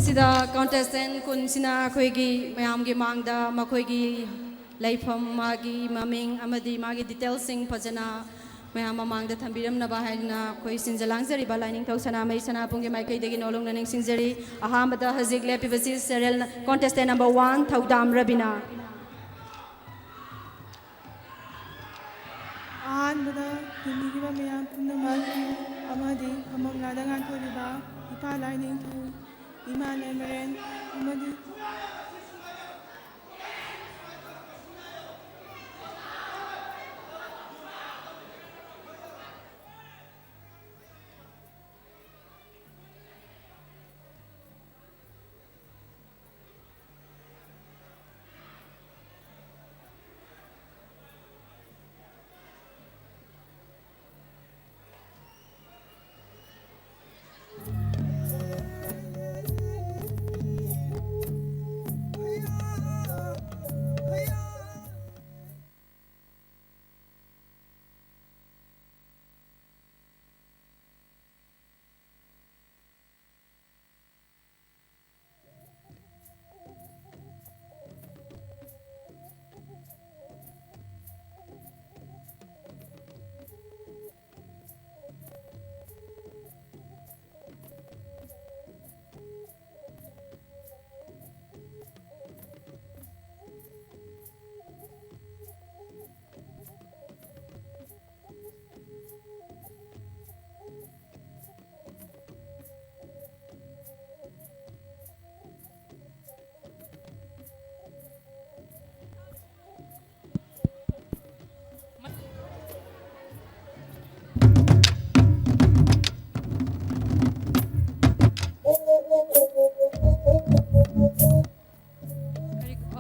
ꯁꯤꯗ contestant ꯀꯨꯟꯁꯤꯅ ꯑꯩꯈꯣꯏꯒꯤ ꯃꯌꯥꯝꯒꯤ ꯃꯥꯡꯗ ꯃꯈꯣꯏꯒꯤ ꯂꯩꯐꯝ, ꯃꯥꯒꯤ ꯃꯃꯤꯡ ꯑꯃꯗꯤ ꯃꯥꯒꯤ detailꯁꯤꯡ ꯐꯖꯅ ꯃꯌꯥꯝ ꯃꯃꯥꯡꯗ ꯊꯝꯕꯤꯔꯝꯅꯕ ꯍꯥꯏꯗꯨꯅ ꯑꯩꯈꯣꯏ ꯁꯤꯟꯖ ꯂꯥꯡꯖꯔꯤꯕ ꯂꯥꯏꯅꯤꯡꯊꯧ ꯁꯅꯥꯃꯍꯤ ꯁꯅꯥꯕꯨꯡꯒꯤ ꯃꯥꯏꯀꯩꯗꯒꯤ ꯅꯣꯂꯨꯡꯅ ꯅꯤꯡꯁꯤꯡꯖꯔꯤ꯫ ꯑꯍꯥꯟꯕꯗ ꯍꯧꯖꯤꯛ ꯂꯦꯞꯄꯤꯕꯁꯤ serial contestant number one, ꯊꯧꯗꯥꯝ ꯔꯕꯤꯅꯥ꯫ ꯑꯍꯥꯟꯕꯗ ꯇꯤꯟꯕꯤꯔꯤꯕ ꯃꯌꯥꯝ ꯄꯨꯝꯅꯃꯛ ꯑꯃꯗꯤ ꯐꯝꯐꯝꯂꯥꯗ ꯉꯥꯟꯊꯣꯛꯂꯤꯕ ꯏꯄꯥ ꯂꯥꯏꯅꯤꯡꯊꯧ, ꯏꯃꯥ ꯂꯩꯃꯔꯦꯟ ꯑꯃꯗꯤ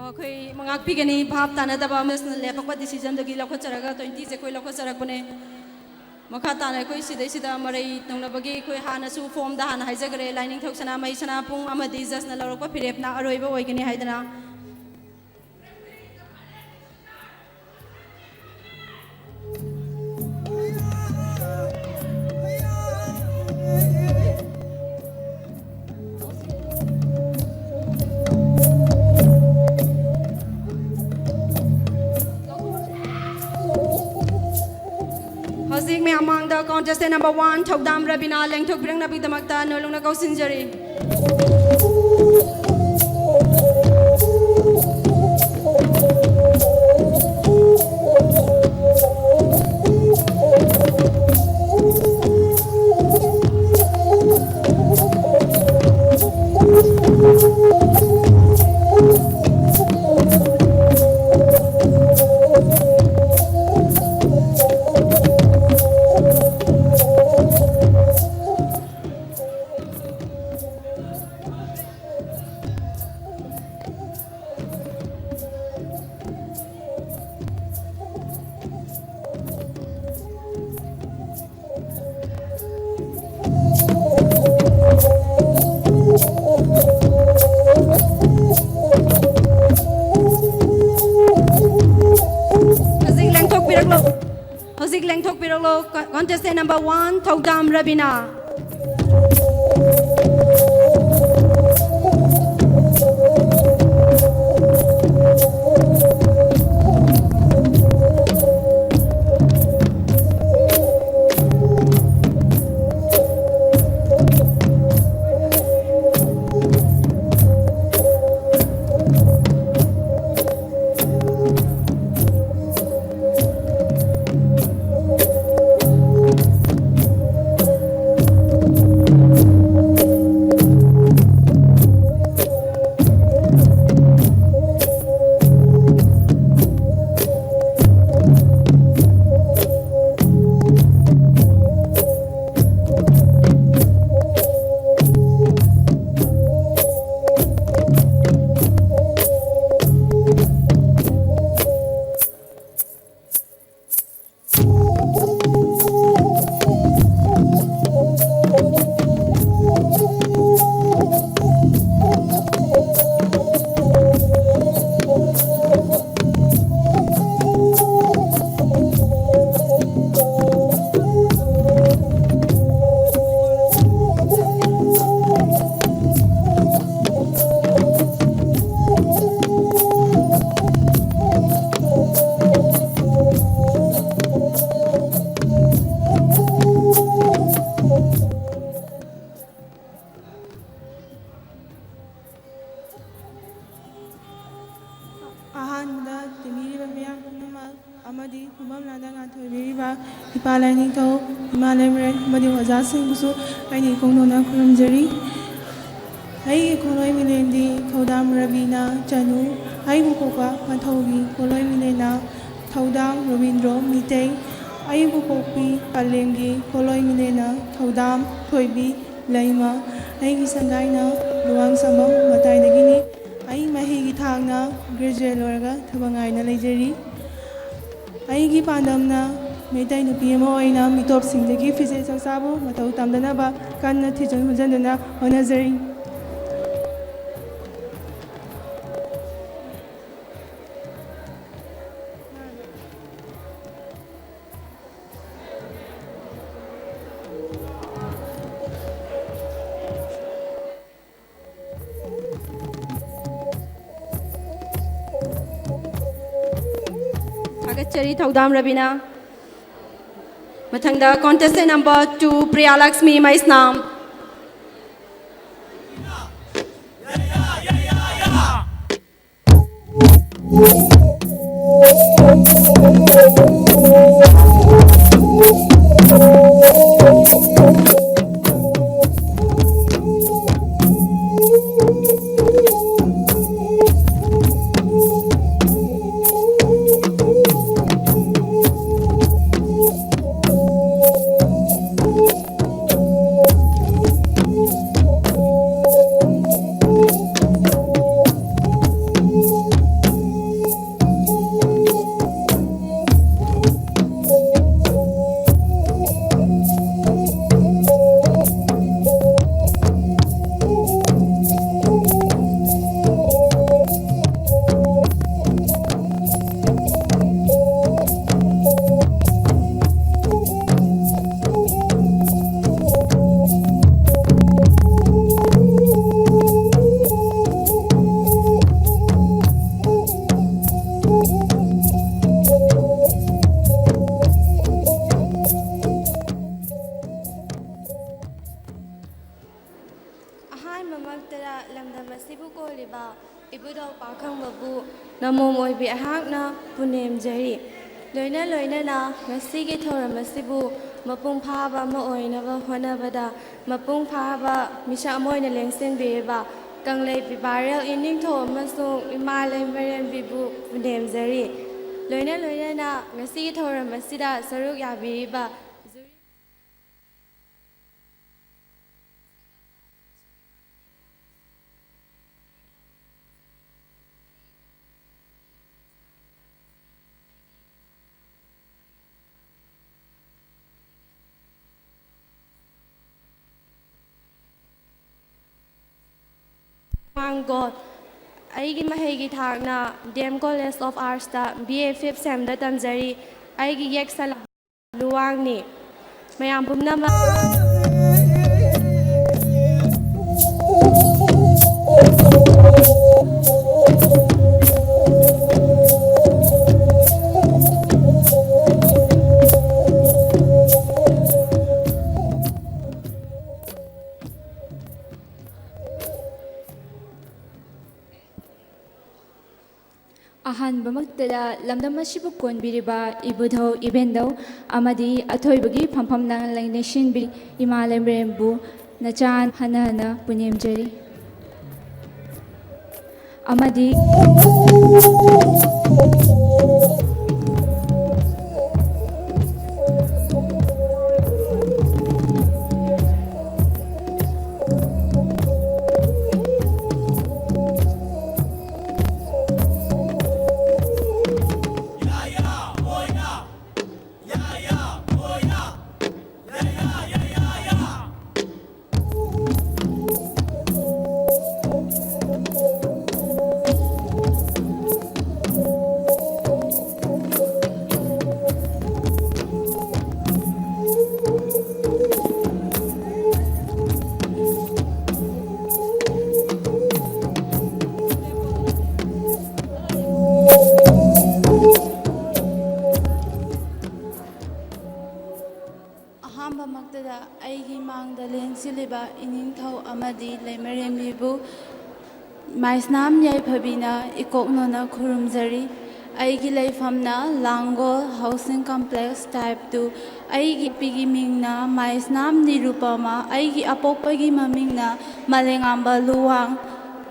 ꯑꯩꯈꯣꯏ ꯃꯉꯥꯛꯄꯤꯒꯅꯤ꯫ ꯚꯥꯞ ꯇꯥꯅꯗꯕ ꯑꯃꯁꯤꯅ ꯂꯦꯞꯄꯛꯄ decisionꯗꯨꯒꯤ ꯂꯧꯈꯠꯆꯔꯒ twentyꯁꯦ ꯑꯩꯈꯣꯏ ꯂꯧꯈꯠꯆꯔꯛꯄꯅꯦ꯫ ꯃꯈꯥ ꯇꯥꯅ ꯑꯩꯈꯣꯏ ꯁꯤꯗꯩꯁꯤꯗ ꯃꯔꯩ ꯇꯧꯅꯕꯒꯤ ꯑꯩꯈꯣꯏ ꯍꯥꯟꯅꯁꯨ formꯗ ꯍꯥꯟꯅ ꯍꯥꯏꯖꯈ꯭ꯔꯦ, ꯂꯥꯏꯅꯤꯡꯊꯧ ꯁꯅꯥꯃꯍꯤ ꯁꯅꯥꯄꯨꯡ ꯑꯃꯗꯤ judgeꯅ ꯂꯧꯔꯛꯄ ꯐꯤꯔꯦꯞꯅ ꯑꯔꯣꯏꯕ ꯑꯣꯏꯒꯅꯤ ꯍꯥꯏꯗꯅ꯫ Contestant number one, ꯊꯧꯗꯥꯝ ꯔꯕꯤꯅꯥ ꯂꯦꯡꯊꯣꯛꯄꯤꯔꯛꯅꯕꯒꯤꯗꯃꯛꯇ ꯅꯣꯂꯨꯛꯅ ꯀꯧꯁꯤꯟꯖꯔꯤ꯫ ꯍꯧꯖꯤꯛ ꯂꯦꯡꯊꯣꯛꯄꯤꯔꯛꯂꯣ꯫ ꯍꯧꯖꯤꯛ ꯂꯦꯡꯊꯣꯛꯄꯤꯔꯛꯂꯣ꯫ Contestant number one, ꯊꯧꯗꯥꯝ ꯔꯕꯤꯅꯥ꯫ ꯐꯝꯐꯝ ꯂꯥꯟꯗ ꯉꯥꯟꯊꯣꯏꯕꯤꯔꯤꯕ ꯏꯄꯥ ꯂꯥꯏꯅꯤꯡꯊꯧ, ꯏꯃꯥ ꯂꯩꯃꯔꯦꯜ ꯑꯃꯗꯤ ꯑꯣꯖꯥꯁꯤꯡꯕꯨꯁꯨ ꯑꯩꯅ ꯏꯀꯣꯡ ꯅꯧꯅ ꯈꯨꯔꯨꯝꯖꯔꯤ꯫ ꯑꯩꯒꯤ ꯈꯣꯡꯂꯣꯏ ꯃꯤꯂꯦꯟꯗꯤ ꯊꯧꯗꯥꯝ ꯔꯕꯤꯅꯥ ꯆꯅꯨ, ꯑꯩꯕꯨ ꯄꯣꯛꯄ ꯃꯊꯧꯒꯤ ꯈꯣꯡꯂꯣꯏ ꯃꯤꯂꯦꯟꯅ ꯊꯧꯗꯥꯝ ꯔꯣꯕꯤꯟꯗ꯭ꯔꯣ ꯃꯤꯇꯩ, ꯑꯩꯕꯨ ꯄꯣꯛꯄꯤ ꯄꯂꯦꯝꯒꯤ ꯈꯣꯡꯂꯣꯏ ꯃꯤꯂꯦꯟꯅ ꯊꯧꯗꯥꯝ ꯊꯣꯏꯕꯤ ꯂꯩꯃ, ꯑꯩꯒꯤ ꯁꯪꯒꯥꯏꯅ ꯂꯨꯋꯥꯡꯁꯝꯕꯝ ꯃꯇꯥꯏꯗꯒꯤꯅꯤ꯫ ꯑꯩ ꯃꯍꯩꯒꯤ ꯊꯥꯛꯅ ꯒ꯭ꯔꯦꯖꯨꯑꯦꯠ ꯂꯣꯏꯔꯒ ꯊꯕꯛ ꯉꯥꯏꯅ ꯂꯩꯖꯔꯤ꯫ ꯑꯩꯒꯤ ꯄꯥꯟꯗꯝꯅ ꯃꯩꯇꯩ ꯅꯨꯄꯤ ꯑꯃ ꯑꯣꯏꯅ ꯃꯤꯇꯣꯞꯁꯤꯡꯗꯒꯤ ꯐꯤꯖꯦꯠ ꯆꯥꯛꯆꯥꯕꯨ ꯃꯇꯧ ꯇꯝꯗꯅꯕ ꯀꯟꯅ ꯊꯤꯖꯤꯟ ꯍꯨꯝꯖꯤꯟꯗꯨꯅ ꯍꯣꯠꯅꯖꯔꯤ꯫ ꯊꯥꯒꯠꯆꯔꯤ ꯊꯧꯗꯥꯝ ꯔꯕꯤꯅꯥ꯫ ꯃꯊꯪꯗ contestant number two, ꯄ꯭ꯔꯤꯌꯥꯂꯛꯁꯃꯤ ꯃꯩꯁꯅꯥꯝ꯫ ꯑꯍꯥꯟꯕꯃꯛꯇꯗ ꯂꯝꯗꯝ ꯑꯁꯤꯕꯨ ꯀꯣꯜꯂꯤꯕ ꯏꯕꯨꯙꯧ ꯄꯥꯈꯪꯕꯕꯨ ꯅꯃꯣꯝ ꯑꯣꯏꯕꯤ ꯑꯩꯍꯥꯛꯅ ꯄꯨꯅꯦꯝꯖꯔꯤ꯫ ꯂꯣꯏꯅ ꯂꯣꯏꯅꯅ ꯉꯁꯤꯒꯤ ꯊꯧꯔꯝ ꯑꯁꯤꯕꯨ ꯃꯄꯨꯡ ꯐꯥꯕ ꯑꯃ ꯑꯣꯏꯅꯕ ꯍꯣꯠꯅꯕꯗ ꯃꯄꯨꯡ ꯐꯥꯕ ꯃꯤꯁꯛ ꯑꯃ ꯑꯣꯏꯅ ꯂꯦꯡꯁꯤꯟꯕꯤꯔꯤꯕ ꯀꯪꯂꯩ ꯄꯤꯕꯥꯔꯦꯜ ꯏꯅꯤꯡꯊꯧ ꯑꯃꯁꯨꯡ ꯏꯃꯥ ꯂꯩꯃꯔꯦꯝꯕꯤꯕꯨ ꯄꯨꯅꯦꯝꯖꯔꯤ꯫ ꯂꯣꯏꯅ ꯂꯣꯏꯅꯅ ꯉꯁꯤꯒꯤ ꯊꯧꯔꯝ ꯑꯁꯤꯗ ꯁꯔꯨꯛ ꯌꯥꯕꯤꯔꯤꯕ ꯖꯨꯔꯤ ꯃꯥꯡꯒꯣꯜ꯫ ꯑꯩꯒꯤ ꯃꯍꯩꯒꯤ ꯊꯥꯛꯅ ꯗꯤ ꯑꯦꯝ ꯀꯣꯂꯦꯖ ꯑꯣꯐ ꯑꯥꯔꯠꯁꯇ ꯕꯤ ꯑꯦ ꯐꯤꯐ ꯁꯦꯝꯗ ꯇꯝꯖꯔꯤ꯫ ꯑꯩꯒꯤ ꯌꯦꯛ ꯁꯂꯥ ꯂꯨꯋꯥꯡꯅꯤ꯫ ꯃꯌꯥꯝ ꯄꯨꯝꯅꯃꯛ꯫ ꯑꯍꯥꯟꯕꯃꯛꯇꯗ ꯂꯝꯗꯝ ꯑꯁꯤꯕꯨ ꯀꯣꯟꯕꯤꯔꯤꯕ ꯏꯕꯨꯙꯧ ꯏꯕꯦꯟꯙꯧ ꯑꯃꯗꯤ ꯑꯊꯣꯏꯕꯒꯤ ꯐꯝꯐꯝ ꯂꯥꯡ ꯂꯩꯅꯩꯁꯤꯟꯕꯤ ꯏꯃꯥ ꯂꯩꯃꯔꯦꯝꯕꯨ ꯅꯆꯥꯟ ꯍꯟꯅ ꯍꯟꯅ ꯄꯨꯅꯦꯝꯖꯔꯤ꯫ ꯑꯃꯗꯤ ꯑꯍꯥꯟꯕꯃꯛꯇꯗ ꯑꯩꯒꯤ ꯃꯥꯡꯗ ꯂꯦꯡꯁꯤꯜꯂꯤꯕ ꯏꯅꯤꯡꯊꯧ ꯑꯃꯗꯤ ꯂꯩꯃꯔꯦꯝꯕꯤꯕꯨ ꯃꯥꯏꯁꯅꯥꯝ ꯌꯥꯏꯐꯕꯤꯅ ꯏꯀꯣꯛꯅꯣꯅ ꯈꯨꯔꯨꯝꯖꯔꯤ꯫ ꯑꯩꯒꯤ ꯂꯩꯐꯝꯅ ꯂꯥꯡꯒꯣꯜ ꯍꯥꯎꯁꯤꯡ ꯀꯝꯄ꯭ꯂꯦꯛꯁ ꯇꯥꯏꯞ ꯇꯨ꯫ ꯑꯩꯒꯤ ꯅꯨꯄꯤꯒꯤ ꯃꯤꯡꯅ ꯃꯥꯏꯁꯅꯥꯝ ꯅꯤꯔꯨꯄꯃ꯫ ꯑꯩꯒꯤ ꯑꯄꯣꯛꯄꯒꯤ ꯃꯃꯤꯡꯅ ꯃꯂꯦꯉꯥꯝꯕ ꯂꯨꯋꯥꯡ꯫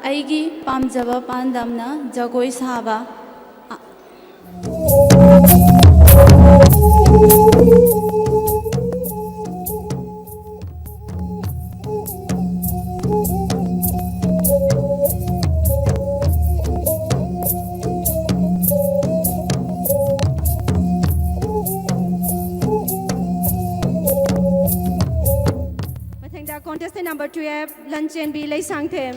ꯑꯩꯒꯤ ꯄꯥꯝꯖꯕ ꯄꯥꯟꯗꯝꯅ ꯖꯒꯣꯏ ꯁꯥꯕ꯫ ꯃꯊꯪꯗ contestant number twelve, ꯂꯟꯆꯦꯟꯕꯤ ꯂꯩꯁꯥꯡꯊꯦꯝ꯫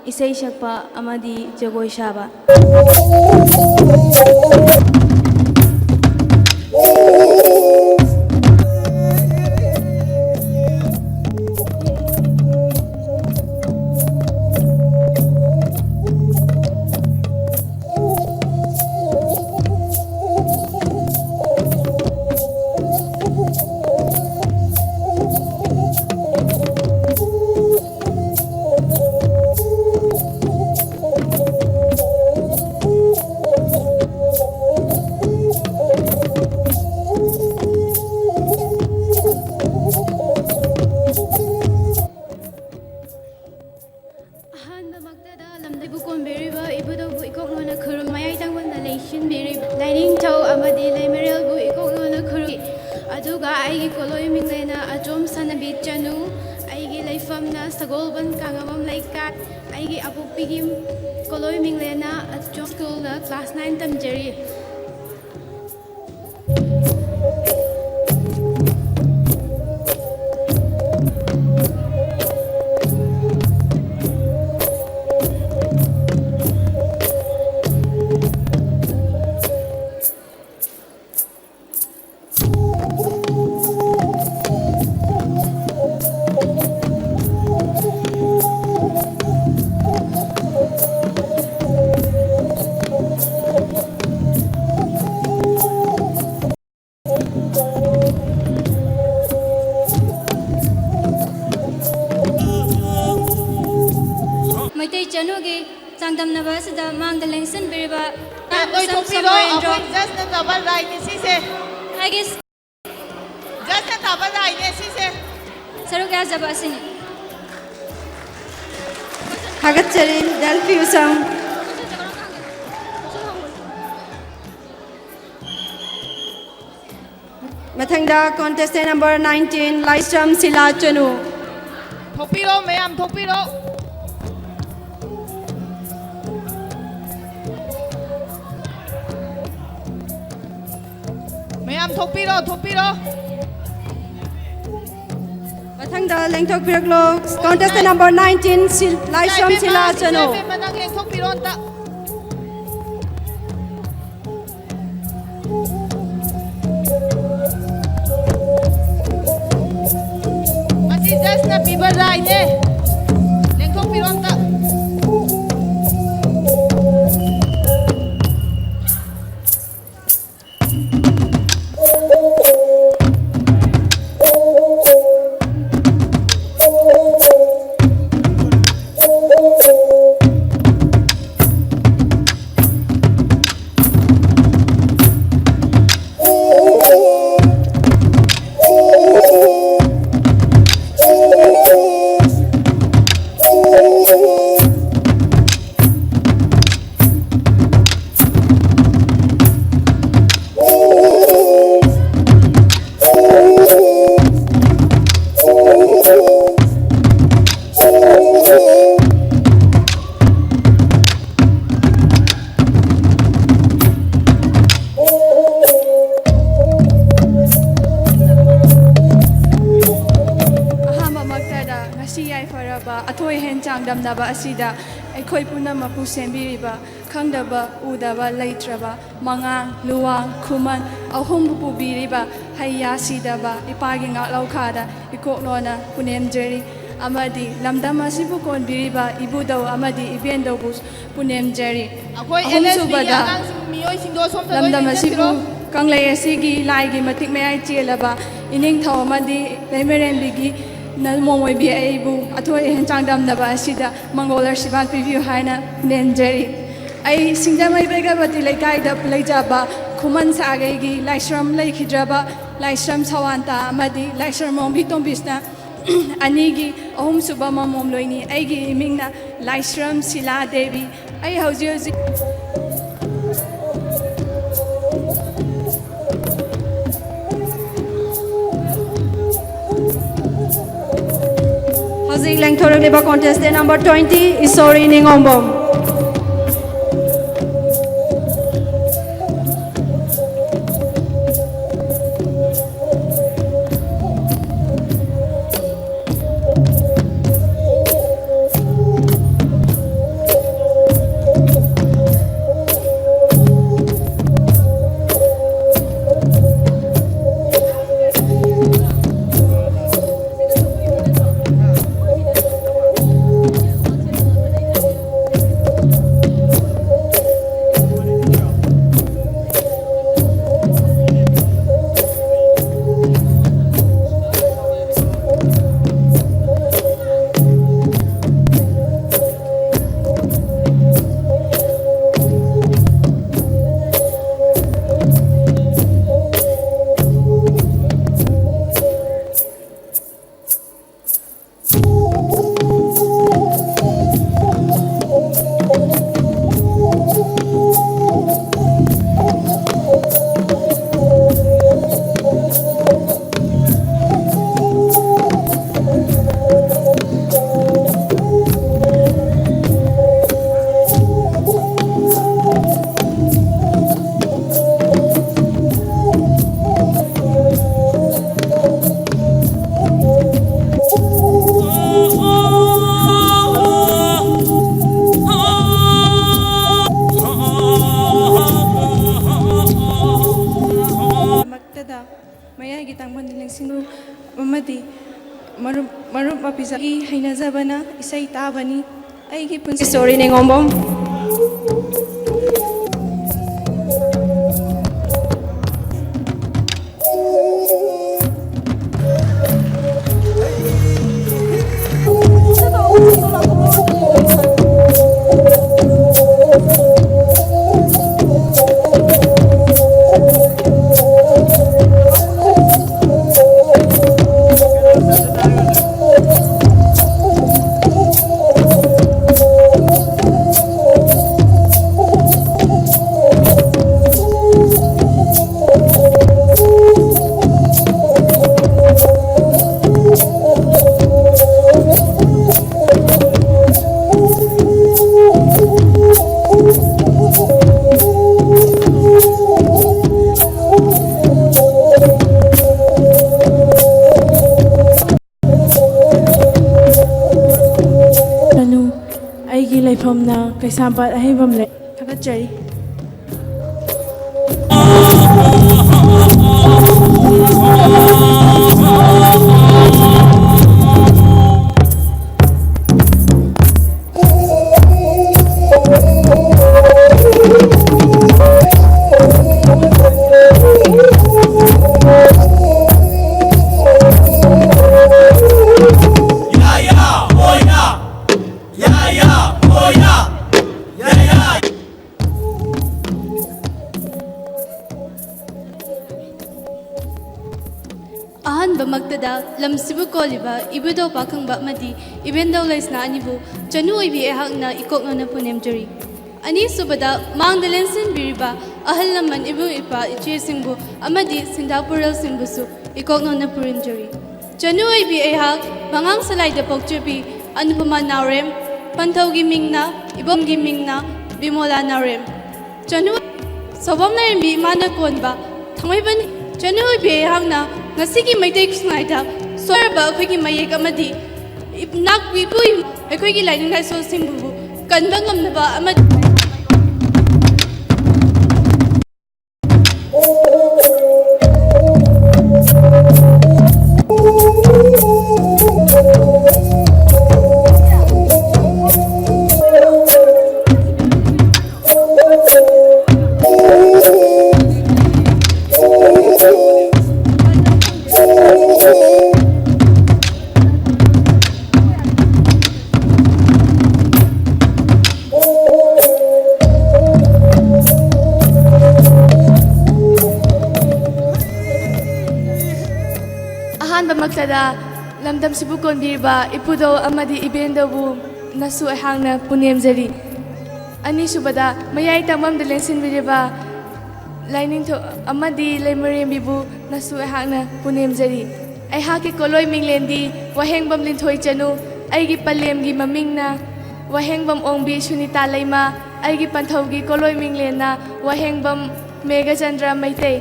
ꯏꯁꯩ ꯁꯛꯄ ꯑꯃꯗꯤ ꯖꯒꯣꯏ ꯁꯥꯕ꯫ ꯑꯍꯥꯟꯕꯃꯛꯇꯗ ꯂꯝꯗꯩꯕꯨ ꯀꯣꯟꯕꯤꯔꯤꯕ ꯏꯕꯨꯙꯧꯕꯨ ꯏꯀꯣꯛ ꯅꯣꯟꯅ ꯈꯨꯔꯨꯝ, ꯃꯌꯥꯏ ꯇꯪꯕꯅ ꯂꯩꯁꯤꯟꯕꯤꯔꯤꯕ ꯂꯥꯏꯅꯤꯡꯊꯧ ꯑꯃꯗꯤ ꯂꯩꯃꯔꯦꯜꯕꯨ ꯏꯀꯣꯛ ꯅꯣꯟꯅ ꯈꯨꯔꯨꯝ꯫ ꯑꯗꯨꯒ ꯑꯩꯒꯤ ꯀꯣꯂꯣꯏ ꯃꯤꯡꯂꯦꯅ ꯑꯆꯣꯝ ꯁꯅꯕꯤ ꯆꯅꯨ, ꯑꯩꯒꯤ ꯂꯩꯐꯝꯅ ꯁꯒꯣꯜꯕꯟ ꯀꯥꯉꯝꯕꯝ ꯂꯩꯀꯥꯏ, ꯑꯩꯒꯤ ꯑꯄꯣꯛꯄꯤꯒꯤ ꯀꯣꯂꯣꯏ ꯃꯤꯡꯂꯦꯅ ꯑꯆꯣꯝ ꯁ꯭ꯀꯨꯜꯗ ꯀ꯭ꯂꯥꯁ ꯅꯥꯏꯟ ꯇꯝꯖꯔꯤ꯫ ꯑꯁꯤꯗ ꯃꯥꯡꯗ ꯂꯦꯡꯁꯤꯟꯕꯤꯔꯤꯕ ꯃꯌꯥꯝ ꯂꯣꯏꯊꯣꯛꯄꯤꯔꯣ꯫ ꯑꯩꯈꯣꯏ ꯖꯁꯅ ꯇꯥꯕ ꯂꯥꯏꯅꯦ ꯁꯤꯁꯦ꯫ ꯑꯩꯒꯤ ꯖꯁꯅ ꯇꯥꯕ ꯂꯥꯏꯅꯦ ꯁꯤꯁꯦ꯫ ꯁꯔꯨꯛ ꯌꯥꯖꯕ ꯑꯁꯤꯅꯤ꯫ ꯊꯥꯒꯠꯆꯔꯤ, ꯗꯦꯜꯐꯤ ꯎꯁꯝ꯫ ꯃꯊꯪꯗ contestant number nineteen, ꯂꯥꯏꯁ꯭ꯔꯝ ꯁꯤꯂꯥ ꯆꯅꯨ꯫ ꯊꯣꯛꯄꯤꯔꯣ ꯃꯌꯥꯝ, ꯊꯣꯛꯄꯤꯔꯣ꯫ ꯃꯌꯥꯝ ꯊꯣꯛꯄꯤꯔꯣ, ꯊꯣꯛꯄꯤꯔꯣ꯫ ꯃꯊꯪꯗ ꯂꯦꯡꯊꯣꯛꯄꯤꯔꯛꯂꯣ, contestant number nineteen, ꯁꯤꯜ-, ꯂꯥꯏꯁ꯭ꯔꯝ ꯁꯤꯂꯥ ꯆꯅꯨ꯫ ꯏꯃꯥ ꯅꯪ ꯂꯦꯡꯊꯣꯛꯄꯤꯔꯣ ꯑꯝꯇ꯫ ꯃꯁꯤ ꯖꯁꯅ ꯄꯤꯕ ꯔꯥꯏꯅꯦ꯫ ꯂꯦꯡꯊꯣꯛꯄꯤꯔꯣ ꯑꯝꯇ꯫ ꯑꯍꯥꯟꯕꯃꯛꯇꯗ ꯉꯁꯤ ꯌꯥꯏꯐꯔꯕ ꯑꯊꯣꯏ ꯑꯍꯦꯟ ꯆꯥꯡꯗꯝꯅꯕ ꯑꯁꯤꯗ ꯑꯩꯈꯣꯏ ꯄꯨꯝꯅꯃꯛꯄꯨ ꯁꯦꯝꯕꯤꯔꯤꯕ, ꯈꯪꯗꯕ ꯎꯗꯕ ꯂꯩꯇ꯭ꯔꯕ ꯃꯉꯥꯡ, ꯂꯨꯋꯥꯡ, ꯈꯨꯃꯟ ꯑꯍꯨꯝꯕꯨ ꯄꯨꯕꯤꯔꯤꯕ ꯍꯩꯌꯥ ꯁꯤꯗꯕ ꯏꯄꯥꯒꯤ ꯉꯥꯛꯂꯧꯈꯥꯗ ꯏꯀꯣꯛꯂꯣꯅ ꯄꯨꯅꯦꯝꯖꯔꯤ꯫ ꯑꯃꯗꯤ ꯂꯝꯗꯝ ꯑꯁꯤꯕꯨ ꯀꯣꯟꯕꯤꯔꯤꯕ ꯏꯕꯨꯙꯧ ꯑꯃꯗꯤ ꯏꯕꯦꯟꯙꯧꯕꯨ ꯄꯨꯅꯦꯝꯖꯔꯤ꯫ ꯑꯩꯈꯣꯏ ꯑꯍꯨꯝꯁꯨꯕꯗ, ꯑꯦꯟ ꯑꯦꯁ ꯗꯤꯒꯤ ꯑꯉꯥꯡꯁꯤꯡ, ꯃꯤꯑꯣꯏꯁꯤꯡꯗꯣ ꯁꯣꯝꯗ ꯂꯣꯏ ꯂꯝꯗꯝ ꯑꯁꯤꯕꯨ ꯆꯦꯟꯕꯤꯔꯣ꯫ ꯀꯪꯂꯩ ꯑꯁꯤꯒꯤ ꯂꯥꯏꯒꯤ ꯃꯇꯤꯛ ꯃꯌꯥꯏ ꯆꯦꯜꯂꯕ ꯏꯅꯤꯡꯊꯧ ꯑꯃꯗꯤ ꯂꯩꯃꯔꯦꯟꯕꯤꯒꯤ ꯅꯜ ꯃꯣꯃꯣꯏꯕꯤ ꯑꯩꯕꯨ ꯑꯊꯣꯏ ꯑꯍꯦꯟ ꯆꯥꯡꯗꯝꯅꯕ ꯑꯁꯤꯗ ꯃꯪꯒꯣꯜ ꯑꯥꯁꯤꯔꯕꯥꯗ ꯄꯤꯕꯤꯌꯨ ꯍꯥꯏꯅ ꯅꯦꯟꯖꯔꯤ꯫ ꯑꯩ ꯁꯤꯡꯖꯃꯩ ꯕꯦꯒꯕꯇꯤ ꯂꯩꯀꯥꯏꯗ ꯂꯩꯖꯕ ꯈꯨꯃꯟ ꯁꯥꯒꯩꯒꯤ ꯂꯥꯏꯁ꯭ꯔꯝ ꯂꯩꯈꯤꯗ꯭ꯔꯕ ꯂꯥꯏꯁ꯭ꯔꯝ ꯁꯋꯥꯟꯇ ꯑꯃꯗꯤ ꯂꯥꯏꯁ꯭ꯔꯝ ꯃꯣꯝꯕꯤ ꯇꯣꯝꯕꯤꯁꯅ ꯑꯅꯤꯒꯤ ꯑꯍꯨꯝꯁꯨꯕ ꯃꯃꯣꯝꯂꯣꯏꯅꯤ꯫ ꯑꯩꯒꯤ ꯏꯃꯤꯡꯅ ꯂꯥꯏꯁ꯭ꯔꯝ ꯁꯤꯂꯥ ꯗꯦꯕꯤ꯫ ꯑꯩ ꯍꯧꯖꯤꯛ ꯍꯧꯖꯤꯛ ꯍꯧꯖꯤꯛ ꯂꯦꯡꯊꯣꯔꯛꯂꯤꯕ contestant number twenty, ꯏꯁꯣꯔꯤ ꯅꯤꯉꯣꯝꯕꯝ꯫ ꯃꯌꯥꯏꯒꯤ ꯇꯥꯡꯕꯟꯗ ꯂꯦꯡꯁꯤꯟꯕ ꯑꯃꯗꯤ ꯃꯔꯨꯞ ꯃꯔꯨꯞ ꯃꯄꯤꯖꯒꯤ ꯍꯩꯅꯖꯕꯅ ꯏꯁꯩ ꯇꯥꯕꯅꯤ꯫ ꯑꯩꯒꯤ ꯄꯨꯟꯁꯤ ꯏꯁꯣꯔꯤ ꯅꯤꯉꯣꯝꯕꯝ꯫ ꯀꯩꯁꯥꯝꯄꯥꯠ ꯑꯍꯩꯕꯝ ꯂꯩ꯫ ꯊꯥꯒꯠꯆꯔꯤ꯫ ꯑꯍꯥꯟꯕꯃꯛꯇꯗ ꯂꯝꯁꯤꯕꯨ ꯀꯣꯜꯂꯤꯕ ꯏꯕꯨꯙꯧ ꯄꯥꯈꯪꯕ ꯑꯃꯗꯤ ꯏꯕꯦꯟꯙꯧ ꯂꯩꯁꯅꯥ ꯑꯅꯤꯕꯨ ꯆꯅꯨ ꯑꯣꯏꯕꯤ ꯑꯩꯍꯥꯛꯅ ꯏꯀꯣꯛꯅꯅ ꯄꯨꯅꯦꯝꯖꯔꯤ꯫ ꯑꯅꯤꯁꯨꯕꯗ ꯃꯥꯡꯗ ꯂꯦꯟꯁꯤꯟꯕꯤꯔꯤꯕ ꯑꯍꯜ ꯂꯃꯟ ꯏꯕꯨꯡ ꯏꯄ꯭ꯋꯥ ꯏꯆꯦꯁꯤꯡꯕꯨ ꯑꯃꯗꯤ ꯁꯤꯟꯊꯥ ꯄꯨꯔꯦꯜꯁꯤꯡꯕꯨꯁꯨ ꯏꯀꯣꯛꯅꯅ ꯄꯨꯔꯦꯝꯖꯔꯤ꯫ ꯆꯅꯨ ꯑꯣꯏꯕꯤ ꯑꯩꯍꯥꯛ ꯃꯉꯥꯡ ꯁꯂꯥꯏꯗ ꯄꯣꯛꯆꯕꯤ ꯑꯅꯨꯄꯃꯥ ꯅꯥꯎꯔꯦꯝ, ꯄꯟꯊꯧꯒꯤ ꯃꯤꯡꯅ, ꯏꯕꯣꯝꯒꯤ ꯃꯤꯡꯅ ꯕꯤꯃꯣꯂꯥ ꯅꯥꯎꯔꯦꯝ꯫ ꯆꯅꯨ ꯁꯧꯕꯝ ꯂꯥꯏꯔꯦꯝꯕꯤ ꯏꯃꯥꯅ ꯀꯣꯟꯕ ꯊꯥꯡꯃꯩꯕꯟ꯫ ꯆꯅꯨ ꯑꯣꯏꯕꯤ ꯑꯩꯍꯥꯛꯅ ꯉꯁꯤꯒꯤ ꯃꯩꯇꯩ ꯈꯨꯟꯅꯥꯏꯗ ꯁꯣꯏꯔꯕ ꯑꯩꯈꯣꯏꯒꯤ ꯃꯌꯦꯛ ꯑꯃꯗꯤ ꯏꯅꯥꯛ ꯏꯄꯨ ꯑꯩꯈꯣꯏꯒꯤ ꯂꯥꯏꯅꯤꯡ ꯂꯥꯏꯁꯣꯜꯁꯤꯡꯕꯨ ꯀꯟꯕ ꯉꯝꯅꯕ ꯑꯃꯗꯤ ꯑꯍꯥꯟꯕꯃꯛꯇꯗ ꯂꯝꯗꯝꯁꯤꯕꯨ ꯀꯣꯟꯕꯤꯔꯤꯕ ꯏꯄꯨꯗꯧ ꯑꯃꯗꯤ ꯏꯕꯦꯟꯗꯧꯕꯨ ꯅꯁꯨ ꯑꯩꯍꯥꯛꯅ ꯄꯨꯅꯦꯝꯖꯔꯤ꯫ ꯑꯅꯤꯁꯨꯕꯗ ꯃꯌꯥꯏ ꯇꯥꯡꯕꯝꯗ ꯂꯦꯡꯁꯤꯟꯕꯤꯔꯤꯕ ꯂꯥꯏꯅꯤꯡꯊꯧ ꯑꯃꯗꯤ ꯂꯩꯃꯔꯦꯝꯕꯤꯕꯨ ꯅꯁꯨ ꯑꯩꯍꯥꯛꯅ ꯄꯨꯅꯦꯝꯖꯔꯤ꯫ ꯑꯩꯍꯥꯛꯀꯤ ꯀꯣꯂꯣꯏ ꯃꯤꯡꯂꯦꯟꯗꯤ ꯋꯥꯍꯦꯡꯕꯝ ꯂꯤꯟꯊꯣꯏ ꯆꯅꯨ, ꯑꯩꯒꯤ ꯄꯂꯦꯝꯒꯤ ꯃꯃꯤꯡꯅ ꯋꯥꯍꯦꯡꯕꯝ ꯑꯣꯡꯕꯤ ꯁꯨꯅꯤꯇꯥ ꯂꯩꯃ, ꯑꯩꯒꯤ ꯄꯟꯊꯧꯒꯤ ꯀꯣꯂꯣꯏ ꯃꯤꯡꯂꯦꯟꯅ ꯋꯥꯍꯦꯡꯕꯝ ꯃꯦꯘꯆꯟꯗ꯭ꯔ ꯃꯩꯇꯩ꯫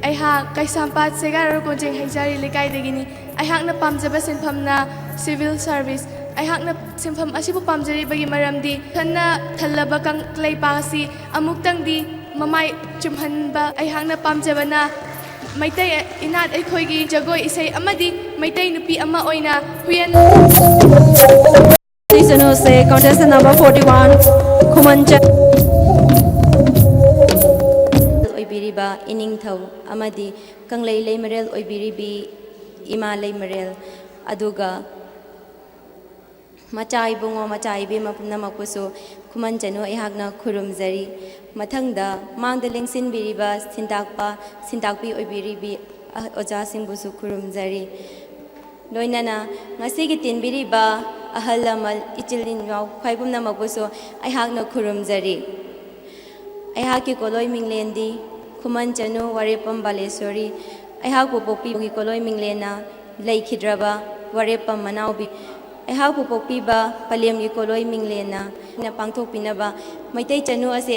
ꯑꯩꯍꯥꯛ ꯀꯩꯁꯥꯝꯄꯥꯠ ꯁꯦꯒꯥꯏꯔꯣ ꯀꯣꯟꯖꯦꯡ ꯍꯩꯖꯥꯔꯤ ꯂꯩꯀꯥꯏꯗꯒꯤꯅꯤ꯫ ꯑꯩꯍꯥꯛꯅ ꯄꯥꯝꯖꯕ ꯁꯤꯟꯐꯝꯅ civil service꯫ ꯑꯩꯍꯥꯛꯅ ꯁꯤꯟꯐꯝ ꯑꯁꯤꯕꯨ ꯄꯥꯝꯖꯔꯤꯕꯒꯤ ꯃꯔꯝꯗꯤ ꯈꯟꯅ ꯊꯜꯂꯕ ꯀꯪꯂꯩꯄꯥꯛ ꯑꯁꯤ ꯑꯃꯨꯛꯇꯪꯗꯤ ꯃꯃꯥꯏ ꯆꯨꯝꯍꯟꯕ ꯑꯩꯍꯥꯛꯅ ꯄꯥꯝꯖꯕꯅ ꯃꯩꯇꯩ ꯏꯅꯥꯠ ꯑꯩꯈꯣꯏꯒꯤ ꯖꯒꯣꯏ ꯏꯁꯩ ꯑꯃꯗꯤ ꯃꯩꯇꯩ ꯅꯨꯄꯤ ꯑꯃ ꯑꯣꯏꯅ Huiyen Please announce the contestant number forty-one, Khumancha. ꯑꯣꯏꯕꯤꯔꯤꯕ ꯏꯅꯤꯡꯊꯧ ꯑꯃꯗꯤ ꯀꯪꯂꯩ ꯂꯩꯃꯔꯦꯜ ꯑꯣꯏꯕꯤꯔꯤꯕꯤ ꯏꯃꯥ ꯂꯩꯃꯔꯦꯜ, ꯑꯗꯨꯒ ꯃꯆꯥ ꯏꯕꯨꯡꯉꯣ, ꯃꯆꯥ ꯏꯕꯦꯝꯃ ꯄꯨꯝꯅꯃꯛꯄꯨꯁꯨ ꯈꯨꯃꯟ ꯆꯅꯨ ꯑꯩꯍꯥꯛꯅ ꯈꯨꯔꯨꯝꯖꯔꯤ꯫ ꯃꯊꯪꯗ ꯃꯥꯡꯗ ꯂꯦꯡꯁꯤꯟꯕꯤꯔꯤꯕ ꯁꯤꯟꯇꯥꯛꯄ, ꯁꯤꯟꯇꯥꯛꯄꯤ ꯑꯣꯏꯕꯤꯔꯤꯕꯤ ꯑ-, ꯑꯣꯖꯥꯁꯤꯡꯕꯨꯁꯨ ꯈꯨꯔꯨꯝꯖꯔꯤ꯫ ꯂꯣꯏꯅꯅ ꯉꯁꯤꯒꯤ ꯇꯤꯟꯕꯤꯔꯤꯕ ꯑꯍꯜ ꯂꯃꯟ, ꯏꯆꯤꯜ ꯏꯅꯥꯎ ꯈ꯭ꯋꯥꯏ ꯄꯨꯝꯅꯃꯛꯄꯨꯁꯨ ꯑꯩꯍꯥꯛꯅ ꯈꯨꯔꯨꯝꯖꯔꯤ꯫ ꯑꯩꯍꯥꯛꯀꯤ ꯀꯣꯂꯣꯏ ꯃꯤꯡꯂꯦꯟꯗꯤ ꯈꯨꯃꯟ ꯆꯅꯨ ꯋꯥꯔꯦꯞꯄꯝ ꯕꯥꯂꯦꯁꯣꯔꯤ꯫ ꯑꯩꯍꯥꯛꯄꯨ ꯄꯣꯛꯄꯤꯕꯒꯤ ꯀꯣꯂꯣꯏ ꯃꯤꯡꯂꯦꯟꯅ ꯂꯩꯈꯤꯗ꯭ꯔꯕ ꯋꯥꯔꯦꯞꯄꯝ ꯃꯅꯥꯎꯕꯤ꯫ ꯑꯩꯍꯥꯛꯄꯨ ꯄꯣꯛꯄꯤꯕ ꯄꯂꯦꯝꯒꯤ ꯀꯣꯂꯣꯏ ꯃꯤꯡꯂꯦꯟꯅ ꯄꯥꯡꯊꯣꯛꯄꯤꯅꯕ ꯃꯩꯇꯩ ꯆꯅꯨ ꯑꯁꯦ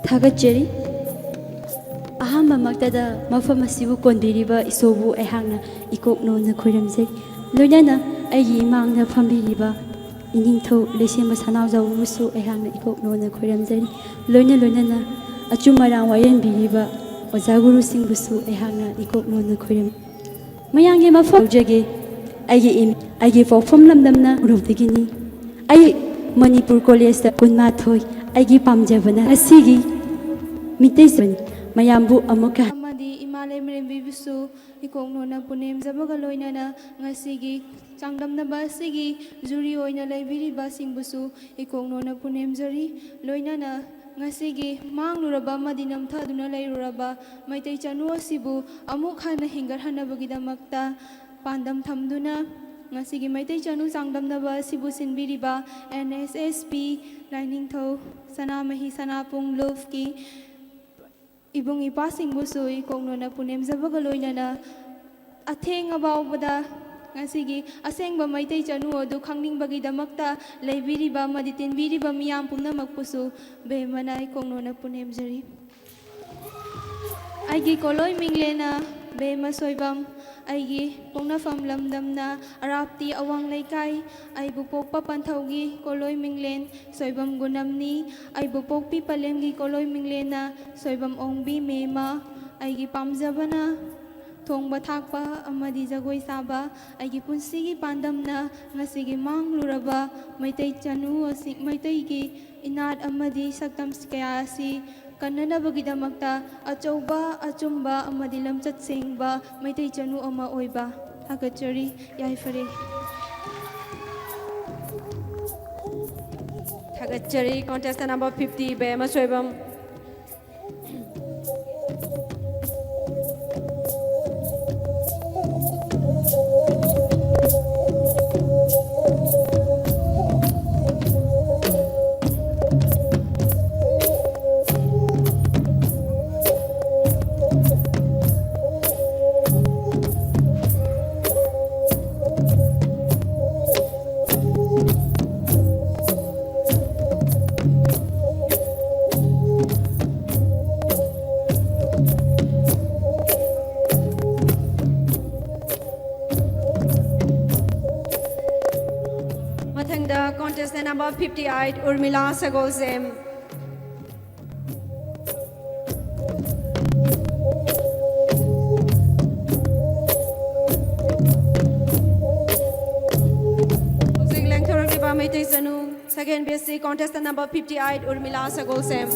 ꯊꯥꯒꯠꯆꯔꯤ꯫ ꯑꯍꯥꯟꯕꯃꯛꯇꯗ ꯃꯐꯝ ꯑꯁꯤꯕꯨ ꯀꯣꯟꯕꯤꯔꯤꯕ ꯏꯁꯣꯔꯕꯨ ꯑꯩꯍꯥꯛꯅ ꯏꯀꯣꯛ ꯅꯣꯟꯅ ꯈꯣꯏꯔꯝꯖꯩ꯫ ꯂꯣꯏꯅꯅ ꯑꯩꯒꯤ ꯏꯃꯥꯡꯗ ꯐꯝꯕꯤꯔꯤꯕ ꯏꯅꯤꯡꯊꯧ ꯂꯩꯁꯦꯝꯕ ꯁꯅꯥꯖꯥꯎꯕꯕꯨꯁꯨ ꯑꯩꯍꯥꯛꯅ ꯏꯀꯣꯛ ꯅꯣꯟꯅ ꯈꯣꯏꯔꯝꯖꯔꯤ꯫ ꯂꯣꯏꯅ ꯂꯣꯏꯅꯅ ꯑꯆꯨꯝ ꯑꯔꯥꯟ ꯋꯥꯌꯦꯟꯕꯤꯔꯤꯕ ꯑꯣꯖꯥ ꯒꯨꯔꯨꯁꯤꯡꯕꯨꯁꯨ ꯑꯩꯍꯥꯛꯅ ꯏꯀꯣꯛ ꯅꯣꯟꯅ ꯈꯣꯏꯔꯝ꯫ ꯃꯌꯥꯝꯒꯤ ꯃꯐꯝ ꯂꯧꯖꯒꯦ꯫ ꯑꯩꯒꯤ ꯏꯃꯤꯡ, ꯑꯩꯒꯤ ꯄꯣꯛꯐꯝ ꯂꯝꯗꯝꯅ ꯎꯔꯨꯝꯗꯒꯤꯅꯤ꯫ ꯑꯩ ꯃꯅꯤꯄꯨꯔ ꯀꯣꯂꯦꯖꯇ ꯀꯨꯟꯃꯥꯊꯣꯏ꯫ ꯑꯩꯒꯤ ꯄꯥꯝꯖꯕꯅ ꯉꯁꯤꯒꯤ ꯃꯤꯇꯩꯁꯤꯡ ꯃꯌꯥꯝꯕꯨ ꯑꯃꯨꯛꯀ ꯑꯃꯗꯤ ꯏꯃꯥ ꯂꯩꯃꯔꯦꯝꯕꯤꯕꯨꯁꯨ ꯏꯀꯣꯛ ꯅꯣꯟꯅ ꯄꯨꯅꯦꯝꯖꯕꯒ ꯂꯣꯏꯅꯅ ꯉꯁꯤꯒꯤ ꯆꯥꯡꯗꯝꯅꯕ ꯑꯁꯤꯒꯤ ꯖꯨꯔꯤ ꯑꯣꯏꯅ ꯂꯩꯕꯤꯔꯤꯕꯁꯤꯡꯕꯨꯁꯨ ꯏꯀꯣꯛꯅꯣꯅ ꯄꯨꯅꯦꯝꯖꯔꯤ꯫ ꯂꯣꯏꯅꯅ ꯉꯁꯤꯒꯤ ꯃꯥꯡꯂꯨꯔꯕ ꯑꯃꯗꯤ ꯅꯝꯊꯗꯨꯅ ꯂꯩꯔꯨꯔꯕ ꯃꯩꯇꯩ ꯆꯅꯨ ꯑꯁꯤꯕꯨ ꯑꯃꯨꯛ ꯍꯟꯅ ꯍꯤꯡꯒꯠꯍꯟꯅꯕꯒꯤꯗꯃꯛꯇ ꯄꯥꯟꯗꯝ ꯊꯝꯗꯨꯅ ꯉꯁꯤꯒꯤ ꯃꯩꯇꯩ ꯆꯅꯨ ꯆꯥꯡꯗꯝꯅꯕ ꯑꯁꯤꯕꯨ ꯁꯤꯟꯕꯤꯔꯤꯕ N S S P ꯂꯥꯏꯅꯤꯡꯊꯧ ꯁꯅꯥꯃꯍꯤ ꯁꯅꯥꯄꯨꯡ ꯂꯨꯞꯀꯤ ꯏꯕꯨꯡ ꯏꯄꯥꯁꯤꯡꯕꯨꯁꯨ ꯏꯀꯣꯛꯅꯣꯅ ꯄꯨꯅꯦꯝꯖꯕꯒ ꯂꯣꯏꯅꯅ ꯑꯊꯦꯡ ꯑꯐꯥꯎꯕꯗ ꯉꯁꯤꯒꯤ ꯑꯁꯦꯡꯕ ꯃꯩꯇꯩ ꯆꯅꯨ ꯑꯗꯨ ꯈꯪꯅꯤꯡꯕꯒꯤꯗꯃꯛꯇ ꯂꯩꯕꯤꯔꯤꯕ ꯑꯃꯗꯤ ꯇꯤꯟꯕꯤꯔꯤꯕ ꯃꯤꯌꯥꯝ ꯄꯨꯝꯅꯃꯛꯄꯨꯁꯨ ꯕꯦꯃꯅ ꯏꯀꯣꯛꯅꯣꯅ ꯄꯨꯅꯦꯝꯖꯔꯤ꯫ ꯑꯩꯒꯤ ꯀꯣꯂꯣꯏ ꯃꯤꯡꯂꯦꯟꯅ ꯕꯦꯃ ꯁꯣꯏꯕꯝ, ꯑꯩꯒꯤ ꯄꯣꯛꯅꯐꯝ ꯂꯝꯗꯝꯅ ꯑꯔꯥꯞꯇꯤ ꯑꯋꯥꯡ ꯂꯩꯀꯥꯏ, ꯑꯩꯕꯨ ꯄꯣꯛꯄ ꯄꯟꯊꯧꯒꯤ ꯀꯣꯂꯣꯏ ꯃꯤꯡꯂꯦꯟ ꯁꯣꯏꯕꯝ ꯒꯨꯅꯝꯅꯤ꯫ ꯑꯩꯕꯨ ꯄꯣꯛꯄꯤ ꯄꯂꯦꯝꯒꯤ ꯀꯣꯂꯣꯏ ꯃꯤꯡꯂꯦꯟꯅ ꯁꯣꯏꯕꯝ ꯑꯣꯡꯕꯤ ꯃꯦꯃ꯫ ꯑꯩꯒꯤ ꯄꯥꯝꯖꯕꯅ ꯊꯣꯡꯕ ꯊꯥꯛꯄ ꯑꯃꯗꯤ ꯖꯒꯣꯏ ꯁꯥꯕ꯫ ꯑꯩꯒꯤ ꯄꯨꯟꯁꯤꯒꯤ ꯄꯥꯟꯗꯝꯅ ꯉꯁꯤꯒꯤ ꯃꯥꯡꯂꯨꯔꯕ ꯃꯩꯇꯩ ꯆꯅꯨ ꯑꯁꯤ, ꯃꯩꯇꯩꯒꯤ ꯏꯅꯥꯠ ꯑꯃꯗꯤ ꯁꯛꯇꯝ ꯀꯌꯥ ꯑꯁꯤ ꯀꯟꯅꯅꯕꯒꯤꯗꯃꯛꯇ ꯑꯆꯧꯕ, ꯑꯆꯨꯝꯕ ꯑꯃꯗꯤ ꯂꯝꯆꯠ ꯁꯦꯡꯕ ꯃꯩꯇꯩ ꯆꯅꯨ ꯑꯃ ꯑꯣꯏꯕ꯫ ꯊꯥꯒꯠꯆꯔꯤ꯫ ꯌꯥꯏꯐꯔꯦ꯫ ꯊꯥꯒꯠꯆꯔꯤ꯫ Contestant number fifty, ꯕꯦꯃ Soibam. ꯃꯊꯪꯗ contestant number fifty-eight, ꯎꯔꯃꯤꯂꯥ ꯁꯒꯣꯜꯁꯦꯝ꯫ ꯍꯧꯖꯤꯛ ꯂꯦꯡꯊꯣꯔꯛꯂꯤꯕ ꯃꯩꯇꯩ ꯆꯅꯨ, second batch ꯁꯤ contestant number fifty-eight, ꯎꯔꯃꯤꯂꯥ ꯁꯒꯣꯜꯁꯦꯝ꯫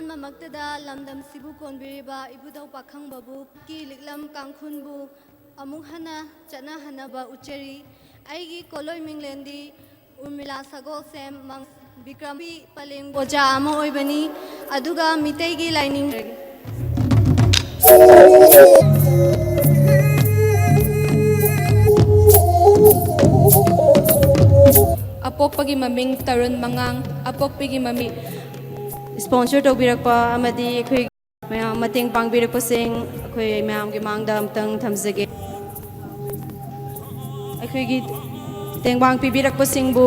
ꯑꯍꯥꯟꯕꯃꯛꯇꯗ ꯂꯝꯗꯝꯁꯤꯕꯨ ꯀꯣꯟꯕꯤꯔꯤꯕ ꯏꯕꯨꯙꯧ ꯄꯥꯈꯪꯕꯕꯨ ꯀꯤ ꯂꯤꯛꯂꯝ ꯀꯥꯡꯈꯨꯜꯕꯨ ꯑꯃꯨꯛ ꯍꯟꯅ ꯆꯠꯅꯍꯟꯅꯕ ꯎꯠꯆꯔꯤ꯫ ꯑꯩꯒꯤ ꯀꯣꯂꯣꯏ ꯃꯤꯡꯂꯦꯟꯗꯤ ꯎꯔꯃꯤꯂꯥ ꯁꯒꯣꯜꯁꯦꯝ ꯃꯪ-, ꯕꯤꯀ꯭ꯔꯝꯕꯤ ꯄꯂꯦꯝ ꯑꯣꯖꯥ ꯑꯃ ꯑꯣꯏꯕꯅꯤ, ꯑꯗꯨꯒ ꯃꯤꯇꯩꯒꯤ ꯂꯥꯏꯅꯤꯡ ꯑꯄꯣꯛꯄꯒꯤ ꯃꯃꯤꯡ ꯇꯔꯨꯟ ꯃꯉꯥꯡ, ꯑꯄꯣꯛꯄꯤꯒꯤ ꯃꯃꯤꯡ꯫ ꯏꯁꯄꯣꯟꯁꯔ ꯇꯧꯕꯤꯔꯛꯄ ꯑꯃꯗꯤ ꯑꯩꯈꯣꯏ ꯃꯌꯥꯝ ꯃꯇꯦꯡ ꯄꯥꯡꯕꯤꯔꯛꯄꯁꯤꯡ ꯑꯩꯈꯣꯏ ꯃꯌꯥꯝꯒꯤ ꯃꯥꯡꯗ ꯑꯝꯇꯪ ꯊꯝꯖꯒꯦ꯫ ꯑꯩꯈꯣꯏꯒꯤ ꯇꯦꯡꯕꯥꯡ ꯄꯤꯕꯤꯔꯛꯄꯁꯤꯡꯕꯨ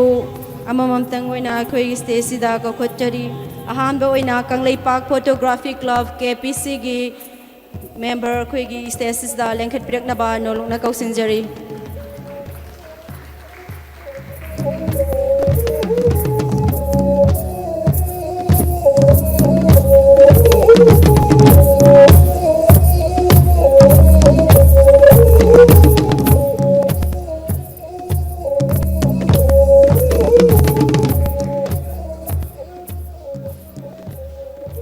ꯑꯃꯃꯝꯇꯪ ꯑꯣꯏꯅ ꯑꯩꯈꯣꯏꯒꯤ ꯁ꯭ꯇꯦꯖꯁꯤꯗ ꯀꯧꯈꯠꯆꯔꯤ꯫ ꯑꯍꯥꯟꯕ ꯑꯣꯏꯅ Kangleipak photography club, K P ꯁꯤꯒꯤ ꯃꯦꯝꯕꯔ ꯑꯩꯈꯣꯏꯒꯤ ꯁ꯭ꯇꯦꯖꯁꯤꯗ ꯂꯦꯡꯈꯠꯄꯤꯔꯛꯅꯕ ꯅꯣꯂꯨꯛꯅ ꯀꯧꯁꯤꯟꯖꯔꯤ꯫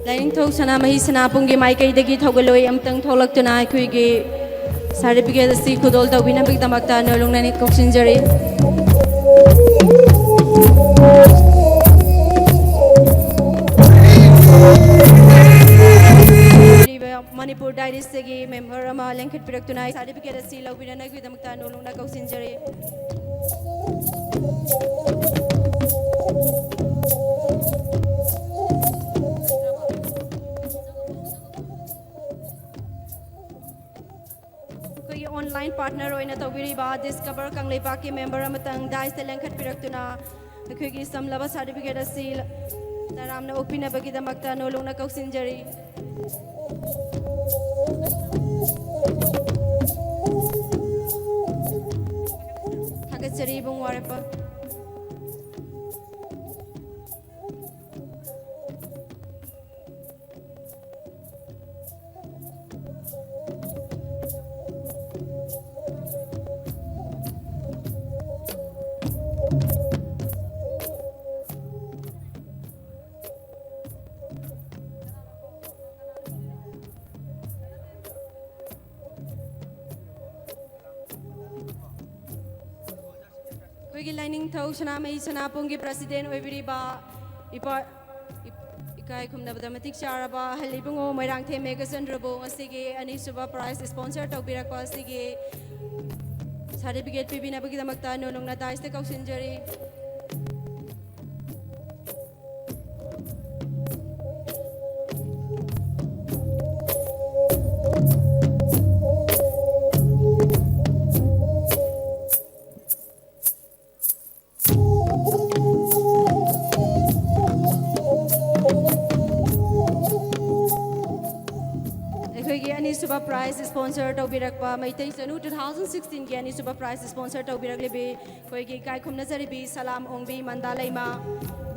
ꯂꯥꯏꯅꯤꯡꯊꯧ ꯁꯅꯥꯃꯍꯤ ꯁꯅꯥꯕꯨꯡꯒꯤ ꯃꯥꯏꯀꯩꯗꯒꯤ ꯊꯧꯒꯜꯂꯣꯏ ꯑꯃꯇꯪ ꯊꯣꯛꯂꯛꯇꯨꯅ ꯑꯩꯈꯣꯏꯒꯤ ꯁꯥꯔꯇꯤꯐꯤꯀꯦꯠ ꯑꯁꯤ ꯈꯨꯗꯣꯜ ꯇꯧꯕꯤꯅꯕꯒꯤꯗꯃꯛꯇ ꯅꯣꯂꯨꯛꯅ ꯀꯧꯁꯤꯟꯖꯔꯤ꯫ ꯃꯅꯤꯄꯨꯔ ꯗꯥꯏꯔꯤꯁꯇꯒꯤ ꯃꯦꯝꯕꯔ ꯑꯃ ꯂꯦꯡꯈꯠꯄꯤꯔꯛꯇꯨꯅ ꯁꯥꯔꯇꯤꯐꯤꯀꯦꯠ ꯑꯁꯤ ꯂꯧꯕꯤꯅꯅꯕꯒꯤꯗꯃꯛꯇ ꯅꯣꯂꯨꯛꯅ ꯀꯧꯁꯤꯟꯖꯔꯤ꯫ ꯑꯩꯈꯣꯏꯒꯤ ꯑꯣꯟꯂꯥꯏꯟ ꯄꯥꯔꯠꯅꯔ ꯑꯣꯏꯅ ꯇꯧꯕꯤꯔꯤꯕ ꯗꯤꯁꯀꯚꯔ ꯀꯪꯂꯩꯄꯥꯛꯀꯤ ꯃꯦꯝꯕꯔ ꯑꯃꯇꯪ ꯗꯥꯏꯁꯇ ꯂꯦꯡꯈꯠꯄꯤꯔꯛꯇꯨꯅ ꯑꯩꯈꯣꯏꯒꯤ ꯆꯝꯂꯕ ꯁꯥꯔꯇꯤꯐꯤꯀꯦꯠ ꯑꯁꯤ ꯇꯔꯥꯝꯅ ꯑꯣꯛꯄꯤꯅꯕꯒꯤꯗꯃꯛꯇ ꯅꯣꯂꯨꯛꯅ ꯀꯧꯁꯤꯟꯖꯔꯤ꯫ ꯊꯥꯒꯠꯆꯔꯤ ꯏꯕꯨꯡ ꯋꯥꯔꯛꯄ꯫ ꯑꯩꯈꯣꯏꯒꯤ ꯂꯥꯏꯅꯤꯡꯊꯧ ꯁꯅꯥꯃꯍꯤ ꯁꯅꯥꯄꯨꯝꯒꯤ president ꯑꯣꯏꯕꯤꯔꯤꯕ ꯏꯄꯥ ꯏ- ꯏꯀꯥꯏ ꯈꯨꯝꯅꯕꯗ ꯃꯇꯤꯛ ꯆꯥꯔꯕ ꯑꯍꯜ ꯏꯕꯨꯡꯉꯣ ꯃꯣꯏꯔꯥꯡꯊꯦꯝ ꯃꯦꯘꯆꯟꯗ꯭ꯔꯕꯨ ꯉꯁꯤꯒꯤ ꯑꯅꯤꯁꯨꯕ prize sponsor ꯇꯧꯕꯤꯔꯛꯄ ꯑꯁꯤꯒꯤ certificate ꯄꯤꯕꯤꯅꯕꯒꯤꯗꯃꯛꯇ ꯅꯣꯂꯨꯛꯅ dais ꯇ ꯀꯧꯁꯤꯟꯖꯔꯤ꯫ ꯑꯩꯈꯣꯏꯒꯤ ꯑꯅꯤꯁꯨꯕ prize sponsor ꯇꯧꯕꯤꯔꯛꯄ ꯃꯩꯇꯩ ꯆꯅꯨ two thousand sixteen ꯒꯤ ꯑꯅꯤꯁꯨꯕ prize sponsor ꯇꯧꯕꯤꯔꯛꯂꯤꯕꯤ ꯑꯩꯈꯣꯏꯒꯤ ꯏꯀꯥꯏ ꯈꯨꯝꯅꯖꯔꯤꯕꯤ ꯁꯂꯥꯝ ꯑꯣꯡꯕꯤ ꯃꯟꯗꯥ ꯂꯩꯃ,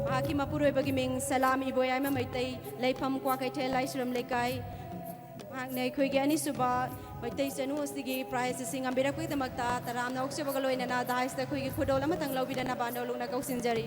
ꯃꯍꯥꯛꯀꯤ ꯃꯄꯨꯔꯣꯏꯕꯒꯤ ꯃꯤꯡ ꯁꯂꯥꯝ ꯏꯕꯣꯌꯥꯏꯃ ꯃꯩꯇꯩ, ꯂꯩꯐꯝ ꯀ꯭ꯋꯥꯀꯩꯊꯦꯜ ꯂꯥꯏꯁ꯭ꯔꯝ ꯂꯩꯀꯥꯏ꯫ ꯃꯍꯥꯛꯅ ꯑꯩꯈꯣꯏꯒꯤ ꯑꯅꯤꯁꯨꯕ ꯃꯩꯇꯩ ꯆꯅꯨ ꯑꯁꯤꯒꯤ prize ꯑꯁꯤ ꯉꯝꯕꯤꯔꯛꯄꯒꯤꯗꯃꯛꯇ ꯇꯔꯥꯝꯅ ꯑꯣꯛꯆꯕꯒ ꯂꯣꯏꯅꯅ dais ꯇ ꯑꯩꯈꯣꯏꯒꯤ ꯈꯨꯗꯣꯜ ꯑꯃꯇꯪ ꯂꯧꯕꯤꯅꯅꯕ ꯅꯣꯂꯨꯛꯅ ꯀꯧꯁꯤꯟꯖꯔꯤ꯫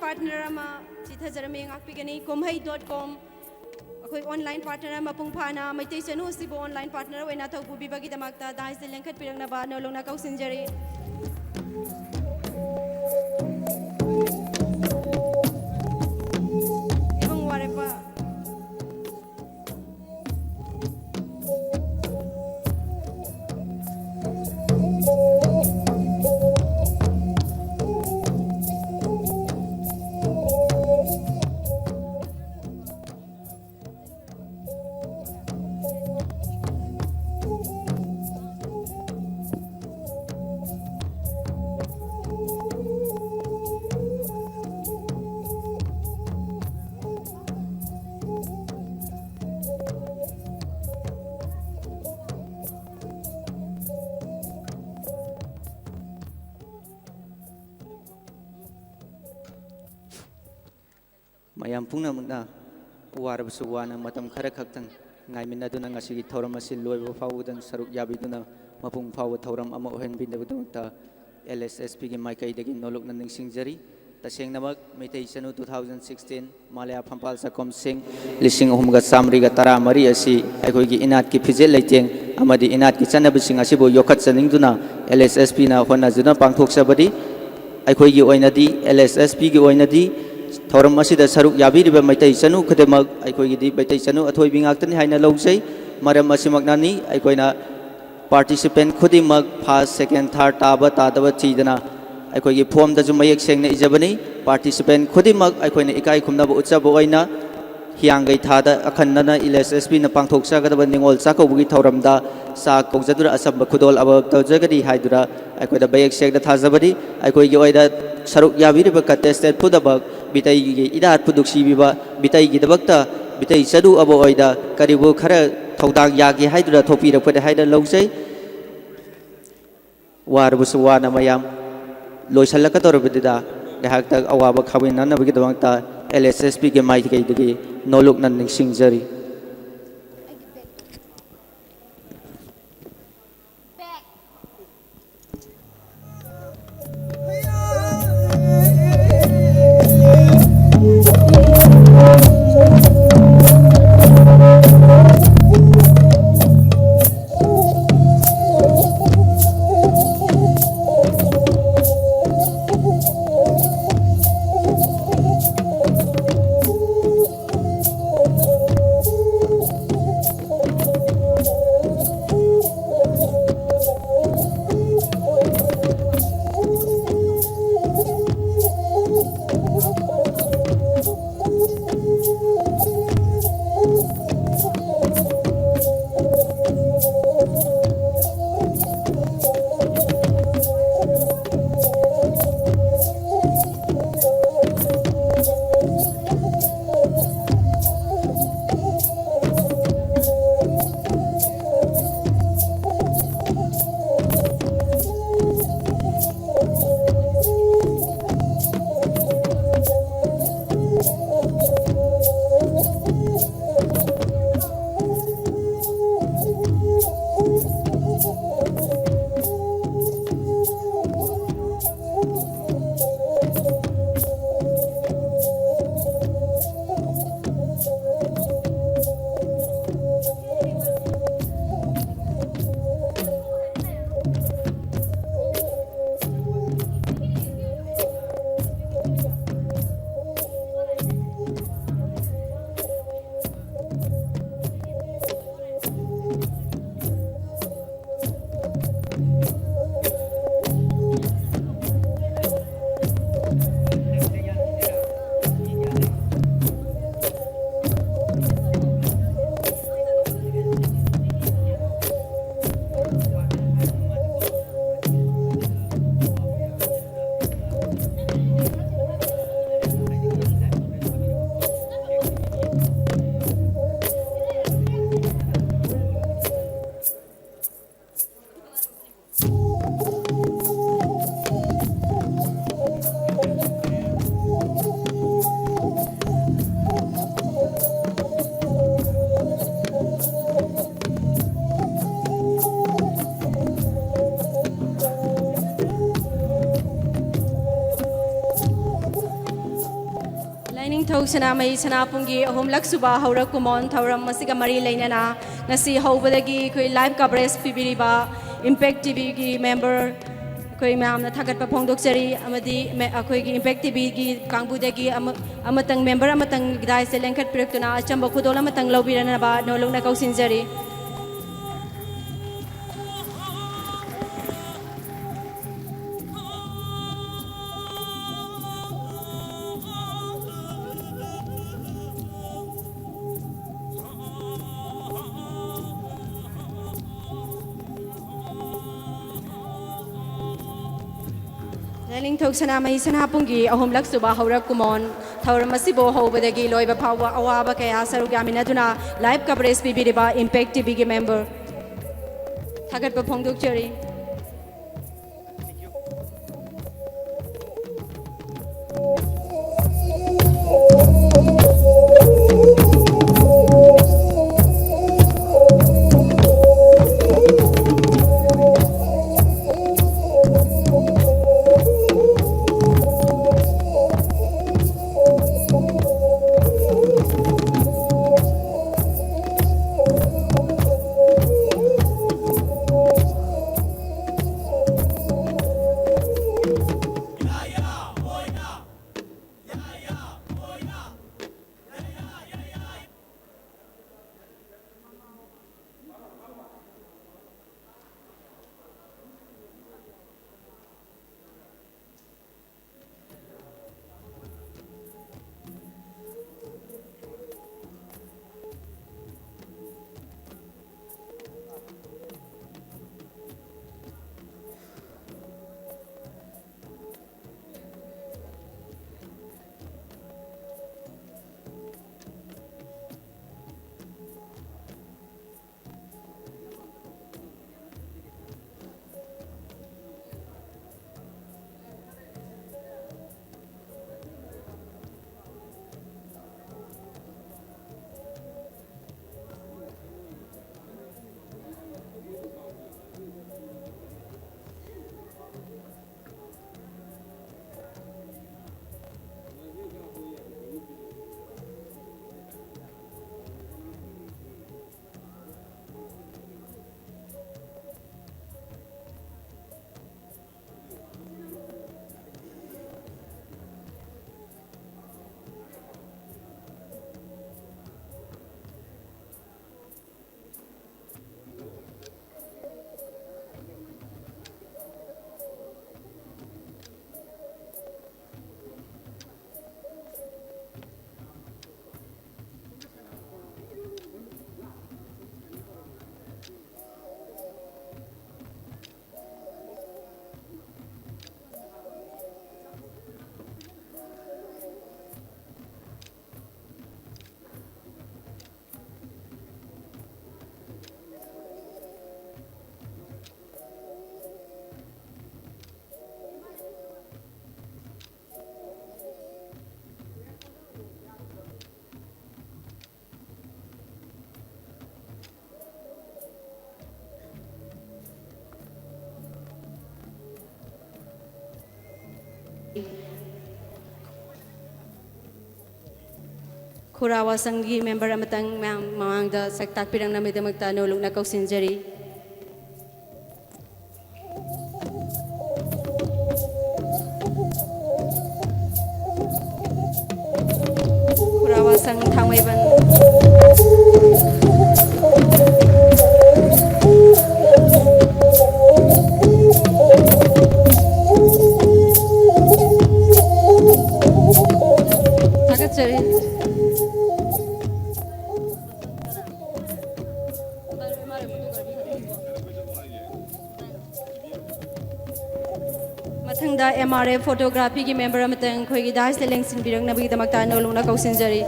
Partner ꯑꯃ ꯆꯤꯊꯖꯔꯝꯃꯤ, ꯉꯥꯛꯄꯤꯒꯅꯤ꯫ ꯀꯨꯝꯍꯩ ꯗꯣꯠ ꯀꯣꯝ ꯑꯩꯈꯣꯏ online partner ꯑꯃ ꯃꯄꯨꯡ ꯐꯥꯅ ꯃꯩꯇꯩ ꯆꯅꯨ ꯑꯁꯤꯕꯨ online partner ꯑꯣꯏꯅ ꯊꯧꯄꯨꯕꯤꯕꯒꯤꯗꯃꯛꯇ dais ꯇ ꯂꯦꯡꯈꯠꯄꯤꯔꯛꯅꯕ ꯅꯧꯂꯨꯛꯅ ꯀꯧꯁꯤꯟꯖꯔꯤ꯫ ꯏꯕꯨꯡ ꯋꯥꯔꯦꯞꯄ꯫ ꯃꯌꯥꯝ ꯄꯨꯝꯅꯃꯛꯅ ꯋꯥꯔꯕꯁꯨ ꯋꯥꯅ ꯃꯇꯝ ꯈꯔ ꯈꯛꯇꯪ ꯉꯥꯏꯃꯤꯟꯅꯗꯨꯅ ꯉꯁꯤꯒꯤ ꯊꯧꯔꯝ ꯑꯁꯤ ꯂꯣꯏꯕ ꯐꯥꯎꯕꯗꯪ ꯁꯔꯨꯛ ꯌꯥꯕꯤꯗꯨꯅ ꯃꯄꯨꯡ ꯐꯥꯕ ꯊꯧꯔꯝ ꯑꯃ ꯑꯣꯏꯍꯟꯕꯤꯅꯕꯒꯤꯗꯃꯛꯇ L S S P ꯒꯤ ꯃꯥꯏꯀꯩꯗꯒꯤ ꯅꯣꯂꯨꯛꯅ ꯅꯤꯡꯁꯤꯡꯖꯔꯤ꯫ ꯇꯁꯦꯡꯅꯃꯛ ꯃꯩꯇꯩ ꯆꯅꯨ two thousand sixteen ꯃꯥꯂꯦꯝ ꯐꯝꯄꯥꯜ ꯆꯥꯛꯈꯨꯝꯁꯤꯡ ꯂꯤꯁꯤꯡ ꯑꯍꯨꯝꯒ ꯆꯥꯃꯔꯤꯒ ꯇꯔꯥꯃꯔꯤ ꯑꯁꯤ ꯑꯩꯈꯣꯏꯒꯤ ꯏꯅꯥꯠꯀꯤ ꯐꯤꯖꯦꯠ ꯂꯩꯇꯦꯡ ꯑꯃꯗꯤ ꯏꯅꯥꯠꯀꯤ ꯆꯠꯅꯕꯤꯁꯤꯡ ꯑꯁꯤꯕꯨ ꯌꯣꯛꯈꯠꯆꯅꯤꯡꯗꯨꯅ L S S P ꯅ ꯍꯣꯠꯅꯖꯗꯨꯅ ꯄꯥꯡꯊꯣꯛꯆꯕꯅꯤ꯫ ꯑꯩꯈꯣꯏꯒꯤ ꯑꯣꯏꯅꯗꯤ, L S S P ꯒꯤ ꯑꯣꯏꯅꯗꯤ, ꯊꯧꯔꯝ ꯑꯁꯤꯗ ꯁꯔꯨꯛ ꯌꯥꯕꯤꯔꯤꯕ ꯃꯩꯇꯩ ꯆꯅꯨ ꯈꯨꯗꯤꯡꯃꯛ ꯑꯩꯈꯣꯏꯒꯤꯗꯤ ꯃꯩꯇꯩ ꯆꯅꯨ ꯑꯊꯣꯏꯕꯤ ꯉꯥꯛꯇꯅꯤ ꯍꯥꯏꯅ ꯂꯧꯖꯩ꯫ ꯃꯔꯝ ꯑꯁꯤꯃꯛꯅꯅꯤ ꯑꯩꯈꯣꯏꯅ participant ꯈꯨꯗꯤꯡꯃꯛ first, second, third ꯇꯥꯕ ꯇꯥꯗꯕ ꯊꯤꯗꯅ ꯑꯩꯈꯣꯏꯒꯤ form ꯗꯁꯨ ꯃꯌꯦꯛ ꯁꯦꯡꯅ ꯏꯖꯕꯅꯤ꯫ Participant ꯈꯨꯗꯤꯡꯃꯛ ꯑꯩꯈꯣꯏꯅ ꯏꯀꯥꯏ ꯈꯨꯝꯅꯕ ꯎꯠꯆꯕ ꯑꯣꯏꯅ ꯍꯤꯌꯥꯡꯒꯩ ꯊꯥꯗ ꯑꯈꯟꯅꯅ L S S P ꯅ ꯄꯥꯡꯊꯣꯛꯆꯒꯗꯕ ꯅꯤꯉꯣꯜ ꯆꯥꯛꯀꯧꯕꯒꯤ ꯊꯧꯔꯝꯗ ꯆꯥꯛ ꯀꯧꯖꯗꯨꯅ ꯑꯆꯝꯕ ꯈꯨꯗꯣꯜ ꯑꯃꯃꯝ ꯇꯧꯖꯒꯅꯤ ꯍꯥꯏꯗꯨꯅ ꯑꯩꯈꯣꯏꯗ ꯃꯌꯦꯛ ꯁꯦꯡꯅ ꯊꯥꯖꯕꯅꯤ꯫ ꯑꯩꯈꯣꯏꯒꯤ ꯑꯣꯏꯅ ꯁꯔꯨꯛ ꯌꯥꯕꯤꯔꯤꯕ contestant ꯄꯨꯝꯅꯃꯛ ꯃꯤꯇꯩꯒꯤ ꯏꯅꯥꯠꯄꯨ ꯅꯨꯡꯁꯤꯕꯤꯕ, ꯃꯤꯇꯩꯒꯤꯗꯃꯛꯇ ꯃꯤꯇꯩ ꯆꯅꯨ ꯑꯃ ꯑꯣꯏꯅ ꯀꯔꯤꯕꯨ ꯈꯔ ꯊꯧꯗꯥꯡ ꯌꯥꯒꯦ ꯍꯥꯏꯗꯨꯅ ꯊꯣꯛꯄꯤꯔꯛꯄꯅꯤ ꯍꯥꯏꯅ ꯂꯧꯖꯩ꯫ ꯋꯥꯔꯕꯁꯨ ꯋꯥꯅ ꯃꯌꯥꯝ ꯂꯣꯏꯁꯤꯜꯂꯛꯀꯗꯧꯔꯕꯅꯤꯅ ꯉꯥꯏꯍꯥꯛꯇꯪ ꯑꯋꯥꯕ ꯈꯥꯡꯃꯤꯟꯅꯅꯕꯒꯤꯗꯃꯛꯇ L S S P ꯒꯤ ꯃꯥꯏꯀꯩꯗꯒꯤ ꯅꯣꯂꯨꯛꯅ ꯅꯤꯡꯁꯤꯡꯖꯔꯤ꯫ ꯁꯅꯥꯃꯍꯤ ꯁꯅꯥꯄꯨꯡꯒꯤ ꯑꯍꯨꯝꯂꯛ ꯁꯨꯕ ꯍꯧꯔꯛ ꯀꯨꯃꯣꯟ ꯊꯧꯔꯝ ꯑꯁꯤꯒ ꯃꯔꯤ ꯂꯩꯅꯅ ꯉꯁꯤ ꯍꯧꯕꯗꯒꯤ ꯑꯩꯈꯣꯏ live coverage ꯄꯤꯕꯤꯔꯤꯕ Impact ꯇꯤꯚꯤꯒꯤ member ꯑꯩꯈꯣꯏ ꯃꯌꯥꯝꯅ ꯊꯥꯒꯠꯄ ꯐꯣꯡꯗꯣꯛꯆꯔꯤ꯫ ꯑꯃꯗꯤ ꯃꯦ-, ꯑꯩꯈꯣꯏꯒꯤ Impact ꯇꯤꯚꯤꯒꯤ ꯀꯥꯡꯕꯨꯗꯒꯤ ꯑꯃ-, ꯑꯃꯇꯪ member ꯑꯃꯇꯪ ꯗꯥꯏꯁꯇ ꯂꯦꯡꯈꯠꯄꯤꯔꯛꯇꯨꯅ ꯑꯆꯝꯕ ꯈꯨꯗꯣꯜ ꯑꯃꯇꯪ ꯂꯧꯕꯤꯔꯅꯕ ꯅꯣꯜꯂꯨꯛꯅ ꯀꯧꯁꯤꯟꯖꯔꯤ꯫ ꯂꯥꯏꯅꯤꯡꯊꯧ ꯁꯅꯥꯃꯍꯤ ꯁꯅꯥꯄꯨꯡꯒꯤ ꯑꯍꯨꯝꯂꯛ ꯁꯨꯕ ꯍꯧꯔꯛ ꯀꯨꯃꯣꯟ ꯊꯧꯔꯝ ꯑꯁꯤꯕꯨ ꯍꯧꯕꯗꯒꯤ ꯂꯣꯏꯕ ꯐꯥꯎꯕ ꯑꯋꯥꯕ ꯀꯌꯥ ꯁꯔꯨꯛ ꯌꯥꯃꯤꯟꯅꯗꯨꯅ live coverage ꯄꯤꯕꯤꯔꯤꯕ Impact ꯇꯤꯚꯤꯒꯤ member ꯊꯥꯒꯠꯄ ꯐꯣꯡꯗꯣꯛꯆꯔꯤ꯫ ꯈꯨꯔꯥ ꯋꯥꯁꯪꯒꯤ ꯃꯦꯝꯕꯔ ꯑꯃꯇꯪ ꯃꯌꯥꯝ ꯃꯃꯥꯡꯗ ꯁꯛ ꯇꯥꯛꯄꯤꯔꯛꯅꯕꯒꯤꯗꯃꯛꯇ ꯅꯣꯜꯂꯨꯛꯅ ꯀꯧꯁꯤꯟꯖꯔꯤ꯫ ꯈꯨꯔꯥ ꯋꯥꯁꯪ ꯊꯥꯡꯃꯩꯕꯟ꯫ ꯊꯥꯒꯠꯆꯔꯤ꯫ ꯃꯊꯪꯗ ꯑꯦꯝ ꯑꯥꯔ ꯑꯦꯐ ꯐꯣꯇꯣꯒ꯭ꯔꯥꯐꯤꯒꯤ ꯃꯦꯝꯕꯔ ꯑꯃꯇꯪ ꯑꯩꯈꯣꯏꯒꯤ ꯗꯥꯏꯁꯇ ꯂꯦꯡꯁꯤꯟꯕꯤꯔꯛꯅꯕꯒꯤꯗꯃꯛꯇ ꯅꯣꯜꯂꯨꯛꯅ ꯀꯧꯁꯤꯟꯖꯔꯤ꯫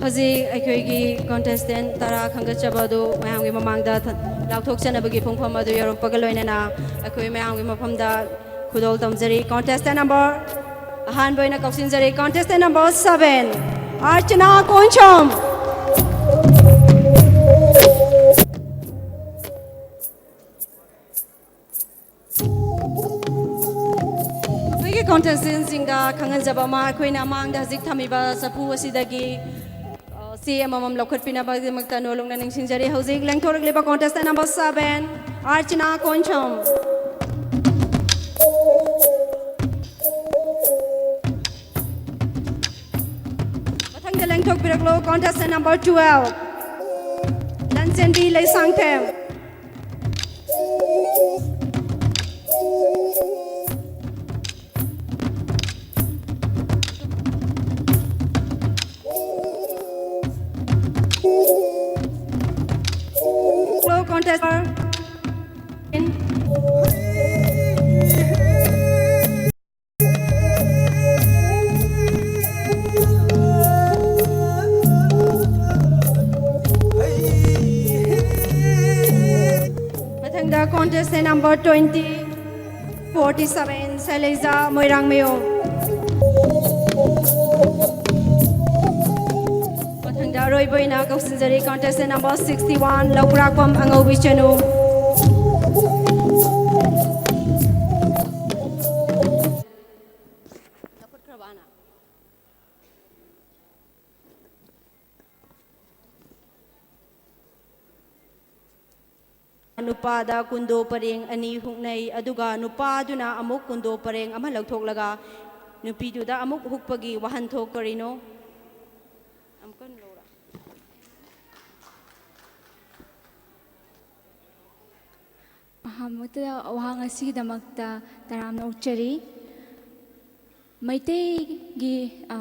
ꯍꯧꯖꯤꯛ ꯑꯩꯈꯣꯏꯒꯤ ꯀꯣꯟꯇꯦꯁꯇꯦꯟ ꯇꯔꯥ ꯈꯟꯒꯠꯆꯕ ꯑꯗꯨ ꯃꯌꯥꯝꯒꯤ ꯃꯃꯥꯡꯗ ꯊ-, ꯂꯥꯎꯊꯣꯛꯆꯅꯕꯒꯤ ꯄꯨꯡꯐꯝ ꯑꯗꯨ ꯌꯧꯔꯛꯄꯒ ꯂꯣꯏꯅꯅ ꯑꯩꯈꯣꯏ ꯃꯌꯥꯝꯒꯤ ꯃꯐꯝꯗ ꯈꯨꯗꯣꯜ ꯇꯝꯖꯔꯤ꯫ ꯀꯣꯟꯇꯦꯁꯇꯦꯟ ꯅꯝꯕꯔ, ꯑꯍꯥꯟꯕ ꯑꯣꯏꯅ ꯀꯧꯁꯤꯟꯖꯔꯤ, ꯀꯣꯟꯇꯦꯁꯇꯦꯟ ꯅꯝꯕꯔ ꯁꯚꯦꯟ, ꯑꯔꯆꯅꯥ ꯀꯣꯟꯁꯝ꯫ ꯑꯩꯈꯣꯏꯒꯤ ꯀꯣꯟꯇꯦꯁꯇꯦꯟꯁꯤꯡꯗ ꯈꯪꯍꯟꯖꯕ ꯑꯃ, ꯑꯩꯈꯣꯏꯅ ꯃꯥꯡꯗ ꯍꯧꯖꯤꯛ ꯊꯝꯃꯤꯕ ꯆꯐꯨ ꯑꯁꯤꯗꯒꯤ, ꯑ, ꯆꯦ ꯑꯃꯃꯝ ꯂꯧꯈꯠꯄꯤꯅꯕꯒꯤꯗꯃꯛꯇ ꯅꯣꯜꯂꯨꯛꯅ ꯅꯤꯡꯁꯤꯡꯖꯔꯤ꯫ ꯍꯧꯖꯤꯛ ꯂꯦꯡꯊꯣꯔꯛꯂꯤꯕ contestant number seven, Archana Konsam. ꯃꯊꯪꯗ ꯂꯦꯡꯊꯣꯛꯄꯤꯔꯛꯂꯣ, contestant number twelve, Lanchenbi Leishangthem. Hello, contestant. ꯃꯊꯪꯗ contestant number twenty forty seven, Seileija Moirangmayum. ꯃꯊꯪꯗ ꯑꯔꯣꯏꯕ ꯑꯣꯏꯅ ꯀꯧꯁꯤꯟꯖꯔꯤ, contestant number sixty one, ꯂꯧꯀ꯭ꯔꯥꯛꯄꯝ ꯑꯉꯧꯕꯤ ꯆꯅꯨ꯫ ꯅꯨꯄꯥꯗ ꯀꯨꯟꯗꯣ ꯄꯔꯦꯡ ꯑꯅꯤ ꯍꯨꯛꯅꯩ, ꯑꯗꯨꯒ ꯅꯨꯄꯥꯗꯨꯅ ꯑꯃꯨꯛ ꯀꯨꯟꯗꯣ ꯄꯔꯦꯡ ꯑꯃ ꯂꯧꯊꯣꯛꯂꯒ ꯅꯨꯄꯤꯗꯨꯗ ꯑꯃꯨꯛ ꯍꯨꯛꯄꯒꯤ ꯋꯥꯍꯟꯊꯣꯛ ꯀꯔꯤꯅꯣ? ꯑꯃꯨꯛꯀ ꯍꯟꯅ ꯂꯧꯔꯣ꯫ ꯑꯍꯥꯟꯕꯃꯛꯇꯗ ꯋꯥꯍꯪ ꯑꯁꯤꯒꯤꯗꯃꯛꯇ ꯇꯔꯥꯝꯅ ꯑꯣꯛꯆꯔꯤ꯫ ꯃꯩꯇꯩꯒꯤ, ꯑ,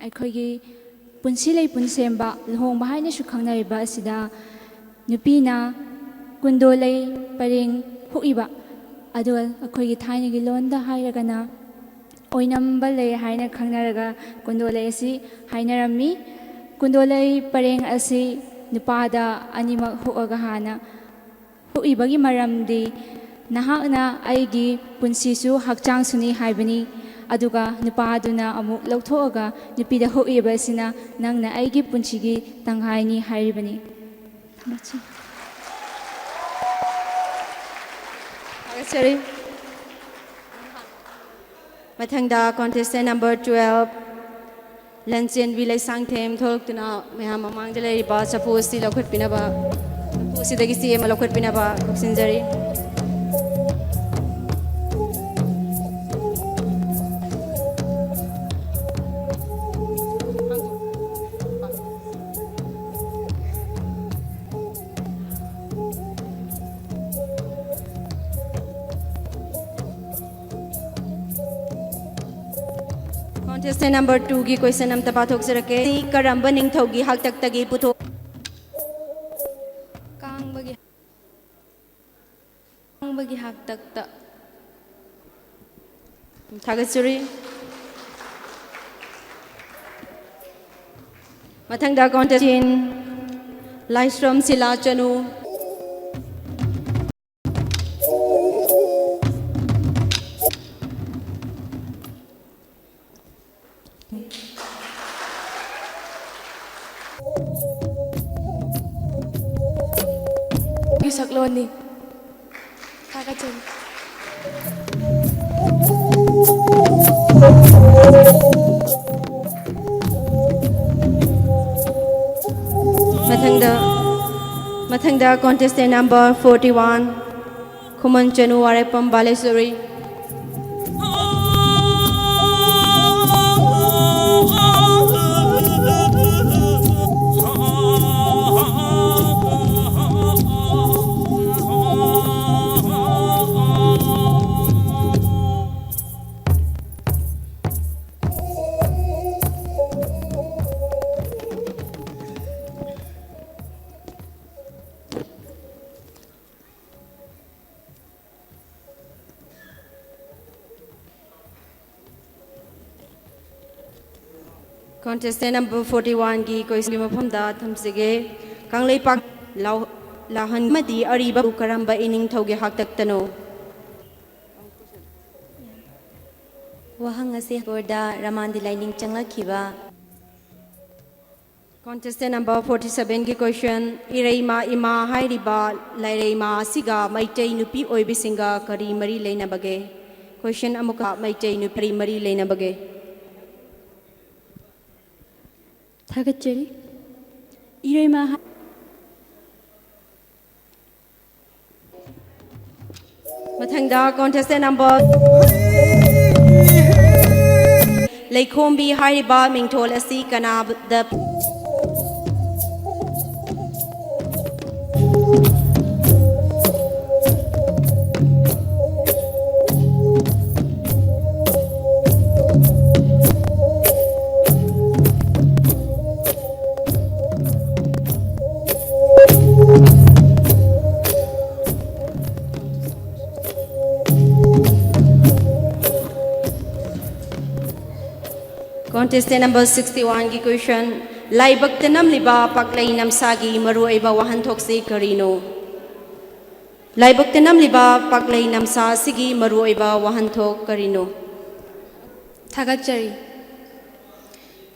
ꯑꯩꯈꯣꯏꯒꯤ ꯄꯨꯟꯁꯤ ꯂꯩꯄꯨꯟ ꯁꯦꯝꯕ ꯂꯨꯍꯣꯡꯕ ꯍꯥꯏꯅꯁꯨ ꯈꯪꯅꯔꯤꯕ ꯑꯁꯤꯗ ꯅꯨꯄꯤꯅ ꯀꯨꯟꯗꯣ ꯂꯩ ꯄꯔꯦꯡ ꯍꯨꯛꯏꯕ, ꯑꯗꯨꯒ ꯑꯩꯈꯣꯏꯒꯤ ꯊꯥꯏꯅꯒꯤ ꯂꯣꯟꯗ ꯍꯥꯏꯔꯒꯅ ꯑꯣꯏꯅꯝꯕ ꯂꯩ ꯍꯥꯏꯅ ꯈꯪꯅꯔꯒ ꯀꯨꯟꯗꯣ ꯂꯩ ꯑꯁꯤ ꯍꯥꯏꯅꯔꯝꯃꯤ꯫ ꯀꯨꯟꯗꯣ ꯂꯩ ꯄꯔꯦꯡ ꯑꯁꯤ ꯅꯨꯄꯥꯗ ꯑꯅꯤꯃꯛ ꯍꯨꯛꯑꯒ ꯍꯥꯟꯅ ꯍꯨꯛꯏꯕꯒꯤ ꯃꯔꯝꯗꯤ, ꯅꯍꯥꯛꯅ ꯑꯩꯒꯤ ꯄꯨꯟꯁꯤꯁꯨ ꯍꯛꯆꯥꯡꯁꯨꯅꯤ ꯍꯥꯏꯕꯅꯤ, ꯑꯗꯨꯒ ꯅꯨꯄꯥꯗꯨꯅ ꯑꯃꯨꯛ ꯂꯧꯊꯣꯛꯑꯒ ꯅꯨꯄꯤꯗ ꯍꯨꯛꯏꯕ ꯑꯁꯤꯅ ꯅꯪꯅ ꯑꯩꯒꯤ ꯄꯨꯟꯁꯤꯒꯤ ꯇꯪꯈꯥꯏꯅꯤ ꯍꯥꯏꯔꯤꯕꯅꯤ꯫ ꯊꯥꯒꯠꯆꯔꯤ꯫ ꯃꯊꯪꯗ contestant number twelve, ꯂꯟꯆꯦꯟꯕꯤ ꯂꯩꯁꯥꯡꯊꯦꯝ ꯊꯣꯛꯂꯛꯇꯨꯅ ꯃꯌꯥꯝ ꯃꯃꯥꯡꯗ ꯂꯩꯔꯤꯕ ꯆꯐꯨ ꯑꯁꯤ ꯂꯧꯈꯠꯄꯤꯅꯕ, ꯆꯐꯨ ꯑꯁꯤꯗꯒꯤ ꯆꯦ ꯑꯃ ꯂꯧꯈꯠꯄꯤꯅꯕ ꯈꯨꯞꯁꯤꯟꯖꯔꯤ꯫ Contestant number two ꯒꯤ question ꯑꯝꯇ ꯄꯥꯊꯣꯛꯆꯔꯛꯀꯦ꯫ ꯀꯔꯝꯕ ꯅꯤꯡꯊꯧꯒꯤ ꯍꯥꯛꯇꯛꯇꯒꯤ ꯄꯨꯊꯣꯛ ꯀꯥꯡꯕꯒꯤ, ꯀꯥꯡꯕꯒꯤ ꯍꯥꯛꯇꯛꯇ꯫ ꯊꯥꯒꯠꯆꯔꯤ꯫ ꯃꯊꯪꯗ contestant ꯂꯥꯏꯁ꯭ꯔꯝ ꯁꯤꯂꯥ ꯆꯅꯨ꯫ ꯒꯤ ꯁꯛꯂꯣꯟꯅꯤ꯫ ꯊꯥꯒꯠꯆꯔꯤ꯫ The contestant number forty-one, Khuman Chanu Warepam Balesuri. Contestant number forty-one ꯒꯤ question ꯒꯤ ꯃꯐꯝꯗ ꯊꯝꯖꯒꯦ꯫ ꯀꯪꯂꯩꯄꯥꯛ ꯂꯥꯎ-, ꯂꯥꯍꯟ ꯑꯃꯗꯤ ꯑꯔꯤꯕ ꯀꯔꯝꯕ ꯏꯅꯤꯡꯊꯧꯒꯤ ꯍꯥꯛꯇꯛꯇꯅꯣ? ꯋꯥꯍꯪ ꯑꯁꯤ ꯍꯣꯔꯗ ꯔꯃꯥꯟꯗꯤ ꯂꯥꯏꯅꯤꯡ ꯆꯪꯂꯛꯈꯤꯕ꯫ Contestant number forty-seven ꯒꯤ question, ꯏꯔꯩꯃ ꯏꯃꯥ ꯍꯥꯏꯔꯤꯕ ꯂꯥꯏꯔꯩꯃ ꯑꯁꯤꯒ ꯃꯩꯇꯩ ꯅꯨꯄꯤ ꯑꯣꯏꯕꯤꯁꯤꯡꯒ ꯀꯔꯤ ꯃꯔꯤ ꯂꯩꯅꯕꯒꯦ? Question ꯑꯃꯨꯛꯀ, ꯃꯩꯇꯩ ꯅꯨꯄꯤ ꯃꯔꯤ ꯂꯩꯅꯕꯒꯦ? ꯊꯥꯒꯠꯆꯔꯤ꯫ ꯏꯔꯩꯃ ꯍꯥ-, ꯃꯊꯪꯗ contestant number, ꯂꯩꯈꯣꯝꯕꯤ ꯍꯥꯏꯔꯤꯕ ꯃꯤꯡꯊꯣꯜ ꯑꯁꯤ ꯀꯅꯥꯗ? Contestant number sixty-one ꯒꯤ question, ꯂꯥꯏꯕꯛꯇ ꯅꯝꯂꯤꯕ ꯄꯥꯛꯂꯩ ꯅꯝꯁꯥꯒꯤ ꯃꯔꯨꯑꯣꯏꯕ ꯋꯥꯍꯟꯊꯣꯛꯁꯤ ꯀꯔꯤꯅꯣ? ꯂꯥꯏꯕꯛꯇ ꯅꯝꯂꯤꯕ ꯄꯥꯛꯂꯩ ꯅꯝꯁꯥ ꯑꯁꯤꯒꯤ ꯃꯔꯨꯑꯣꯏꯕ ꯋꯥꯍꯟꯊꯣꯛ ꯀꯔꯤꯅꯣ? ꯊꯥꯒꯠꯆꯔꯤ꯫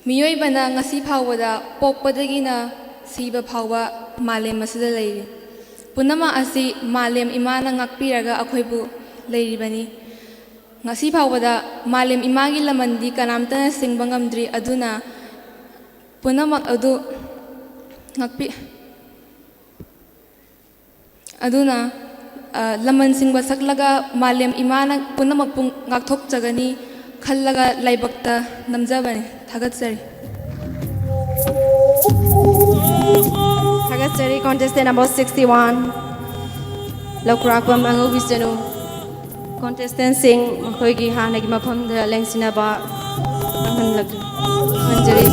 ꯃꯤꯑꯣꯏꯕꯅ ꯉꯁꯤ ꯐꯥꯎꯕꯗ ꯄꯣꯛꯄꯗꯒꯤꯅ ꯁꯤꯕ ꯐꯥꯎꯕ ꯃꯥꯂꯦꯝ ꯑꯁꯤꯗ ꯂꯩꯔꯤ꯫ ꯄꯨꯝꯅꯃꯛ ꯑꯁꯤ ꯃꯥꯂꯦꯝ ꯏꯃꯥꯅ ꯉꯥꯛꯄꯤꯔꯒ ꯑꯩꯈꯣꯏꯕꯨ ꯂꯩꯔꯤꯕꯅꯤ꯫ ꯉꯁꯤ ꯐꯥꯎꯕꯗ ꯃꯥꯂꯦꯝ ꯏꯃꯥꯒꯤ ꯂꯃꯟꯗꯤ ꯀꯅꯥꯝꯇꯅ ꯁꯤꯡꯕ ꯉꯝꯗ꯭ꯔꯤ, ꯑꯗꯨꯅ ꯄꯨꯝꯅꯃꯛ ꯑꯗꯨ ꯉꯥꯛꯄꯤ-, ꯑꯗꯨꯅ, ꯑ, ꯂꯃꯟꯁꯤꯡꯕ ꯁꯛꯂꯒ ꯃꯥꯂꯦꯝ ꯏꯃꯥꯅ ꯄꯨꯝꯅꯃꯛꯄꯨ ꯉꯥꯛꯊꯣꯛꯆꯒꯅꯤ ꯈꯜꯂꯒ ꯂꯥꯏꯕꯛꯇ ꯅꯝꯖꯕꯅꯤ꯫ ꯊꯥꯒꯠꯆꯔꯤ꯫ ꯊꯥꯒꯠꯆꯔꯤ꯫ Contestant number sixty-one, ꯂꯧꯀ꯭ꯔꯥꯛꯄꯝ ꯑꯉꯧꯕꯤ ꯆꯅꯨ꯫ Contestantꯁꯤꯡ ꯃꯈꯣꯏꯒꯤ ꯍꯥꯟꯅꯒꯤ ꯃꯐꯝꯗ ꯂꯦꯡꯁꯤꯟꯅꯕ ꯈꯪꯍꯟꯖꯔꯤ꯫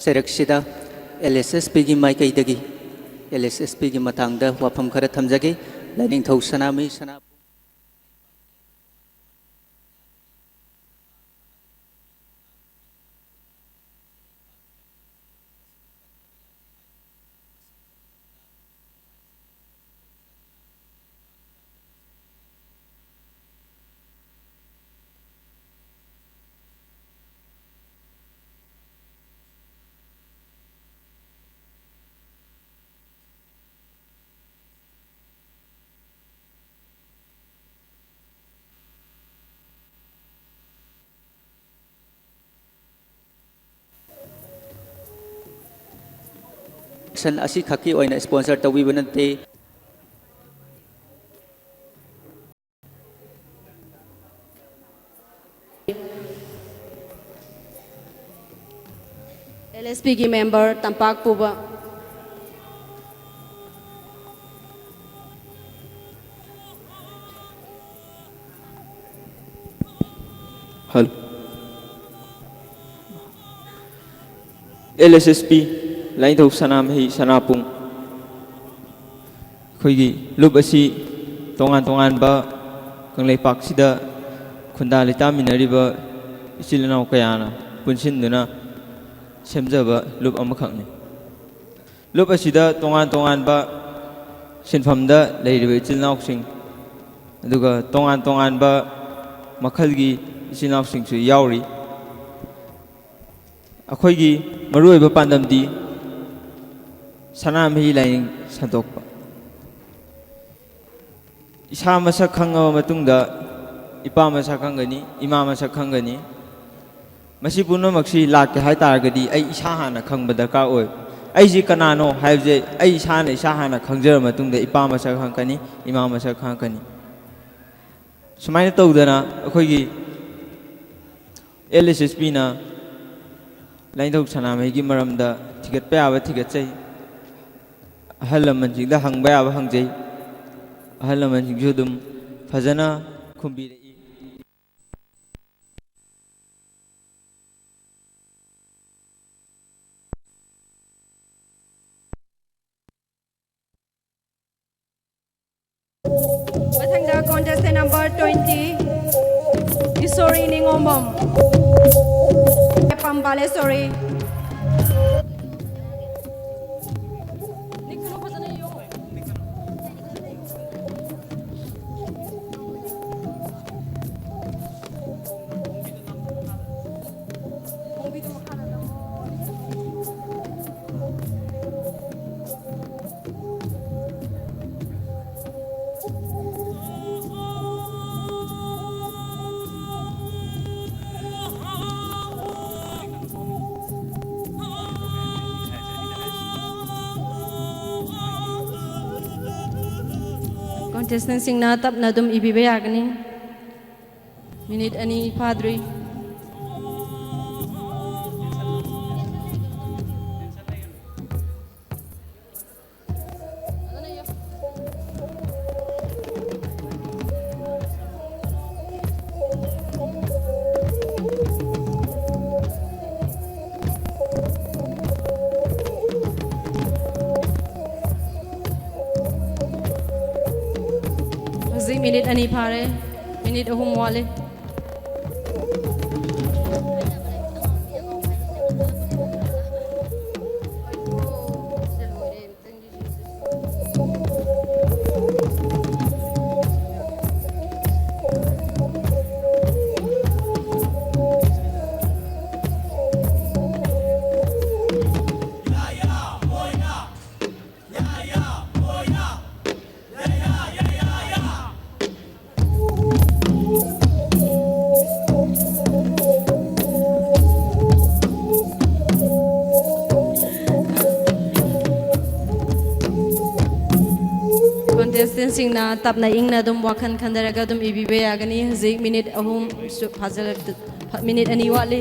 ꯆꯩꯔꯛꯁꯤꯗ ꯑꯦꯜ ꯑꯦꯁ ꯑꯦꯁ ꯄꯤꯒꯤ ꯃꯥꯏꯀꯩꯗꯒꯤ ꯑꯦꯜ ꯑꯦꯁ ꯑꯦꯁ ꯄꯤꯒꯤ ꯃꯇꯥꯡꯗ ꯋꯥꯐꯝ ꯈꯔ ꯊꯝꯖꯒꯦ꯫ ꯂꯥꯏꯅꯤꯡꯊꯧ ꯁꯅꯥꯃꯍꯤ ꯁꯅꯥ ꯑꯁꯤꯈꯛꯀꯤ ꯑꯣꯏꯅ sponsor ꯇꯧꯕꯤꯕ ꯅꯠꯇꯦ꯫ ꯑꯦꯜ ꯑꯦꯁ ꯄꯤꯒꯤ member ꯇꯝꯄꯥꯛ ꯄꯨꯕ꯫ ꯍꯜꯂꯣ꯫ ꯑꯦꯜ ꯑꯦꯁ ꯑꯦꯁ ꯄꯤ, ꯂꯥꯏꯅꯤꯡꯊꯧ ꯁꯅꯥꯃꯍꯤ ꯁꯅꯥꯄꯨꯡ꯫ ꯑꯩꯈꯣꯏꯒꯤ ꯂꯨꯞ ꯑꯁꯤ ꯇꯣꯉꯥꯟ ꯇꯣꯉꯥꯟꯕ ꯀꯪꯂꯩꯄꯥꯛꯁꯤꯗ ꯈꯨꯟꯗꯥ ꯂꯩꯇꯥꯃꯤꯟꯅꯔꯤꯕ ꯏꯆꯤꯜ ꯏꯅꯥꯎ ꯀꯌꯥꯅ ꯄꯨꯟꯁꯤꯟꯗꯨꯅ ꯁꯦꯝꯖꯕ ꯂꯨꯞ ꯑꯃꯈꯛꯅꯤ꯫ ꯂꯨꯞ ꯑꯁꯤꯗ ꯇꯣꯉꯥꯟ ꯇꯣꯉꯥꯟꯕ ꯁꯤꯟꯐꯝꯗ ꯂꯩꯔꯤꯕ ꯏꯆꯤꯜ ꯏꯅꯥꯎꯁꯤꯡ, ꯑꯗꯨꯒ ꯇꯣꯉꯥꯟ ꯇꯣꯉꯥꯟꯕ ꯃꯈꯜꯒꯤ ꯏꯆꯤꯜ ꯏꯅꯥꯎꯁꯤꯡꯁꯨ ꯌꯥꯎꯔꯤ꯫ ꯑꯩꯈꯣꯏꯒꯤ ꯃꯔꯨꯑꯣꯏꯕ ꯄꯥꯟꯗꯝꯗꯤ ꯁꯅꯥꯃꯍꯤ ꯂꯥꯏꯅꯤꯡ ꯁꯟꯗꯣꯛꯄ꯫ ꯏꯁꯥ ꯃꯁꯛ ꯈꯪꯉꯕ ꯃꯇꯨꯡꯗ ꯏꯄꯥ ꯃꯁꯛ ꯈꯪꯒꯅꯤ, ꯏꯃꯥ ꯃꯁꯛ ꯈꯪꯒꯅꯤ꯫ ꯃꯁꯤ ꯄꯨꯝꯅꯃꯛꯁꯤ ꯂꯥꯛꯀꯦ ꯍꯥꯏ ꯇꯥꯔꯒꯗꯤ ꯑꯩ ꯏꯁꯥ ꯍꯥꯟꯅ ꯈꯪꯕ ꯗꯔꯀꯥꯔ ꯑꯣꯏ꯫ ꯑꯩꯁꯤ ꯀꯅꯥꯅꯣ ꯍꯥꯏꯕꯁꯦ ꯑꯩ ꯏꯁꯥꯅ ꯏꯁꯥ ꯍꯥꯟꯅ ꯈꯪꯖꯔ ꯃꯇꯨꯡꯗ ꯏꯄꯥ ꯃꯁꯛ ꯈꯪꯉꯛꯀꯅꯤ, ꯏꯃꯥ ꯃꯁꯛ ꯈꯪꯉꯛꯀꯅꯤ꯫ ꯁꯨꯃꯥꯏꯅ ꯇꯧꯗꯅ ꯑꯩꯈꯣꯏꯒꯤ ꯑꯦꯜ ꯑꯦꯁ ꯑꯦꯁ ꯄꯤꯅ ꯂꯥꯏꯅꯤꯡꯊꯧ ꯁꯅꯥꯃꯍꯤꯒꯤ ꯃꯔꯝꯗ ꯊꯤꯒꯠꯄ ꯌꯥꯕ ꯊꯤꯒꯠꯆꯩ, ꯑꯍꯜ ꯂꯃꯟꯁꯤꯡꯗ ꯍꯪꯕ ꯌꯥꯕ ꯍꯪꯖꯩ, ꯑꯍꯜ ꯂꯃꯟꯁꯤꯡꯁꯨ ꯑꯗꯨꯝ ꯐꯖꯅ ꯈꯨꯝꯕꯤꯔꯛꯏ꯫ ꯃꯊꯪꯗ contestant number twenty, Ishori Ningombam, ꯄꯝ ꯕꯥꯂꯦꯁꯣꯔꯤ꯫ Contestant ꯁꯤꯡꯅ ꯇꯞꯅ ꯑꯗꯨꯝ ꯏꯕꯤꯕ ꯌꯥꯒꯅꯤ꯫ ꯃꯤꯅꯤꯠ ꯑꯅꯤ ꯐꯥꯗ꯭ꯔꯤ꯫ ꯍꯧꯖꯤꯛ ꯃꯤꯅꯤꯠ ꯑꯅꯤ ꯐꯥꯔꯦ꯫ ꯃꯤꯅꯤꯠ ꯑꯍꯨꯝ ꯋꯥꯠꯂꯤ꯫ Contestant ꯁꯤꯡꯅ ꯇꯞꯅ ꯏꯪꯅ ꯑꯗꯨꯝ ꯋꯥꯈꯜ ꯈꯟꯊꯔꯒ ꯑꯗꯨꯝ ꯏꯕꯤꯕ ꯌꯥꯒꯅꯤ꯫ ꯍꯧꯖꯤꯛ ꯃꯤꯅꯤꯠ ꯑꯍꯨꯝ ꯁꯨ ꯐꯥꯖꯤꯜꯂꯛꯇ-, ꯃꯤꯅꯤꯠ ꯑꯅꯤ ꯋꯥꯠꯂꯤ꯫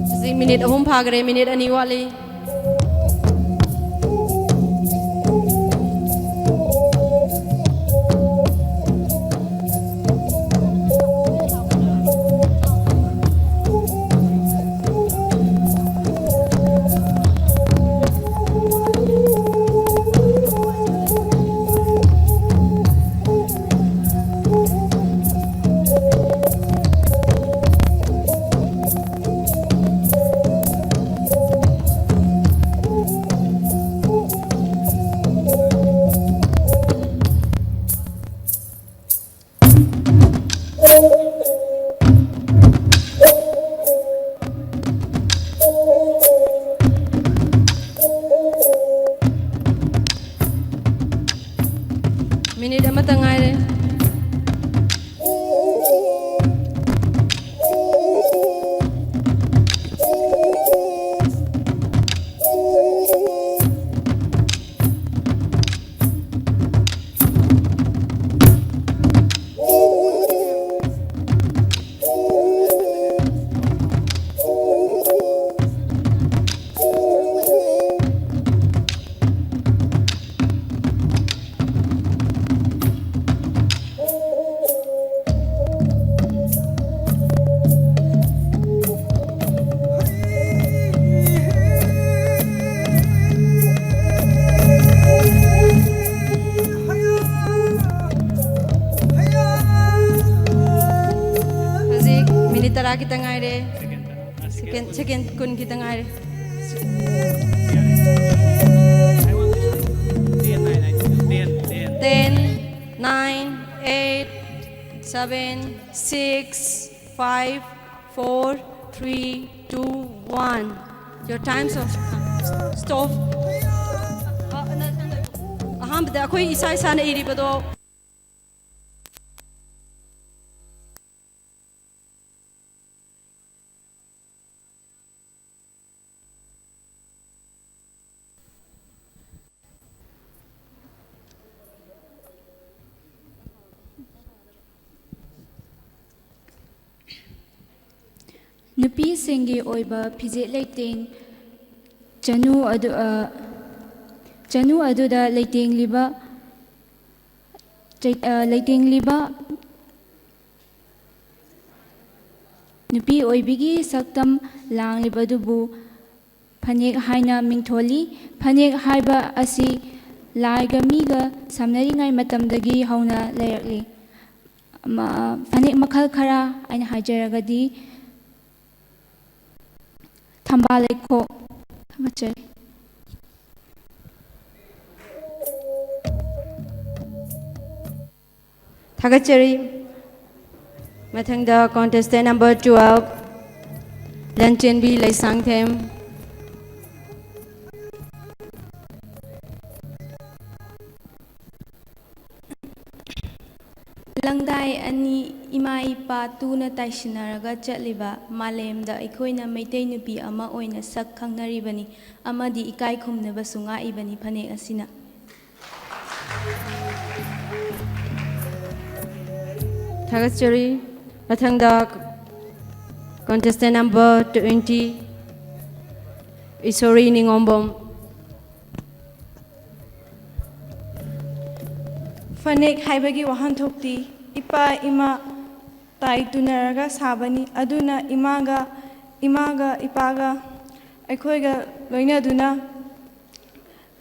ꯍꯧꯖꯤꯛ ꯃꯤꯅꯤꯠ ꯑꯍꯨꯝ ꯐꯥꯈ꯭ꯔꯦ, ꯃꯤꯅꯤꯠ ꯑꯅꯤ ꯋꯥꯠꯂꯤ꯫ ꯃꯤꯅꯤꯠ ꯑꯃꯇ ꯉꯥꯏꯔꯦ꯫ ꯍꯧꯖꯤꯛ ꯃꯤꯅꯤꯠ ꯇꯔꯥ ꯈꯤꯇꯪ ꯉꯥꯏꯔꯦ꯫ ꯁꯦꯀꯦꯟ, ꯁꯦꯀꯦꯟ ꯀꯨꯟ ꯈꯤꯇꯪ ꯉꯥꯏꯔꯦ꯫ Ten, nine, eight, seven, six, five, four, three, two, one. Your times of stop. ꯑ, ꯑ, ꯑꯍꯥꯟꯕꯗ ꯑꯩꯈꯣꯏ ꯏꯁꯥ ꯏꯁꯥꯅ ꯏꯔꯤꯕꯗꯣ꯫ ꯅꯨꯄꯤꯁꯤꯡꯒꯤ ꯑꯣꯏꯕ ꯐꯤꯖꯦꯠ ꯂꯩꯇꯦꯡ ꯆꯅꯨ ꯑꯗꯨ, ꯑ, ꯆꯅꯨ ꯑꯗꯨꯗ ꯂꯩꯇꯦꯡꯂꯤꯕ, ꯆꯩ-, ꯑ, ꯂꯩꯇꯦꯡꯂꯤꯕ ꯅꯨꯄꯤ ꯑꯣꯏꯕꯤꯒꯤ ꯁꯛꯇꯝ ꯂꯥꯡꯂꯤꯕꯗꯨꯕꯨ ꯐꯅꯦꯛ ꯍꯥꯏꯅ ꯃꯤꯡꯊꯣꯜꯂꯤ꯫ ꯐꯅꯦꯛ ꯍꯥꯏꯕ ꯑꯁꯤ ꯂꯥꯏꯒ ꯃꯤꯒ ꯁꯝꯅꯔꯤꯉꯩ ꯃꯇꯝꯗꯒꯤ ꯍꯧꯅ ꯂꯩꯔꯛꯂꯤ꯫ ꯃ-, ꯐꯅꯦꯛ ꯃꯈꯜ ꯈꯔ ꯑꯩꯅ ꯍꯥꯏꯖꯔꯒꯗꯤ, ꯊꯝꯕꯥꯜ ꯂꯩꯈꯣꯛ꯫ ꯊꯥꯒꯠꯆꯔꯤ꯫ ꯊꯥꯒꯠꯆꯔꯤ꯫ ꯃꯊꯪꯗ contestant number twelve, ꯂꯟꯆꯦꯟꯕꯤ ꯂꯩꯁꯥꯡꯊꯦꯝ꯫ ꯂꯪꯗꯥꯏ ꯑꯅꯤ ꯏꯃꯥ ꯏꯄꯥ ꯇꯨꯅ ꯇꯥꯏꯁꯤꯟꯅꯔꯒ ꯆꯠꯂꯤꯕ ꯃꯥꯂꯦꯝꯗ ꯑꯩꯈꯣꯏꯅ ꯃꯩꯇꯩ ꯅꯨꯄꯤ ꯑꯃ ꯑꯣꯏꯅ ꯁꯛ ꯈꯪꯅꯔꯤꯕꯅꯤ ꯑꯃꯗꯤ ꯏꯀꯥꯏ ꯈꯨꯝꯅꯕꯁꯨ ꯉꯥꯛꯏꯕꯅꯤ ꯐꯅꯦꯛ ꯑꯁꯤꯅ꯫ ꯊꯥꯒꯠꯆꯔꯤ꯫ ꯃꯊꯪꯗ contestant number twenty, ꯏꯁꯣꯔꯤ ꯅꯤꯉꯣꯝꯕꯝ꯫ ꯐꯅꯦꯛ ꯍꯥꯏꯕꯒꯤ ꯋꯥꯍꯟꯊꯣꯛꯇꯤ ꯏꯄꯥ ꯏꯃꯥ ꯇꯥꯏ ꯇꯨꯅꯔꯒ ꯁꯥꯕꯅꯤ꯫ ꯑꯗꯨꯅ ꯏꯃꯥꯒ, ꯏꯃꯥꯒ ꯏꯄꯥꯒ ꯑꯩꯈꯣꯏꯒ ꯂꯣꯏꯅꯗꯨꯅ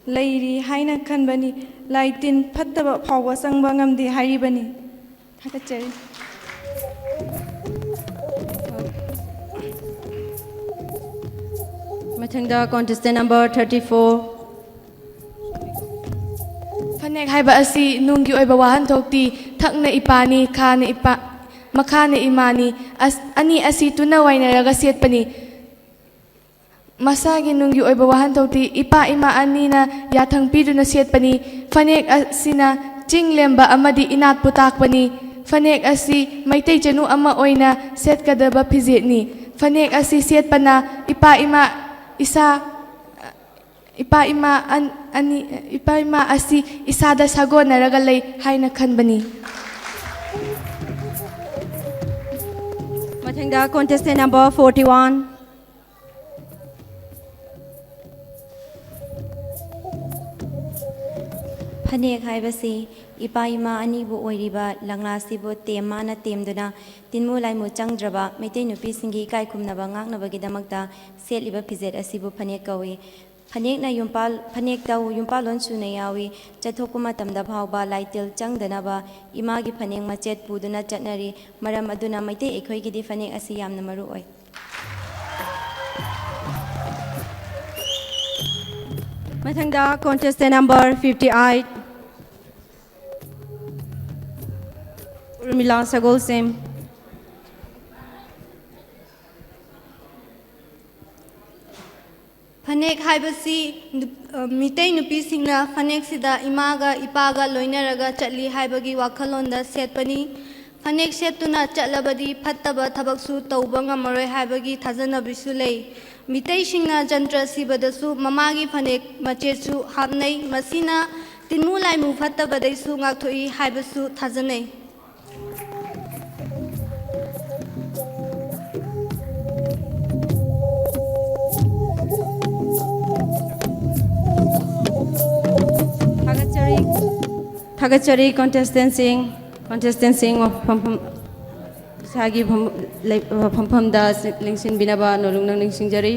ꯂꯩꯔꯤ ꯍꯥꯏꯅ ꯈꯟꯕꯅꯤ꯫ ꯂꯥꯏ ꯇꯤꯟ ꯐꯠꯇꯕ ꯐꯥꯎꯕ ꯆꯪꯕ ꯉꯝꯗꯦ ꯍꯥꯏꯔꯤꯕꯅꯤ꯫ ꯊꯥꯒꯠꯆꯔꯤ꯫ ꯃꯊꯪꯗ contestant number thirty-four꯫ ꯐꯅꯦꯛ ꯍꯥꯏꯕ ꯑꯁꯤ ꯅꯨꯡꯒꯤ ꯑꯣꯏꯕ ꯋꯥꯍꯟꯊꯣꯛꯇꯤ ꯊꯛꯅ ꯏꯄꯥꯅꯤ, ꯈꯥꯅ ꯏꯄꯥ, ꯃꯈꯥꯅ ꯏꯃꯥꯅꯤ꯫ ꯑꯁ-, ꯑꯅꯤ ꯑꯁꯤ ꯇꯨꯅ ꯋꯥꯏꯅꯔꯒ ꯁꯦꯠꯄꯅꯤ꯫ ꯃꯁꯥꯒꯤ ꯅꯨꯡꯒꯤ ꯑꯣꯏꯕ ꯋꯥꯍꯟꯊꯣꯛꯇꯤ ꯏꯄꯥ ꯏꯃꯥ ꯑꯅꯤꯅ ꯌꯥꯊꯪ ꯄꯤꯗꯨꯅ ꯁꯦꯠꯄꯅꯤ꯫ ꯐꯅꯦꯛ ꯑꯁꯤꯅ ꯆꯤꯡ ꯂꯦꯝꯕ ꯑꯃꯗꯤ ꯏꯅꯥꯠꯄꯨ ꯇꯥꯛꯄꯅꯤ꯫ ꯐꯅꯦꯛ ꯑꯁꯤ ꯃꯩꯇꯩ ꯆꯅꯨ ꯑꯃ ꯑꯣꯏꯅ ꯁꯦꯠꯀꯗꯕ ꯐꯤꯖꯦꯠꯅꯤ꯫ ꯐꯅꯦꯛ ꯑꯁꯤ ꯁꯦꯠꯄꯅ ꯏꯄꯥ ꯏꯃꯥ ꯏꯁꯥ, ꯏꯄꯥ ꯏꯃꯥ ꯑꯟ-, ꯑꯅꯤ, ꯏꯄꯥ ꯏꯃꯥ ꯑꯁꯤ ꯏꯁꯥꯗ ꯁꯥꯒꯣꯟꯅꯔꯒ ꯂꯩ ꯍꯥꯏꯅ ꯈꯟꯕꯅꯤ꯫ ꯃꯊꯪꯗ contestant number forty-one꯫ ꯐꯅꯦꯛ ꯍꯥꯏꯕꯁꯤ ꯏꯄꯥ ꯏꯃꯥ ꯑꯅꯤꯕꯨ ꯑꯣꯏꯔꯤꯕ ꯂꯪꯂꯥꯁꯤꯕꯨ ꯇꯦꯝ ꯃꯥꯅ ꯇꯦꯝꯗꯨꯅ ꯇꯤꯟꯃꯨ ꯂꯥꯏꯃꯨ ꯆꯪꯗ꯭ꯔꯕ ꯃꯩꯇꯩ ꯅꯨꯄꯤꯁꯤꯡꯒꯤ ꯏꯀꯥꯏ ꯈꯨꯝꯅꯕ ꯉꯥꯛꯅꯕꯒꯤꯗꯃꯛꯇ ꯁꯦꯠꯂꯤꯕ ꯐꯤꯖꯦꯠ ꯑꯁꯤꯕꯨ ꯐꯅꯦꯛ ꯀꯧꯏ꯫ ꯐꯅꯦꯛꯅ ꯌꯨꯝꯄꯥꯜ-, ꯐꯅꯦꯛꯇ ꯌꯨꯝꯄꯥꯜꯂꯣꯟ ꯁꯨꯅ ꯌꯥꯎꯏ꯫ ꯆꯠꯊꯣꯛꯄ ꯃꯇꯝꯗ ꯐꯥꯎꯕ ꯂꯥꯏꯇꯤꯜ ꯆꯪꯗꯅꯕ ꯏꯃꯥꯒꯤ ꯐꯅꯦꯛ ꯃꯆꯦꯠ ꯄꯨꯗꯨꯅ ꯆꯠꯅꯔꯤ꯫ ꯃꯔꯝ ꯑꯗꯨꯅ ꯃꯩꯇꯩ ꯑꯩꯈꯣꯏꯒꯤꯗꯤ ꯐꯅꯦꯛ ꯑꯁꯤ ꯌꯥꯝꯅ ꯃꯔꯨ ꯑꯣꯏ꯫ ꯃꯊꯪꯗ contestant number fifty-eight, ꯎꯔꯃꯤꯂꯥ ꯁꯒꯣꯜꯁꯦꯝ꯫ ꯐꯅꯦꯛ ꯍꯥꯏꯕꯁꯤ ꯅꯨꯞ-, ꯑ, ꯃꯤꯇꯩ ꯅꯨꯄꯤꯁꯤꯡꯅ ꯐꯅꯦꯛꯁꯤꯗ ꯏꯃꯥꯒ ꯏꯄꯥꯒ ꯂꯣꯏꯅꯔꯒ ꯆꯠꯂꯤ ꯍꯥꯏꯕꯒꯤ ꯋꯥꯈꯜꯂꯣꯟꯗ ꯁꯦꯠꯄꯅꯤ꯫ ꯐꯅꯦꯛ ꯁꯦꯠꯇꯨꯅ ꯆꯠꯂꯕꯗꯤ ꯐꯠꯇꯕ ꯊꯕꯛꯁꯨ ꯇꯧꯕ ꯉꯝꯃꯔꯣꯏ ꯍꯥꯏꯕꯒꯤ ꯊꯥꯖꯅꯕꯤꯁꯨ ꯂꯩ꯫ ꯃꯤꯇꯩꯁꯤꯡꯅ ꯖꯟꯇ꯭ꯔ ꯁꯤꯕꯗꯁꯨ ꯃꯃꯥꯒꯤ ꯐꯅꯦꯛ ꯃꯆꯦꯠꯁꯨ ꯍꯥꯞꯅꯩ꯫ ꯃꯁꯤꯅ ꯇꯤꯟꯃꯨ ꯂꯥꯏꯃꯨ ꯐꯠꯇꯕꯗꯩꯁꯨ ꯉꯥꯛꯊꯣꯛꯏ ꯍꯥꯏꯕꯁꯨ ꯊꯥꯖꯅꯩ꯫ ꯊꯥꯒꯠꯆꯔꯤ, ꯊꯥꯒꯠꯆꯔꯤ contestant ꯁꯤꯡ, contestant ꯁꯤꯡ ꯃꯐꯝ, ꯏꯁꯥꯒꯤ ꯐꯝ-, ꯂꯩ-, ꯐꯝꯐꯝꯗ ꯂꯦꯡꯁꯤꯟꯕꯤꯅꯕ ꯅꯣꯂꯨꯛꯅ ꯅꯤꯡꯁꯤꯡꯖꯔꯤ꯫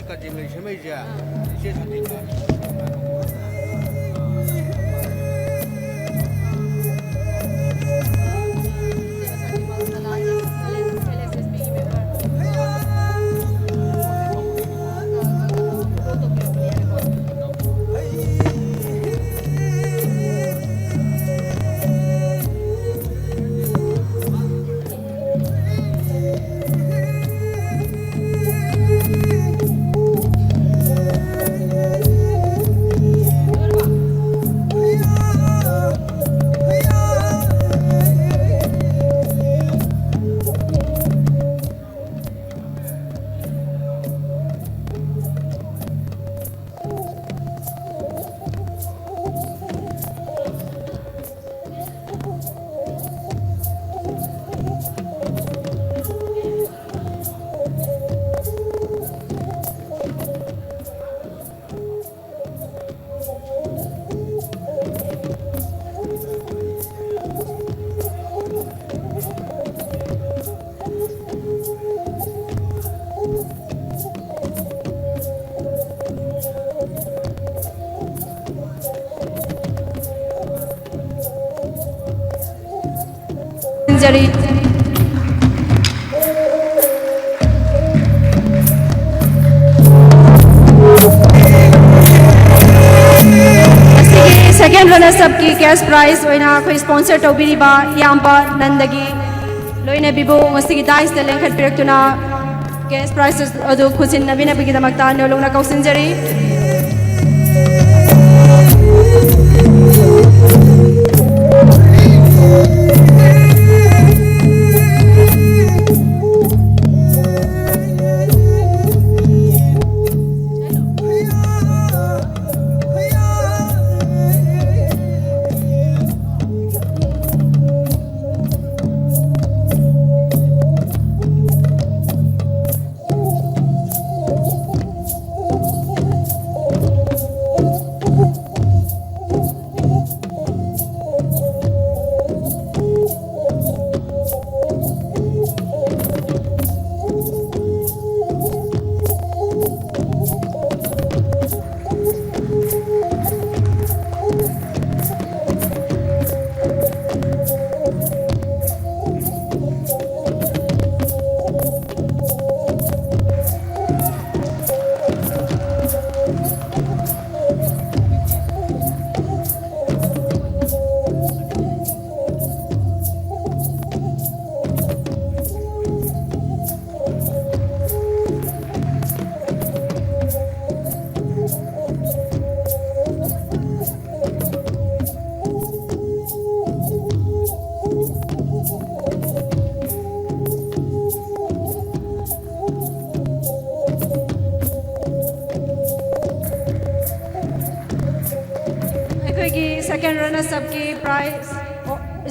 ꯀꯥꯆꯤꯟ ꯂꯩ ꯁꯦꯝꯃꯛꯏꯁꯦ ꯏꯆꯦ ꯁꯥꯟꯇꯤꯀꯥ꯫ ꯈꯨꯔꯨꯝꯖꯔꯤ꯫ ꯉꯁꯤꯒꯤ second runner-upꯀꯤ cash prize ꯑꯣꯏꯅ ꯑꯩꯈꯣꯏ sponsor ꯇꯧꯕꯤꯔꯤꯕ ꯏꯌꯥꯝꯕ ꯅꯟꯗꯒꯤ ꯂꯣꯏꯅꯕꯤꯕꯨ ꯉꯁꯤꯒꯤ dais-ꯇ ꯂꯦꯡꯈꯠꯄꯤꯔꯛꯇꯨꯅ cash prize ꯑꯗꯨ ꯈꯨꯠꯁꯤꯟꯅꯕꯤꯅꯕꯒꯤꯗꯃꯛꯇ ꯅꯧꯂꯨꯛꯅ ꯀꯧꯁꯤꯟꯖꯔꯤ꯫ Second runners upꯀꯤ prize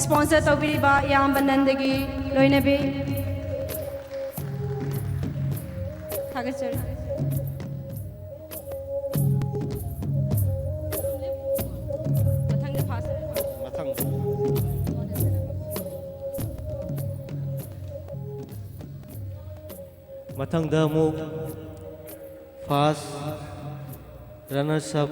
sponsor ꯇꯧꯕꯤꯔꯤꯕ ꯏꯌꯥꯝꯕ ꯅꯟꯗꯒꯤ ꯂꯣꯏꯅꯕꯤ꯫ ꯊꯥꯒꯠꯆꯔꯤ꯫ ꯃꯊꯪꯗ first꯫ ꯃꯊꯪ꯫ ꯃꯊꯪꯗ ꯑꯃꯨꯛ first runners up꯫